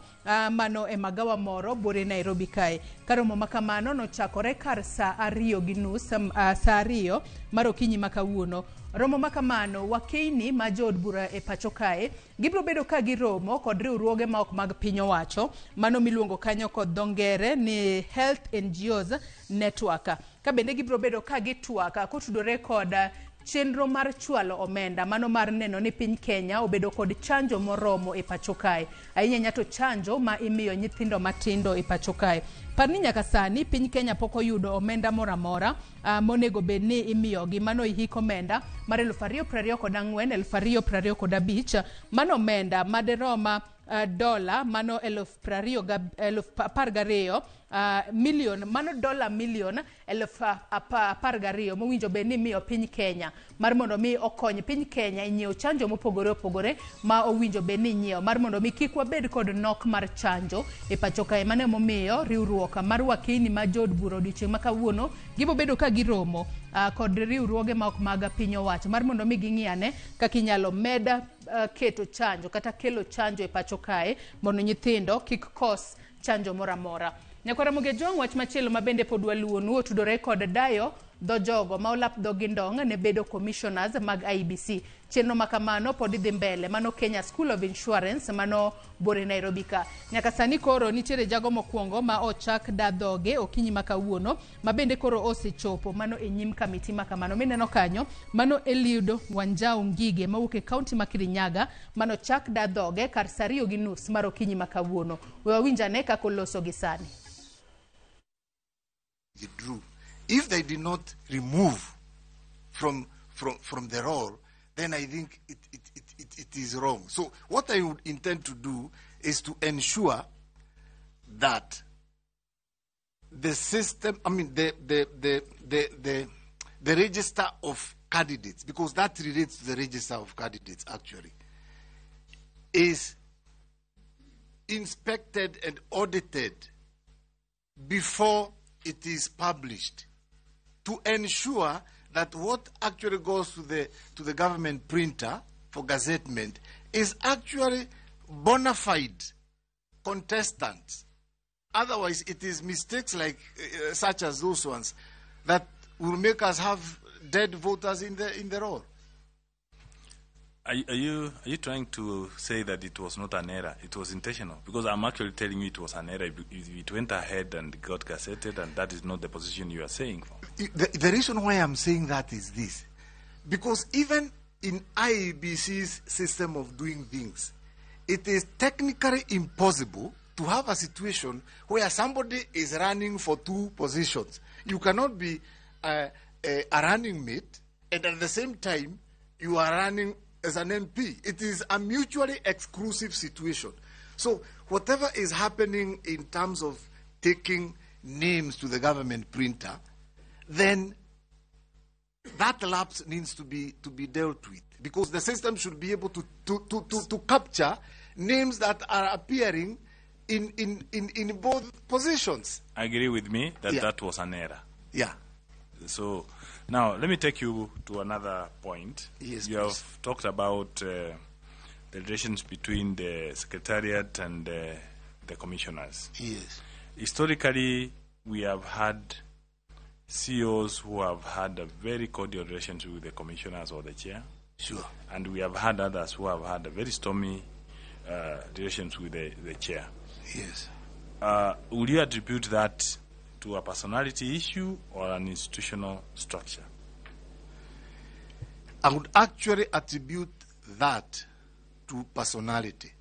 mano e magawa moro bore Nairobi kae. Ka romo ma kamano nochakore kar saa 2:30 saa 2 mar okinyi ma kawuono. Romo ma kamano wakeini ma jood bura e pacho kae gibiro bedo ka giromo kod riwruoge ma ok mag piny owacho mano miluongo kanyo kod dho ngere ni Health NGOs Network. Ka bende gibiro bedo ka gitwak kotudore kod chenro mar chwalo omenda mano mar neno ni piny Kenya obedo kod chanjo moromo e pacho kae. Ahinya ahinya to chanjo ma imiyo nyithindo matindo e pacho kae. Par ni nyaka sani piny Kenya pok oyudo omenda moro amora monego bed ni imiyogi mano hik omenda mar 2024 2025 mano omenda maderoma dola mano 12,000 million mano dola million 12,000 mowinjo bed ni miyo piny Kenya mar mondo mi okony piny Kenya e nyiewo chanjo mopogore opogore ma owinjo bed ni nyiewo mar mondo mi kik wabed kod nok mar chanjo e pacho kae. Mano emomiyo riwruok mar wakini ma jood bura odiochieng' ma kawuono gibobedo ka giromo kod riwruoge ma ok mag piny owacho mar mondo mi ging'i ane kaka inyalo med keto chanjo kata kelo chanjo e pacho kae mondo nyithindo kik kos chanjo moro amora. Nyakwara Ramogi Ojwang', wach machielo ma bende pod waluwonu otudore kod dayo dho jogo ma olap dhogi ndong' ne bedo commissioners mag IEBC. Chenro ma kamano pod dhi mbele mano Kenya School of Insurance mano bore Nairobi ka. Nyaka sani koro nitiere jago mokwongo ma ochak da dhoge okinyi ma kawuono ma bende koro osechopo mano e nyim kamiti ma kamano. Mineno kanyo mano Eliud Wanjau Ngige mawuok e kaunti ma Kirinyaga mano chak da dhoge kar saa 2:30 mar okinyi ma kawuono. We wawinj ane kaka oloso gi sani. Withdrew. If they did not remove from the role, then I think it is wrong. So what I would intend to do is to ensure that the system, I mean, the register of candidates, because that relates to the register of candidates actually, is inspected and audited before it is published, to ensure that what actually goes to the government printer for gazettement is actually bona fide contestants. Otherwise, it is mistakes like such as those ones that will make us have dead voters in the roll. Are you trying to say that it was not an error? It was intentional? Because I'm actually telling you it was an error. It went ahead and got gazetted, and that is not the position you are saying for. The reason why I'm saying that is this. Because even in IEBC's system of doing things, it is technically impossible to have a situation where somebody is running for two positions. You cannot be a running mate, and at the same time, you are running as an MP. It is a mutually exclusive situation. So whatever is happening in terms of taking names to the government printer, then that lapse needs to be dealt with, because the system should be able to capture names that are appearing in both positions. Agree with me that yeah, that was an error. Yeah. So now let me take you to another point. Yes, you please. Have talked about the the relations between the secretariat and the commissioners. Yes. Historically, we have had CEOs who have had a very cordial relationship with the commissioners or the chair. Sure. And we have had others who have had a very stormy relations with the chair. Yes. Would you attribute that to a personality issue or an institutional structure? I would actually attribute that to personality.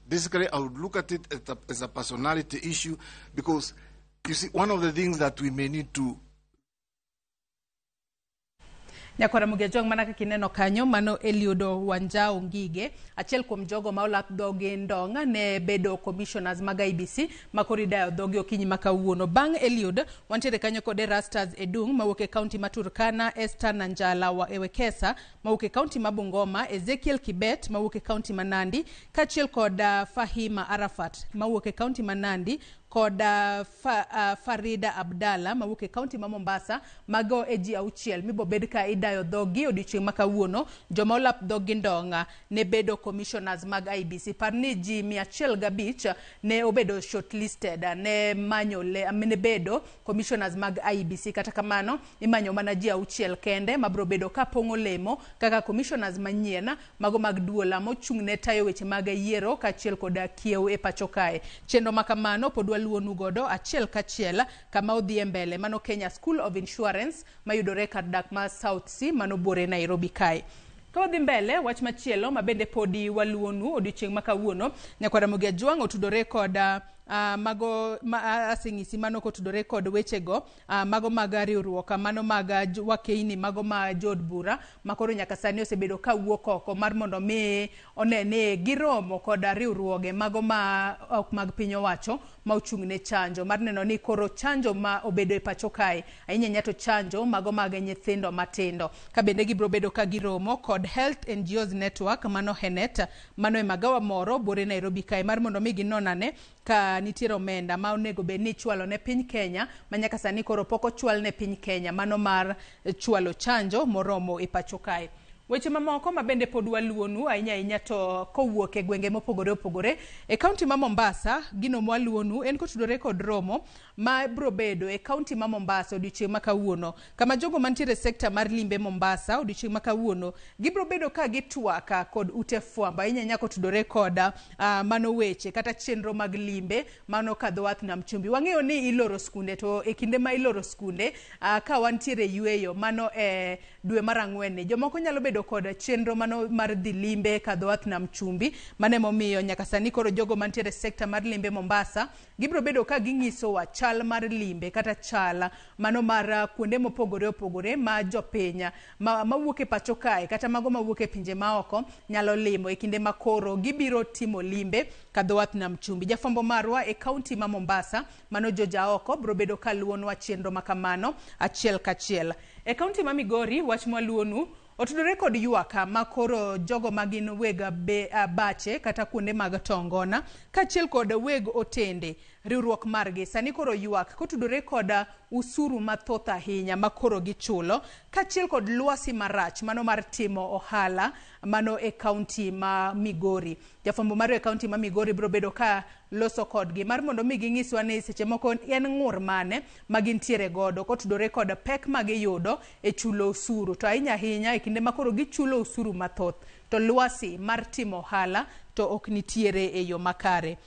Basically, I would look at it as a personality issue because, you see, one of the things that we may need to Nyakwara Mugejwang' mana kaka ineno kanyo mano Eliud Wanjao Ngige achiel kuom jogo ma olap dhogi ndong' ne bedo commissioners mag IEBC ma koro idayo dhogi okinyi ma kawuono. Bang' Eliud wantiere kanyo kod Erastus Edung mawuok e kaunti ma Turkana, Esther Nanjala wa Ewekesa mawuok e kaunti ma Bungoma, Ezekiel Kibet mawuok e kaunti ma Nandi kaachiel kod Fahima Arafat mawuok e kaunti ma Nandi kod Farida Abdalla mawuok e kaunti ma Mombasa. Mago e ji auchiel mibobed ka idayo dhogi odiochieng' ma kawuono. Joma olap dhogi ndong' ne bedo commissioners mag IEBC. Par ni ji 105 ne obedo shortlisted ne manyo ne bedo commissioners mag IEBC. Kata kamano imanyo mana ji auchiel kende mabro bedo ka pong'o lemo kaka commissioners manyien mago mag duola mochung' ne tayo weche mag yiero kaachiel kod kiew e pacho kae. Chenro ma kamano pod waluonu godo achiel kachiel kama odhi e mbele mano Kenya School of Insurance mayudore kar dak ma South C mano buore Nairobi kae. Ka wadhi mbele, wach machielo ma bende podi waluonu odiochieng' ma kawuono, Nyakwara Ramogi Ajwang' otudore kod mago ma aseng'isi mano kotudore kod wechego mago mag riwruok mano mag wakeini mago ma jood bura makoro nyaka sani osebedo ka wuok oko mar mondo mi one ni giromo kod riwruoge mago ma ok mag piny owacho ma ochung' ne chanjo mar neno ni koro chanjo ma obedo e pacho kae ahinya ahinya to chanjo mago mag nyithindo matindo. Ka bende gibiro bedo ka giromo kod Health NGOs Network mano HENET mano e magawa moro buore Nairobi kae mar mondo mi ginon ane ka nitiere omenda ma onego bed ni ichwalo ne piny Kenya ma nyaka sani koro pok ochwal ne piny Kenya mano mar chwalo chanjo moromo e pacho kae. Weche mamoko ma bende pod waluonu ahinya ahinya to kowuok e gwenge mopogore opogore e kaunti ma Mombasa, gino mwaluonu en kotudore kod romo ma biro bedo e kaunti ma Mombasa odiochieng' ma kawuono, kama jogo mantiere e sekta mar limbe Mombasa odiochieng' ma kawuono gibiro bedo ka gitwak kod ute fwambo ahinya ahinya kotudore kod mano weche kata chenro mag limbe mano kadho wath nam chumbi. Wang'eyo ni iloro skunde to e kinde ma iloro skunde ka wantiere yueyo mano e dwe mar ang'wen ni jomoko nyalo bedo kod chenro mano mar dhi limbe kadho wath nam chumbi. Mano emomiyo nyaka sani koro jogo mantiere sekta mar limbe Mombasa gibiro bedo ka ging'isowa chal mar limbe kata chal mano mar kuonde mopogore opogore ma jopiny mawuok e pacho kae kata mago mawuok e pinje maoko nyalo limo e kinde ma koro gibiro timo limbe kadho wath nam chumbi. Jafwambo marwa e kaunti ma Mombasa mano Joja Oko biro bedo ka luwonwa chenro makamano achiel kachiel. E kaunti ma Migori wach mwaluonu otudore kod ywak ma koro jogo magin weg bache kata kuonde mag tongona kaachiel kod weg otende riwruok margi sani koro ywak kotudore kod usuru mathoth ahinya ma koro gichulo kaachiel kod lwasi marach mano mar timo ohala mano e kaunti ma Migori. Jafwambo marwa e kaunti ma Migori biro bedo ka loso kodgi mar mondo mi ging'iswa ni seche moko en ng'ur mane ma gintiere godo kotudore kod pek ma giyudo e chulo usuru, to ahinya ahinya e kinde ma koro gichulo usuru mathoth to lwasi mar timo ohala to ok nitiere e yo makare.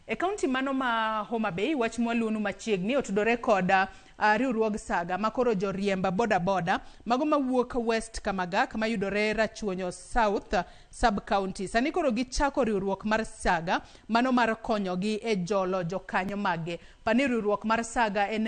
E kaunti mano ma Homa Bay wach mwaluonu machiegni otudore kod riwruog saga makoro joriemb boda boda mago mawuok West Kamagak mayudore Rachuonyo South sub county sani koro gichako riwruok mar saga mano mar konyogi e jolo jokanyo mage. Pani riwruok mar saga en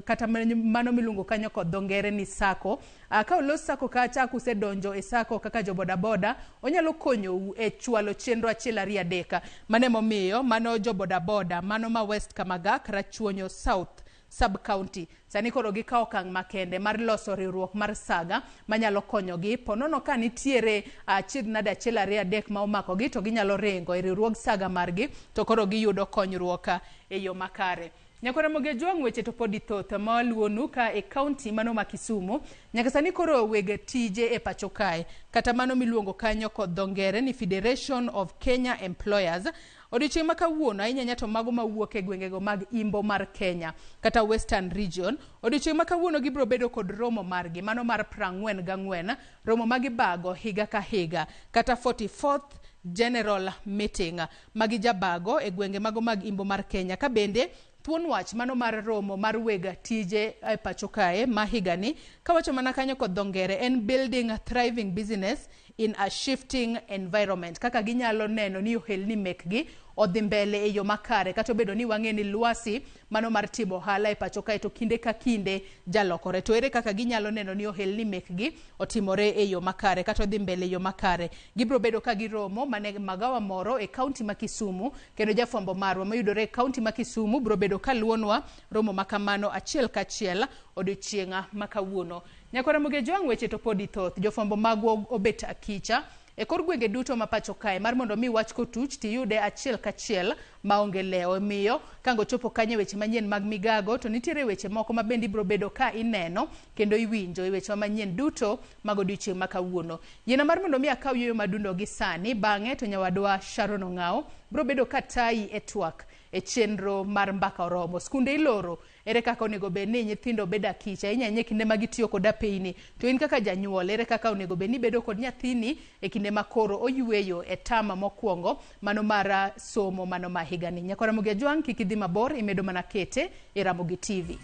kata mano miluongo kanyo kod dho ngere ni sacco. Ka olos sacco kacha kusedonjo e sacco kaka jo boda boda onyalo konyou e chwalo chenro achiel ariyo adek. Mano emomiyo mano jo boda boda mano ma West Kamagak Rachuonyo South sub county sani koro gikawo okang' makende mar loso riwruok mar saga manyalo konyogi ponono ka nitiere achiedh nade achiel ariyo adek ma omakogi to ginyalo ringo e riwruog saga margi to koro giyudo konyruok e yo makare. Nyakwa Ramogi Ajwang' weche to podi thoth ma waluwonu ka e kaunti mano ma Kisumu nyaka sani koro weg tije e pacho kae kata mano miluongo kanyo kod dho ngere ni Federation of Kenya Employers odiochieng' ma kawuono ahinya ahinya to mago mawuok e gwengego mag imbo mar Kenya kata Western Region odiochieng' ma kawuono gibiro bedo kod romo margi mano mar 44 romo ma gibago higa ka higa kata 44th General Meeting ma gijabago e gwenge mago mag imbo mar Kenya ka bende thuon wach mano mar romo mar weg tije e pacho kae ma higani kawacho mana kanyo kod dho ngere en building a thriving business in a shifting environment kaka ginyalo neno ni ohelni mekgi odhi mbele e yo makare kata obedo ni wang'e ni lwasi mano mar timo ohala e pacho kae to kinde ka kinde jalokore to ere kaka ginyalo neno ni ohelni mekgi otimore e yo makare kata odhi mbele e yo makare gibiro bedo ka giromo mane magawa moro e kaunti ma Kisumu kendo jafwambo marwa mayudore e kaunti ma Kisumu biro bedo kaluonwa romo makamano achiel kachiel odiochieng' ma kawuono. Nyakwa Ramogi Ajwang' weche to podi thoth jofwambo magwa obet akicha e kor gwenge duto ma pacho kae mar mondo mi wach kotuch tiyude achiel kachiel maonge lewo. Omiyo kango chopo kanyo e weche manyien mag migago to nitiere weche moko ma bende ibiro bedo ka ineno kendo iwinjo e weche manyien duto mag odiochieng' ma kawuono. Yiena mar mondo mi akaw yueyo madundo gi sani bang'e to nyawadwa Sharon Ong'ao biro bedo ka tayi e twak e chenro mar mbaka oromo. Skunde iloro ere kaka onego bed ni nyithindo bedo akich ahinya ahinya e kinde ma gitiyo kod apeyni to in kaka janyuol ere kaka onego bed ni ibedo kod nyathini e kinde ma koro oyueyo e tama mokwongo mano mar somo mano ma higani. Nyakwa Ramogi Ajwang' kik idhi mabor imedo mana kete e Ramogi TV.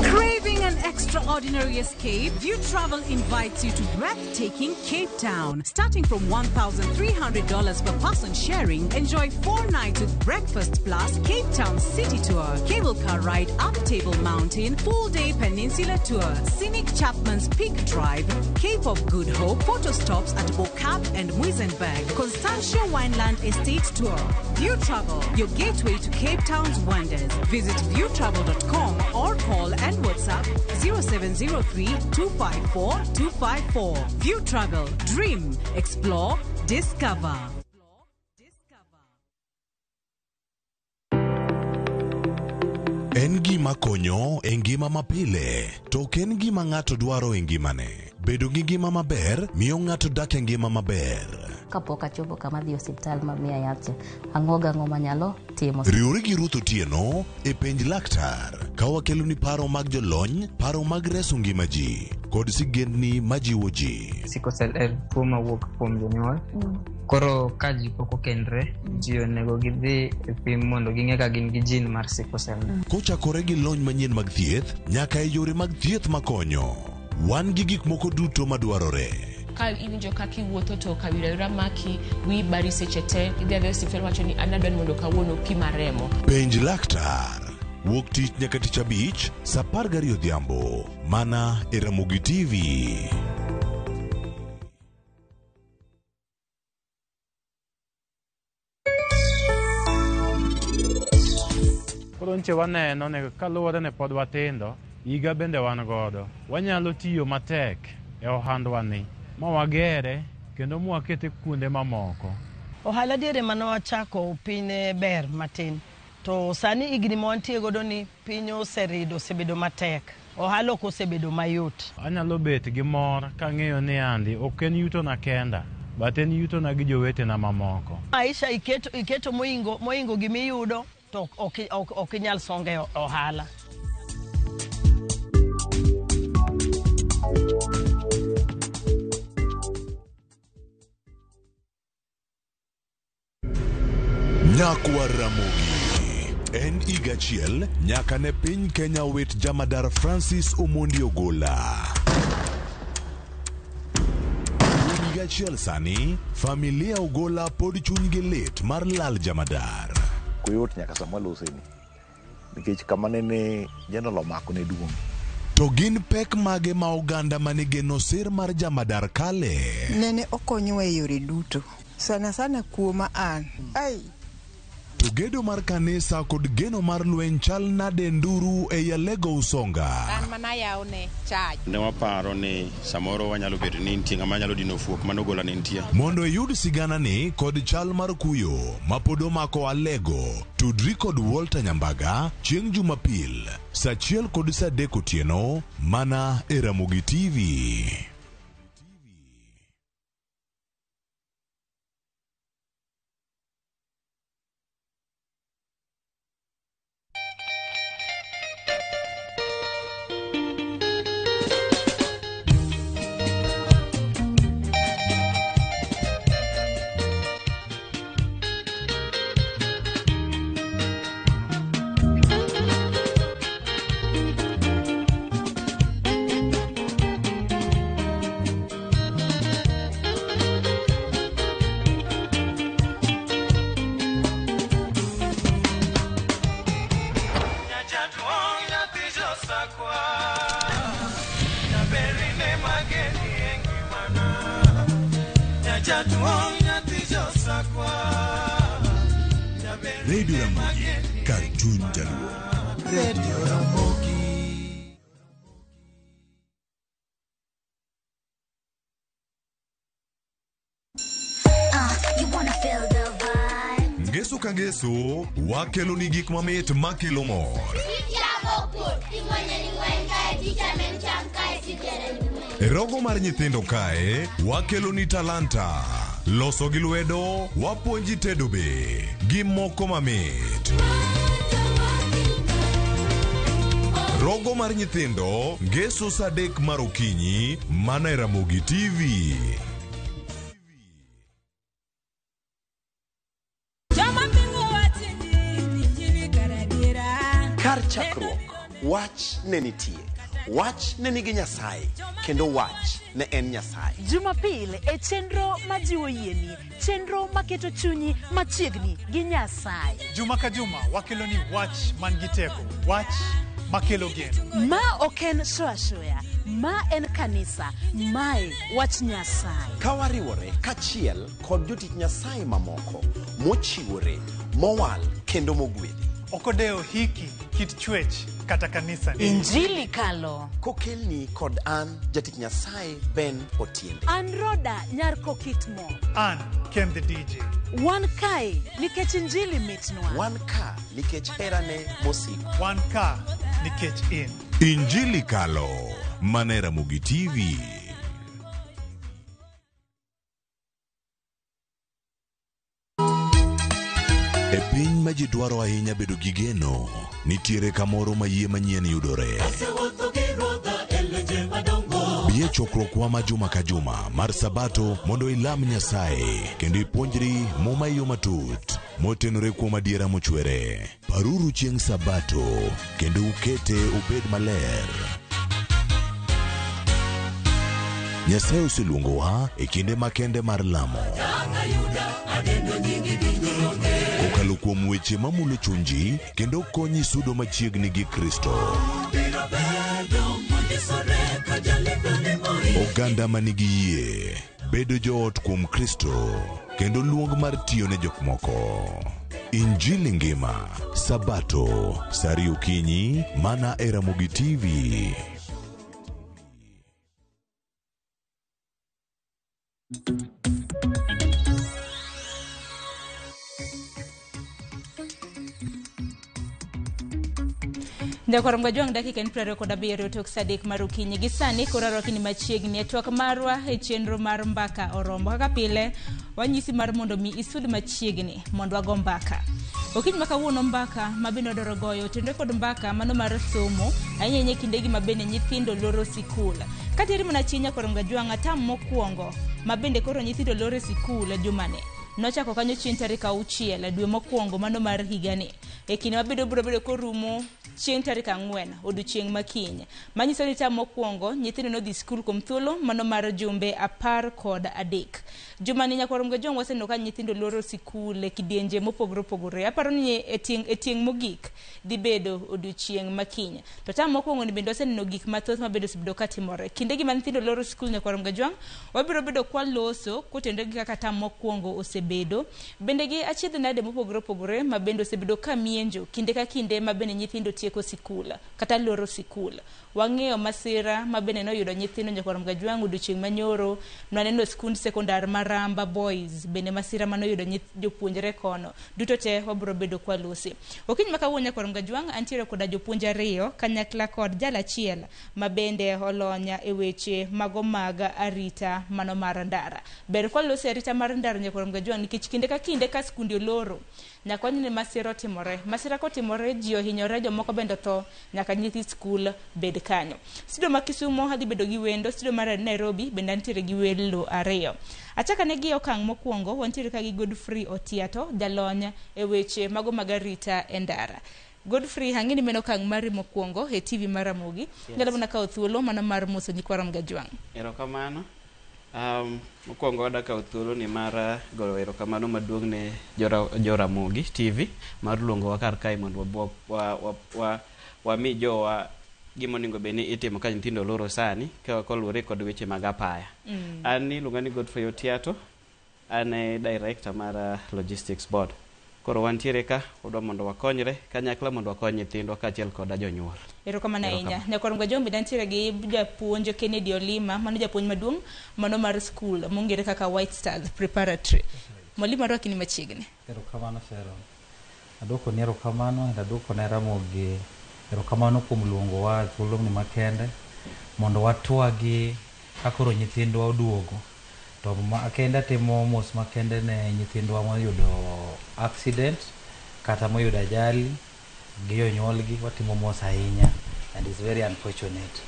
Craving an extraordinary escape? View Travel invites you to breathtaking Cape Town. Starting from $1,300 per person sharing, enjoy 4 nights with breakfast plus Cape Town City Tour, cable car ride up Table Mountain, full-day peninsula tour, scenic Chapman's Peak Drive, Cape of Good Hope, photo stops at Bo-Kaap and Muizenberg, Constantia Wineland Estate Tour. View Travel, your gateway to Cape Town's wonders. Visit viewtravel.com or call and WhatsApp 0703 254 254. View Travel, dream, explore, discover. En gima konyo e ngima mapile, to ok en gima ng'ato dwaro e ngimane. Bedo gi ngima maber miyo ng'ato dak e ngima maber. Kapok achopo kama dhi osiptal ma miya yath cha, ang'o gang'o manyalo timo. Riwri gi Ruth Otieno e penj laktar ka wakeloni paro mag jolony, paro mag reso ngima ji kod sigendni majiwo ji. Sickle cell en tuo mawuok kuom jonyuol. Koro ka ji pok okendre, ji onego gidhi e pim mondo ging'e ka gin gi gene mar sickle cell. Kochakore gi lony manyien mag thieth nyaka e yore mag thieth makonyo. Wan gi gik moko duto madwarore. Ka iwinjo kaka iwuotho to kawira wira maki, wiyi bari seche te, idhi adhiya e osiptal wacho ni an adwa ni mondo kawuono pima remo. Penj laktar. Wuok tich nyaka tich abich, saa 12 odhiambo. Mana e Ramogi TV. Koro nche waneno ni kaluwore ni pod watindo, higa bende wan godo. Wanyalo tiyo matek e ohandwa ni ma wagere kendo mwakete kuonde mamoko. Ohala diere mane wachako piny ne ber matin, to sani higni ma wantie godo ni piny oserido, osebedo matek. Ohala ok osebedo mayot. Anyalo bet gi mor kang'eyo ni andi ok en yutona kenda, but en yutona gi jowetena mamoko. Maisha iketo mohingo gimiyudo to ok inyal songe ohala. Nyakwa Ramogi. En higa achiel nyaka ne piny Kenya wit jamadar Francis Omondi Ogola. Kuom higa achiel sani, familia Ogola pod chunygi lit mar lal jamadar. Koyot nyaka sama waloseni nikech kama nene General omako ne duong'. To gin pek mage ma oganda manigeno sir mar jamadar kale? Nene okonyowa e yore duto. Sana sana kuoma an. Ai. To To gedo mar kanisa kod geno mar lweny chal nade Nduru ei Alego Usonga? An mana yawne chach. Ne waparo ni samoro wanyalo bedo ni nitie ng'ama nyalo dino fuok manogola ne nitie. Mondo iyud siganani kod chal mar kuyo mapod omako Alego, tudri kod Walter Nyambaga chieng' Jumapil saa 1 kod saa 3 otieno mana e Ramogi TV. Radio Ramogi, kar chuny jaluo. Radio Ramogi. You wanna feel the vibe. Ngeso ka ngeso wakeloni gik mamit makelo mor. E rogo mar nyithindo kae wakeloni talanta. Loso gi lwedo wapuonji tedo be gi moko mamit. Rogo mar nyithindo ngeso saa 3 mar okinyi mana e Ramogi TV. Kar chakruok, wach ne nitie. Wach ne nigi Nyasaye, kendo wach ne en Nyasaye. Jumapil e chenro majiwo yieni, chenro maketo chunyi machiegni gi Nyasaye. Juma ka juma wakelo ni wach man gi teko, wach makelo geno. Ma ok en show ashoya, ma en kanisa, mae wach Nyasaye. Ka wariwore kachiel kod jotich Nyasaye mamoko mochiwore, mowal kendo mogwedhi. Ok odewo hiki, kit chwech kata kanisa ni. Injili kalo. Kokelni kod an jatich Nyasaye Ben Otiende. An Roda nyar Kokitmo. An Ken the DJ. Wan kae nikech injili mitnwa. Wan ka nikech herane mosiko. Wan ka nikech in. Injili kalo mana e Ramogi TV. E piny ma ji dwaro ahinya bedo gi geno, nitiere kamoro ma yie manyien yudore. Bi e chokruokwa ma juma ka juma mar Sabato mondo ilam Nyasaye kendo ipuonjri Muma e yo matut motenore kuom adiera mochwere. Paruru chieng' Sabato kendo ukete obed maler. Nyasaye oseluongowa e kinde makende mar lamo. Kokalo kuom weche mamulo chunji kendo konyi sudo machiegni gi Kristo. Oganda manigi yie bedo joot kuom Kristo kendo luong mar tiyo ne jok moko. Injili ngima Sabato saa 2 okinyi mana e Ramogi TV. Njakwarom Gajwang' dakika en 27 tok saa 3 mar okinyi. Gi sani koro arwaki ni machiegni e twak marwa e chenro mar mbaka oromo. Kaka pile wanyisi mar mondo mi isud machiegni mondo wago mbaka. Okinyi ma kawuono mbaka ma bende wadwaro goyo otenore kod mbaka mano mar somo ahinya ahinya e kindegi ma bende nyithindo loro sikul. Kateri mana chien Njakwarom Gajwang' tam mokwongo ma bende koro nyithindo loro e sikul jumani nochako kanyo chieng' tarik 6 dwe mokwongo mano mar higani. E kinde mabende obiro bedo korumo chieng' tarik 4 odiochieng' makiny. Manyiso ni tam mokwongo nyithindo nodhi skul kuom thuolo mano mar jumbe 13. Jumani Njakwarom Gajwang' waseneno ka nyithindo loro sikul e kidienje mopogore opogore. Aparo ni e tieng' mogik dhi bedo odiochieng' makiny. To tam mokwongo ni bende waseneno gik mathoth mabende osebedo katimore. Kindegi ma nyithindo loro sikul Njakwarom Gajwang' wabiro bedo kwaloso kotenore gi kaka tam mokwongo osebedo. osebedo bende gi achiedh nade mopogore opogore ma bende osebedo ka mienjo kinde ka kinde ma bende nyithindo tieko sikul kata loro sikul. Wang'eyo masira ma bende noyudo nyithindo Nyakwar Mgajwang' odiochieng' manyoro, nwaneno skund sekondar mar Ramba Boys bende masira manoyudo jopuonjre kono. Duto te wabiro bedo kwalosi. Okinyi ma kawuono Nyakwar Mgajwang' antiere koda jopuonj ariyo kanyakla kod jal achiel ma bende olony e weche mago mag arita mano mar ndara. Ber kwalosi arita mar ndara Nyakwar Mgajwang' nikech kinde ka kinde ka skunde oloro nyaka waneno ni masira otimore. Masira kotimore ji ohinyore, jomoko bende otho, nyaka nyithi skul bed kanyo. Studio ma Kisumo adhi bedo gi wendo, studio mar Nairobi bende antiere gi welo ariyo. Achakane gi okang' mokwongo, wantiere ka gi Godfrey Otiato, jalony e weche mago mag arita e ndara. Godfrey, ang'e ni mano okang' mari mokwongo e TV mar Ramogi. Yes. Nyalo mana kawo thuolo mana mar moso nyikwa Ramogi Ajwang'. Erokamano. Mokwongo adwa kawo thuolo ni mar goyo erokamano maduong' ne Joramogi TV mar luongowa kar kae mondo wami jowa gima onego bed ni itimo ka nyithindo oloro sani ka koluwore kod weche mag apaya. An iluonga ni Godfrey Otiato, an e director mar Logistics Board. Koro wantiere ka, wadwa mondo wakonyre kanyakla mondo wakony nyithindwa kaachiel koda jonyuol. Erokamano ahinya. Erokamano. Nyakwar Mgajwang' bende antiere gi japuonj Kennedy Olima, mano japuonj maduong' mano mar skul mong'ere kaka White Stars Preparatory. Mwalimu arwaki ni machiegni. Erokamano Sharon. Aduoko ni erokamano kendo aduoko ne Ramogi erokamano kuom luongowa e thuoloni makende mondo watwagi ka koro nyithindwa oduogo. To makende atimo mos makende ne nyithindwa moyudo accident kata moyudo ajali gi jonyuolgi watimo mos ahinya and it's very unfortunate.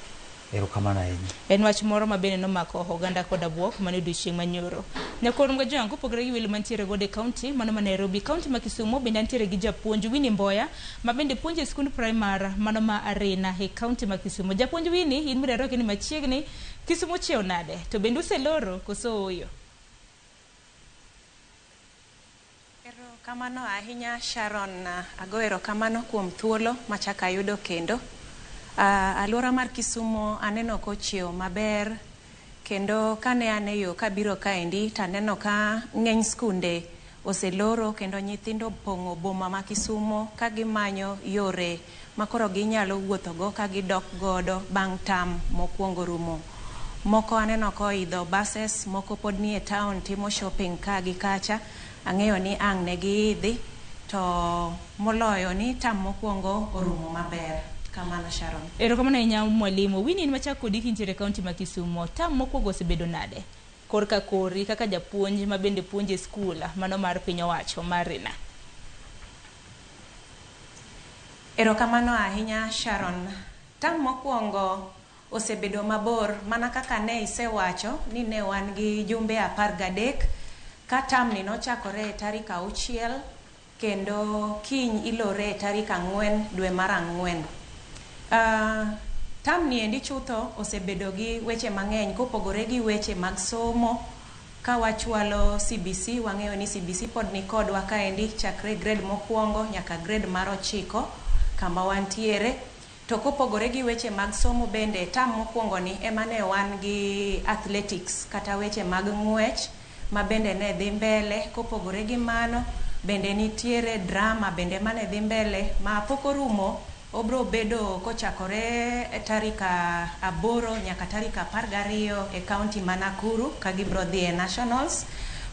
Erokamano ahinya. En wach moro ma bende nomako oganda koda buok mane odiochieng' manyoro. Nyakwar Mgajwang' kopogore gi welo mantiere godo e kaunti mano ma Nairobi, kaunti ma Kisumo bende antiere gi japuonj Winnie Mboya ma bende puonjo e skund primar mano ma Arena e kaunti ma Kisumo. Japuonj Winnie, in bende arwaki ni machiegni. Kisumo chiew nade? To bende useloro koso ooyo? Erokamano ahinya Sharon, ago erokamano kuom thuolo machak ayudo kendo. Alwora mar Kisumo aneno kochiew maber kendo kane an e yo kabiro kaendi taneno ka ng'eny skunde oseloro kendo nyithindo opong'o boma ma Kisumo ka gimanyo yore makoro ginyalo wuothogo ka gidok godo bang' tam mokwongo rumo. Moko aneno koidho buses, moko pod nie town timo shopping ka gi kacha. Ang'eyo ni ang' ne giidhi to moloyo ni tam mokwongo orumo maber. Kamano Sharon. Erokamano ahinya mwalimu. Winnie, in machak kodi kintiere e kaunti ma Kisumo. Tam mokwongo osebedo nade? Korka kori kaka japuonj ma bende puonjo e skul mano mar piny owacho mar Arena. Erokamano ahinya Sharon. Tam mokwongo osebedo mabor mana kaka ne isewacho ni ne wan gi jumbe 13 ka tam ni nochakore e tarik 6 kendo kiny ilore e tarik 4 dwe mar 4. Tam ni endi chutho osebedo gi weche mang'eny kopogore gi weche mag somo. Ka wachwalo CBC, wang'eyo ni CBC pod ni kodwa kaendi chakre grade mokwongo nyaka grade mar 9 kama wantiere. To kopogore gi weche mag somo bende tam mokwongo ni ema ne wan gi athletics kata weche mag ng'wech ma bende ne dhi mbele. Kopogore gi mano bende nitiere drama bende mane dhi mbele ma pok orumo, obro bedo kochakore tarik 8 nyaka tarik 12 e kaunti ma Nakuru ka gibro dhi e nationals.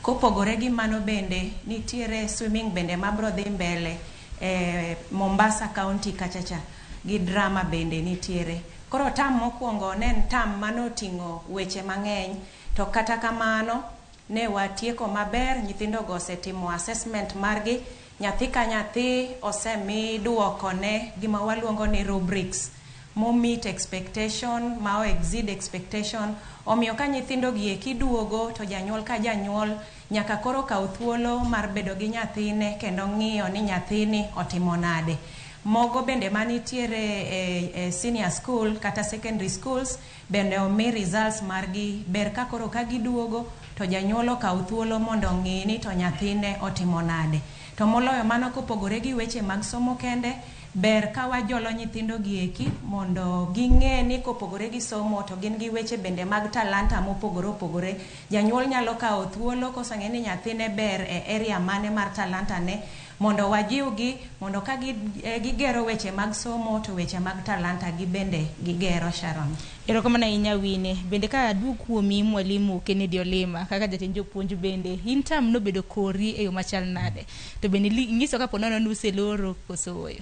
Kopogore gi mano bende nitiere swimming bende mabro dhi mbele e Mombasa county kachacha gi drama bende nitiere. Koro tam mokwongo ne en tam manoting'o weche mang'eny, to kata kamano ne watieko maber, nyithindo go osetimo assessment margi, nyathi ka nyathi osemi duokone gima waluongo ni rubrics mo meet expectation, ma o exceed expectation. Omiyo ka nyithindo gi eki duogo to janyuol ka janyuol nyaka koro kaw thuolo mar bedo gi nyathine kendo ng'iyo ni nyathini otimo nade. Mogo bende manitiere e senior school kata secondary schools bende omi results margi. Ber ka koro ka giduogo to janyuol okaw thuolo mondo ong'i ni to nyathine otimo nade. To moloyo mano kopogore gi weche mag somo kende, Ber ka wajolo nyithindo gi eki mondo ging'e ni kopogore gi somo to gin gi weche bende mag talanta mopogore opogore. Janyuol nyalo kawo thuolo koseng'e ni nyathine ber e area mane mar talanta ne mondo wajiwgi mondo ka gigero weche mag somo to weche mag talanta gi bende gigero. Sharon. Erokamano ahinya Wine. Bende ka aduog kuomi Mwalimu Kennedy Olima kaka jatend jopuonj bende in tam nobedo kori e yo machal nade? To bende inyiso kapo nono ni useloro koso ooyo?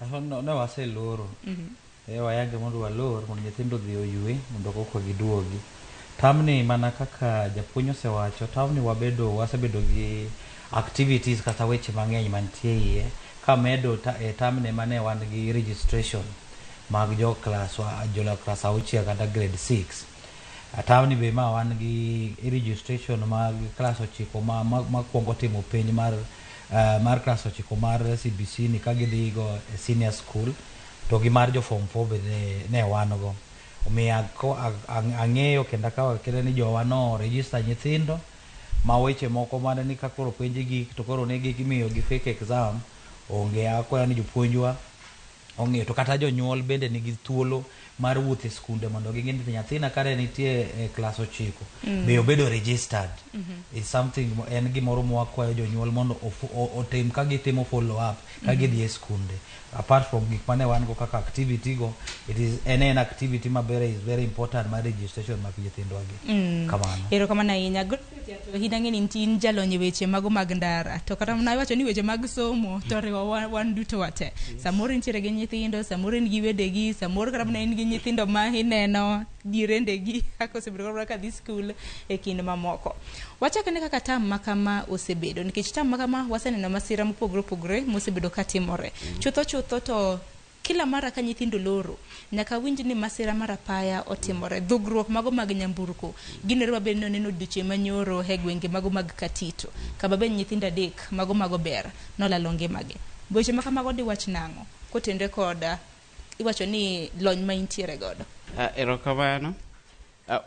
Ne waseloro. Wayange mondo walor mondo nyithindo odhi oywe mondo koka giduogi. Tamni mana kaka japuonj osewacho, tamni wasebedo gi activities kata weche mang'eny mantie iye. Kamedo e tamni mane wan gi registration mag jo klas jo klas 6 kata grade 6. Tamni be ma wan gi registration mag klas 9 ma kuongo timo penj mar klas 9 mar CBC ni ka gidhi go e senior school to gi mar jo form 4 be ne wan go. Omiyo ang'eyo kendo akawo kendo ni jowa no register nyithindo ma weche moko mane ni ka koro penj gi to koro ne gimiyo gi fake exam onge. Akwayo ni jopuonjwa ong'eyo to kata jonyuol bende nigi thuolo mar wuotho e skunde mondo ging'e ni nyathina kare nitie e klas 9 be obedo registered. Is something en gimoro mwakwayo jonyuol mondo otim ka gitimo follow up ka gidhi e skunde. Apart from gik mane wan go kaka activity go, it is en activity maber, is very important mar registration mag nyithindwa gi. Kamano. Erokamano ahinya. Godfrey Otiato, in ang'e ni in jalony e weche mago mag ndara. To kata mana iwacho ni weche mag somo to oriwo wan duto wate. Samoro intiere gi nyithindo, samoro in gi wedegi, samoro kata mana in gi nyithindo ma ineno jirendegi kaka osebedo kata ka dhi skul e kind mamoko. Wachak ane kaka tam makama osebedo, nikech tam makama waseneno masira mopogore opogore mosebedo katimore. Chutho chutho to kila mara ka nyithindo loro, nyaka winj ni masira mar apaya otimore. Dhugruok mago mag nyamburko ginore maber ni oneno odiochieng' manyoro e gwenge mago mag Katito, kama be nyithindo 3 mago mago ber nolalo ngimagi. Weche ma kamago diwach nang'o kotenre kod iwacho ni lony ma intiere godo? Erokamano.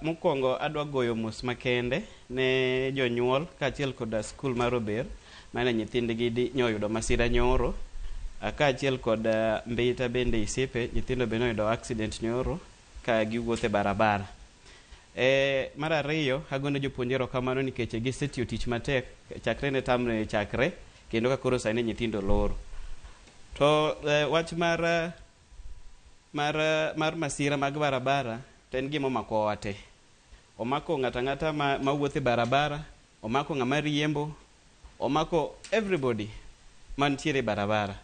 Mokwongo adwa goyo mos makende ne jonyuol kaachiel koda skul mar Ober mane nyithindgi nyoyudo masira nyoro, kaachiel kod Mbita bende Isepe nyithindo be noyudo accident nyoro ka giwuotho e barabara. Mar ariyo agone jopuonj erokamano nikech gisetiyo tich matek chakre ne tamne chakre kendo ka koro sani nyithindo loro. To wach mar masira mag barabara to en gima omako wa te. Omako ng'ato ang'ata mawuotho e barabara, omako ng'ama riembo, omako everybody mantiere e barabara.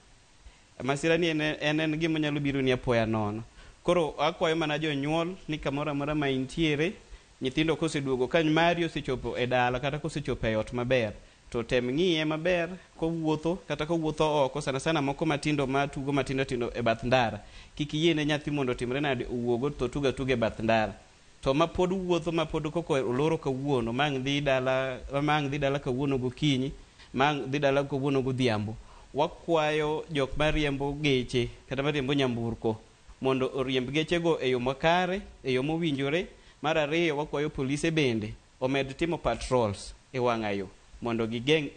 Masira ni en gima nyalo biro ni apoya nono. Koro akwayo mana jonyuol ni kamoro amora ma intiere, nyithindo koseduogo ka mari osechopo e dala kata kosechopo e ot maber, to tem ng'iye maber kowuotho kata kowuotho oko, sana sana moko matindo matugo matindo tindo e bath ndara. Kik iyiene nyathi mondo otimre nade owuog to tugo atuga e bath ndara. To ma pod wuotho ma pod koko oloro kawuono, ma ang' dhi dala kawuono gokinyi, ma ang' dhi dala kawuono godhiambo. Wakwayo jok mariembo geche kata mariembo nyamburko mondo oriemb gechego e yo makare, e yo mowinjore. Mar ariyo wakwayo polise bende omed timo patrols e wang'a yo mondo gigeng'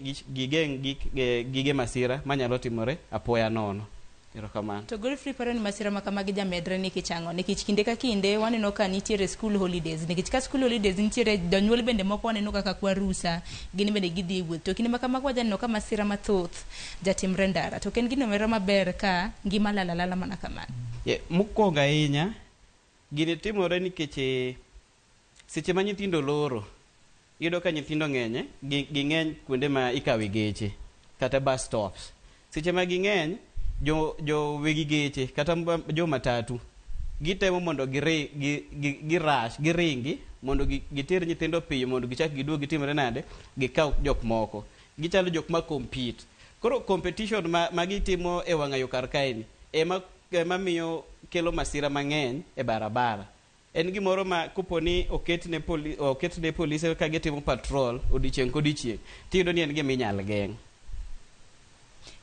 gige masira manyalo timore apoya nono. Erokamano. To Godfrey paro ni masira ma kamagi jamedre nikech ang'o? Nikech kinde ka kinde waneno ka nitiere school holidays. Nikech ka school holidays nitiere jonyuol bende moko waneno kaka kwa rusa, gin bende gidhi e wuoth. To kinde ma kamago wajaneno ka masira mathoth jatimre ndara. To ok en gino moro maber ka ngima lal alala mana kamano. Mokwongo ahinya, gini timore nikech seche ma nyithindo loro, iyudo ka nyithindo ng'eny, ging'eny kuonde ma ikawe geche kata bus stops. Seche ma ging'eny, jo wegi geche kata jo matatu gitemo mondo giringi mondo giter nyithindo piyo mondo gichak giduog gitimre nade, gikaw jok moko. Gichalo jok ma compete. Koro competition ma gitimo e wang'a yo kar kaeni ema miyo kelo masira mang'eny e barabara. En gimoro ma kopo ni oketne polise ka gitimo patrol odiochieng' kodiochieng', tiyudo ni en gima inyal geng'.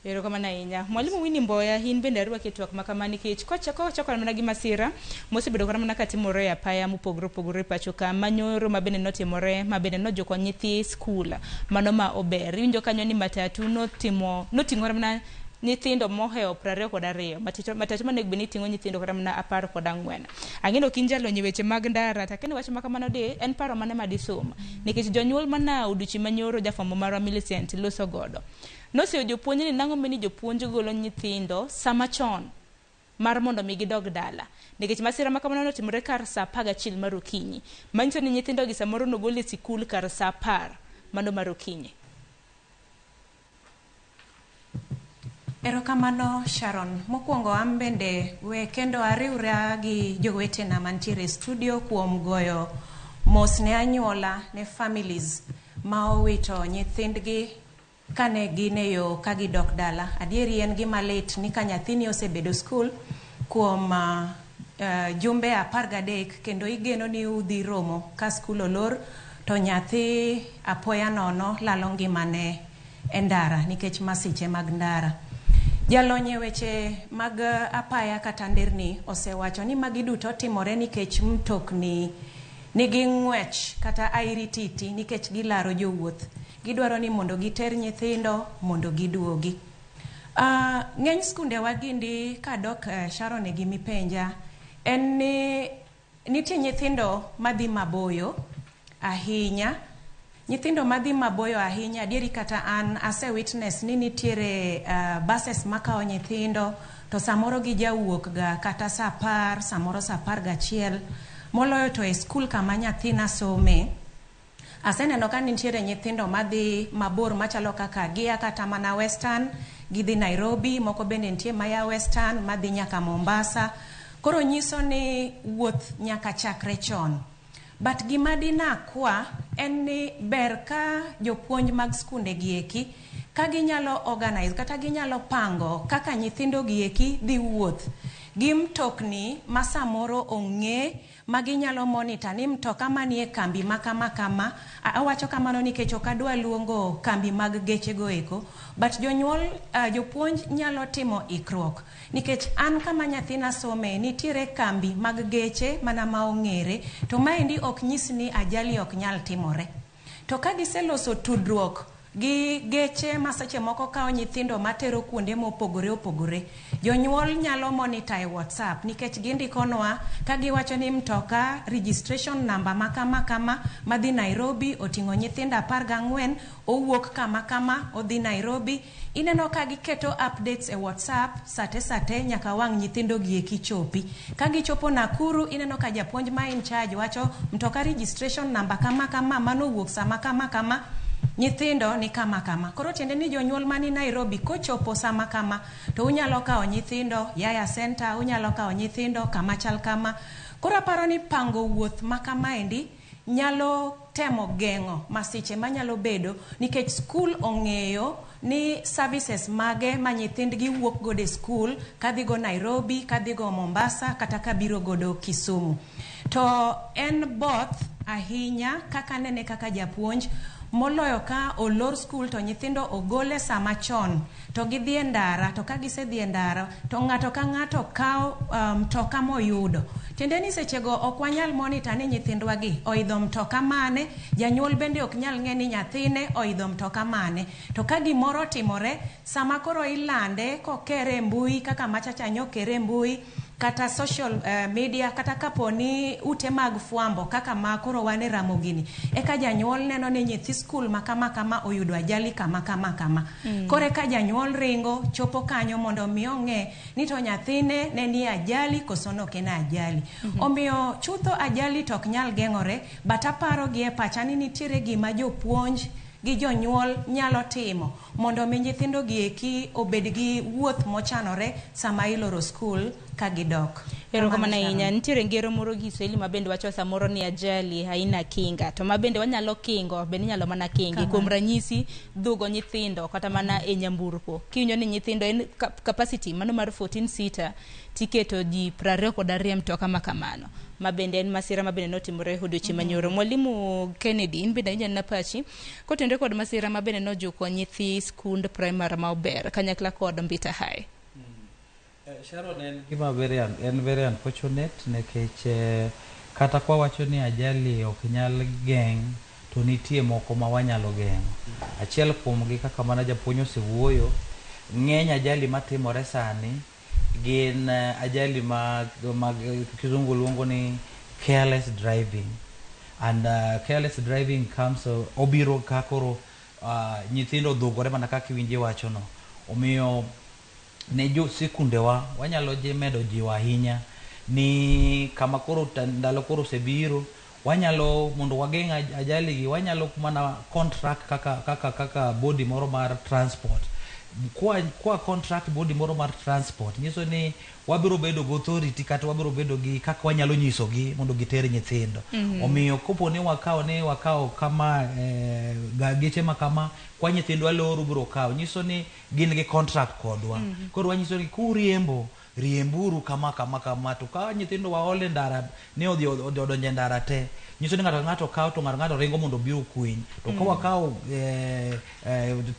Erokamano ahinya. Mwalimu Winnie Mboya, in bende arwaki e twak ma kama nikech kochakore mana gi masira mosebedo kata mana katimore e apaya mopogore opogore e pacho ka, manyoro ma bende notimore, ma bende nojuko nyithi skul mano ma ober. Iwinjo kanyo ni matatu noting'o mana Nyithindo mohewo 22, matatu monego bed ni ting'o nyithindo kata mana 14. Ang'e ni ok in jalony e weche mag ndara, to akia ni wach ma kamano de en paro mane ma disum. Nikech jonyuol mana odiochieng' manyoro jafwambo marwa Millicent loso godo. Noseyo jopuonj ni nang'o meni jopuonj golo nyithindo sama chon mar mondo mi gidog dala. Nikech masira ma kamano notimore kar saa 11 mar okinyi. Manyiso ni nyithindo gi samoro nogol e sikul kar saa 10 mano mar okinyi. Erokamano Sharon. Mokwongo an bende we kendo ariwra gi jowetena mantiere e studio kuom goyo mos ne anyuola ne families ma owito nyithindgi kane gin e yo ka gidok dala. Adieri en gima lit ni ka nyathini osebedo skul kuom jumbe 13 kendo igeno ni udhi romo ka skul olor to nyathi apoya nono lalo ngimane e ndara nikech masiche mag ndara. Jalony e weche mag apaya kata nderni osewacho ni magi duto timore nikech mtokni nigi ng'wech kata airititi nikech gilaro jowuoth. Gidwaro ni mondo giter nyithindo mondo giduogi. Ng'eny skundewa gindi kadok Sharon e gimipenja en ni nitie nyithindo madhi maboyo ahinya. Nyithindo madhi maboyo ahinya, adieri kata an ase witness ni nitiere buses makawo nyithindo to samoro gijawuok ga kata saa 10, samoro saa 11, moloyo to e skul kama nyathina some. Aseneno ka nitiere nyithindo madhi mabor machalo kaka gia kata mana Western, gidhi Nairobi, moko bende nitie maya Western madhi nyaka Mombasa. Koro nyiso ni wuoth nyaka chakre chon. But gima dinakwa en ni ber ka jopuonj mag skunde gieki ka ginyalo organize kata ginyalo pango kaka nyithindo gieki dhi wuoth gi mtokni ma samoro ong'e ma ginyalo monitor ni mtoka manie kambi ma kama kama. Awacho kamano nikech ok adwa luongo kambi mag geche go eko, but jonyuol, jopuonj nyalo timo ikruok nikech an kama nyathina some nitiere kambi mag geche mana ma ong'ere, to maendi ok nyis ni ajali ok nyal timore. To ka giseloso tudruok gi geche ma seche moko kawo nyithindo matero kuonde mopogore opogore, jonyuol nyalo monitor e WhatsApp nikech gindikonwa ka giwacho ni mtoka registration number ma kama kama madhi Nairobi oting'o nyithindo 14, owuok kama kama odhi Nairobi. Ineno ka giketo updates e WhatsApp sate sate nyaka wang' nyithindo gi eki chopi. Ka gichopo Nakuru, ineno ka japuonj ma in charge wacho mtoka registration number kama kama manowuok sama kama kama, nyithindo ni kama kama. Koro tiende ni jonyuol mani Nairobi kochopo sama kama to unyalo kawo nyithindo Yaya Center, unyalo kawo nyithindo kama chal kama. Koro aparo ni pango wuoth ma kamaendi nyalo temo geng'o masiche manyalo bedo nikech skul ong'eyo ni services mage ma nyithindgi wuok godo e skul kadhigo Nairobi, kadhigo Mombasa kata kabiro godo Kisumu. To en both ahinya kaka nene kaka japuonj moloyo ka olor skul to nyithindo ogole sama chon to gidhi e ndara, to ka gisedhi e ndara to ng'ato ka ng'ato kawo mtoka moyudo. Tiende ni sechego ok wanyal monitor ni nyithindwa gi oidho mtoka mane, janyuol bende ok nyal ng'e ni nyathine oidho mtoka mane. To ka gimoro otimore, sama koro ilande kokere e mbui kaka machacha nyokere e mbui kata social media kata kaponi ute mag fwambo kaka ma koro wan e Ramogi ni, eka janyuol neno ni nyithi skul ma kama kama oyudo ajali kama kama kama. Koro eka janyuol ringo chopo kanyo mondo mi ong'e ni to nyathine ne nie ajali koso nok en ajali. Omiyo chutho ajali to ok nyal geng'ore, but aparo gi e pacha ni nitiere gima jopuonj gi jonyuol nyalo timo mondo mi nyithindo gi eki obed gi wuoth mochanore sama iloro skul ka gidok. Erokamano ahinya. Nitiere ngero moro gi Kiswahili ma bende wacho samoro ni ajali haina kinga. To ma bende wanyalo kingo, bende inyalo mana kingi. Kuom ranyisi, dhugo nyithindo kata mana e nyamburko. Kiwinjo ni nyithindo en capacity mano mar 14 seater tiketo ji 22 e mtoka ma kamano. Ma bende en masira ma bende notimore odiochieng' manyoro. Mwalimu Kennedy, in bende awinjo anena pachi kotenore kod masira ma bende nojuko nyithi skund primary ma Ober kanyakla kod Mbita High. Sharon, en gima very en very unfortunate nikech kata kwa wacho ni ajali ok nyal geng' to nitie moko ma wanyalo geng'o. Achiel kuomgi kaka mana japuonj osewuoyo, Ng'eny ajali matimore sani gin ajali mag kizungu luongo ni careless driving. And careless driving comes obiro ka koro nyithindo odhugore mana kaka iwinjo iwachono. Omiyo ne jo sikundewa wanyalo medo jiwo ahinya ni kama koro ndalo koro osebiro, wanyalo mondo wageng' ajali gi, wanyalo mana contract kaka body moro mar transport. Kwa contract body moro mar transport nyiso ni wabiro bedo gi authority kata wabiro bedo gi kaka wanyalo nyisogi mondo giter nyithindo. Omiyo kopo ni wakawo kama geche ma kama kwa nyithindwa loro biro kawo, nyiso ni gin gi contract kodwa. Koro wanyiso ni kuriembo, riemburu kama kama kama, to ka nyithindo waol e ndara ni odhi odonjo e ndara te, nyiso ni ng'ato ka ng'ato kawo to ng'ato ng'ato ringo mondo obi okwiny. To ka wakawo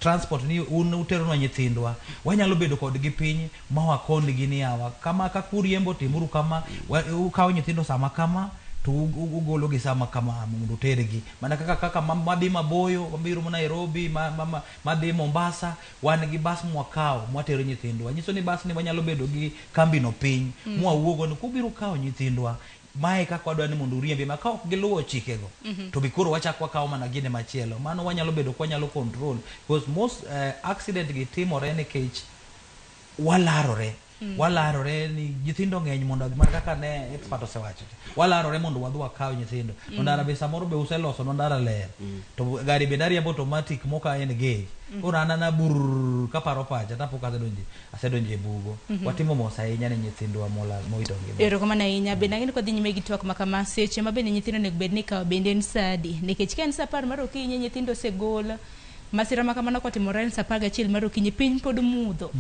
transport ni un uteronwa nyithindwa, wanyalo bedo kodgi piny ma wakon-gi ni yawa kama kaka uriembo timuru kama, ukawo nyithindo sama kama to ugolo gi sama kama mondo utergi. Mana kaka madhi maboyo, mabiro Nairobi, madhi Mombasa, wan gi bas mwakawo mwatero nyithindwa. Nyiso ni bas ni wanyalo bedo gi kambi no piny, mwawuogo ni kubiro kawo nyithindwa, mae kaka wadwa ni mondo uriembi, ma ka ok giluwo chikego, to be koro wachak wakawo mana gine machielo. Mano wanyalo bedo ka wanyalo control, because most accident gi timore nikech walarore. Walarore ni nyithindo ng'eny mondo mana kaka ne expert osewacho, walarore mondo wadhi wakaw nyithindo. To ndara be samoro be useloso no ndara ler, to gari bende ariembo automatic moka engage. Koro an ana brrr kaparo pacha tapo ka asedonjo e bugo. Watimo mos ahinya ne nyithindwa mowito ngima. Erokamano ahinya. Bende ang'e ni kwadhi nyime gi twak ma kama, seche ma bende nyithindo onego bed ni ikawo bende en sa adi? Nikech ka en sa 10 mar okinyi, nyithindo osegol. Masira ma kamano kotimore en sa 11 mar okinyi, piny pod mudho.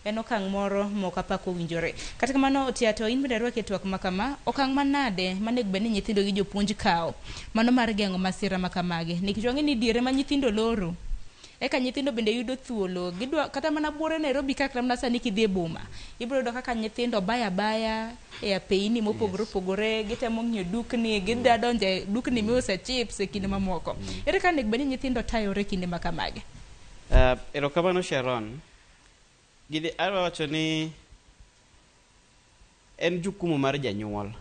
En okang' moro mok apako owinjore. Kata kamano, Otiato, in bende arwaki e twak ma kama, okang' manade manego bed ni nyithindo gi jopuonj kawo mano mar geng'o masira ma kamagi? Nikech wang'e ni diere ma nyithindo loro, eka nyithindo bende yudo thuolo. Gidwa kata mana buore Nairobi ka kata mana sani kidhi e boma, ibiro yudo kaka nyithindo baya baya e apeini mopogore opogore, gitemo ng'iyo dukni, gidwa donjo e dukni miuse chips e kinde mamoko. Ere kaka onego bed ni nyithindo tayore e kinde ma kamagi? Erokamano Sharon. Gini adwa wacho ni en jukumu mar janyuol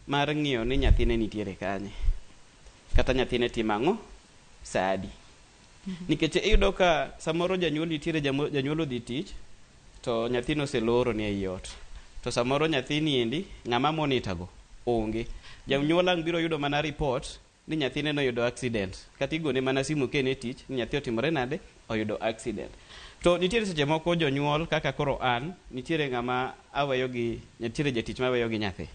mar ng'iyo ni nyathine nitiere kanye, kata nyathine timo ang'o sa adi. Nikech iyudo ka samoro janyuol nitiere, janyuol odhi tich to nyathino oseloro ni ei ot, to samoro nyathini endi ng'ama monitor go onge. Janyuol ang' biro yudo mana report ni nyathine noyudo accident, kata igone mana simu ka en e tich ni nyathi otimore nade, oyudo accident. To nitiere seche moko jonyuol kaka koro an, nitiere ng'ama aweyo gi, nitiere jatich maweyo gi nyathi.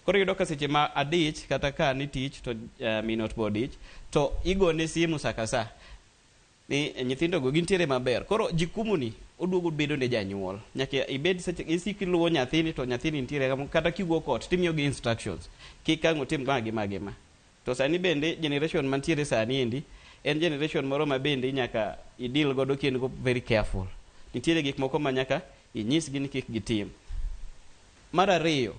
Koro iyudo ka seche ma adich kata ka an e tich to min ot be odich, to igone simu sa ka sa ni nyithindo go gintiere maber. Koro jukumu ni oduogo bedo ne janyuol. Nyaka ibed seche isik iluwo nyathini to nyathini nitiere kata kiwuok ot timiyo gi instructions. Kik ang' otim ma gi ma gi ma. To sani bende generation mantiere sani endi en generation moro ma bende nyaka i deal godo ka in go very careful. Nitiere gik moko ma nyaka inyisgi ni kik gitim. Mar ariyo,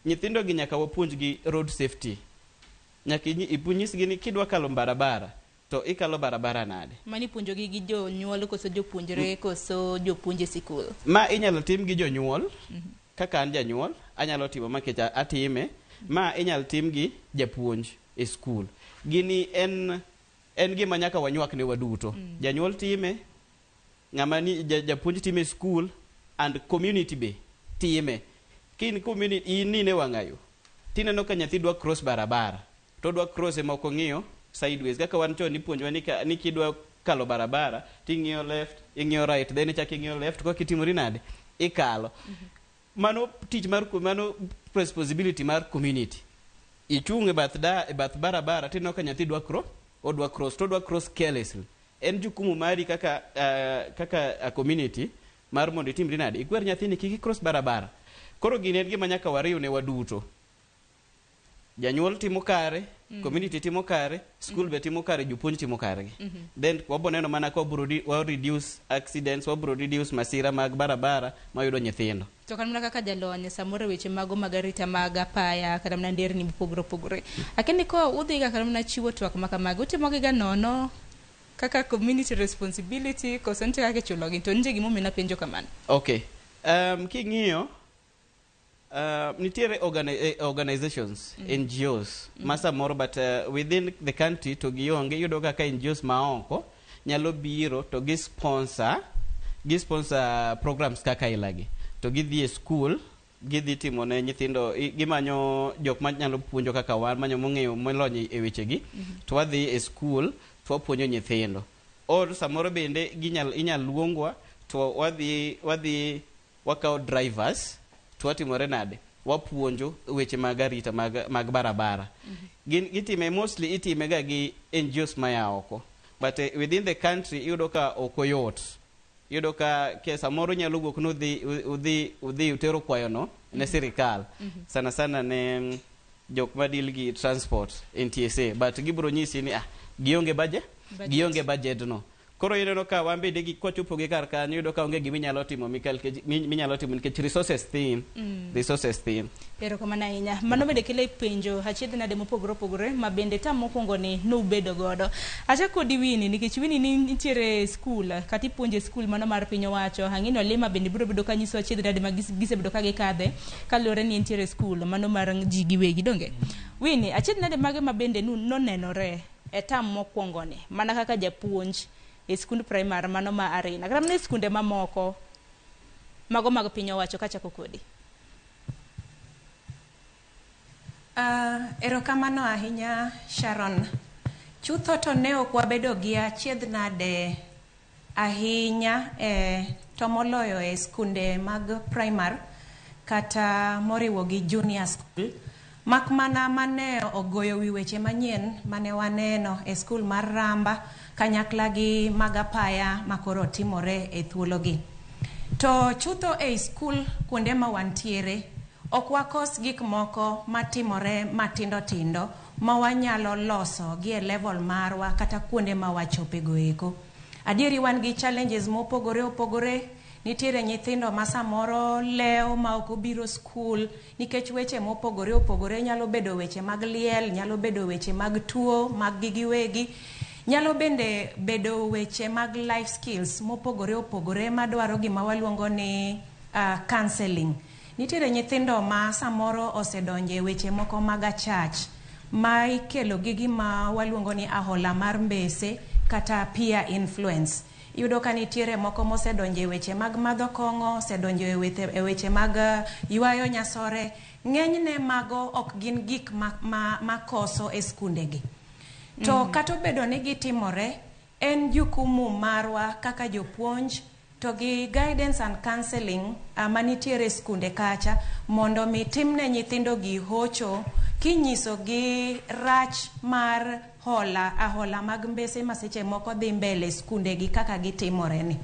nyithindo gi nyaka wapuonjgi road safety. Nyaka inyisgi ni kidwa kalo barabara to ikalo barabara nade. Mano ipuonjogi gi jonyuol koso jopuonjre koso jopuonj e sikul? Ma inyalo tim gi jonyuol, kaka an janyuol anyalo timo ma nikech atime. Ma inyalo tim gi japuonj e skul. Gini en gima nyaka wanywak ne waduto. Janyuol time, ng'ama ni japuonj time e skul, and community be time. Kin community in nine wang'ayo, tineno ka nyathi dwa cross barabara, to dwa cross ema ok ong'iyo sideways. Kaka wan chon ipuonjwa ni kidwa kalo barabara, ting'iyo left, ing'iyo right, then ichako ing'iyo left, koka itimori nade, ikalo. Mano tich mar, mano responsibility mar community. Ichung' e bath da, e bath barabara, tineno ka nyathi dwa cross, odwa cross, to odwa cross carelessly. En jukumu mari kaka a community mar mondo itimri nade, ikwer nyathini kik cross barabara. Koro gini en gima nyaka wariw ne waduto. Janyuol timo kare, community timo kare, school be timo kare, jopuonj timo kargi. Then wabo neno mana ka wabro wa reduce accidents, wabro reduce masira mag barabara mayudo nyithindo. To kata mana kaka jalony samoro weche mago mag arita mag apaya kata mana nderni mopogore opogore. Akia ni ko udhiga kata mana chiwo twak ma kamagi, utimogi ga nono? kaka community responsibility koso nitie kaka ichulogi to nitie gimomiyo napenjo kamano. Okay. King'iyo nitiere organizations, NGOs ma samoro, but within the country to gionge. Iyudo kaka NGOs maoko nyalo biro to gi sponsor programs kaka ilagi to gidhi e school, gidhi timo ne nyithindo, gimanyo jok manyalo puonjo kaka wan manyo mong'eyo molony e wechegi to wadhi e school to wapuonjo nyithindo, or samoro bende inyal luongwa to wadhi wakawo drivers to watimore nade, wapuonjo weche mag arita mag barabara. Gin gitime, mostly itime ga gi NGOs maya oko, but within the country iyudo ka ok oyot. Iyudo ka ke samoro nyalo wuok ni udhi utero kwayono ne sirikal, sana sana ne jok ma deal gi transport, NTSA, but gibiro nyisi ni ah, gionge budget. Budget. Gionge budget no. Koro ineno ka wan bende gi kwachopo gi kar kanyo, iyudo ka onge giminyalo timo Michael, minyalo timo nikech resources thin. Resources thin. Erokamano ahinya. Mano bende kelo penjo achiedh nade mopogore opogore ma bende tam mokwongo ni nubedo godo. Achak kodi Winnie, nikech Winnie ni nitiere e skul kata ipuonjo e skul mano mar piny owacho. Ang'e ni Olima bende biro bedo ka nyiso achiedh nade ma gisebedo ka gikadhe kaluwore ni entiere e skul mano mar ji giwegi donge. Winnie, achiedh nade mage ma bende nonenore e tam mokwongo ni mana kaka japuonj e skund primar mano ma Arena kata mana e skunde mamoko mago mag piny owacho kachako kodi? Erokamano ahinya, Sharon. Chutho to ne ok wabedo gi achiedh nade ahinya to moloyo e skunde mag primar kata moriwo gi junior school. Mak mana mane ogoyo wi weche manyien mane waneno e skul mar Ramba kanyakla gi mag apaya makoro timore e thuologi. To chutho ei skul kuonde ma wantiere ok wakos gik moko matimore matindo tindo ma wanyalo loso gi e level marwa kata kuonde ma wachope go eko. Adieri wan gi challenges mopogore opogore. Nitiere nyithindo ma samoro lewo ma ok obiro skul nikech weche mopogore opogore. Nyalo bedo weche mag liel, nyalo bedo weche mag tuo mag gi giwegi, nyalo bende bedo weche mag life skills mopogore opogore madwaro gima waluongo ni counseling. Nitiere nyithindo ma samoro osedonje weche moko mag achach ma ikelo gi gima waluongo ni ahola mar mbese kata peer influence. Iyudo ka nitiere moko mosedonjo e weche mag madho kong'o, osedonjo e weche mag ywayo nyasore. Ng'enyne mago ok gin gik ma koso e skundegi. To kata obedo ni gitimore, en jukumu marwa kaka jopuonj to gi guidance and counseling manitiere e skunde kacha mondo mi timne nyithindo gi hocho kinyiso gi rach mar hola ahola mag mbese ma seche moko dhi mbele e skunde gi kaka gitimore ni.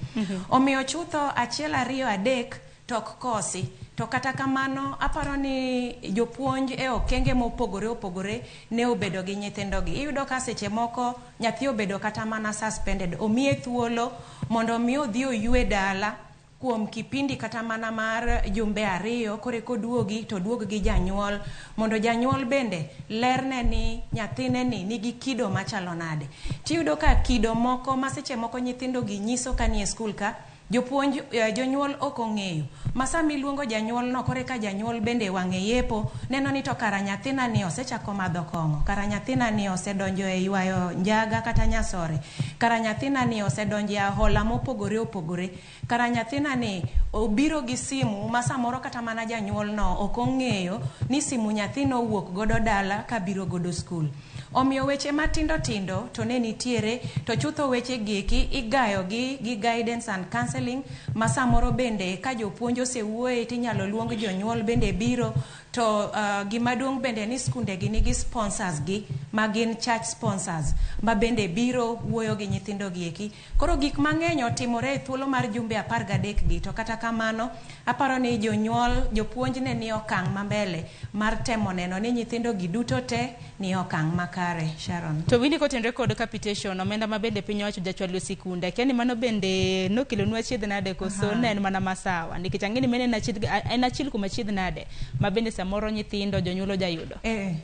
Omiyo chutho achiel, ariyo, adek to ok kosi. To kata kamano aparo ni jopuonj e okenge mopogore opogore ne obedo gi nyithindo gi. Iyudo ka seche moko nyathi obedo kata mana suspended, omiye thuolo mondo mi odhi oywe dala kuom kipindi kata mana mar jumbe 2, koreka oduogi to oduog gi janyuol mondo janyuol bende lerne ni nyathine ni nigi kido machalo nade. Tiyudo ka kido moko ma seche moko nyithindo gi nyiso ka nie skul ka jopuonj, jonyuol ok ong'eyo ma sama iluongo janyuol no koreka janyuol bende wang'e yepo neno ni to kara nyathina ni osechako madho kong'o, kara nyathina ni osedonjo e ywayo njaga kata nyasore, kara nyathina ni osedonjo e ahola mopogore opogore, kara nyathina ni obiro gi simu ma samoro kata mana janyuol no ok ong'eyo ni simu nyathino owuok godo dala kabiro godo skul. Omiyo weche matindo tindo to ne nitiere, to chutho weche gieki igayo gi guidance and counseling ma samoro bende ka jopuonj osewuoye tinyalo luong jonyuol bende biro to gima duong' bende ni skunde gi nigi sponsors gi ma gin church sponsors ma bende biro wuoyo gi nyithindo gi eki. Koro gik mang'eny otimore e thuolo mar jumbe 13 gi, to kata kamano aparo ni jonyuol, jopuonj ne ni okang' mambele mar temo neno ni nyithindo gi duto te ni okang' makare, Sharon. To winji, kotenre kod capitation, omenda ma bende piny owacho jachwalo e sikunde, akia ni mano bende nokelonu achiedh nade koso ne en mana masawa, nikech ang'e ni mano en achiel kuom achiedh nade ma bende samoro nyithindo jonyuol ojayudo. Eh.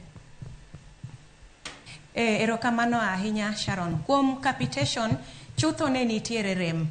Erokamano ahinya Sharon. Kuom capitation, chutho ne nitiere rem.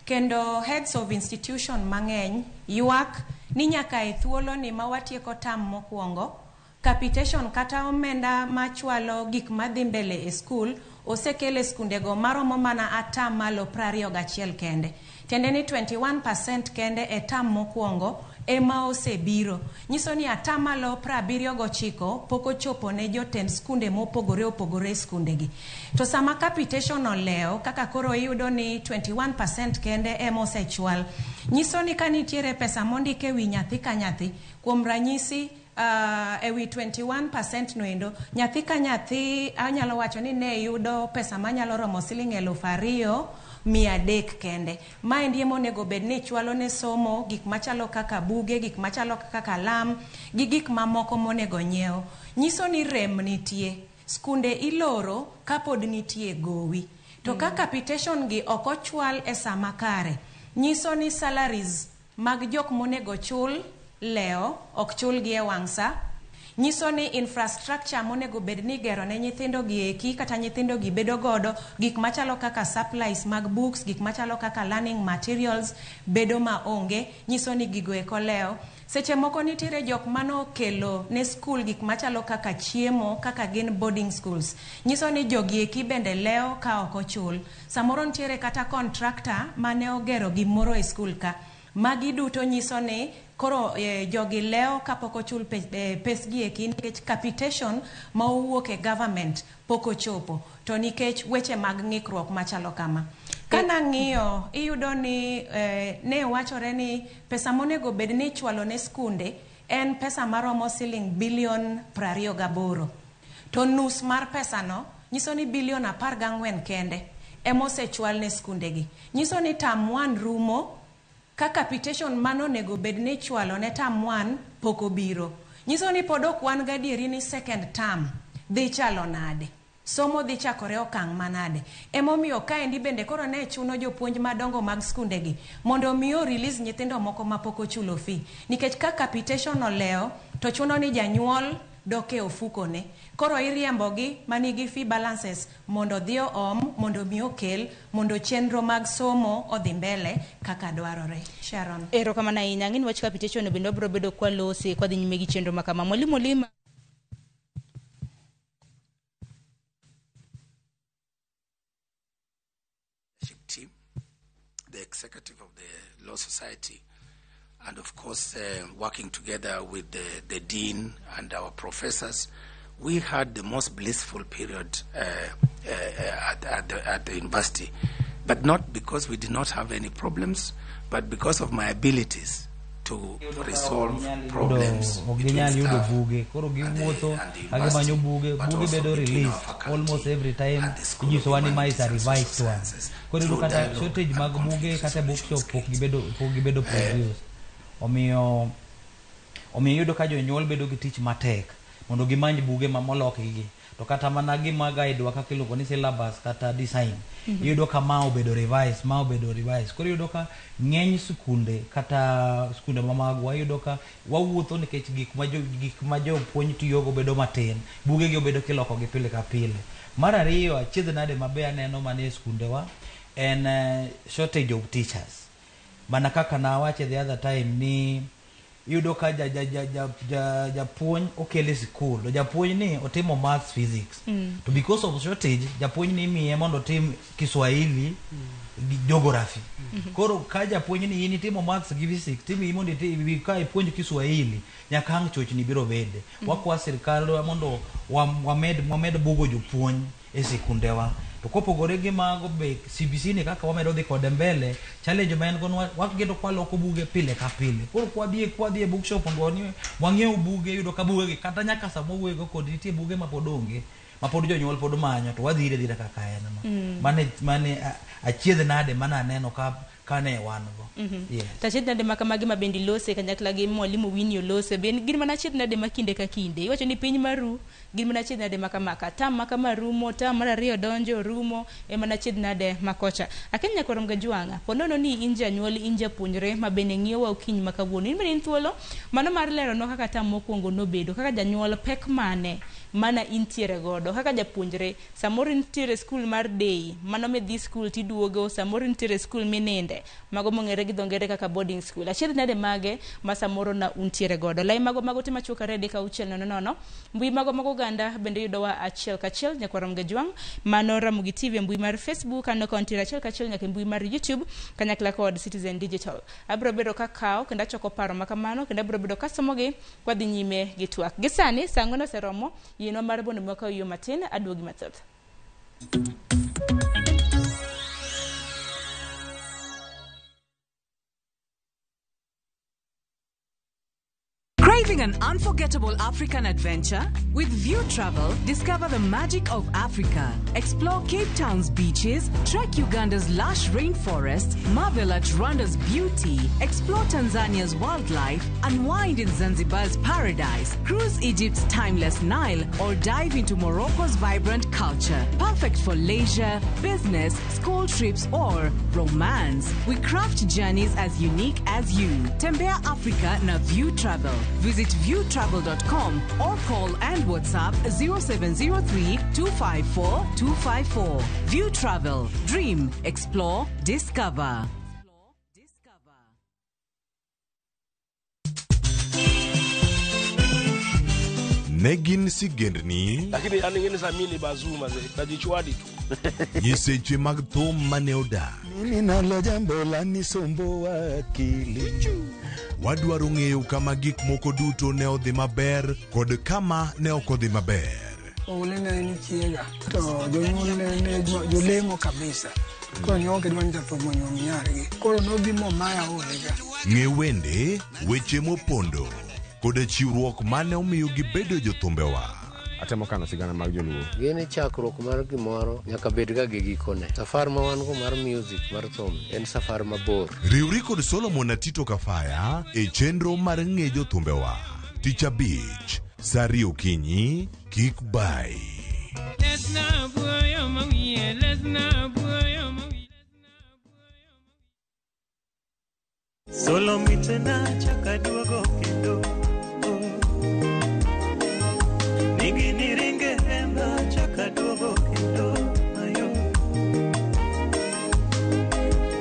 Kendo heads of institution mang'eny ywak ni nyaka e thuolo ni ma watieko term mokwongo, capitation kata omenda machwalo gik madhi mbele e skul osekel e skundego maromo mana atamalo 21 kende. Tiende ni 21% kende e term mokwongo ema osebiro. Nyiso ni atamalo 79 pok ochopo ne jotend skunde mopogore opogore e skundegi. To sama capitation olewo kaka koro iyudo ni 21% kende ema osechwal, nyiso ni ka nitiere pesa mondik e wi nyathi ka nyathi, kuom ranyisi ewi 21% noendo, nyathi ka nyathi anyalo wacho ni ne yudo pesa manyalo romo siling 2,300 kende. Maendi ema onego bed ni chwalo ne somo, gik machalo kaka buge, gik machalo kaka kalam, gi gik mamoko monego nyiew. Nyiso ni rem nitie. Skunde iloro kapod nitie gowi. To ka capitation gi ok ochwal e sama kare, nyiso ni salaries mag jok monego chul leo ok chulgi e wang' sa. Nyiso ni infrastructure monego bed ni igero ne nyithindo gi eki kata nyithindo gi bedo godo, gik machalo kaka supplies mag books, gik machalo kaka learning materials bedo maonge, nyiso ni gigo eko leo. Seche moko nitiere jok manokelo ne skul gik machalo kaka chiemo, kaka gin boarding schools. Nyiso ni jogi eki bende leo ka ok ochul. Samoro nitiere kata contractor mane ogero gimoro e skul ka. Magi duto nyiso ni koro jogi leo kapok ochul pesgi eki nikech capitation ma owuok e government pok ochopo, to nikech weche mag ng'ikruok machalo kama. Kanang'iyo, iyudo ni ne wachore ni pesa monego bed ni ichwalo ne skunde en pesa maromo siling bilion 28. To nus mar pesano nyiso ni bilion 14 kende ema osechwal ne skundegi. Nyiso ni term 1 rumo ka capitation mano onego bed ni ichwalo ne term 1 pok obiro. Nyiso ni pod ok wan gadieri ni second term dhi chalo nade. Somo dhi chakore okang' manade. Emomiyo kaendi bende koro ne chuno jopuonj madongo mag skundegi mondo mi o release nyithindo moko mapok ochulo fee. Nikech ka capitation olewo to chuno ni janyuol dok e ofukone. Koro iriembogi manigi fee balances mondo odhi oom, mondo mi okel, mondo chenro mag somo odhi mbele kaka dwarore. Sharon. Erokamano ahinya. Ang'e ni wach capitation bende wabiro bedo kwalose kwadhi nyime gi chenro ma kama. Mwalimu Olima. Team, the executive of the Law Society, and of course working together with the dean and our professors, we had the most blissful period at the university. But not because we did not have any problems, but because of my abilities to resolve problems ok between ginyal yudo staff buge koro giwuotho and the ka gimanyo university, buge but buge also bedo between our released faculty almost every time and the School of inyisowa ni ma is Humanities a and Social revised one Sciences koro iyudo through kata dialogue shortage and mag buge conflict kata e resolution bookshop pok skills. gibedo produced omiyo iyudo ka jonyuol bedo gi tich matek mondo gimany buge ma molokgi to kata mana gima guide wa kaka iluongo ni syllabus kata design iyudo ka ma obedo revised ma obedo revised koro iyudo ka ng'eny skunde kata skunde ma magwa iyudo ka wawuotho nikech gik ma jopuonj tiyogo bedo matin buge gi obedo kiloko gi pile ka pile. Mar ariyo achiedh nade mabe aneno manie skundewa en shortage of teachers mana kaka nawache the other time ni iyudo ka japuonj okel e sikul to japuonj ni otimo maths physics to because of shortage japuonj ni imiye mondo otim Kiswahili gi geography. Koro ka japuonj ni in itimo maths gi physics timiyi mondo ka ipuonj Kiswahili nyaka ang' chochni biro bede. Wakwa sirkal mondo wamed bugo jopuonj e sikundewa. To kopogore gi mago be CBC ni kaka wamedo dhi kode mbele challenge ma en go wageto kwaloko buge pile ka pile. Koro kwadhi e bookshop mondo wang'iew buge iyudo ka buge gi kata nyaka sama wawuoyo kodi nitie buge ma pod onge ma pod jonyuol pod manyo to wadhire dhira kaka en no. Mane achiedh nade mana aneno ka kane wan go. Yes. To achiedh nade ma kamagi ma bende ilose kanyakla gi mwalimu Winnie olose ben gin mana achiedh nade ma kinde ka kinde iwacho ni piny maru gin mana achiedh nade ma kama ka tam ma kama rumo tam mar ariyo donjo rumo e mana achiedh nade ma kocha Akenyo Nyakwar Mgajwang'a po nono ni in janyuol in japuonjre ma bende ng'iyowa okinyi ma kawuono in bende in thuolo mano mar leronwa kaka tam mokwongo nobedo kaka janyuol pek mane mana intiere godo kaka japuonjre samoro intiere skul mar day mano midhi skul tiduogo samoro intiere skul mininde mago mong'ere gi dho ngere kaka boarding school achiedh nade mage ma samoro na untiere godo lai mago mago te machuok ariyo adek auchiel nono nono mbui mago mag oganda bende yudowa achiel kachiel nyakwar Mgajwang' mano Ramogi TV e mbui mar Facebook aneno ka wantiere achiel kachiel nyaka e mbui mar YouTube kanyakla kod Citizen Digital abiro bedo kakao kendo achoko paro ma kamano kendo abiro bedo kasomogi kwadhi nyime gi twak gi sani saa ang'wen oseromo yienwa mar mondo mi wakaw yo matin aduogi mathoth. Craving an unforgettable African adventure? With View Travel, discover the magic of Africa. Explore Cape Town's beaches, trek Uganda's lush rainforests, marvel at Rwanda's beauty, explore Tanzania's wildlife, unwind in Zanzibar's paradise, cruise Egypt's timeless Nile, or dive into Morocco's vibrant culture. Perfect for leisure, business, school trips, or romance. We craft journeys as unique as you. Tembea Africa na View Travel. Visit viewtravel.com or call and WhatsApp 0703 254 254. View Travel. Dream, explore, discover. Ne gin sigendni Lakini an ing'eni samini bazuma ze najichwadi tu. nyiseche mag thum mane odak Mimi nalo jambo la nisumbua akili. Wadwaro ng'eyo kama gik moko duto ne odhi maber kod kama ne ok odhi maber. Oule ne en chiega to jonyuol ne ne jolemo kabisa. Koro ne ok gidwa ni jathum onyuom nyargi. Koro nobi momaya olega. Ng'e wende, weche mopondo koda chiwruok mane omiyo gibedo jothumbewa. Atemo kano sigana mag joluo. Gini chakruok mar gimoro nyaka bed ga gi gikone. Safar ma wan go mar music mar thum en safar mabor. Riwri kod Solomon Atito Kafaya e chenro mar ng'e jothumbewa. Tich abich, saa ariyo okinyi, kik bai. Solo mitena chaka duogo kendo Nigi niringe hemba chaka duogo kendo ayo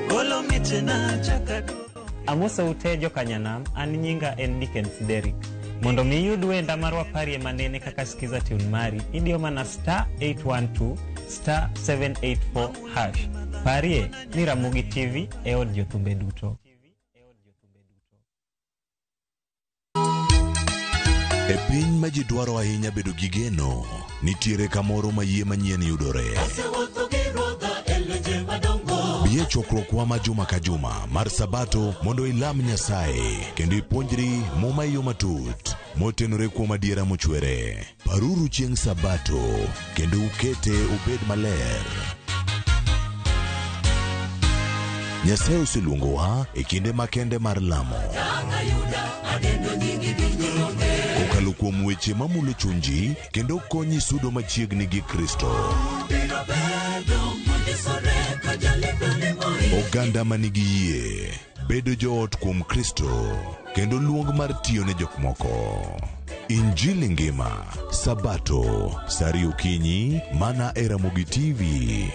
Golo mitena chaka duogo. Amoso ute jokanyanam, an nyinga en Dickens Derrick. Mondo mi iyud wenda mar waparie manene kaka skiza tune mari, idiyo mana star 812 star 784 hash. Parie ni Ramogi TV e od jothumbe duto. E piny ma ji dwaro ahinya bedo gi geno, nitiere kamoro ma yie manyien yudore. Bi e chokruokwa ma juma ka juma mar Sabato mondo ilam Nyasaye kendo ipuonjri Muma e yo matut motenore kuom adiera mochwere. Paruru chieng' Sabato kendo ukete obed maler. Nyasaye oseluongowa e kinde makende mar lamo. Kokalo kuom weche mamulo chunji kendo konyi sudo machiegni gi Kristo. Oganda manigi yie bedo joot kuom Kristo kendo luong mar tiyo ne jok moko. Injili ngima, Sabato, saa ariyo okinyi, mana e Ramogi TV.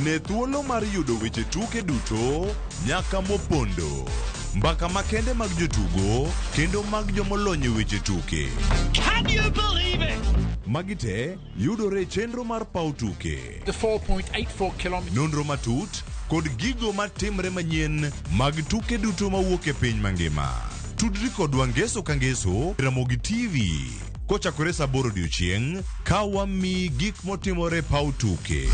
Ne thuolo mar yudo weche tuke duto nyaka mopondo. Mbaka makende mag jotugo kendo mag jomolony e weche tuke. Can you believe it? Magi te yudore e chenro mar paw tuke. The 4.84 kilometers. Nonro matut kod gigo matimre manyien mag tuke duto mawuok e piny mangima. Tudri kodwa ngeso ka ngeso Ramogi TV kochakore saa aboro odiochieng' ka wamiyi gik motimore e paw tuke.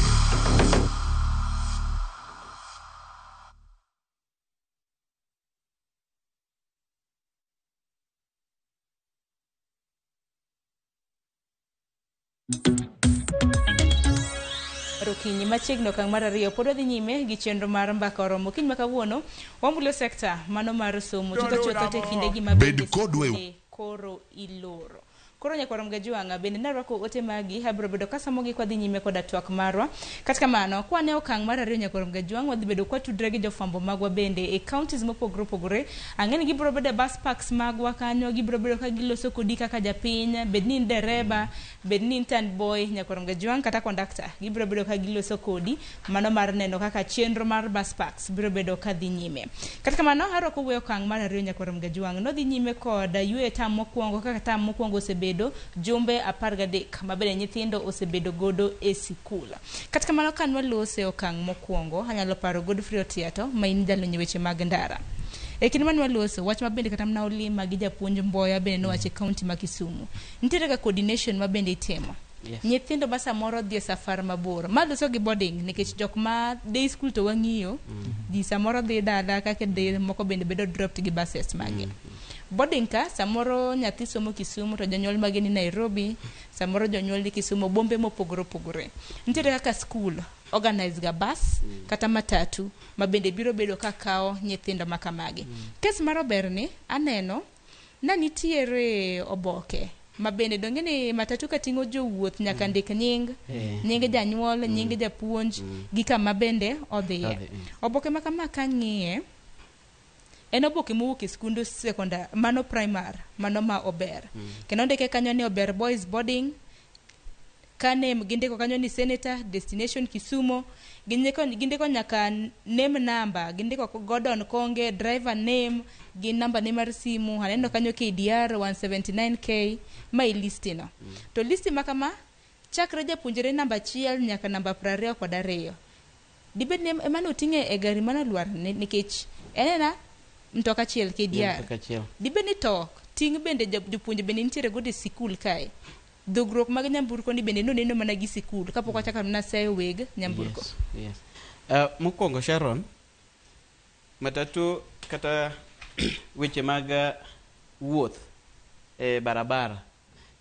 Okinyi machiegni okang' mar ariyo pod wadhi nyime gi chenro mar mbaka oromo. Okinyi ma kawuono wamulo sekta mano mar somo chutho chutho te kindegi ma Bed bende kodwa e skunde koro iloro. Koro nyakwar Mgajwang'a bende narwako ote magi abiro bedo kasomogi kwadhi nyime koda twak marwa. Kata kamano kwane okang' mar ariyo nyakwar Mgajwang' wadhi bedo kwatudre gi jofwambo magwa bende e counties mopogore opogore. Ang'e ni gibiro bedo e bus parks magwa kanyo, gibiro bedo ka giloso kodi kaka japiny, bed ni in dereba, bed ni in turnboy nyakwar Mgajwang' kata conductor, gibiro bedo ka giloso kodi mano mar neno kaka chenro mar bus parks biro bedo ka dhi nyime. Kata kamano arwako wuoyo okang' mar ariyo nyakwar Mgajwang' nodhi nyime kod yweyo tam mokwongo kaka tam mokwongo osebedo jumbe 13 mabende nyithindo osebedo godo e sikul. Kata kamano ka nwalose okang' mokwongo, anyalo paro Godfrey Otiato ma in jalony e weche mag ndara. E kinde mane waloso, wach ma bende kata mana olima gi japuonj Mboya bende nowacho e kaunti ma Kisumu. Nitiere ga coordination ma bende itimo. Yes. Nyithindo ma samoro dhi e safar mabor. Ma loso gi boarding nikech jok ma day school to wang'iyo, ji samoro dhi dala kaka dhi moko bende bedo dropped gi buses mage. Boarding ka samoro nyathi somo Kisumu to jonyuol mage ni Nairobi, samoro jonyuol ni Kisumu, bombe mopogore opogore. Nitiere kaka school organize ga bus kata matatu ma bende biro bedo ka kawo nyithindo ma kamagi. Kes mar ober ni aneno na nitiere oboke ma bende donge ni matatu ka ting'o jowuoth nyaka ndik nying, nying janyuol, nying japuonj gi kama bende odhiye. Odhi, Oboke ma kama kang'iye en oboke mowuok e skund sekondar mano primar mano ma ober. Kendo ondike kanyo ni Ober Boys Boarding ka name gindiko kanyo ni Senator Destination Kisumu gindiko nyaka name number gindiko Gordon Konge driver name gi namba ne mar simu aneno kanyo KDR 179K ma e listi no. To listi ma kama chakre japuonjre namba 1 nyaka namba 22. Dibed ni ema noting'e e gari manolwar nikech en ena mtoka achiel KDR. Mtoka achiel. Dibed ni to ting' bende jopuonje bende nitiere godo e sikul kae. Dhogruok mag nyamburko ni bende noneno mana gi sikul kapok wachako mana seyo weg nyamburko. Yes, yes. Mokwongo Sharon, matatu kata weche mag wuoth e barabara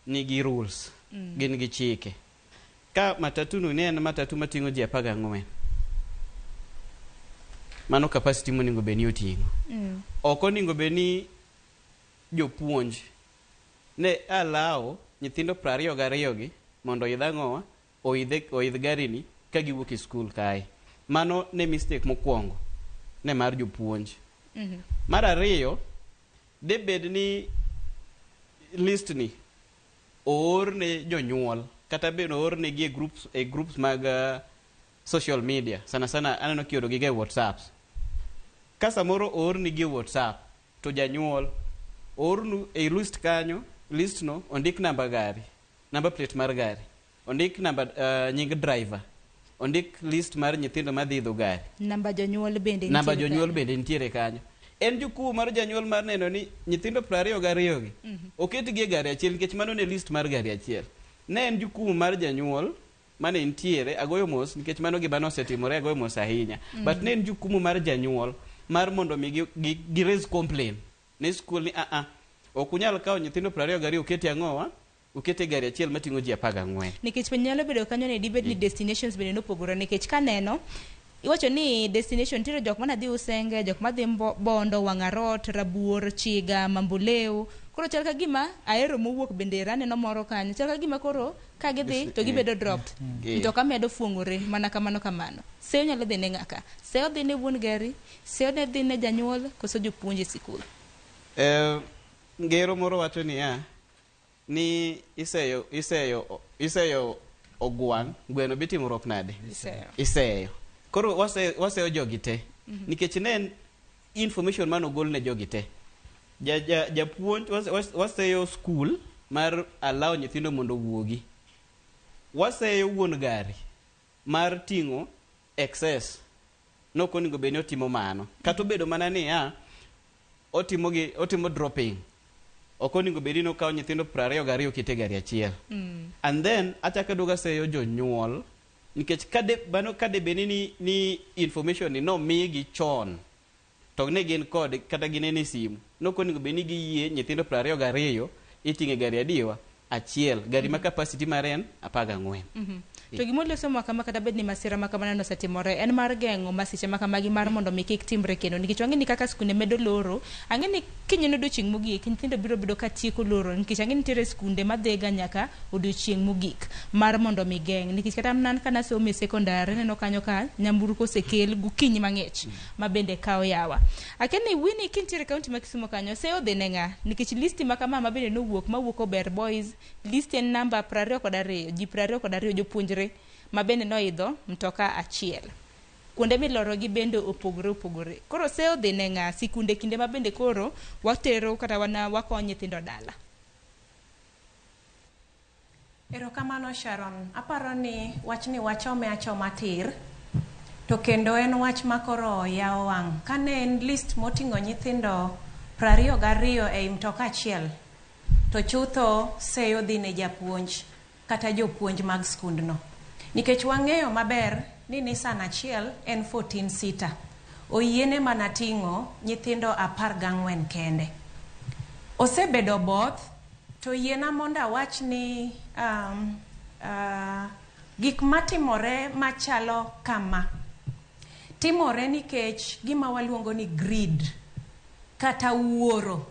nigi rules, gin gi chike. Ka matatu no ne en matatu mating'o ji 14, mano capacity monego bed ni oting'o. Ok onego bed ni jopuonj ne allow nyithindo 22 gi mondo oidh ang'owa oidh gari ni ka giwuok e skul kae. Mano ne mistake mokwongo ne mar jopuonj. Mar ariyo, de bed ni list ni oor ne jonyuol kata bed oor negi e groups mag social media. Sana sana aneno kioro gi e WhatsApp. Ka samoro oor negi e WhatsApp to janyuol oornu e list kanyo, list no ondik namba gari, namba plate mar gari, ondik namba nying driver, ondik list mar nyithindo madhi idho gari. Namba jonyuol bende namba nitiere jonyuol kanyo. bende nitiere kanyo. En jukumu mar janyuol mar neno ni nyithindo 22 gi oketgi e gari achiel nikech mano ne list mar gari achiel. Ne en jukumu mar janyuol mane nitiere, agoyo mos nikech mano gima nosetimore, agoyo mos ahinya. But ne en jukumu mar janyuol mar mondo mi gi raise complaint ne skul ni a ok unyal kawo nyithindo 22 ukete ang'owa ukete gari achiel mating'o ji 14. Nikech be nyalo bedo kanyo ni dibed ni destinations bende nopogore nikech kaneno iwacho ni destination nitiere jok mana dhi Usenge, jok madhi Bondo, Wang'arot, Rabuor, Chiga, Mamboleo. Koro chal ka gima Ahero mowuok bende aneno moro kanyo. Chal ka gima koro ka gidhi to gibedo dropped. Mtoka medo fuong'ore mana kamano kamano. Seyo nyalo dhi ne ng'aka. Seyo dhi ne wuon gari, seyo ne dhi ne janyuol koso jopuonj e sikul. Ngero moro wacho niya ni iseyo ogwang' gweno bitimruok nade? Iseyo. Iseyo. Koro waseyo jogi te. Nikech ne en information mane ogol ne jogi te. Japuonj waseyo skul mar allow nyithindo mondo owuogi. Waseyo wuon gari mar ting'o excess. Nok onego bed ni otimo mano. Kata obedo mana niya otimo dropping. Ok onego bed ni okawo nyithindo 22 okete e gari achiel. And then achako aduogo aseyo jonyuol nikech kade bed ni information ni nomigi chon to ne gin kod kata ginene e simu nok onego bed ni giyie nyithindo 22 iting'o e gari adiwa achiel gari ma capacity mare en 14. To gima somo kama kata bed ni masira ma kamano nosetimore en mar geng'o masiche ma kamagi mar mondo mi kik timre kendo, nikech wang'e ni kaka skunde medo loro, ang'e ni kinyne odiochieng' mogik nyithindo biro bedo ka tieko loro, nikech ang'e ni nitiere skunde madhiga nyaka odiochieng' mogik mar mondo mi geng', nikech kata an kana somo e sekondar aneno kanyo ka nyamburko osekel gokinyi mang'ich ma bende kawo yawa. Akia ni Winnie, kintiere e kaunti ma Kisumu kanyo, seyo dhi ne ng'a? Nikech listi ma kama ma bende nowuok mawuok Ober Boys, list en namba 22, ji 22 jopuonjre ma bende noidho mtoka achiel. Kuonde milorogi bende opogore opogore. Koro seyo dhi ne ng'a? Sikunde kinde ma bende koro watero kata wana wakowo nyithindo dala. Erokamano Sharon. Aparo ni wachni wachome achoma tir. To kendo en wach ma koro yawo wang'. Kane en list moting'o nyithindo 22 ei mtoka achiel, to chutho seyo dhi ne japuonj kata jopuonj mag skundno. Nikech wang'eyo maber ni Nissan achiel en 14 seater. Oyiene mana ting'o nyithindo 14 kende. Osebedo both, to yiena mondo awach ni gik matimore machalo kama timore nikech gima waluongo ni greed kata wuoro.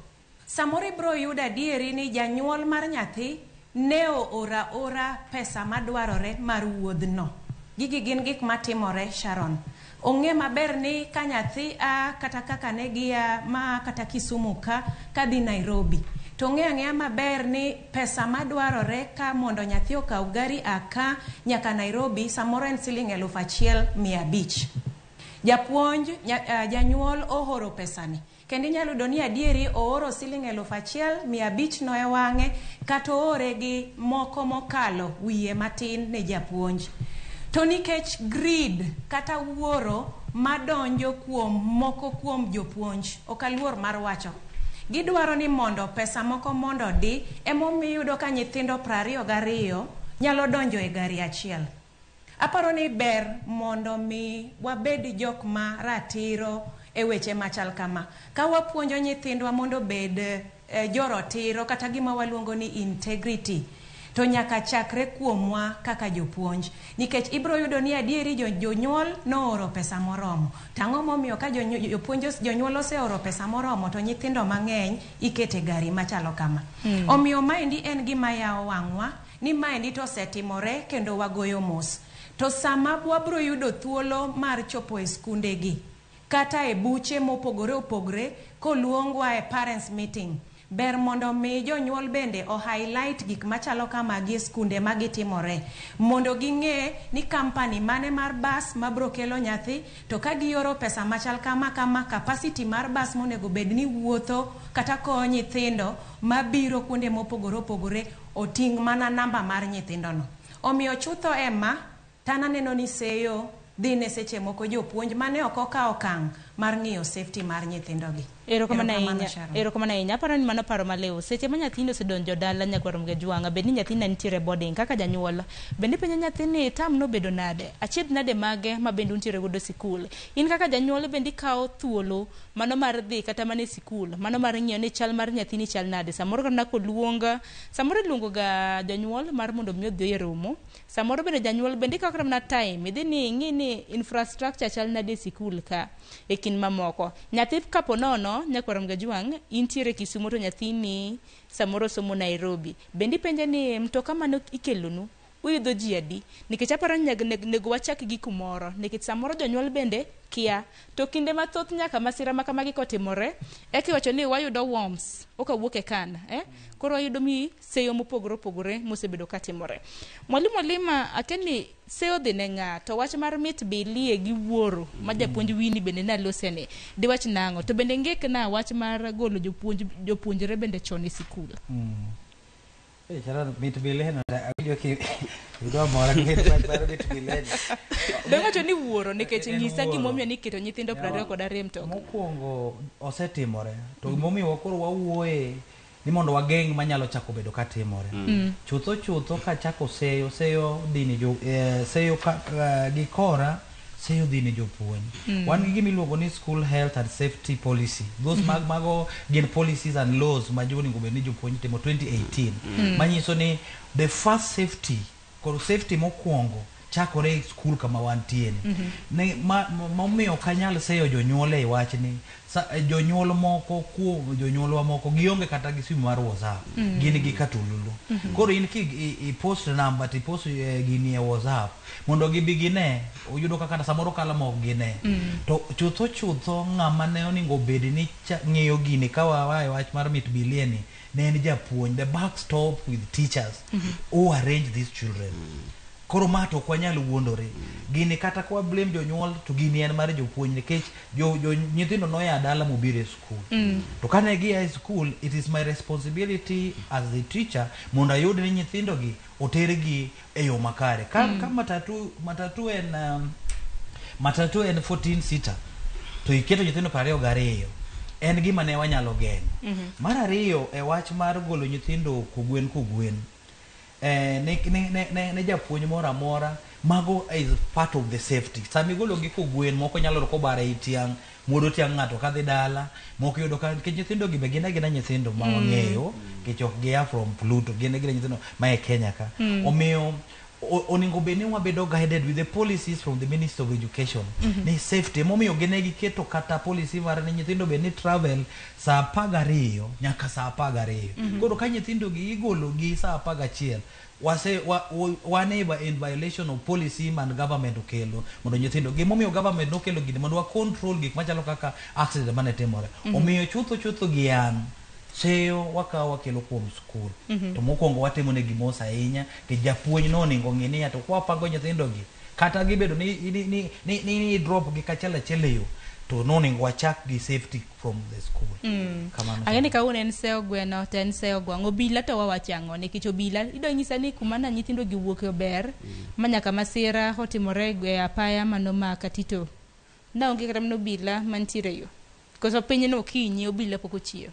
Samoro ibiro yudo adieri ni janyuol mar nyathi ne oora ora pesa madwarore mar wuodhno. Gigi gin gik matimore, Sharon. Ong'e maber ni ka nyathi a kata kaka ne gia ma kata Kisumu ka kadhi Nairobi, to ong'e ang'eya maber ni pesa madwarore ka mondo nyathi okaw gari a ka nyaka Nairobi samoro en siling 1500. Japuonj, janyuol ohoro pesani. Kendo inyalo yudo ni adieri ooro siling 1500 no e wang'e, kata oore gi moko mokalo wiye matin ne japuonj. To nikech greed kata wuoro madonjo kuom moko kuom jopuonj, ok aluor mar wacho, gidwaro ni mondo pesa moko mondo di, emomiyo iyudo ka nyithindo 22 nyalo donjo e gari achiel. Aparo ni ber mondo mi wabed jok ma ratiro e weche machal kama. Ka wapuonjo nyithindwa mondo obed jorotiro kata gima waluongo ni integrity, to nyaka chakre kuomwa kaka jopuonj. Nikech ibiro yudo ni adieri jonyuol nooro pesa moromo. To ang'o momiyo ka jonyuol oseoro pesa moromo to nyithindo mang'eny ikete gari machalo kama. Omiyo maendi en gima yawo wang'wa ni maendi to osetimore kendo wagoyo mos. To sama wabro yudo thuolo mar chopo e skundegi kata e buche mopogore opogore koluongwa e parents meeting, ber mondo mi jonyuol bende o highlight gik machalo kamagi e skunde magitimore, mondo ging'e ni company mane mar bus mabro kelo nyathi, to ka gioro pesa machal kama kama, capacity mar bus monego bed ni wuotho kata kowo nyithindo mabiro kuonde mopogore opogore oting' mana namba mar nyithindono. Omiyo chutho ema tan aneno ni seyo dhi ne seche moko jopuonj mane ok okawo okang' mar ng'iyo safety mar nyithindogi. Erokamano ahinya. Erokamano ahinya. Aparo ni mano paro maliw. Seche ma nyathini osedonjo dala nyakwar Mgejwang'a, bed ni nyathina nitiere boarding kaka janyuol, bende ipenjo nyathini tam nobedo nade? Achiedh nade mage ma bende untiere godo e sikul? In kaka janyuol bende ikawo thuolo mano mar dhi kata mana e sikul, mano mar ng'iyo ni chal mar nyathini chal nade. Samoro kata koluong, samoro iluongo ga janyuol mar mondo mi odhi e romo. Samoro bende janyuol bende ikawo kata mana time, idhi ni ing'i ni infrastructure chal nade e sikul ka e kind mamoko. Nyathi kapo nono nyakwar Mgajwang' intiere Kisumu to nyathini samoro somo Nairobi. Bende ipenje ni mtoka mane ikelonu uidho ji adi? Nikech aparo ni nego wachak gi kumoro, nikech samoro jonyuol bende kia. To kinde mathoth nyaka masira ma kamagi kotimore, eka iwacho ni wayudo worms okawuok e kan, Koro wayudo mi seyo mopogore opogore mosebedo katimore. Mwalimu Alima, akia ni seyo dhi ne ng'a, to wach mar mit bilie gi wuoro ma japuonj Winnie bende nalose ni, diwach nang'o? To bende ngik na wach mar golo jopuonjre bende chon e sikul. Sharon, mit bileno, awinjo ki idwa mora nikech wach mar mit bileno. Be wacho ni wuoro nikech En nyisa wuoro. gimomiyo ni iketo nyithindo 22 mtoka. Mokwongo osetimore to gimomiyo koro wawuoye ni mondo wageng' manyalo chako bedo katimore. Chutho chutho kachako seyo seyo dini jo, seyo ka, gi kora Seyo dhi ne jopuonj. Mm. Wan gi gima iluongo ni school health and safety policy. Those mag mago gin policies and laws ma onego bed ni jopuonj timo 2018. Manyiso ni the first safety, koro safety mokwongo chakore e skul kama wantie ni. Ne, momiyo ok anyal seyo jonyuol e wachni sa, jonyuol moko kuom jonyuolwa moko gionge kata gi simu mar WhatsApp. Gin gi katululu. Koro in ki i post number to i post gini e WhatsApp mondo gibi gine, oyudo ka kata samoro kala mok gine. To chutho chutho ng'ama ne onego bed ni ng'iyo gini ka wa e wach mar mit bilie ni ne en japuonj. The buck stop with teachers who arrange these children. Koro ma to ok wanyal wuondore. Gini kata kwa blame jonyuol to gini en mar jopuonj nikech jo nyithindo noya dala mobiro e skul. To kane gia e skul, it is my responsibility as the teacher mondo ayud ni nyithindo gi otergi e yo makare. Ka matatu en 14 seater to iketo nyithindo 22 en gima ne wanyalo geng'o. Mar ariyo, e wach mar golo nyithindo kogwen kogwen, ne japuonj moro amora, mago is part of the safety. Sama igolo gi kogwen, moko nyalo yudo kobaro ei tiang', muodo tiang' ng'ato kadhi dala, moko yudo ka nikech nyithindo gi be gin agina nyithindo ma wang'eyo, nikech ok gia from Pluto, gin agina nyithindo ma e Kenya ka. Omiyo onego bed ni wabedo guided with the policies from the Ministry of Education ni safety. Emomiyo gine giketo kata policy mar ni nyithindo bed ni travel saa 12 nyaka saa 12. Koro ka nyithindo gi igolo gi saa 11, wase wan e in violation of policy man government okelo mondo nyithindo. Gimomiyo government nokelo gini mondo wa control gik machalo kaka accident mane timore. Omiyo chutho chutho gi an seyo wakawo wakelo kuom skul. To mokwongo watimo negi mos ahinya nikech japuonj no onego ng'i niya to kwapango nyithindo gi kata gibedo ni drop gi kachiel achiel e yo to nonego wachak gi safety from the school. Kamano. Ang'e ni kawuono en seyo gweno to en seyo gwang'. Obila to wawacho ang'o? Nikech obila idwa nyisa ni kuma na nyithindo gi wuoke ber ma nyaka masira otimore e apaya mano ma Katito. Na onge kata mana obila mantiere e yo. Koso piny no okinyi obila pok ochiew.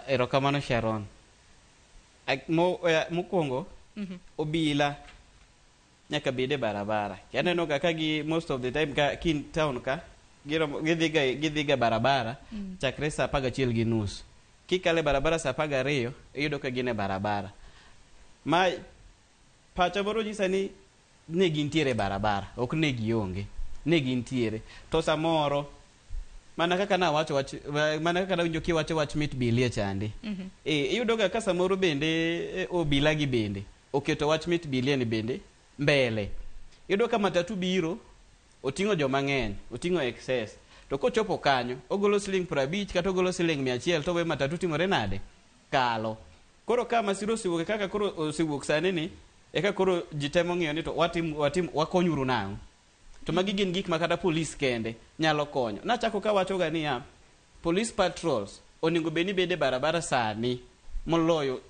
Erokamano Sharon. Mokwongo obila nyaka bed e barabara. Aneno ga ka gi most of the time ka kin town ka giromo gidhiga barabara chakre saa 11:30. Kikale barabara saa 12 iyudo ka gin e barabara. Ma pacha moro nyisa ni ne gintiere e barabara, ok ne gionge. Ne gintiere. To samoro mana kaka nawacho wach mana kaka nawinjo kiwacho wach mit bilie chande. Iyudo ga ka samoro bende obila gi bende oketo wach mit bilie ni bende mbele. Iyudo ka matatu biro oting'o joma ng'eny, oting'o excess. To kochopo kanyo, ogolo siling 50 kata ogolo siling 100 to we matatu timore nade? Kalo. Koro ka masira osewuok kaka koro osewuok sani ni, eka koro ji temo ng'iyo ni to watim wakonyuru nang'o? To magi gin gik ma kata polis kende nyalo konyo. Nachako kawacho ga niya, police patrols onego bed ni bede barabara sani moloyo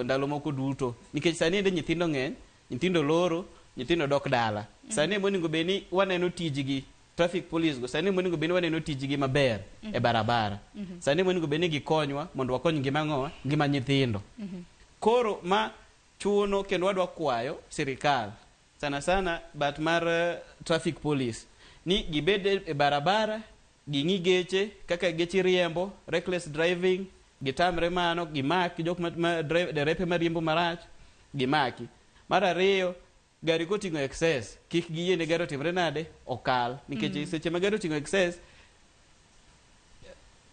ndalo moko duto. Nikech sani ende nyithindo ng'eny, nyithindo loro, nyithindo dok dala. Sani ema onego bed ni waneno tijgi, traffic police go, sani ema onego bed ni waneno tijgi maber e barabara. Sani ema onego bed ni gikonywa mondo wakony ngima ng'owa, ngima nyithindo. Koro ma chuno kendo wadwa kwayo sirikal sana sana bat mar traffic police ni gibed e barabara, ging'i geche kaka geche riembo, reckless driving, gitamre mano, gimak jok ma derepe mariembo marach, gimaki. Mar ariyo, gari koting'o excess, kik giyie ne gari otimre nade, okal. Nikech seche ma gari oting'o excess,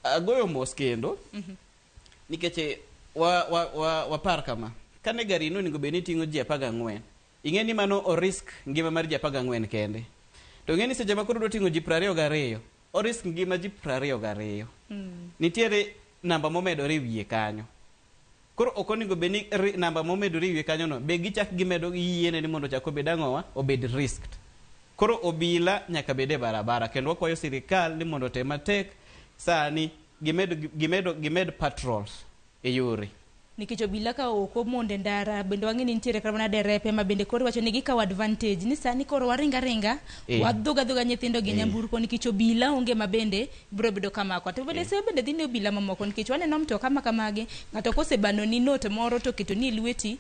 agoyo mos kendo, nikech wapar kama, kane gari no onego bed ni ting'o ji 14, ing'e ni mano orisk ngima mar ji 14 kende. To ing'e ni seche ma koro odwa ting'o ji 22, orisk ngima ji 22. Nitiere namba momedore e wiye kanyo. Koro ok onego bed ni namba momedore e wiye kanyo no, be gichak gimedo yiene ni mondo ochak obed ang'owa, obed risked. Koro obila nyaka bed e barabara, kendo wakwayo sirikal ni mondo otem matek sani gimed patrols e yore. Nikech obila ka ok omondo e ndara, bende wang'e ni nitiere kata mana derepe ma bende koro wacho ni gikawo advantage ni sani koro waringa ringa, wadhuga dhuga nyithindo gi nyamburko nikech obila onge ma bende biro bedo kamako. To bende seyo bende dhi ne obila mamoko nikech waneno mtoka ma kamagi, ng'ato kosebanoni note moro to oketo ni e lweti,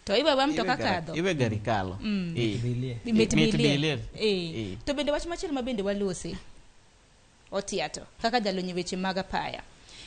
To iwe wa mtoka kadho. Iwe gari kalo. Mit Mit bilie. bilie. To bende wach machielo ma bende walose Otiato kaka jalony e weche mag apaya.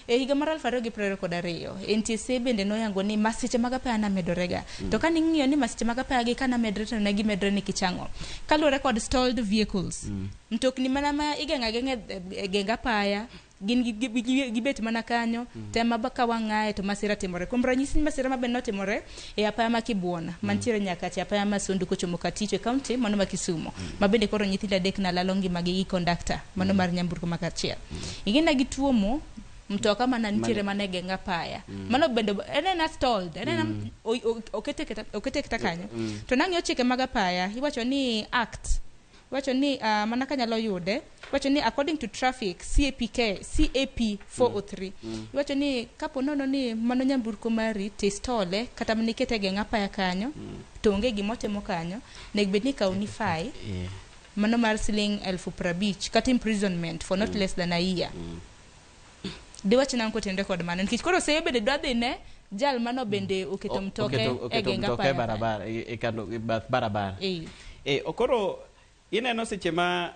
E higa mar 2022, NTSA bende noyango ni masiche mag apaya namedorega. To ka ning'iyo ni masiche mag apaya gi ka namedre to ne gimedre nikech ang'o? Kaluwore kod stalled vehicles. Mtokni mana ma igeng'o ageng'a e geng apaya gin gibet mana kanyo tema ba ka wang'aye to masira timore. Kuom ranyisi masira ma bende notimore e apaya ma Kibwona mantiere nyaka e apaya ma Sondu kochomo Katicho e kaunti mano ma Kisumu ma bende koro nyithindo adek nalalo ngimagi gi kondakta mano mar nyamburko ma kachiel. Ing'e na gituomo mtoka mana nitiere mana e geng apaya. Mano bende en ena stalled, en ena okete kata kanyo. To nang'iyo chike mag apaya, iwacho ni act wacho ni mana kanyalo yude wacho ni according to traffic CAPK CAP 403 iwacho ni kapo nono ni mano nyamburko mari tistole kata mana ikete e geng apaya kanyo to onge gimotimo kanyo nego bed ni ikawni fine mano mar siling 50,000 kata imprisonment for not less than a year. Diwach nang'o kotenore kod mano nikech koro seyo bende dwa dhi ne jal mano bende oketo mtoke e oketo geng mtoka e apaya barabara e kando e bath barabara. Koro ineno seche ma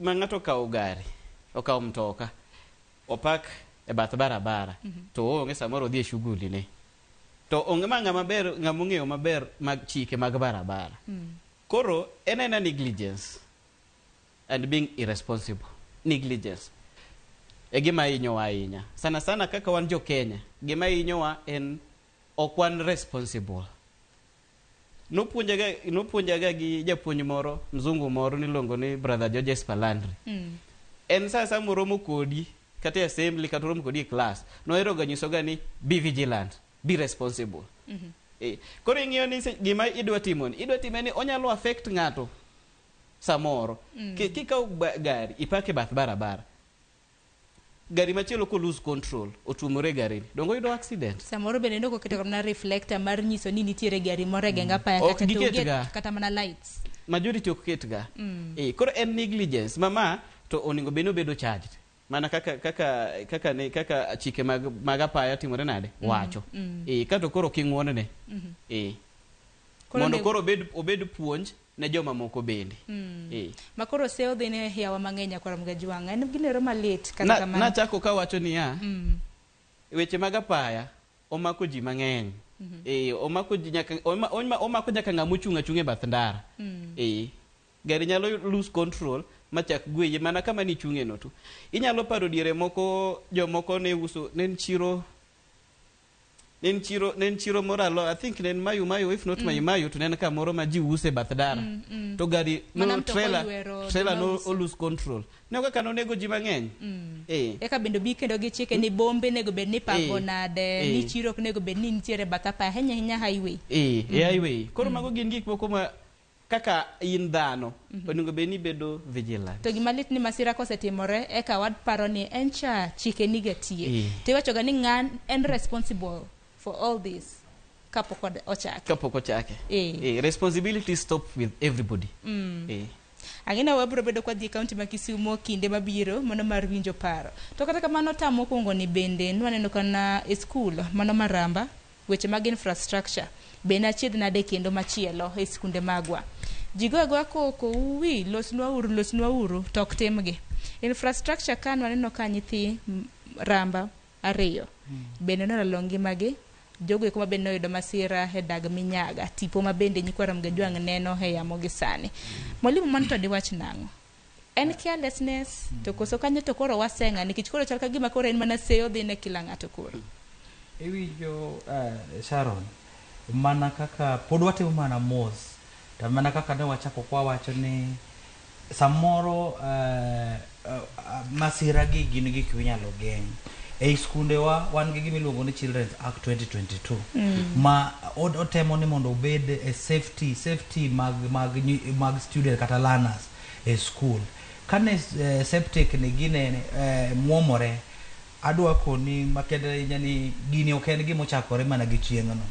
ng'ato okawo gari, okawo mtoka, opak e bath barabara, to oonge samoro odhi e shughuli ne. To onge ma ng'ama ber, ng'ama ong'eyo maber mag chike mag barabara. Koro en ena negligence and being irresponsible. Negligence. E gima hinyowa ahinya. Sana sana kaka wan jo Kenya, gima hinyowa en ok wan responsible. Nopuonjaga gi japuonj moro, mzungu moro niluongo ni Brother Georges Palandri. En sa moromo kodi kata e assembly kata oromo kodi e class, nohero ga nyisoga ni be vigilant, be responsible. Koro ing'iyo ni gima idwa timo ni, idwa time ni onyalo affect ng'ato samoro. Kikawo gari, ipake bath barabara. Gari machielo ko lose control, otuomore gari ni. Dongo yudo accident. Samoro bende nok oketo mana reflector mar nyiso ni nitiere gari moro e geng apaya Ok kata to giket onge ga. kata mana lights. Majority ok ket ga. Koro en negligence. Mama to onego bed ni obedo charged. Mana kaka chike mag apaya timore nade? Wacho. Kato koro king'uonne. Koro Mondo koro obed puonj ne joma moko bende. Ma koro seyo dhi ne hiawa mang'eny akwara Mgajwang'. En ginero malit kata kamano. Nachako kawacho niya, weche mag apaya omako ji mang'eny. Omako ji nyaka omako nyaka ng'ama ochung' achung'a e bath ndara. Gari nyalo lose control machak gweye mana kama nichung'e no tu. Inyalo paro diere moko jomoko ne uso ne en chiro moro alo, I think ne en Mayu Mayu, if not Mayu Mayu, to ne en kamoro ma ji use e bath ndara. To gari Mana no mtoka trailer oywero trailer joma no uso. o lose control. Ne kaka nonego ji mang'eny. Eka bende obi kendo gi chike ni bombe nego bed ni pango nade, ni chiro ok nego bed ni nitiere bath apaya, ahinya ahinya highway. E highway. Koro mago gin gik moko ma kaka in dhano onego bed ni bedo vigilant. To gima lit ni masira kosetimore eka waparo ni en cha chike niga tiye. To iwacho ga ni ng'an en responsible for all this kapok ochake. Kapok ochake. Responsibility stop with everybody. Ang'e wabiro bedo kwa dhi e kaunti ma Kisumu kinde mabiro mano mar winjo paro. To kata kamano tam mokwongo ni bende nwaneno kana e skul mano maramba weche mag infrastructure bende achiedh nade kendo machielo e skunde magwa. Ji go agoya koko uwi losnwa uru to ok timgi. Infrastructure ka nwaneno ka nyithi ramba ariyo bende nolalo ngimagi. Jogo eko ma bende noyudo masira e dag Minyaga, tipo ma bende nyikwa Ramgajwang' neno e yamo gi sani. Mwalimu mano to diwach nang'o? En carelessness to koso kanyo to koro waseng'a nikech koro chal ka gima koro en mana seyo dhi ne kila ng'ato koro. Iwinjo Sharon, mana kaka pod watimo mana mos, to mana kaka ne wachako kwa wacho ni samoro masira gi gin gik minyalo geng'. Ei skundewa wan gi gima iluongo ni Children's Act 2022 ma otemo ni mondo obed e safety mag student kata learners e school. Kane septic ni gine muomore, adwa koni makende ahinya ni gini ok en gima ochakore mana gi chieng'no.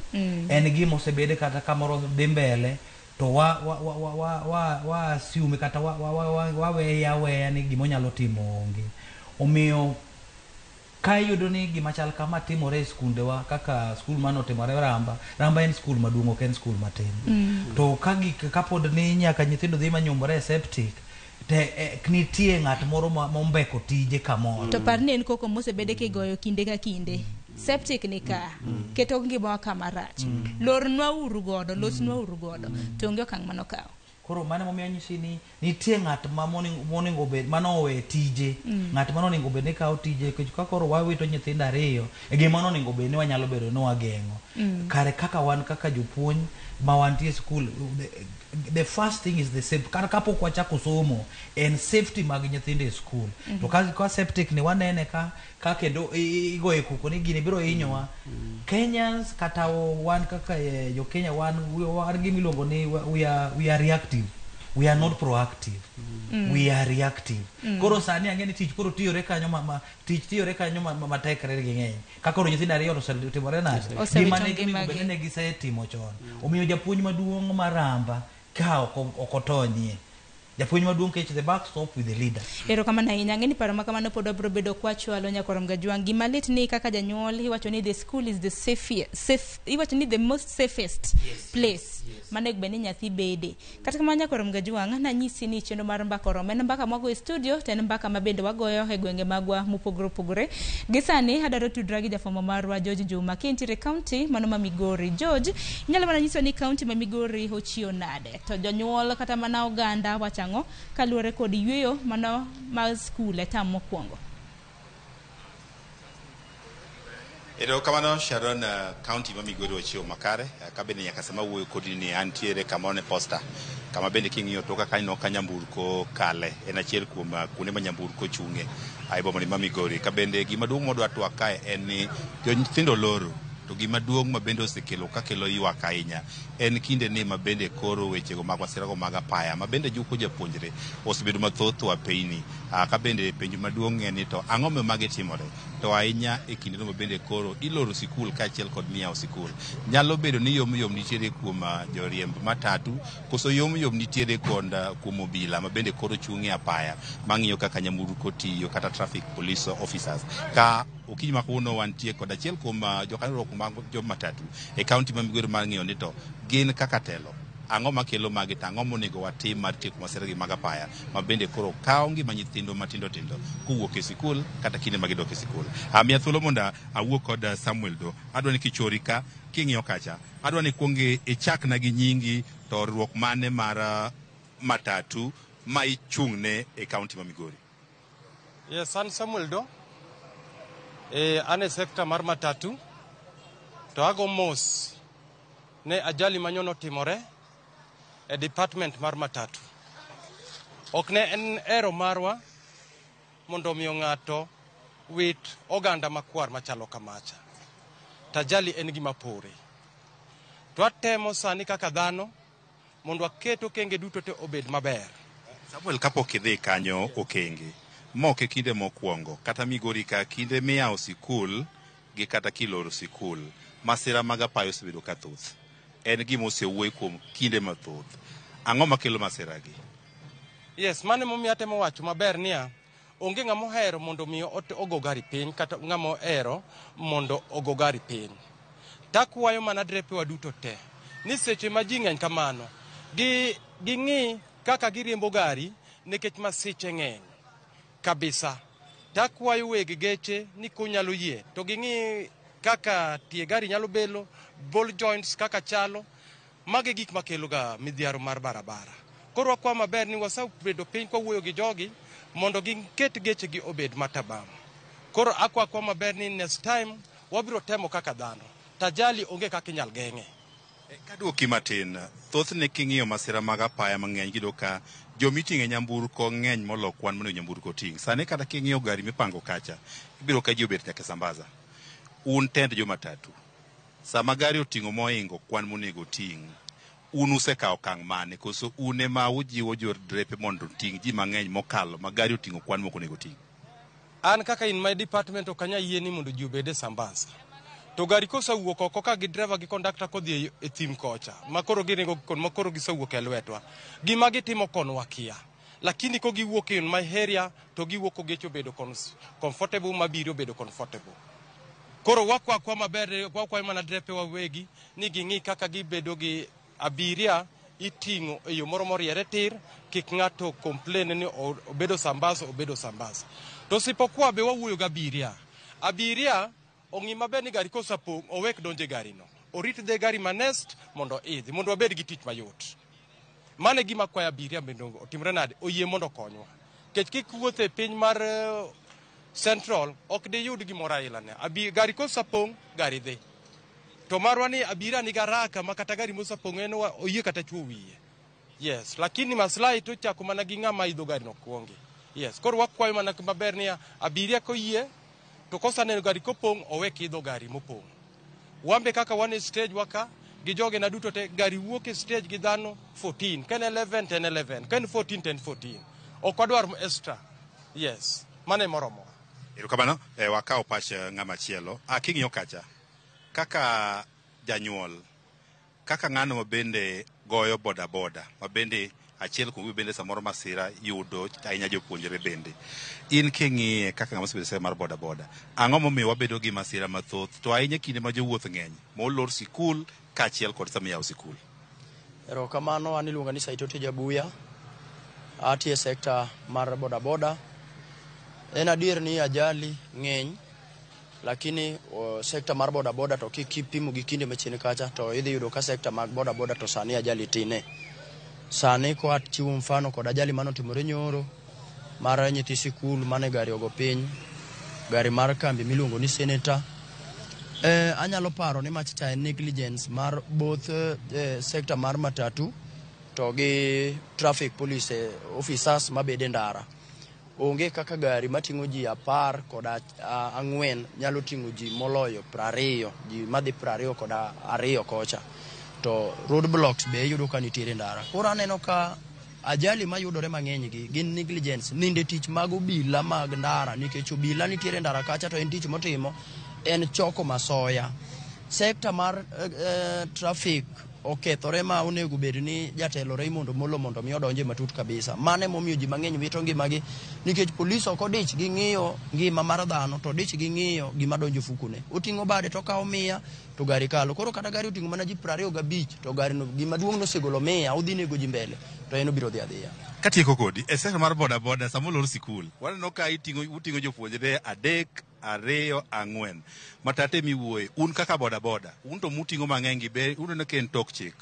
En gima osebed kata kamoro dhi mbele to wa assume kata wa weye aweya ni gima onyalo timo onge. Omiyo Ka iyudo ni gima chal kama timore e skundewa kaka skul mane otimore Ramba, Ramba en skul maduong' ok en skul matin. To ka gik kapod ni nyaka nyithindo dhi manyumbore e septic, te nitie ng'at moro mombeko tije kamoro. To par ni en koko mosebede kigoyo kinde ka kinde. Septic ni ka keto ngimawa kama rach. Lornwa uru godo, losnwa uru godo. To onge okang' manokawo. Koro mano emomiyo anyisi ni nitie ng'at ma monego bed manowe tije. Ng'at mane onego bed ni kawo tije nikech ka koro wawito nyithindo ariyo e gima nonego bed ni wanyalo bedo ni wageng'o. Kare kaka wan kaka jopuonj ma wantie e skul, the first thing is the safe. Kata kapok wachako somo en safety mag nyithindo e skul. To ka septic ni wanene ka kendo igoye koko ni gini biro hinyowa. Kenyans kata wan kaka jo Kenya wan gima iluongo ni we are reactive. We are not proactive. We are reactive. Koro sani ang'e ni tich koro tiyore kanyo ma tich tiyore kanyo matek gi ng'eny. Ka koro nyithindo ariyo to osetimore nade? Gima ne onego bed ni ne gisetimo chon. Omiyo japuonj maduong' mar Ramba ka ok otonyie. Japuonj maduong' kech the buck stop with the leader. Erokamano ahinya. Ang'e ni paro ma kamano pod wabiro bedo kwachwalo nyakwar Mgajwang'. Gima lit ni kaka janyuol iwacho ni the school is the safe, iwacho ni the most safest place manego bed ni nyathi bede. Kata kamano nyakwar Mgajwang', nanyisi ni chenro mar Mbaka Oromo en mbaka mwagoyo e studio to en mbaka ma bende wagoyo e gwenge magwa mopogore opogore. Gi sani adwaro tudra gi jafwambo marwa George Juma kintiere county mano ma Migori. George, inyalo mana nyiso ni county ma Migori ochiewo nade? To jonyuol kata mana oganda wacho ang'o kaluwore kod yweyo mano mar skul e tam mokwongo? Erokamano Sharon, county ma Migori ochiewo makare, ka bende nyaka sama awuoyo kodi ni antiere kamoro ne posta, kama bende king'iyo toka kanyo ka nyamburko kale, en achiel kuom kuonde ma nyamburko chung'e e boma ni ma Migori. Ka bende gima duong' modwa twak kae en ni nyithindo loro, to gima duong' ma bende osekelo kakelo ywak ahinya en kinde ni ma bende koro wechego mag masirago mag apaya ma bende juko japuonjre osebedo mathoth wapeyni. Ka bende penjo maduong' en ni to ang'o momiyo magi timore? To ahinya e kindeno ma bende koro iloro sikul kaachiel kod miyawo sikul. Nyalo bedo ni yom yom nitiere kuom joriemb matatu, koso yom yom nitiere kod kuom obila ma bende koro chung' e apaya mang'iyo kaka nyamburko tiyo kata traffic police officers. Ka okinyi ma kawuono wantie kod achiel kuom jokanyo mag jo matatu e county ma Migori mar ng'iyo ni to gin kaka telo ang'o makelo magi to ang'o monego watim mar tieko masira gi mag apaya ma bende koro kawo ngima nyithindo matindo tindo kowuok e sikul kata kinde ma gidok e sikul. Miya thuolo mondo awuo kod Samuel Do. Adwa ni kichori ka king'iyo kacha, adwa ni kuong ichakna gi nyingi to riwruok mane mar matatu ma ichung'ne e county ma Migori. Yes, an Samuel Do. An e sekta mar matatu to ago mos ne ajali manyono otimore e department mar matatu. Ok ne en ero marwa mondo omiyo ng'ato wit oganda makwar machalo kamacha. To ajali en gima pore. To atemo sani kaka dhano mondo waket okenge duto te obed maber. Samuel, kapok idhi kanyo okenge mok e kinde mokwongo kata Migori ka kinde miyawo sikul gi kata kiloro sikul, masira mag apaya osebedo ka thoth. En gima osewuoye kuom kinde mathoth. Ang'o makelo masira gi? Yes, mano emomiyo atemo wacho maber niya, onge ng'ama ohero mondo mi ogo gari piny kata ng'ama ohero mondo ogo gari piny. Takwayo mana drepewa duto te ni seche ma ji ng'eny kamano, ging'i kaka giriembo gari nikech masiche ng'eny kabisa. Takwayo weg geche ni kunyalo yie to ging'i kaka tie gari nyalo belo, ball joints kaka chalo. Magi gik makelo ga midhiero mar barabara. Koro wakwa maber ni wasebedo piny kwawuoyo gi jogi mondo giket gechegi obed matabam. Koro akwa maber ni next time wabiro temo kaka dhano. Tajali onge kaka inyal geng'e. Kaduoki matin, thothne king'iyo masira mag apaya mang'eny giyudo ka jomiting'e nyamburko ng'eny molo kwan monego nyamburko ting'. Sani kata king'iyo gari mipango kacha, ibiro ka ji obet nyaka e Sambaza. Un tend jo matatu, sama gari oting'o mohingo kwan monego ting', un usekawo okang' mane? Koso un ema ujiwo jo drepe mondo oting' ji mang'eny mokalo ma gari oting'o kwan mok onego ting'? An kaka in my department ok anyal yie ni mondo ji obed e Sambaza. To gari kosewuok oko ka gi driver gi conductor kodhi e thim kocha, ma koro giringo kon ma koro gisewuok e lwetwa. Gima gitimo kono wakia. Lakini ko giwuok in my area to giwuok ko geche obedo comfortable, mabiro bedo comfortable. Koro wakwa kwa maber, wakwayo mana drepe wawegi ni ging'i kaka gibedo gi abiria iting'o e yo moro moriere tir, kik ng'ato complain ni obedo sambaso, obedo sambaso. To sipokuwa be wawuoyo gi abiria. Abiria ong'i maber ni gari kosepong' owek donjo e gari no. Orit dhe gari ma next mondo idhi, mondo wabed gi tich mayot. Mano e gima kwayo abiria bende otimre nade, oyie mondo okonywa. Nikech kik wuotho e piny mar Central, ok diyud gimoro aila ne. Gari kosepong', gari dhi. To marwa ni abiria nigi haraka ma kata gari mosepong' en oyie kata chuo wiye. Yes, lakini maslahi to chako mana gi ng'ama idho gari no kuongi. Yes, koro wakwayo mana maber niya, abiria koyie, to kosaneno gari kopong', owek idho gari mopong'. Wambe kaka wan e stage waka, gi jogena duto te, gari wuok e stage gi dhano 14, ka en 11 to en 11, ka en 14 to en 14. Ok wadwar extra. Yes, mano e moromo. Erokamano, wakawo pach ng'ama chielo. King'iyo kacha, kaka janyuol, kaka ng'ano ma bende goyo boda boda, ma bende achiel kuom bende samoro masira yudo ahinya jopuonjre bende. In king'iye kaka ng'ama osebedo mar boda boda, ang'o momiyo wabedo gi masira mathoth to ahinya kinde ma jowuoth ng'eny molor sikul kaachiel kod sama iyawo sikul? Erokamano, an iluonga ni Saitoti Jabuya. Atiyo e sekta mar bodaboda. En adier ni ajali ng'eny, lakini sekta mar bodaboda to kipimo gi kinde machien kacha to idhi yudo ka sekta mag bodaboda to sani ajali tine. Sani kwa chiwo mfano kod ajali manotimore nyoro mar nyithi sikul mane gari ogo piny, gari mar kambi miluongo ni Senator. Anyalo paro ni macha en negligence mar both sekta mar matatu to gi traffic police officers mabede ndara. Onge kaka gari mating'o ji 14 nyalo ting'o ji moloyo 20, ji madhi 22 kocha. To road blocks be iyudo ka nitiere ndara. Koro aneno ka ajali mayudore mang'eny gi gin negligence, ninde tich mag obila mag ndara, nikech obila nitiere ndara kacha to en tich motimo en choko masoya. Sekta mar traffic okethore ma onego bed ni jatelo Raymond Omolo mondo mi odonje matut kabisa. Mano emomiyo ji mang'eny wito ngimagi nikech polis ok odich gi ng'iyo ngima mar dhano to odich gi ng'iyo gima donjo e fukune. Oting'o bade to okawo 100 to gari kalo. Koro kata gari oting'o mana ji 25 to gari no gima duong' nosegolo 100 odhi nego ji mbele to en obiro dhi adhiya. Katieko kodi, e sekta mar boda boda sama olor sikul, waneno ka uting'o jopuonjre 3, 2, 4. Matate miwuoye, un kaka boda boda, un to muting'o mang'eny gi be uneno ka en tok chik?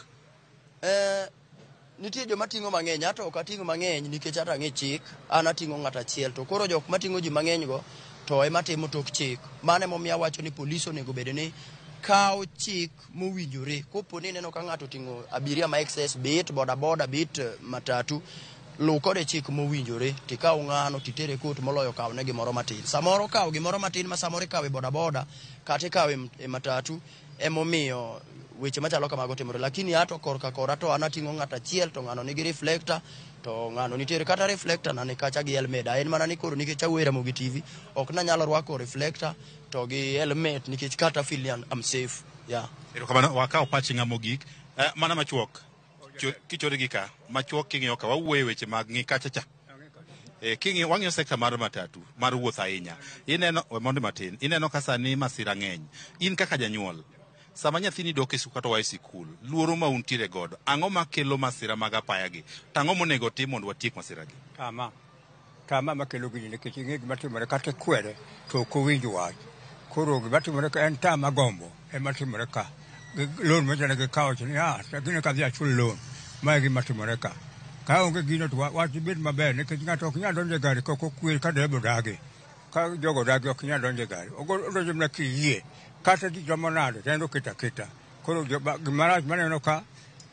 Nitie joma ting'o mang'eny, ato ok ating' mang'eny nikech ata ang'e chik, an ating'o ng'ato achiel. To koro jok mating'o ji mang'eny go to ema timo tok chik. Mano emomiyo awacho ni polis onego bed ni kawo chik mowinjore. Kopo ni ineno ka ng'ato oting'o abiria ma excess, be it boda boda, be it matatu, luw kode chik mowinjore tikaw ng'ano titere kot moloyo kawne gimoro matin. Samoro kawo gimoro matin ma samoro ikawo e boda boda kata ikawo e matatu emomiyo weche machalo kamago timore. Lakini ato korka kora to an ating'o ng'ato achiel to ng'ano nigi reflector to ng'ano nitiere kata reflector na ni kacha gi helmet. En mana ni koro nikech awuoyo e Ramogi TV ok nanyalo rwako reflector to gi helmet nikech kata feel ni I'm safe. Yeah. Erokamano, wakawo pach ng'a mogik. Mana machuok, kichori gi ka, machuok king'iyo ka, wawuoyo e weche mag ng'i kacha cha. King'iyo, wang'iyo sekta mar matatu, mar wuoth ahinya. Ineno, we mondo matin, ineno ka sani masira ng'eny. In kaka janyuol, sama nyathini dok e sikul kata oa e sikul, luoro ma untiere godo, ang'o makelo masira mag apaya gi? To ang'o monego tim mondo watiek masira gi? Tama makelo gini nikech ing'e gima timore kata ikwere to ok owinj wach. Koro gima timore ka en tama gombo ema timore ka. Loan machane gikawo ni gini kadhi achul loan. Ma e gima timore ka. Ka onge gino to wach bed maber nikech ng'ato ok nyal donjo e gari kok okwer ka dereba odagi. Ka jogo odagi ok nyal donjo e gari. Odonjo mana kiyie. Kata ji romo nade to en oketo aketa. Koro gima rach maneno ka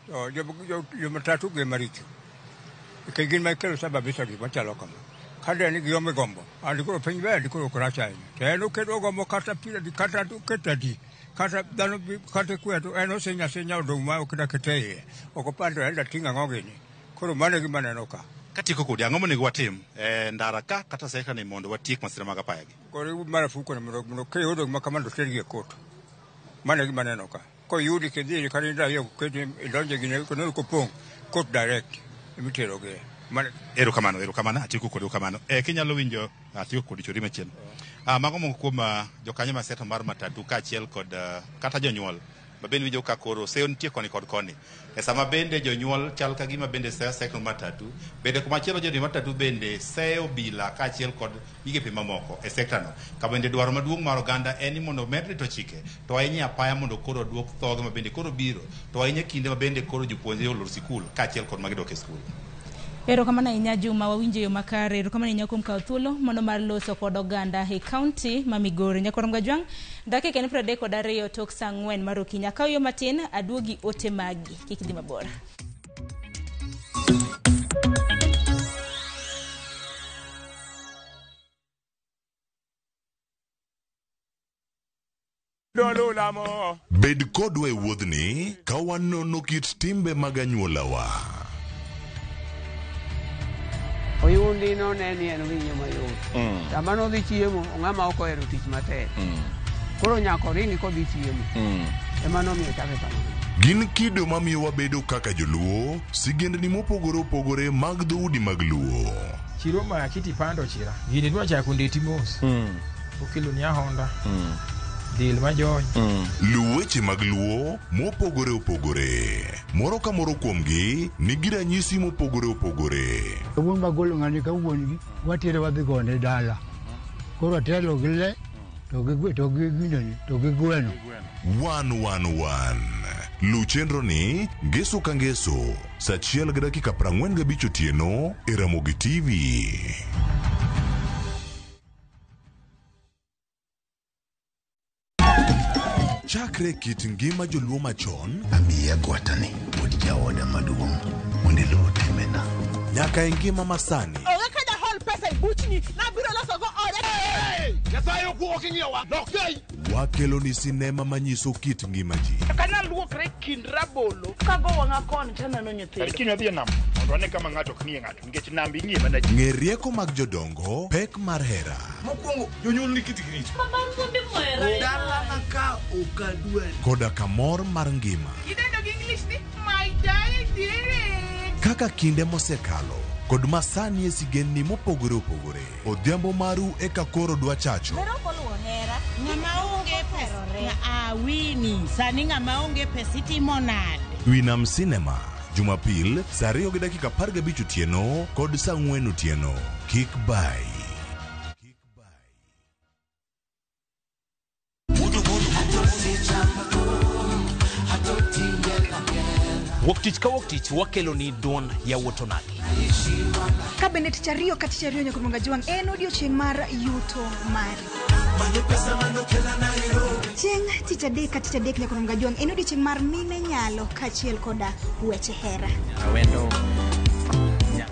to jo matatu gi ema richo. Nikech gin ma ikelo sababisha gik machalo kama. Ka de ni giome gombo, dikoro piny ber, dikoro ok rach ahinya. To en oketo gombo kata pira di, kata oketo adi, kata dhano kata ikwe to en osinyo asinya odong' ma oketo aketa e iye. Ok opar to en dating' ang'o gini. Koro mano e gima aneno ka. Katieko kodi, ang'o monego watim e ndara ka kata sekta ni mondo watiek masira mag apaya gi? Koro marufuku ni mondo kiyudo gima kamano to tergi e kot. Mano e gima aneno ka. Koyudi kidhi kata idhi oketi idonje gine kono kopong' court direct emiterogie. Erokamano, erokamano, atieko kodi kamano. Kinyalo winjo atieko kodi chori machien. Mago moko kuom jokanyo mar sekta mar matatu kaachiel kod kata jonyuol ma bende winjo ka koro seyo nitie koni kod koni. E sama bende jonyuol chal ka gima bende seyo sekta mar matatu, bende kumachielo jodhi matatu bende seyo obila kaachiel kod migepe mamoko e sekta no. Ka bende dwaro maduong' mar oganda en ni mondo omed rito chike, to ahinya apaya mondo koro oduok thoge ma bende koro biro, to ahinya kinde ma bende koro jopuonjre olor sikul kaachiel kod magidok e skul. Erokamano ahinya Juma, wawinjo yo makare. Erokamano ahinya kuom kawo thuolo mondo mar loso kod oganda e kaunti ma Migori. Nyakwar Mgajwang', dakika en 32 tok saa 4 mar okinyi. Akaw yo matin, aduogi ote magi. Kik idhi mabor. Bed kodwa e wuodhni ka wanono kit timbe mag anyuolawa. Oyundi none ni en winyo mayot. Sama nodhi chiemo, ng'ama ok ohero tich matek. Koro nyaka oringi kodhi chiemo. Ema nomiyo ochake kamano. Gin kido mamiyo wabedo kaka joluo, sigendni mopogore opogore mag dhoudi mag luo. Chiro maki tipando chira. Gini dwa chako ndeti mos. Okelo ni ahonda. Del majony. Luw weche mag luo mopogore opogore. Moro ka moro kuomgi nigi ranyisi mopogore opogore. Wuon magolo ng'ani ka wuon gi watere wadhi gone dala. Koro atelo gi le to gi to gi ginene to gi gweno. 111. Luw chenro ni ngeso ka ngeso saa 1:45 otieno e Ramogi TV. Chakre kit ngima joluo machon Amiyi agwatani wuod jaoda maduong' mondo iluw timbena. nyaka e ngima masani. Onge ka jahol pesa e buchni nabiro losogo oda. Nyasaye okuo king'iyowa. Lok gei. Wakelo ni sinema manyiso kit ngima ji. Kana luokre kind rabolo kago wang'a koni taneno nyithindo. Kiny wadhi e nam mondo wane kama ng'ato ok ng'iye ng'ato nikech nam ing'iye mana ji. Ng'e rieko mag jodongo, pek mar hera. Mokwongo jonyuol ni kitgi richo. Dalana ka ok adwari. Koda kamor mar ngima. Idendo gi English ni my darling. Kaka kinde mosekalo kod masani e sigendni mopogore opogore. Odhiambo maru eka koro dwa chacho. Ng'ama onge pesa awini sani ng'ama onge pesa itimo nade? Winam Cinema, Jumapil saa 2:15 otieno kod saa 4 otieno. Kik bai. Wuok tich ka wuok tich wakelo ni duond yawuot onagi. Ka bende tich ariyo ka tich ariyo nyaka Mgajwang' en odiochieng' mar yuto mari. Chieng' tich adek ka tich adek nyaka Mgajwang' en odiochieng' mar mine nyalo kaachiel koda weche hera. Awendo.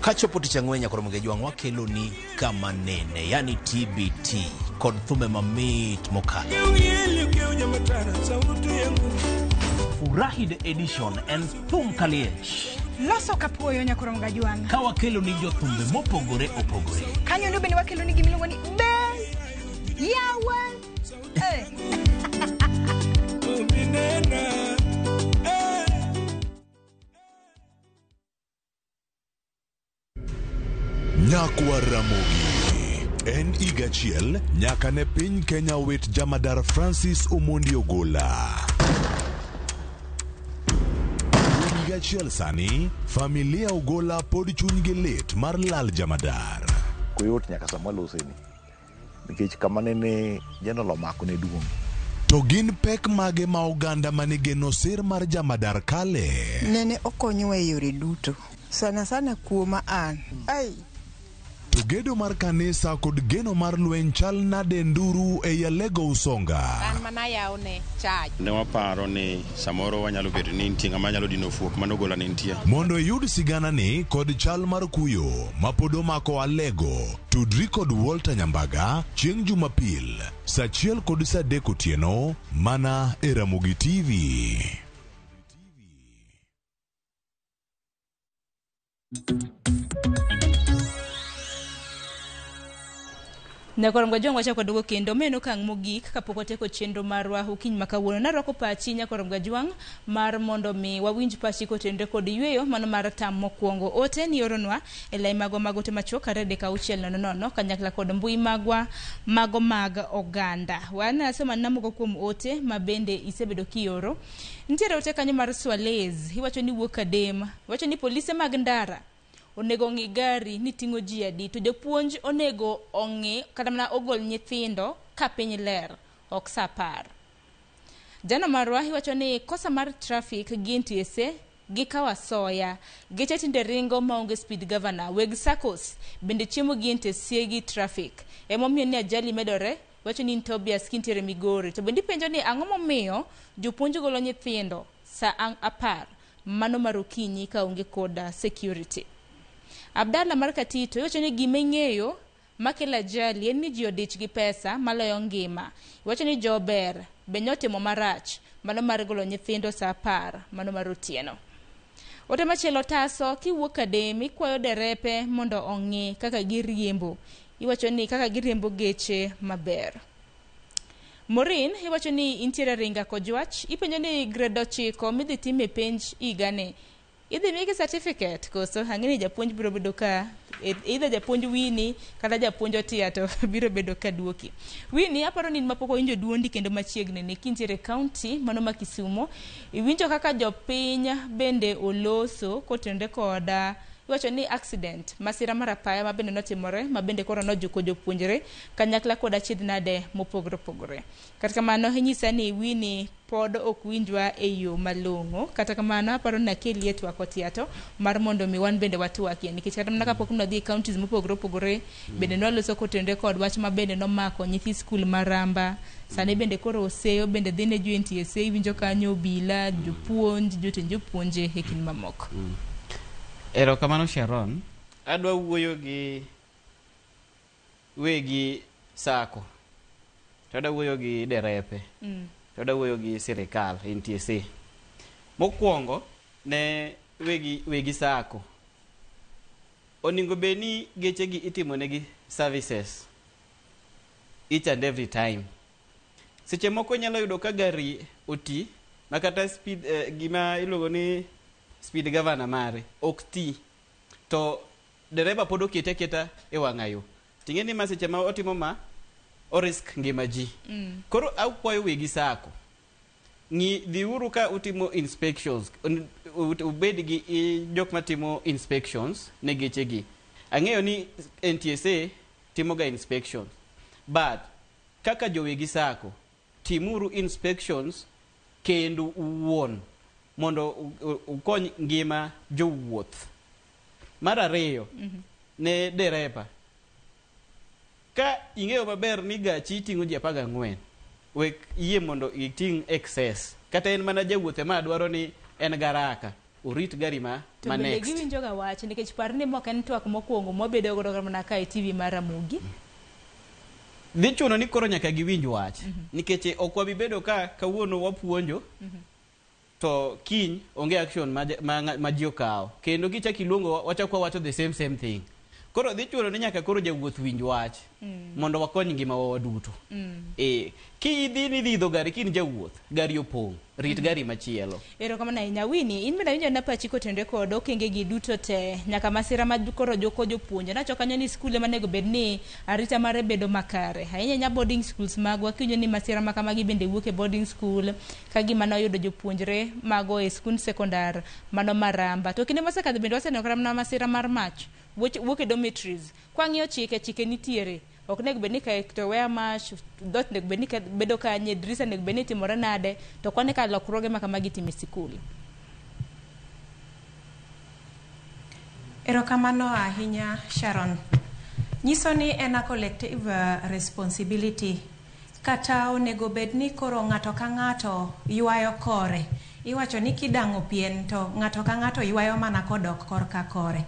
Kachopo tich ang'wen nyaka Mgajwang' wakelo ni kama nene, yani TBT kod thumbe mamit mokalo. Furahi the edition en thum kaliech. Loso kapuoyo nyaka Mgajwang'. Ka wakelo ni jothumbe mopogore opogore. Kanyo no bende wakelo ni gimiluongo ni be yawa. Nyakwa Ramogi. En higa achiel nyaka ne piny Kenya wit jamadar Francis Omondi Ogola. Kuom higa achiel sani, familia Ogola pod chunygi lit mar lal jamadar. Koyot nyaka sama waloseni nikech kama nene General omako ne duong'. To gin pek mage ma oganda manigeno sir mar jamadar kale? Nene okonyowa e yore duto. Sana sana kuoma an. Ai. To gedo mar kanisa kod geno mar lweny chal nade nduru ei Alego Usonga? An mana yawne chaj. Ne waparo ni samoro wanyalo bedo ni nitie ng'ama nyalo dino fuok mano Ogola ne nitie. Mondo iyud siganani kod chal mar kuyo mapod omako Alego, tudri kod Walter Nyambaga chieng' Jumapil saa 1 kod saa 3 otieno mana e Ramogi TV. Nyakwar Mgajwang' wachako waduogo kendo ma en okang' mogik kapok watieko chenro marwa okinyi ma kawuono. Narwako pachi Nyakwar Mgajwang' mar mondo mi wawinj pachi kotenore kod yweyo mano mar tam mokwongo. Ote nioronwa e lai magwa mag ote machuok 23600 kanyakla kod mbui magwa mago mag oganda. Wanasoma mana moko kuom ote ma bende isebedo kioro. Nitiere ote kanyo mar Swalez, iwacho ni wuok Kadem, iwacho ni polise mag ndara onego ong'i gari ni ting'o ji adi to jopuonj onego ong'i kata mana ogol nyithindo ka piny ler ok saa 10. Jano marwa iwacho ni kosa mar traffic gi NTSA gikawo asoya geche tinde ringo maonge speed governor weg SACCOS bende chiemo gi NTSA gi traffic emomiyo ni ajali medore. Wacho ni Tobias kintiere Migori to bende ipenjo ni ang'o momiyo jopuonj golo nyithindo saa 10 mano mar okinyi ka onge koda security. Abdalla mar Katito iwacho ni gima ing'eyo makelo ajali en ni ji odich gi pesa maloyo ngima. Iwacho ni jober be nyotimo marach mano mar golo nyithindo saa 10 mano mar otieno. Ote machielo taso kiwuok Kadem ikwayo derepe mondo ong'i kaka giriembo. Iwacho ni kaka giriembo geche maber. Maureen iwacho ni intiere Ringa Kojwach ipenjo ni grade 9 midhi time penj higani idhi migi certificate koso ang'e ni japuonj biro bedo ka either japuonj Winnie kata japuonj Otia to biro bedo ka duoki. Winnie aparo ni in mapok owinjo duondi kendo machiegni ni kintiere county mano ma Kisumo iwinjo kaka jopiny bende oloso kotenore koda iwacho ni accident masira mar apaya ma bende notimore ma bende koro nojuko jopuonjre kanyakla kod achiedh nade mopogore opogore. Kata kamano inyisa ni Winnie pod ok winjwa e yo malong'o. Kata kamano aparo ni nakeli e twak Otiato mar mondo mi wan bende watwakie nikech kata mana kapok nwadhi e counties mopogore opogore bende nwaloso kotenore kod wach ma bende nomako nyithi skul mar Ramba. Sani bende koro oseyo bende dhi ne jo NTSA iwinjo kanyo obila, jopuonj, jotend jopuonje e kind mamoko. Erokamano Sharon. Adwa wuoyo gi wegi SACCO. To adwa wuoyo gi derepe. To adwa wuoyo gi sirikal NTSA. Mokwongo ne wegi SACCO. Onego bed ni geche gi itimo negi services each and every time. Seche moko inyalo yudo ka gari oti ma kata speed gima iluongo ni speed governor mare ok ti to dereba pod okete aketa e wang'a yo. Ting'e ni ma seche ma otimo ma orisk ngima ji. Koro akwayo wegi SACCO ng'i dhiuru ka utimo inspections ubed gi jok matimo inspections ne geche gi. Ang'eyo ni NTSA timo ga inspections but kaka jowegi SACCO timuru inspections kendu uwuon mondo ukony ngima jowuoth. Mar ariyo ne derepa ka ing'eyo maber ni gachi ting'o ji 14 wek yie mondo iting' excess kata en mana jawuoth ema dwaro ni en garaka orit gari ma, To ma bende next. giwinjo ga wach nikech par ni mok en twak mokwongo mwabedo godo mana ka e TV mar Ramogi. Dhi chuno ni koro nyaka giwinj wach nikech ok wabi bedo ka kawuono wapuonjo to kiny onge action ma ji okawo kendo kichak iluongo wachak wawacho the same thing. Koro dhi chuno ni nyaka koro jawuoth winj wach mondo wakony ngimawa waduto. Ki idhi ni idhi idho gari kin jawuoth gari opong' rit gari machielo. Erokamano ahinya Winnie, in bende awinjo na pachi kotenore kod okenge gi duto te nyaka masira ma koro joko jopuonje. Nacho kanyo ni skule manego bed ni arita mare bedo makare. Ahinya ahinya boarding schools magwa kiwinjo ni masira ma kamagi bende wuok e boarding school ka gima noyudo jopuonjre mago e skund sekondar mano Maramba. To kinde mosekadho bende waseneno kata mana masira mar mach wuok e dormitories. Kwang'iyo chike nitiere. Ok onego bed ni to weya mach, dhoot onego bed ni bedo kanye, dirisa onego bed ni timore nade, to kwane ka lokruoge ma kamagi itimo e sikul. Erokamano ahinya Sharon. Nyiso ni en a collective responsibility kata onego bed ni koro ng'ato ka ng'ato ywayo kore. Iwacho ni kidang'o pien to ng'ato ka ng'ato ywayo mana kodok korka kore.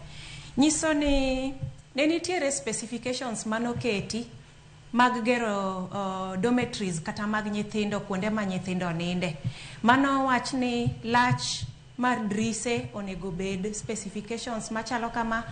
Nyiso ni ne nitiere specifications manoketi mag gero dormitories kata mag nyithindo kuonde ma nyithindo ninde. Mano wach ni lach mar drise onego bed specifications machalo kama,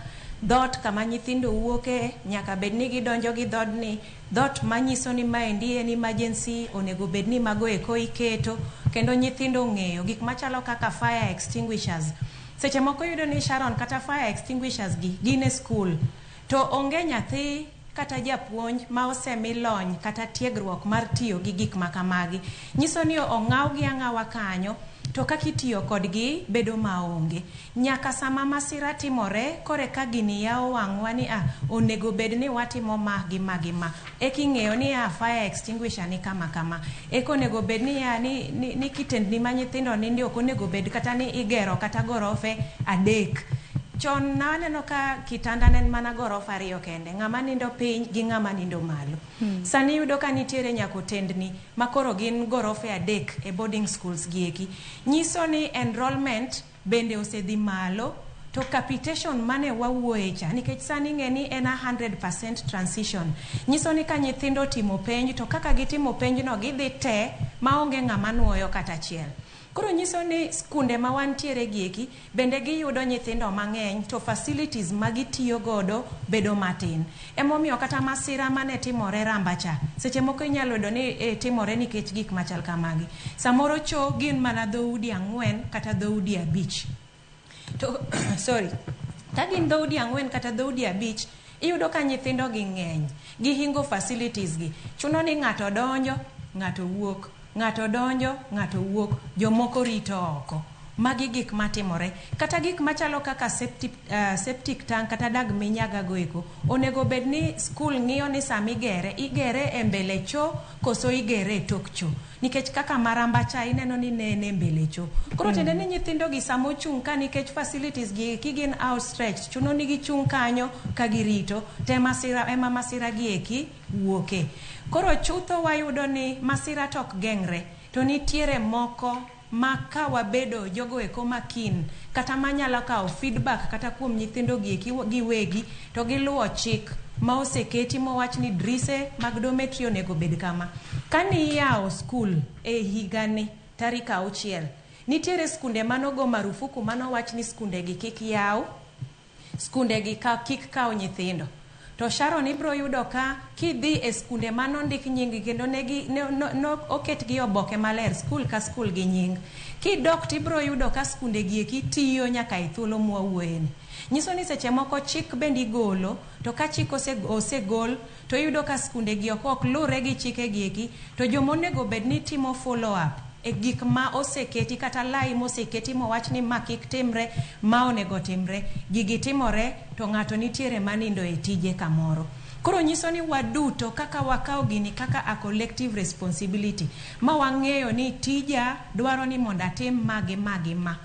dhoot kama nyithindo wuoke nyaka bed ni gidonjo gi dhodni, dhoot manyiso ni maendi en emergency onego bed ni mago eko iketo, kendo nyithindo ong'eyo gik machalo kaka fire extinguishers. Seche moko iyudo ni Sharon kata fire extinguishers gi gin e skul to onge nyathi kata japuonj ma osemi lony kata tiegruok mar tiyo gi gik ma kamagi. Nyiso ni ong'aw gi ang'awa kanyo to kaka itiyo kodgi bedo maonge. Nyaka sama masira timore kore ka gini yawo wang'wa ni ah, onego bed ni watimo ma gi ma gi ma. Eka ing'eyo ni ah, fire extinguisher ni kama kama. Eka onego bed ni ya ni kitendni ma nyithindo ninde ok onego bed kata ni igero kata gorofe 3. Chon naneno ka kitanda ne en mana gorofa 2 kende, ng'ama nindo piny gi ng'ama nindo malo. Sani iyudo ka nitiere nyaka otendni ma koro gin gorofe 3 e boarding schools gieki. Nyiso ni enrollment bende osedhi malo, to capitation mane wawuoye cha, nikech sani ing'e ni en 100% transition. Nyiso ni ka nyithindo otimo penj to kaka gitimo penjno gidhi te maonge ng'ama nuoyo kata achiel. Koro nyiso ni skunde ma wantiere gieki bende giyudo nyithindo mang'eny to facilities ma gitiyo godo bedo matin. Emomiyo kata masira mane timore Ramba cha, seche moko inyalo yudo ni timore nikech gik machal kamagi. Samoro cho gin mana dhoudi 4 kata dhoudi 5. To sorry, ka gin dhoudi 4 kata dhoudi 5, iyudo ka nyithindo gi ng'eny, gihingo facilities gi. Chuno ni ng'ato donjo, ng'ato wuok, ng'ato donjo, ng'ato wuok, jomoko rito oko. Magi gik matimore. Kata gik machalo kaka septic tank kata dag minyaga go eko, onego bed ni skul ng'iyo ni sama igere, igere e mbele cho koso igere e tok cho. Nikech kaka Maramba cha ineno ni ne en e mbele cho. Koro tiende ni nyithindo gi sama ochung' ka nikech facilities gi eki gin outstretched, chuno ni gichung' kanyo ka girito, te masira, ema masira gi eki wuoke. Koro chutho wayudo ni masira to ok geng're, to nitiere moko ma ka wabedo jogo eko makin kata manyalo kawo feedback kata kuom nyithindo gi eki giwegi to giluwo chik ma oseketi mowach ni drise mag dormitory onego bed kama. Kane iyawo skul e higani tarik 6, nitiere skunde manogo marufuku manowach ni skunde gi kik yaw, skunde gi kik kaw nyithindo. To Sharon ibro yudo ka kidhi e skunde manondik nying kendo negi no oketgi oboke maler skul ka skul gi nying. Kidok tibro yudo ka skunde gi eki tiyo nyaka e thuolo mwawuoyeni. Nyiso ni seche moko chik bende igolo, to ka chik osegol to iyudo ka skunde gi ok lure gi chike gi eki, to jomonego bed ni timo follow up e gik ma oseketi kata lai moseketi mowach ni ma kik timre, ma onego timre, gigi timore to ng'ato nitiere manindo e tije kamoro. Koro nyiso ni waduto kaka wakawo gini kaka a collective responsibility, ma wang'eyo ni tija dwaro ni mondo atim ma gi ma gi ma,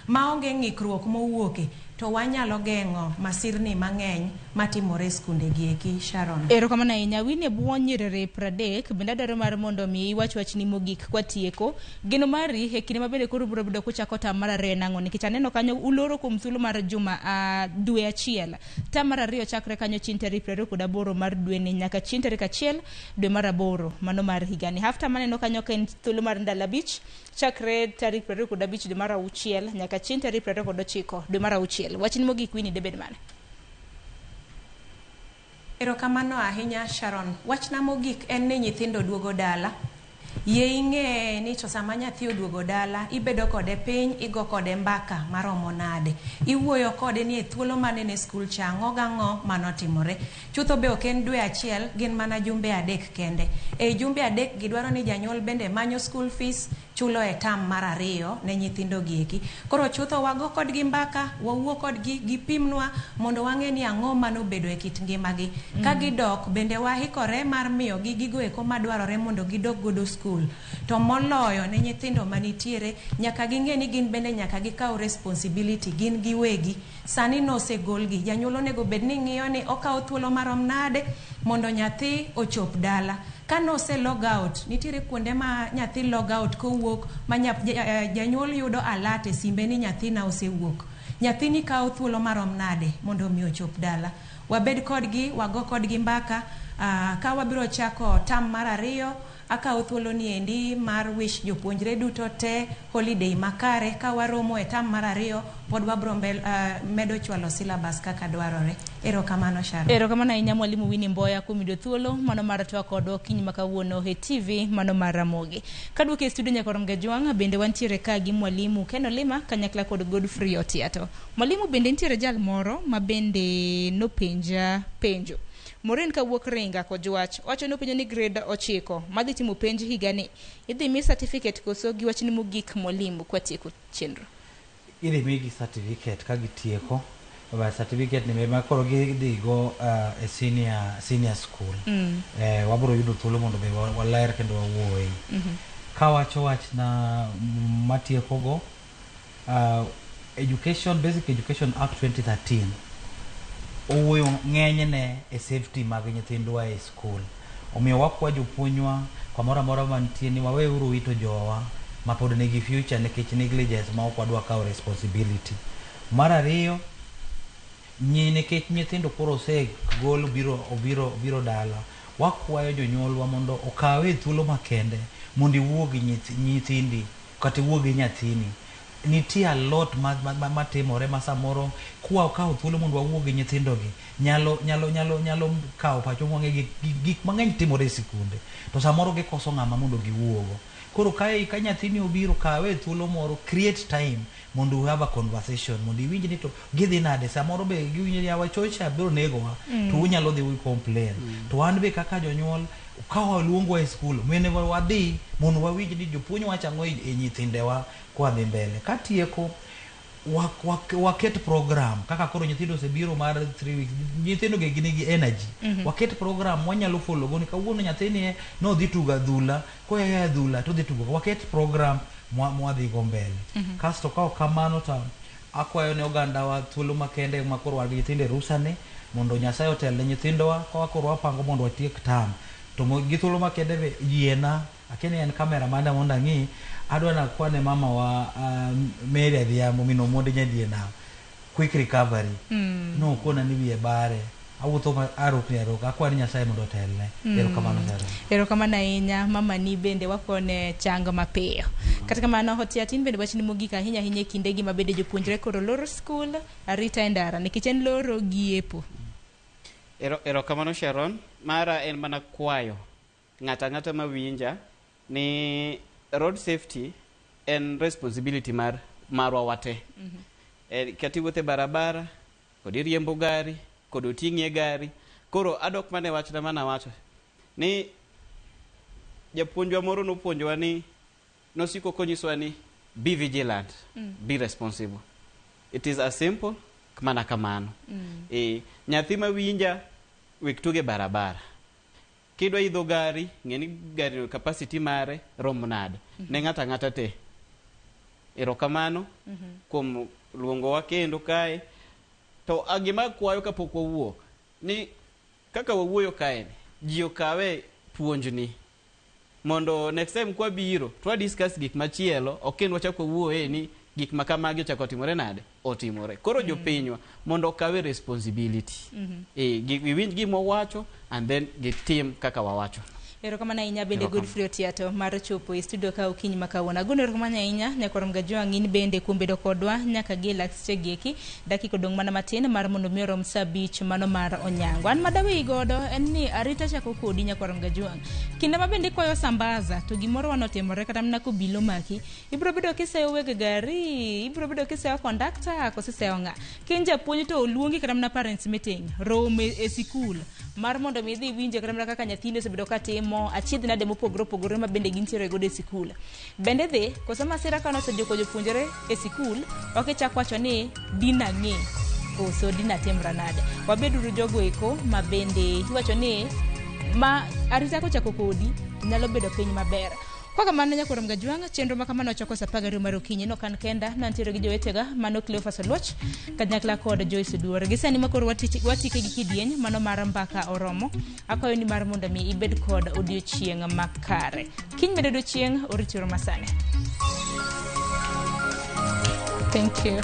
maonge ng'ikruok mowuoke, to wanyalo geng'o masirni mang'eny matimore e skunde gi eki, Sharon. Erokamano ahinya. Winnie bwo nyiriri 30, bende adwaro mar mondo mi iwach wachni mogik kwatieko. Geno mari e kinde ma bende koro biro bedo kuchako tam mar 2 nang'o? Nikech aneno kanyo uloro kuom thuolo mar juma dwe 1. Tam mar 2 chakre kanyo chieng' tarik 28 mar dweni nyaka chieng' tarik 1 dwe mar 8 mano mar higani. Half term aneno kanyo ka en thuolo mar ndalo 5 chakre tarik 25 dwe mar 6 nyaka chieng' tarik 29 dwe mar 6. Wachni mogik Winnie debed mane? Erokamano ahinya Sharon. Wachna mogik en ni nyithindo duogo dala. Yie ing'e ni to sama nyathi oduogo dala, ibedo kode piny, igo kode mbaka maromo nade. Iwuoyo kode ni e thuolo mane ne skul cha, ang'o gang'o manotimore. Chutho be ok en dwe 1, gin mana jumbe 3 kende. Ei jumbe 3 gi dwaro ni janyuol bende manyo school fees, chulo e tam mar 2 ne nyithindo gi eki. Koro chutho wago kodgi mbaka, wawuo kodgi, gipimnwa mondo wang'e ni ang'o manobedo e kit ngimagi. Ka gidok bende wahikore mar miyogi gigo eko madwarore mondo gidog godo skul. To moloyo ne nyithindo manitiere, nyaka ging'e ni gin bende nyaka gikaw responsibility gin giwegi. Sani nosegolgi, janyuol onego bed ni ng'iyo ni okawo thuolo marom nade mondo nyathi ochop dala. Ka nose log out, nitiere kuonde ma nyathi log out kowuok ma janyuol yudo alert e simbe ni nyathina osewuok. Nyathini kawo thuolo marom nade mondo mi ochop dala. Wabed kodgi, wago kodgi mbaka, ka wabiro chako tam mar 2, Akawo thuolo ni endi mar wish jopuonjre duto te holiday makare. Ka waromo e tam mar ariyo, pod wabro medo chwalo syllabus kaka dwarore. Erokamano Sharon. Erokamano ahinya mwalimu Winnie Mboya kuom yudo thuolo mano mar twak kodwa okinyi ma kawuono e TV mano mar Ramogi. Kaduoke e studio Nyakorom Gajwang' bende wantiere ka gi mwalimu Ken Olima kanyakla kod Godfrey Otiato. Mwalimu bende nitiere jal moro ma bende nopenja penjo. Maureen kawuok Ringa Kojwach wacho ni openjo ni grade 9 madhi timo penj higani idhi mi certificate koso gi wachni mogik mwalimu kwatieko chenro. Idhi migi certificate ka gitieko, but certificate ni ma koro gidhi go e senior school. Wabiro yudo thuolo mondo be waler kendo wawuoye. Kawacho wach na matieko go, Education Basic Education Act 2013 owuoyo ng'enyne e safety mag nyithindwa e skul. Omiyo wakwa jopuonjwa kamoro amora mantie ni waweuru wito jowa mapod nigi future nikech negligence ma ok wadwa kawo responsibility. Mar ariyo, nikech nyithindo koro osegol obiro dala, wakwayo jonyuolwa mondo okawe thuolo makende mondo iwuo gi nyithindi kata iwuo gi nyathini. Nitie a lot matimore ma samoro kwa kawo thuolo mondo wawuo gi nyithindogi nyalo kawo pachwa mwang'e gik mang'eny timore e sikunde to samoro gikoso ng'ama mondo giwuogo. Koro ka nyathini obiro, kawe thuolo moro, create time mondo we have a conversation mondo iwinj ni to gidhi nade. Samoro be giwinjo ni yawa chocha biro negowa, to unyalo dhi u complain. To wan be kaka jonyuol ka waluongwa e skul, mene wadhi mondo wawinj ni jopuonj wacho ang'o e nyithindewa kwadhi mbele. Katieko, waket program kaka koro nyithindo osebiro mar 3 weeks, nyithindo gi nigi energy. Waket program wanyalo follow go ni kawuono nyathini nodhi tugo adhula, koa e adhula to odhi tugo. Waket program mwadhi go mbele. Kasto ka ok kamano to akwayo ne ogandawa thuolo makende ma koro wan gi nyithindo e rusa ni mondo Nyasaye otel ne nyithindowa ka koro wapango mondo watiek term. To gi thuolo makende be yiena, akia ni en kamera mane mondo ang'i, adwa nakwane mama wa Mary Adhiambo min Omondi Nyadie Nam quick recovery. Nokona ni wiye bare, awuotho ma arukni aruka, akwayo ni Nyasaye mondo otelne. Erokamano Sharon. Erokamano ahinya mama ni bende wakone chang mapiyo. Kata kamano Otiato in bende wachni mogik ahinya ahinya e kindegi ma bende jopuonjre koro loro skul arita e ndara nikech en loro gi epo. Erokamano Sharon. Mara en mana kwayo ng'ato ang'ata mawinja ni road safety en responsibility marwa wate. Kata iwuotho e barabara, kod iriembo gari, kod oting'i e gari. Koro adok mana e wachna manawacho ni japuonjwa moro nopuonjowa ni nosiko konyisowa ni be vigilant, be responsible. It is as simple mana kamano. Nyathi mawinja wek tugo e barabara. Kidwa idho gari, ng'e ni gari capacity mare rom nade. Ne ng'ato ang'ata te. Erokamano kuom luongowa kendo kae. To gima akwayo kapok wawuok ni kaka wawuoyo kae ni, ji okawe puonjni mondo next time kwabiro to wa discuss gik machielo, ok kendo wachak wawuoye ni gik ma kamagi ochako otimore nade, otimore. Koro jopinywa mondo okawe responsibility. Giwinj gima wawacho and then gitim kaka wawacho. Erokamano ahinya bende Erokamano. Godfrey Otiato mar chopo e studio ka okinyi ma kawuono. Agoni erokamano ahinya Nyakwar Mgajwang' in bende kuom bedo kodwa nyaka gi lak sechegi eki. Dakika odong' mana matin mar mondo mi orom sa 5 mano mar onyango. An madaweyi godo en ni arita chako kodi Nyakwar Mgajwang'. Kinde ma bende ikwayo sambaza to gimoro wanotimore kata mana kobilo maki, ibiro bedo kiseyo weg gari, ibiro bedo kiseyo kondakta koso iseyo ng'a. Ka in japuonj to oluongi kata mana parents meeting, romo e sikul mar mondo mi idhi iwinje kata mana kaka nyathini osebedo ka timo achiedh nade mopogore opogore ma bende gintiere godo e sikul. Bende dhi koso masira kane osejuko jopuonjre e sikul, ok ichak wacho ni dina ng'e koso dina timra nade. Wabeduru jogo eko ma bende iwacho ni ma arita kochako kodi nyalo bedo piny maber. Kwa kamano Nyakwar Mgajwang', chenro ma kamano ochako sa 12 mar okinyi. Nokan kenda, nantiere gi jowetega, mano Cleophas Oluoch, kanyakla kod Joyce Oduor. Gi sani makoro watike gi kidieny, mano mar mbaka oromo. Akwayo ni mar mondo mi ibed kod odiochieng' makare. Kiny bende odiochieng' oritiro masani. Thank you.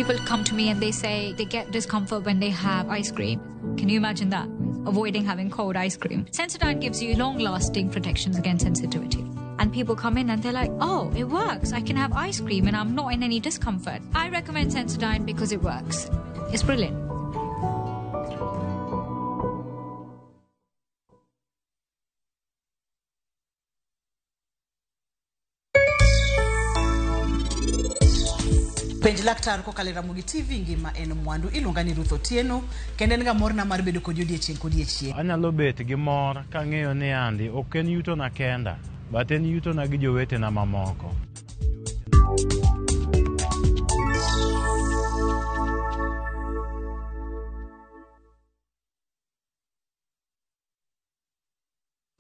People come to me and they say they get discomfort when they have ice cream. Can you imagine that? Avoiding having cold ice cream. Sensodyne gives you long lasting protections against sensitivity. And people come in and they're like, oh, it works. I can have ice cream and I'm not in any discomfort. I recommend Sensodyne because it works. It's brilliant. Penj laktar kokalo e Ramogi TV ngima en mwandu. Iluonga ni Ruth Otieno kendo en ga morna mar bedo kodi odiechieng' kodiechieng'. Anyalo bet gi mor kang'eyo ni andi ok en yutona kenda, but en yutona gi jowetena mamoko.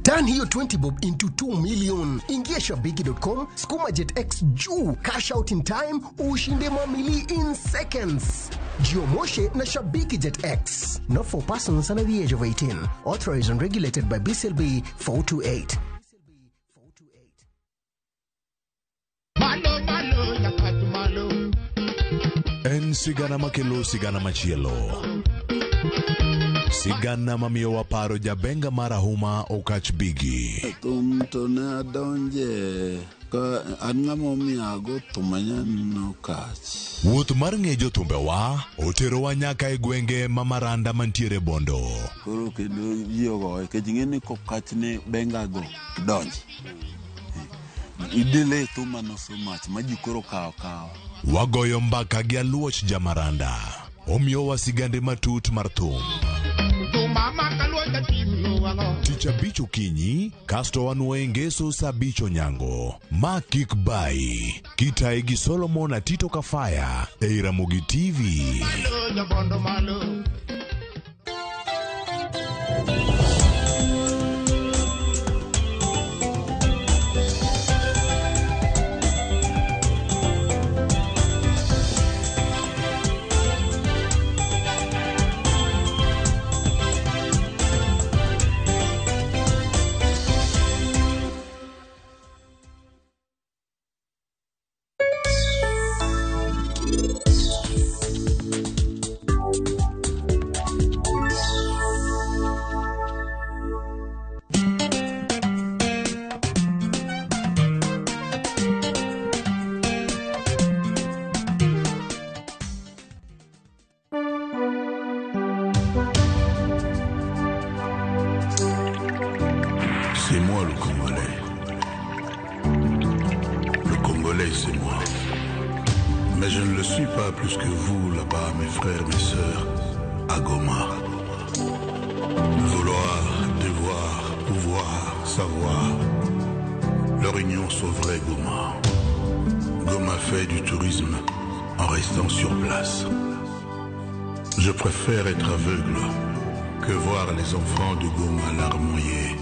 Turn hiyo 20 bob into 2 million. Ingia shabiki.com, skuma Jet X juu, cash out in time, ushinde mamili in seconds. Jiomoshe na Shabiki Jet X. Not for persons under the age of 18. Authorized and regulated by BCLB 428. Malo malo nyakat malo. En sigana makelo sigana machielo. Sigana mamiyo waparo jabenga marahuma Okach Bigi. Thum to ne adonje ka an ng'ama omiyo ago thum anyalo Okach. Wuoth mar ng'e jothumbewa oterowa nyaka e gwenge ma Maranda mantiere Bondo. Koro kendo ji ogoye nikech ing'e ni kokach ne benga go donji. Idile thumano so much ma ji koro kawo kawa. Wagoyo mbaka gi Aluoch Jamaranda. Omiyowa sigande matut mar thum. Tich abich okinyi, kasto wanuoye ngeso saa abich onyango. Ma kik bayi. Kitaye gi Solomon Atito Kafaya ei Ramogi TV. Malo nyabondo malo. C'est moi le Congolais. Le Congolais, c'est moi. Mais je ne le suis pas plus que vous là-bas, mes frères, mes sœurs, à Goma. Vouloir, devoir, pouvoir, savoir. Leur union sauverait Goma. Goma fait du tourisme en restant sur place. Je préfère être aveugle que voir les enfants de Goma larmoyer.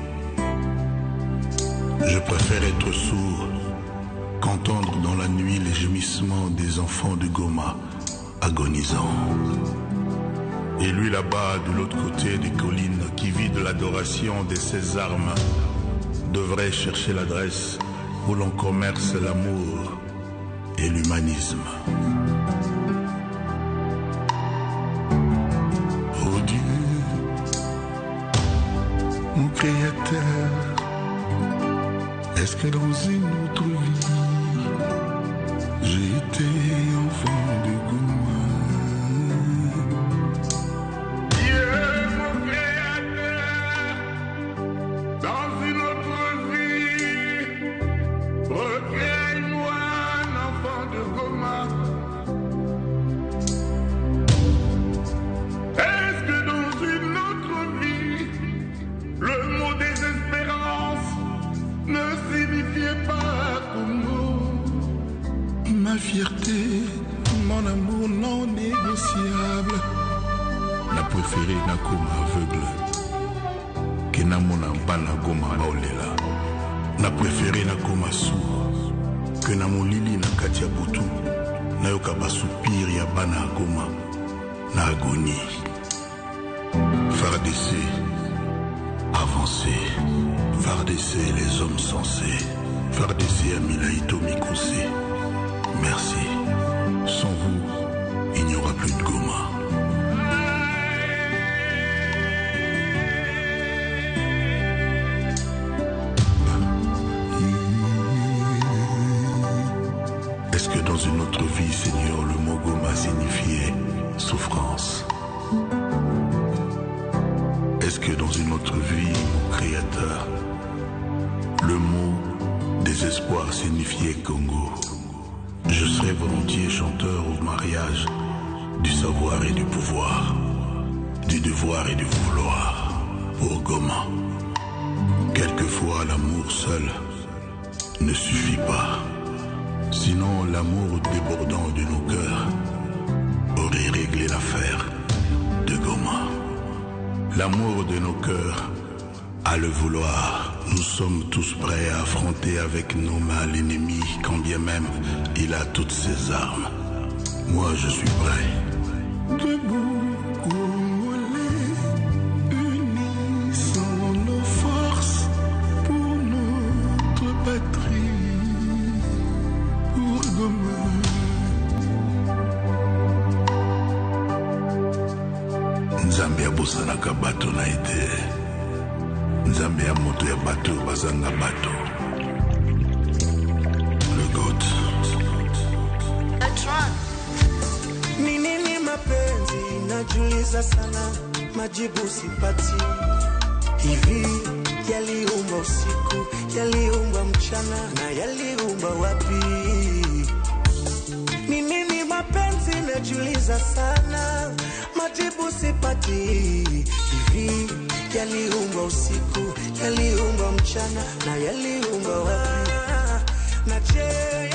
Je préfère être sourd qu'entendre dans la nuit les gémissements des enfants de Goma agonisants. Et lui là-bas, de l'autre côté des collines, qui vit de l'adoration de ses armes, devrait chercher l'adresse où l'on commerce l'amour et l'humanisme. Oh Dieu, mon Créateur, est-ce que dans une autre vie, j'ai été enfant de Goma? Dieu, mon Créateur, dans une autre vie, recrée-moi un enfant de Goma. Est-ce que dans une autre vie, le mot désespérance ne signifiait pas Congo? Ma fierté, mon amour non négociable. Na préféré nakoma aveugle ke namona bana Goma baolela. Na préféré nakoma sourd ke na molili na kati ya butu nayoka basoupir ya bana ya Goma na agonie. FARDC, avancez. FARDC, les hommes sensés. FARDC, Amilaito Mikose. Merci. Sans vous, L'espoir signifiait Congo. Je serais volontiers chanteur au mariage du savoir et du pouvoir, du devoir et du vouloir, pour Goma. Quelquefois, l'amour seul ne suffit pas. Sinon, l'amour débordant de nos cœurs aurait réglé l'affaire de Goma. L'amour de nos cœurs, à le vouloir, nous sommes tous prêts à affronter avec nos mains l'ennemi, quand bien même il a toutes ses armes. Moi, je suis prêt. Debout, Congolais, unissons nos forces pour notre patrie, pour Goma. Nzambe abosanaka bato na ye te. Nzambe ya moto ya bato bazanga bato. Le goat. Ni nini mapenzi najiuliza sana, majibu sipati. Hivi yaliumba usiku, yaliumba mchana na yaliumba wapi? Ni nini mapenzi najiuliza sana, majibu sipati. Hivi yaliumba usiku, yaliumba mchana na yaliumba wapi? Na je,